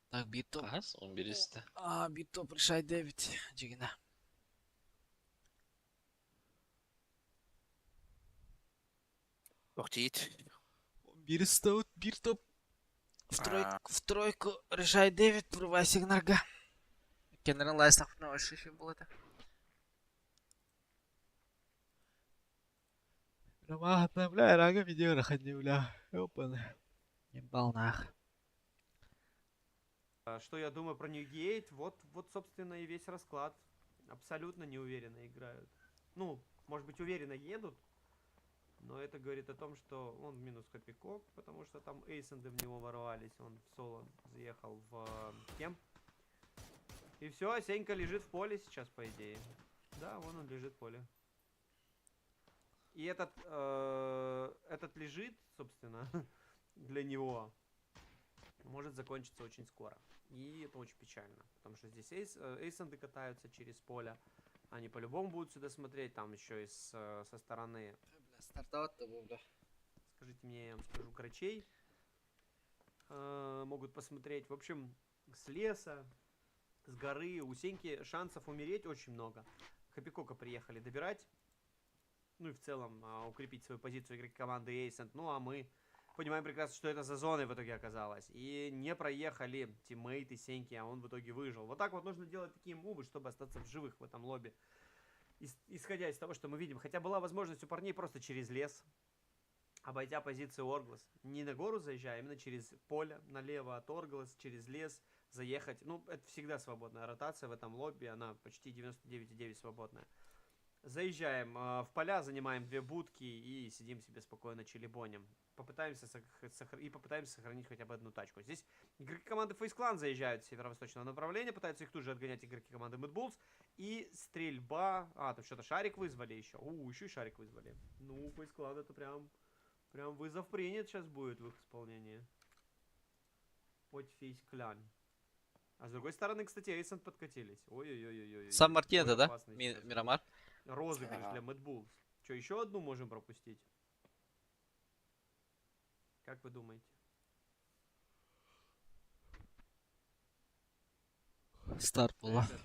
Так, бито. Аз, 11-те. А, бито решай 9. Жигина. Тохтиит. 11 ставит, бир топ. В тройку, в тройку решай 9, врубай сигнарга. Кеннерин лайстах на вообще было это. Роман, бля, рага видео рахадни, бля. Опа. Ебал нах. Что я думаю про Ньюгейт? Вот, собственно, и весь расклад. Абсолютно неуверенно играют. Ну, может быть, уверенно едут, но это говорит о том, что он минус Хапикок, потому что там Эйсенды в него ворвались, он в соло заехал в кемп. И все, Сенька лежит в поле сейчас, по идее. Да, вон он лежит в поле. И этот лежит, собственно, для него может закончиться очень скоро. И это очень печально, потому что здесь Эйсенды катаются через поле. Они по-любому будут сюда смотреть, там еще и со стороны... Бля, стартовать-то был, бля. Скажите мне, я вам скажу, грачей. Могут посмотреть. В общем, с леса, с горы. У Сеньки шансов умереть очень много. Хапикока приехали добирать. Ну и в целом укрепить свою позицию игроки команды Эйсент. Ну а мы понимаем прекрасно, что это за зоной в итоге оказалось. И не проехали тиммейты Сеньки, а он в итоге выжил. Вот так вот нужно делать такие мувы, чтобы остаться в живых в этом лобби. Исходя из того, что мы видим. Хотя была возможность у парней просто через лес, обойдя позицию Орглас. Не на гору заезжая, а именно через поле налево от Орглас, через лес заехать. Это всегда свободная ротация в этом лобби, она почти 99,9 свободная. Заезжаем в поля, занимаем две будки и сидим себе спокойно челебоним. И попытаемся сохранить хотя бы одну тачку. Здесь игроки команды FaZe Clan заезжают с северо-восточного направления, пытаются их тут же отгонять игроки команды Mad Bulls. И стрельба... А, там что-то шарик вызвали еще. У, еще и шарик вызвали. Ну, FaZe Clan это прям вызов принят сейчас будет в их исполнении. От FaZe Clan. А с другой стороны, кстати, Эйсент подкатились. Ой-ой-ой-ой-ой. Сам Мартин это, Какой да? опасный сейчас Мирамар? Розыгрыш Ага. для Mad Bulls. Чё, еще одну можем пропустить? Как вы думаете? Старт была. Ребят.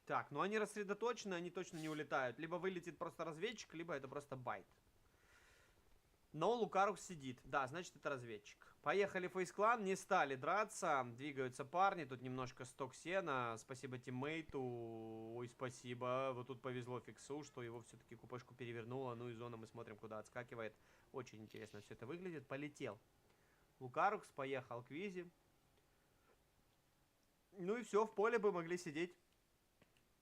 Так, они рассредоточены, они точно не улетают. Либо вылетит просто разведчик, либо это просто байт. Но Лукарук сидит. Да, значит, это разведчик. Поехали FaZe Clan, не стали драться. Двигаются парни, тут немножко сток сена. Спасибо тиммейту. Ой, спасибо. Вот тут повезло Фиксу, что его все-таки купешку перевернуло. И зона мы смотрим, куда отскакивает. Очень интересно все это выглядит. Полетел. Лукарукс поехал к Визе. Ну и все, в поле бы могли сидеть.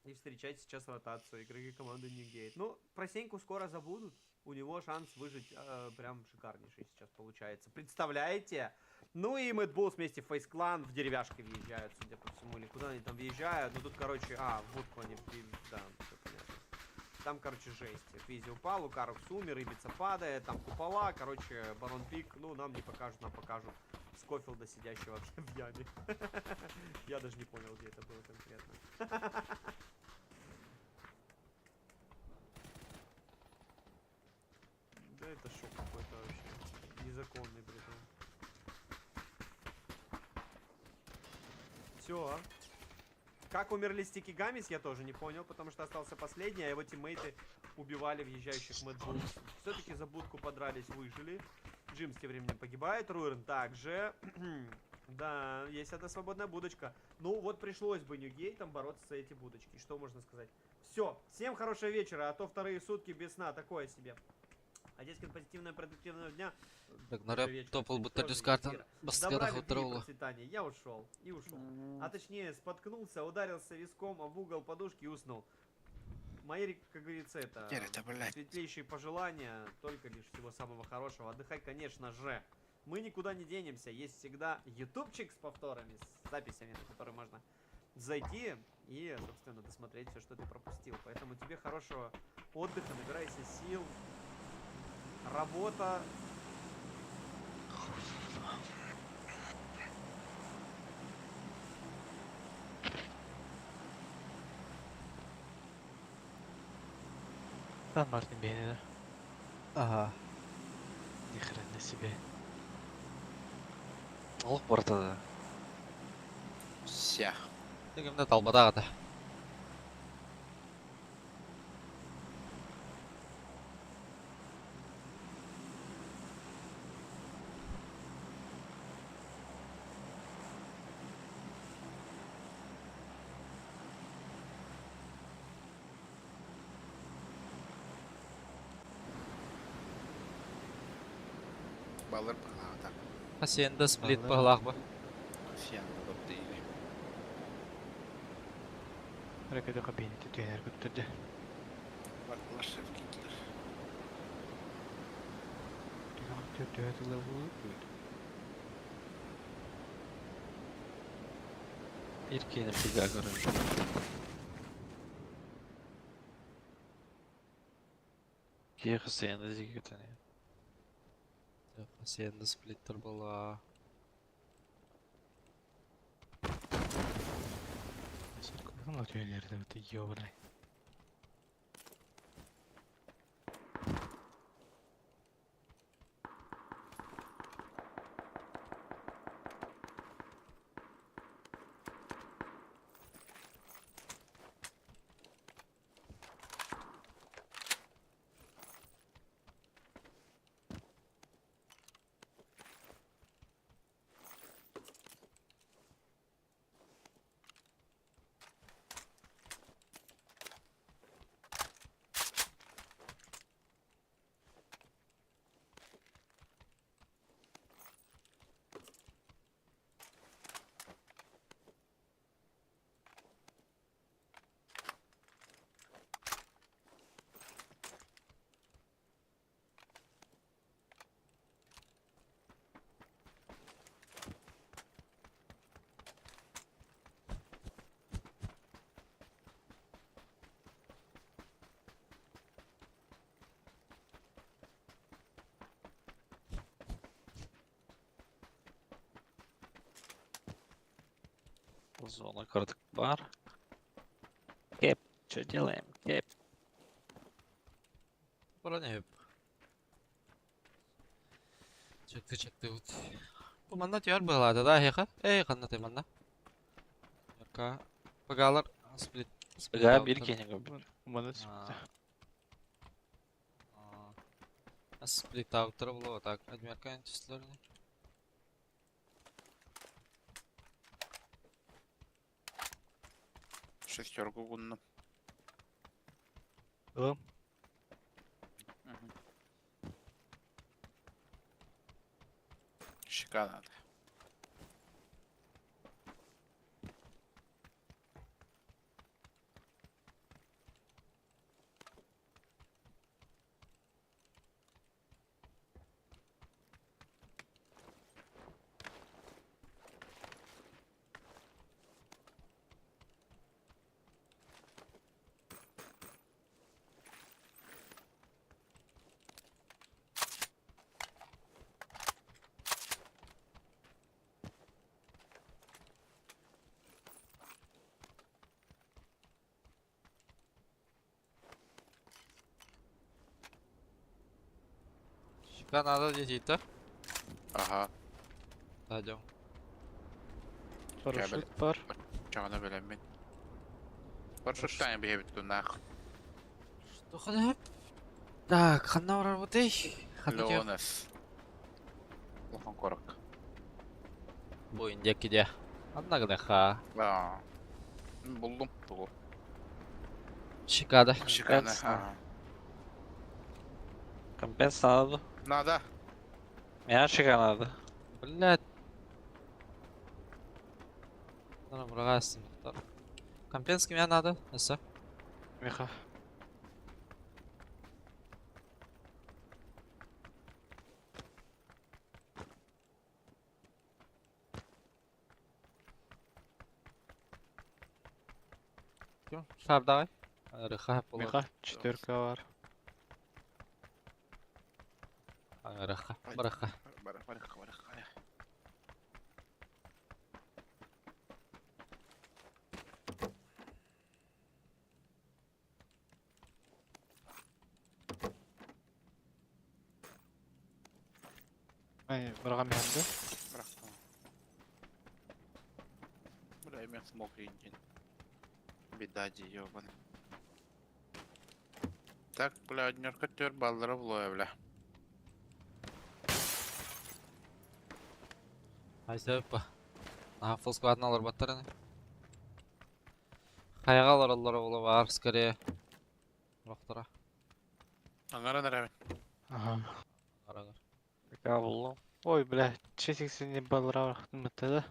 И встречать сейчас ротацию игроки команды Newgate. Ну, про Сеньку скоро забудут. У него шанс выжить прям шикарнейший сейчас получается. Представляете? Ну и Mad Bulls вместе FaZe Clan в деревяшки въезжают, судя по всему. Или куда они там въезжают. Ну тут, короче, в будку они да, все понятно. Там, короче, жесть. Квизи упал, Укарукс умер, Ибица падает, там купола, короче, Барон Пик. Ну, нам не покажут, нам покажут Скофилда, сидящего в яме. Я даже не понял, где это было конкретно. Да это шок какой-то вообще. Незаконный притом. Все. Как умерли Стики Гамис, я тоже не понял, потому что остался последний, а его тиммейты убивали въезжающих Mad Bulls. Все-таки за будку подрались, выжили. Джимс тем временем погибает, Руэрн также. Да, есть одна свободная будочка. Ну вот пришлось бы Ньюгейтам бороться за эти будочки. Что можно сказать? Все, всем хорошего вечера, а то вторые сутки без сна, такое себе. Одесского позитивного продуктивного дня. Рагнарёк Вечер, топал кстати, будто тоже дискартом. эфира. Баскетах Добра, любви и утрола. процветания. Я ушел. И ушел. А точнее, споткнулся, ударился виском об угол подушки и уснул. Мои, как говорится, это, Теперь это, блядь. светлейшие пожелания, только лишь всего самого хорошего. Отдыхай, конечно же. Мы никуда не денемся. Есть всегда ютубчик с повторами, с записями, на которые можно зайти и, собственно, досмотреть все, что ты пропустил. Поэтому тебе хорошего отдыха, набирайся сил. Работа. Сан Мартин бейни, да? Ага. Ни хрена себе. Олох бортада. Вся. Тегімді талбадағыда. Балыр пахлаата. Хасиенда сплит Баллар. пахлах ба. Сен болды. Ракета кабинети түйенер көттөрдө. Бардылар шеф киттилер. Бир кийин фига көрөм. Кие хасиенда зиги көтөне. Хасиенда сплиттер была. Түйенерди өтө ёбаный. Зона карток бар. Кеп, что делаем? Кеп. Бара не Чекти чекти ут. Бу манна түйөр быһалаата да хеха. Эй ханна те манна. Ярка. Пагалар сплит. Га бир кийин көп. Мана Сплит ауттар було так. Адмерка числерни. Шестерку гунну. Ылым. Щека надо. Шика надо дьиэтэ. Ага. Дадем. Парашют бар. Чаҕына бэлэммин. Парашюттаан биһэбит туннаах. Что ханна? Так, ханна барарбытый? Ханна тиэ? Леонас. Улахан куоракка. Бу индиэки дьэ. Ханна гыныха? Аа. Буллум тугу. Шикада. Шиканы. Компенс. Ага. Компенс надо. Надо. Меня шика надо. Блядь. Ана быраҕаастым доктор. Компенс кимиэхэ надо? Өссө. Миха. Ким? Шардаҕай. Ырыха буолар. Миха четверка бар. Ырыха. Барыха. Бар, бар, бар, бар. Ай, бырагам иһэнде. Бырахтым. Бля, мен смог един. Беда ди, ёбаный. Так, бля, однерка төр баллара булуя, бля. Айсеппа. Наһаа фул складын олорботтор ини. Хайаҕа олороллоро буолуо баар скорее. Олохторо. Аңаран эрэбин. Ага. Арагар. Какая буллум. Ой, бля, 6 баллара барахтым бытты да.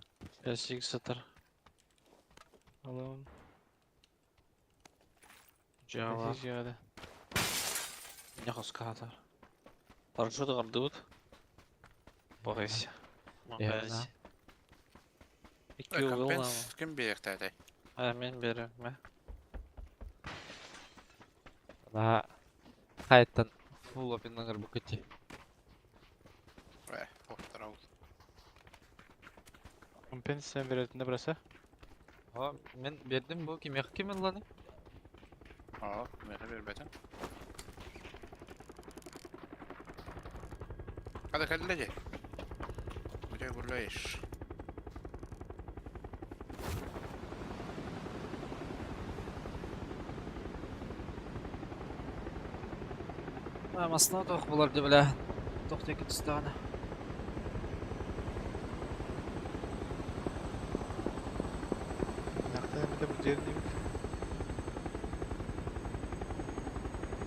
6 сытар. Алым. Жава. Жава. Не хоскатар. Парашют гардыбыт. Богайся. Богайся. Икки угыл Компенс ким биэхтээтэй? А, мен берем, мэ. Наһаа хайаттан фул опиннан ырбыккыт Э, охтарау. Компенсия беретинде бираса. О, мен бердим бу кимиэхэ ким ылланы? Аа, меха бербетин. Hadi кэллэ Где гуляешь? Масына тоқ болар деп бля. Тоқ текі түстіғаны. Нақтан бите бу жерин дейбит.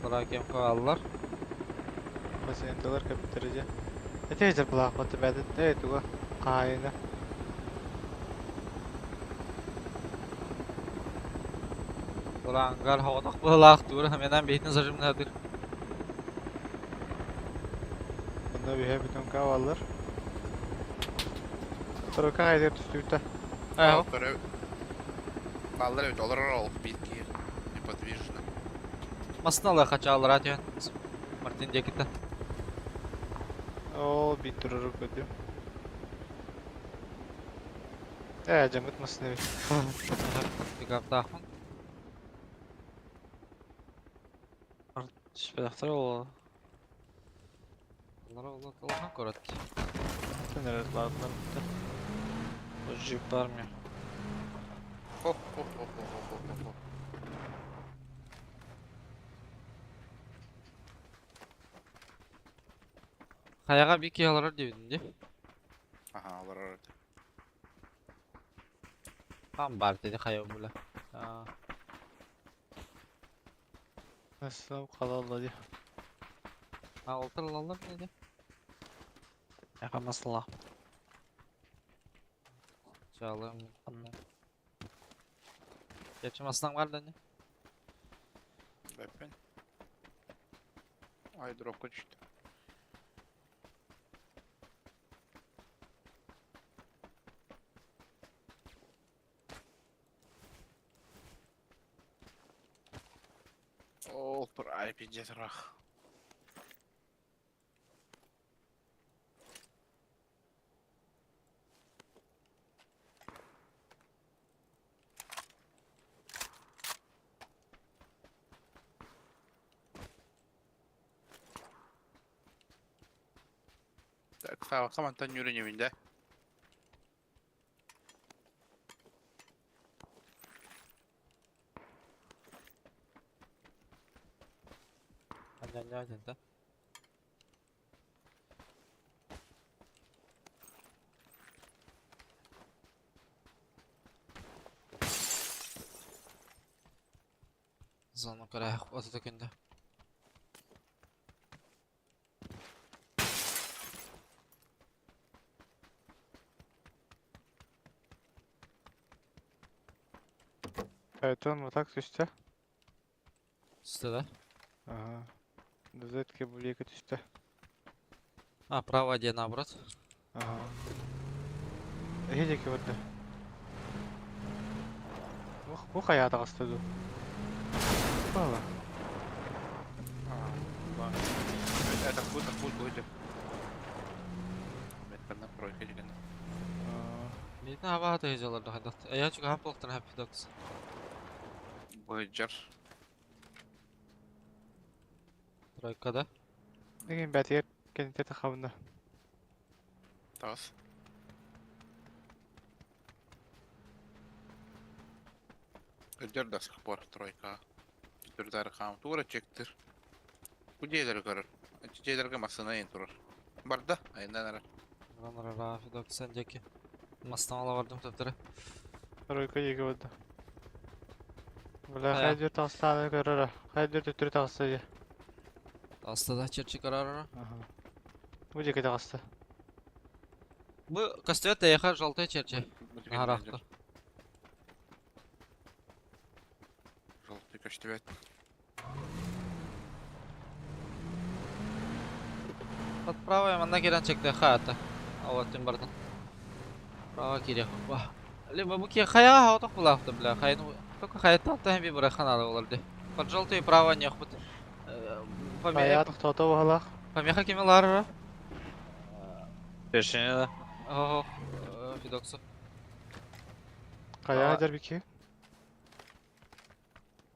Бұра кем қағалылар. Пациенттар капитализе. Этежер булаах баты бәдет э туга каайына. Бұра ангар хауадақ бұлақ тура менен бейтін зажимнадыр. Bunda bir бүтүн кабаллар. Торока кайдыр түстүбүтэ. Аяқ. Баллар ведь олар ол битки неподвижно. Масына қачалар атен. Мартин декіті. Ол бит туруру көдүм. Э, жамыт масына бит. Пикаптақпын. Түспедақтар ол. Олар олар толған көреді. Тенер ладно битте. Джип бар ме. Хо хо хо хо хо хо хо. Хаяға бики алар дебедім де. Аха, олар Там бар dedi хая бұла. Nasıl калалла ди. А, олтыр алалар dedi. Яқа масыла. Чалым. Geçim aslan var da ne? Бэппин. Ай, дропка түштү. Ол бір ай пиздец рах. Ыксаабакка мантан ньүрүнүбүн да. Анньа да. Зона көрөөх отута күндө. Айтон вот түстэ. Түстэ да? Ага. Дозетке булека түстэ. А, право где наоборот. Ага. Эһи диэки барда. Бу хайа таҕыста дуу? Бала. Это будет, будет, будет. Метканна тройка деген. Митин хабаата хезалар хайдах. Я чуга хаполтан happy dogs. Быджар. Тройка да? Деген бәтигер кенете тахабында. Тас. Өдер да сих пор тройка. Түрдәр хам тура чектир. Бу дьиэлэри көрөр. Дьиэлэргэ массыына иһин турар. Барда, айынан эрэр. Ранара Федоксан диэки. Мастан ала бардым төптөрө. Тройка диэки барда. Бля, хайдыр таҕыстааны көрөрө. Хайдыр төттөрү таҕыста дии. Таҕыста да черчик арарара. Ага. Бу диэки таҕыста. Бу костюм тэйэхэ желтый черчи. Наһараахтар. Желтый көстүбэт. Под правой манна киирэн чектиэххэ аата. Аллаттын бардын. Право киириэх. Либо бу ки хайаҕа хаотох булаахта бля. Хайны только хайаттан таһын би быраххан аада болар ди. Под желтый право нехпут. Хайа тохтоото баһалаах. Помеха кими лаарара? Першине да. Ох, Федоксов. Хайа дербики.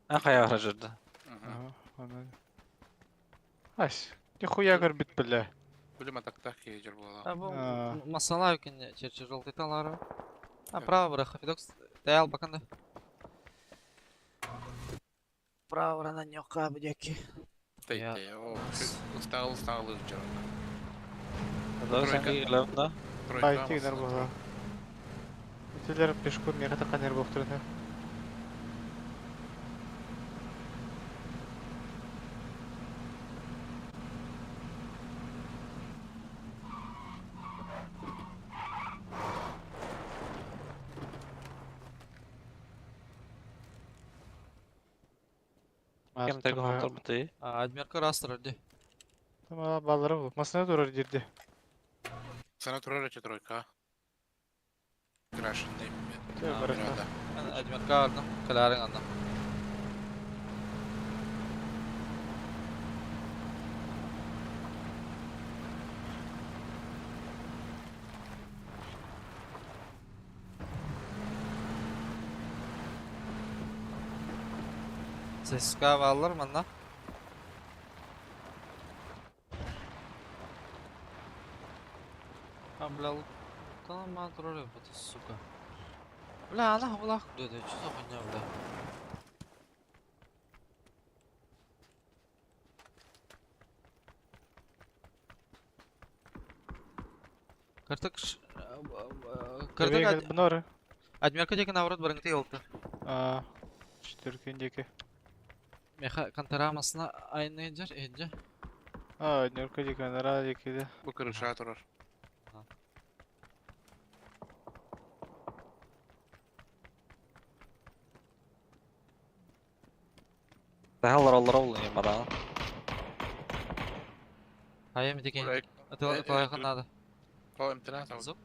А хайа жүрді. Ась, нихуя көрбүт бля. Билим атактах киһи буола. Бу масала үкен черчи желтый талары. А право бырах Федокс. Таял баканда. Право рана ньока будяки. Тей, о, устал, устал, устал. Да, сен да? Байти гынар буола. Итилер пешком меха таканер буохтурuna. Кем тегін отырбыты? Адмерка растыр ди. Тама баллары бу. Масына турар дирди. Сана турар эче тройка. Крашенный. Адмерка ардым, каларын анда. ЦСКА баллар манна. А, бля, там турар это, сука. Бля, она была да, да, что за хуйня, бля? Картак Картак Бноры. Адмерка деки наоборот барыңты елты. А, четыркин деки. Меха контарамасына айны жер, эджи. А, адмерка деки, нара деки де. Бу крыша турар. Тахалар олар ол мадан. Хайым деки. Атылайхан надо. О, МТН там. Зуб.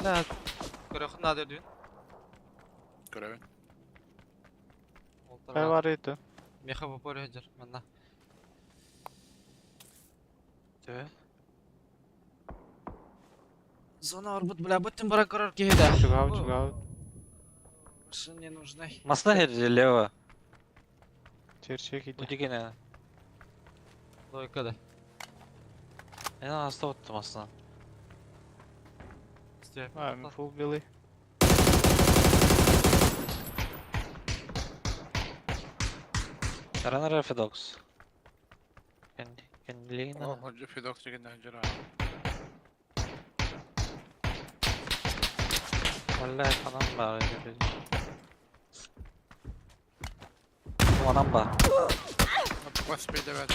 Бля, көрөхін надо дүйін. Көрөбүн. Хай бар ити. Меха попор жер, манна. Тө. Зона орбут, бля, бүттін бара көрөр кейді. Чугау, чугау. Машина не нужна. Масна херди лево. Черчек иди. Удигене. Лойка да. Мен аста оттым масна. А, мен фул белый. Ранара Федокс. Кенлина. О, Федокс деген жара. Валла анам бар. Анам бар. Господи, давай.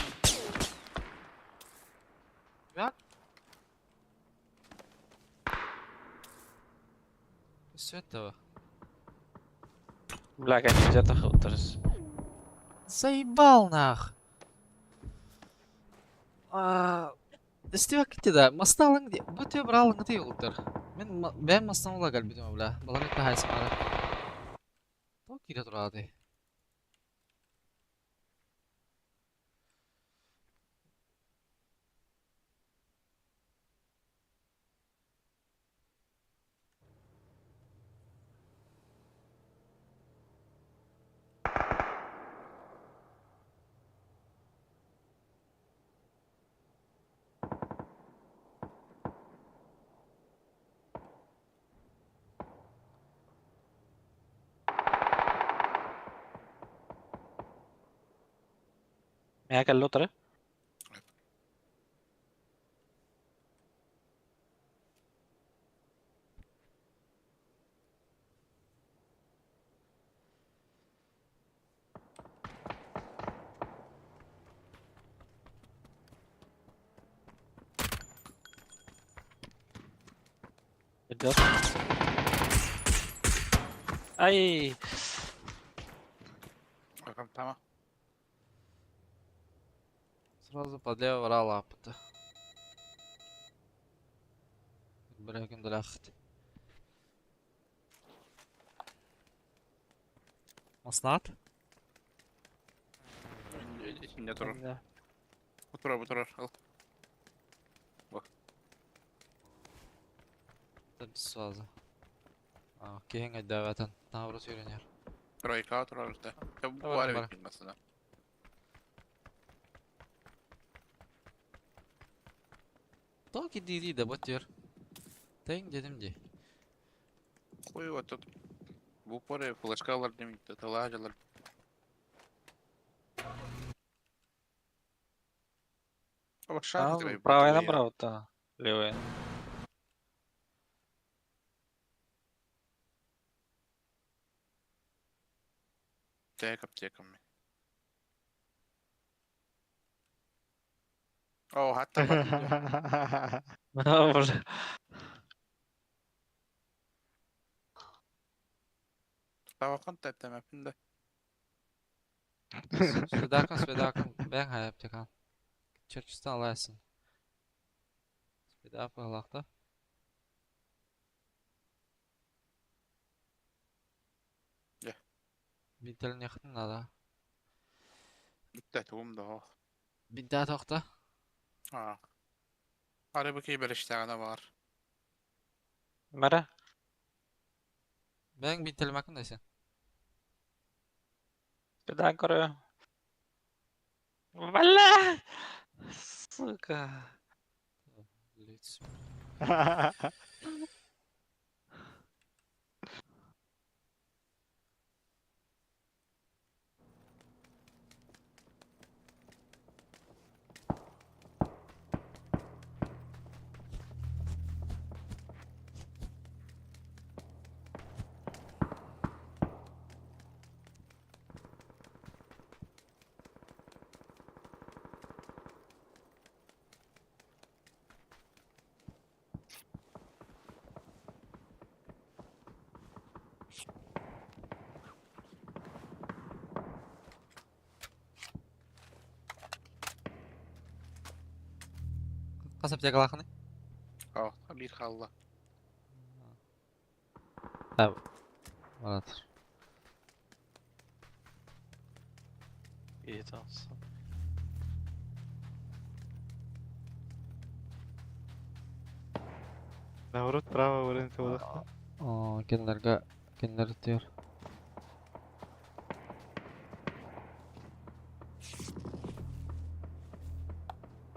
Все этого. Бля, они где-то хуторс. Заебал нах. Истивак да, масталың ди, бу те бралың ди ултыр. Мен бәм мастан ула галбидем бля. Баланы та хайсым ара. То кире турады. Меня каллотары. Идет. Ай! Там. Сразу под левого лапы-то. Брекин драхт. Маснат? Не турар. Бу турар, Ал. Это без сразу. А, кейин айдаватын. Наоборот үйренер. Тройка турар да. Давай, Бар давай. бит масына. Токи дири да бот ер. Тейн дедим ди. Кой вот тут. Бу поре флешкалар дем, талагалар. А А, правая направо-то. Левая. Так, аптеками. О, хатта бар. О, боже. Тавакан тәптәмәпин дә. Сведакан, сведакан. Бәң хайап текан. Черчистан алайсың. Сведап алақта. Я. Бинтелин яқытын ада. Битте туым да. Бинтә тоқта. А. Ары бу кей бериштәгәне бар. Мара. Бәң бинтелмәкін дәсен. Беда көрө. Бля! Сука. Лиц. Қасап тек алақыны? А, бир халла. Баратыр. И там. Наоборот, право вариант выдохну. О, кенлерге кенлер diyor.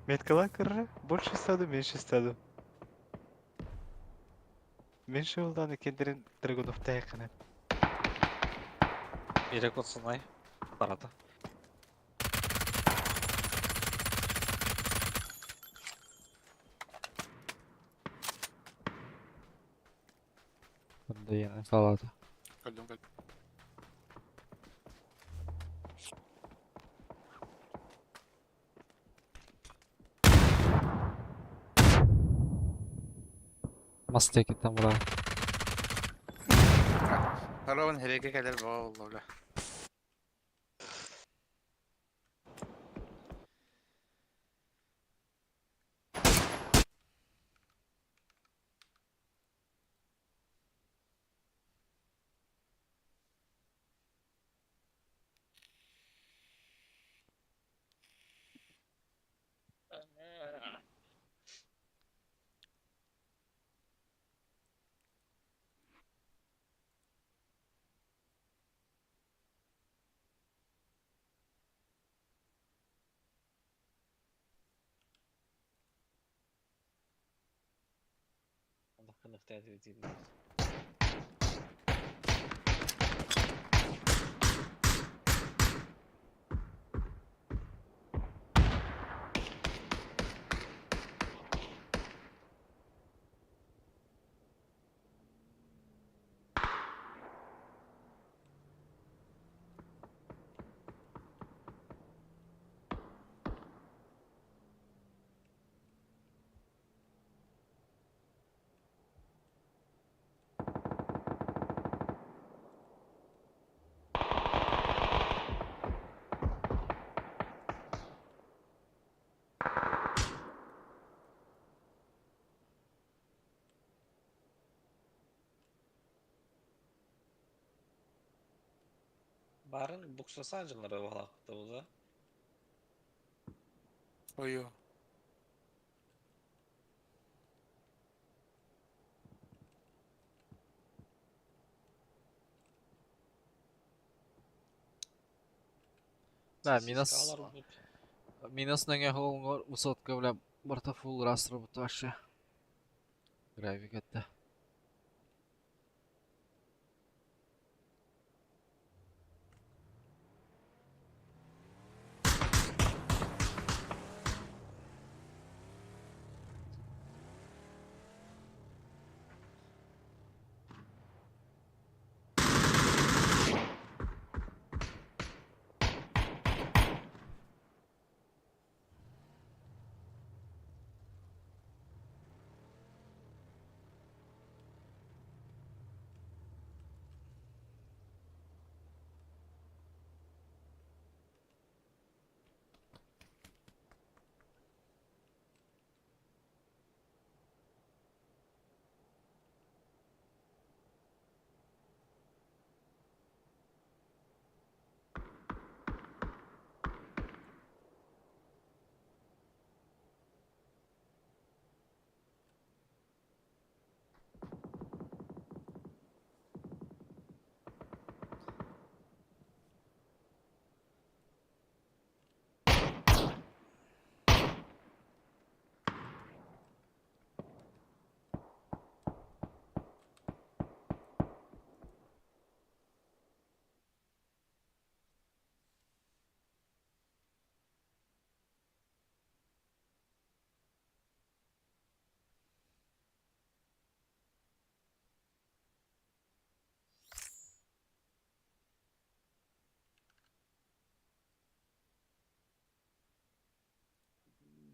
Меткалаан көрөрө, больше стаду, меньше стаду. Меньше буоллаҕына иккиэннэрин Драгуновтааххына. Ирек отсунай. Барата. Дайыны салата. Кэллим кэллим. Мас текиттен бура. Харовын хереге кэлэр бөҕө буолла бля. Барын буксасан жылары балакты бу да. Ой. Да, минус. Минус неңе холңор высотка бля барта фул раз работа вообще. Гравик это.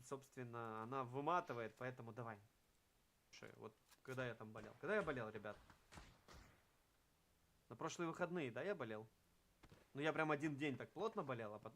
Собственно, она выматывает, поэтому давай. Слушай, вот когда я там болел? Когда я болел, ребят? На прошлые выходные, да, я болел? Ну, я прям один день так плотно болел, а потом...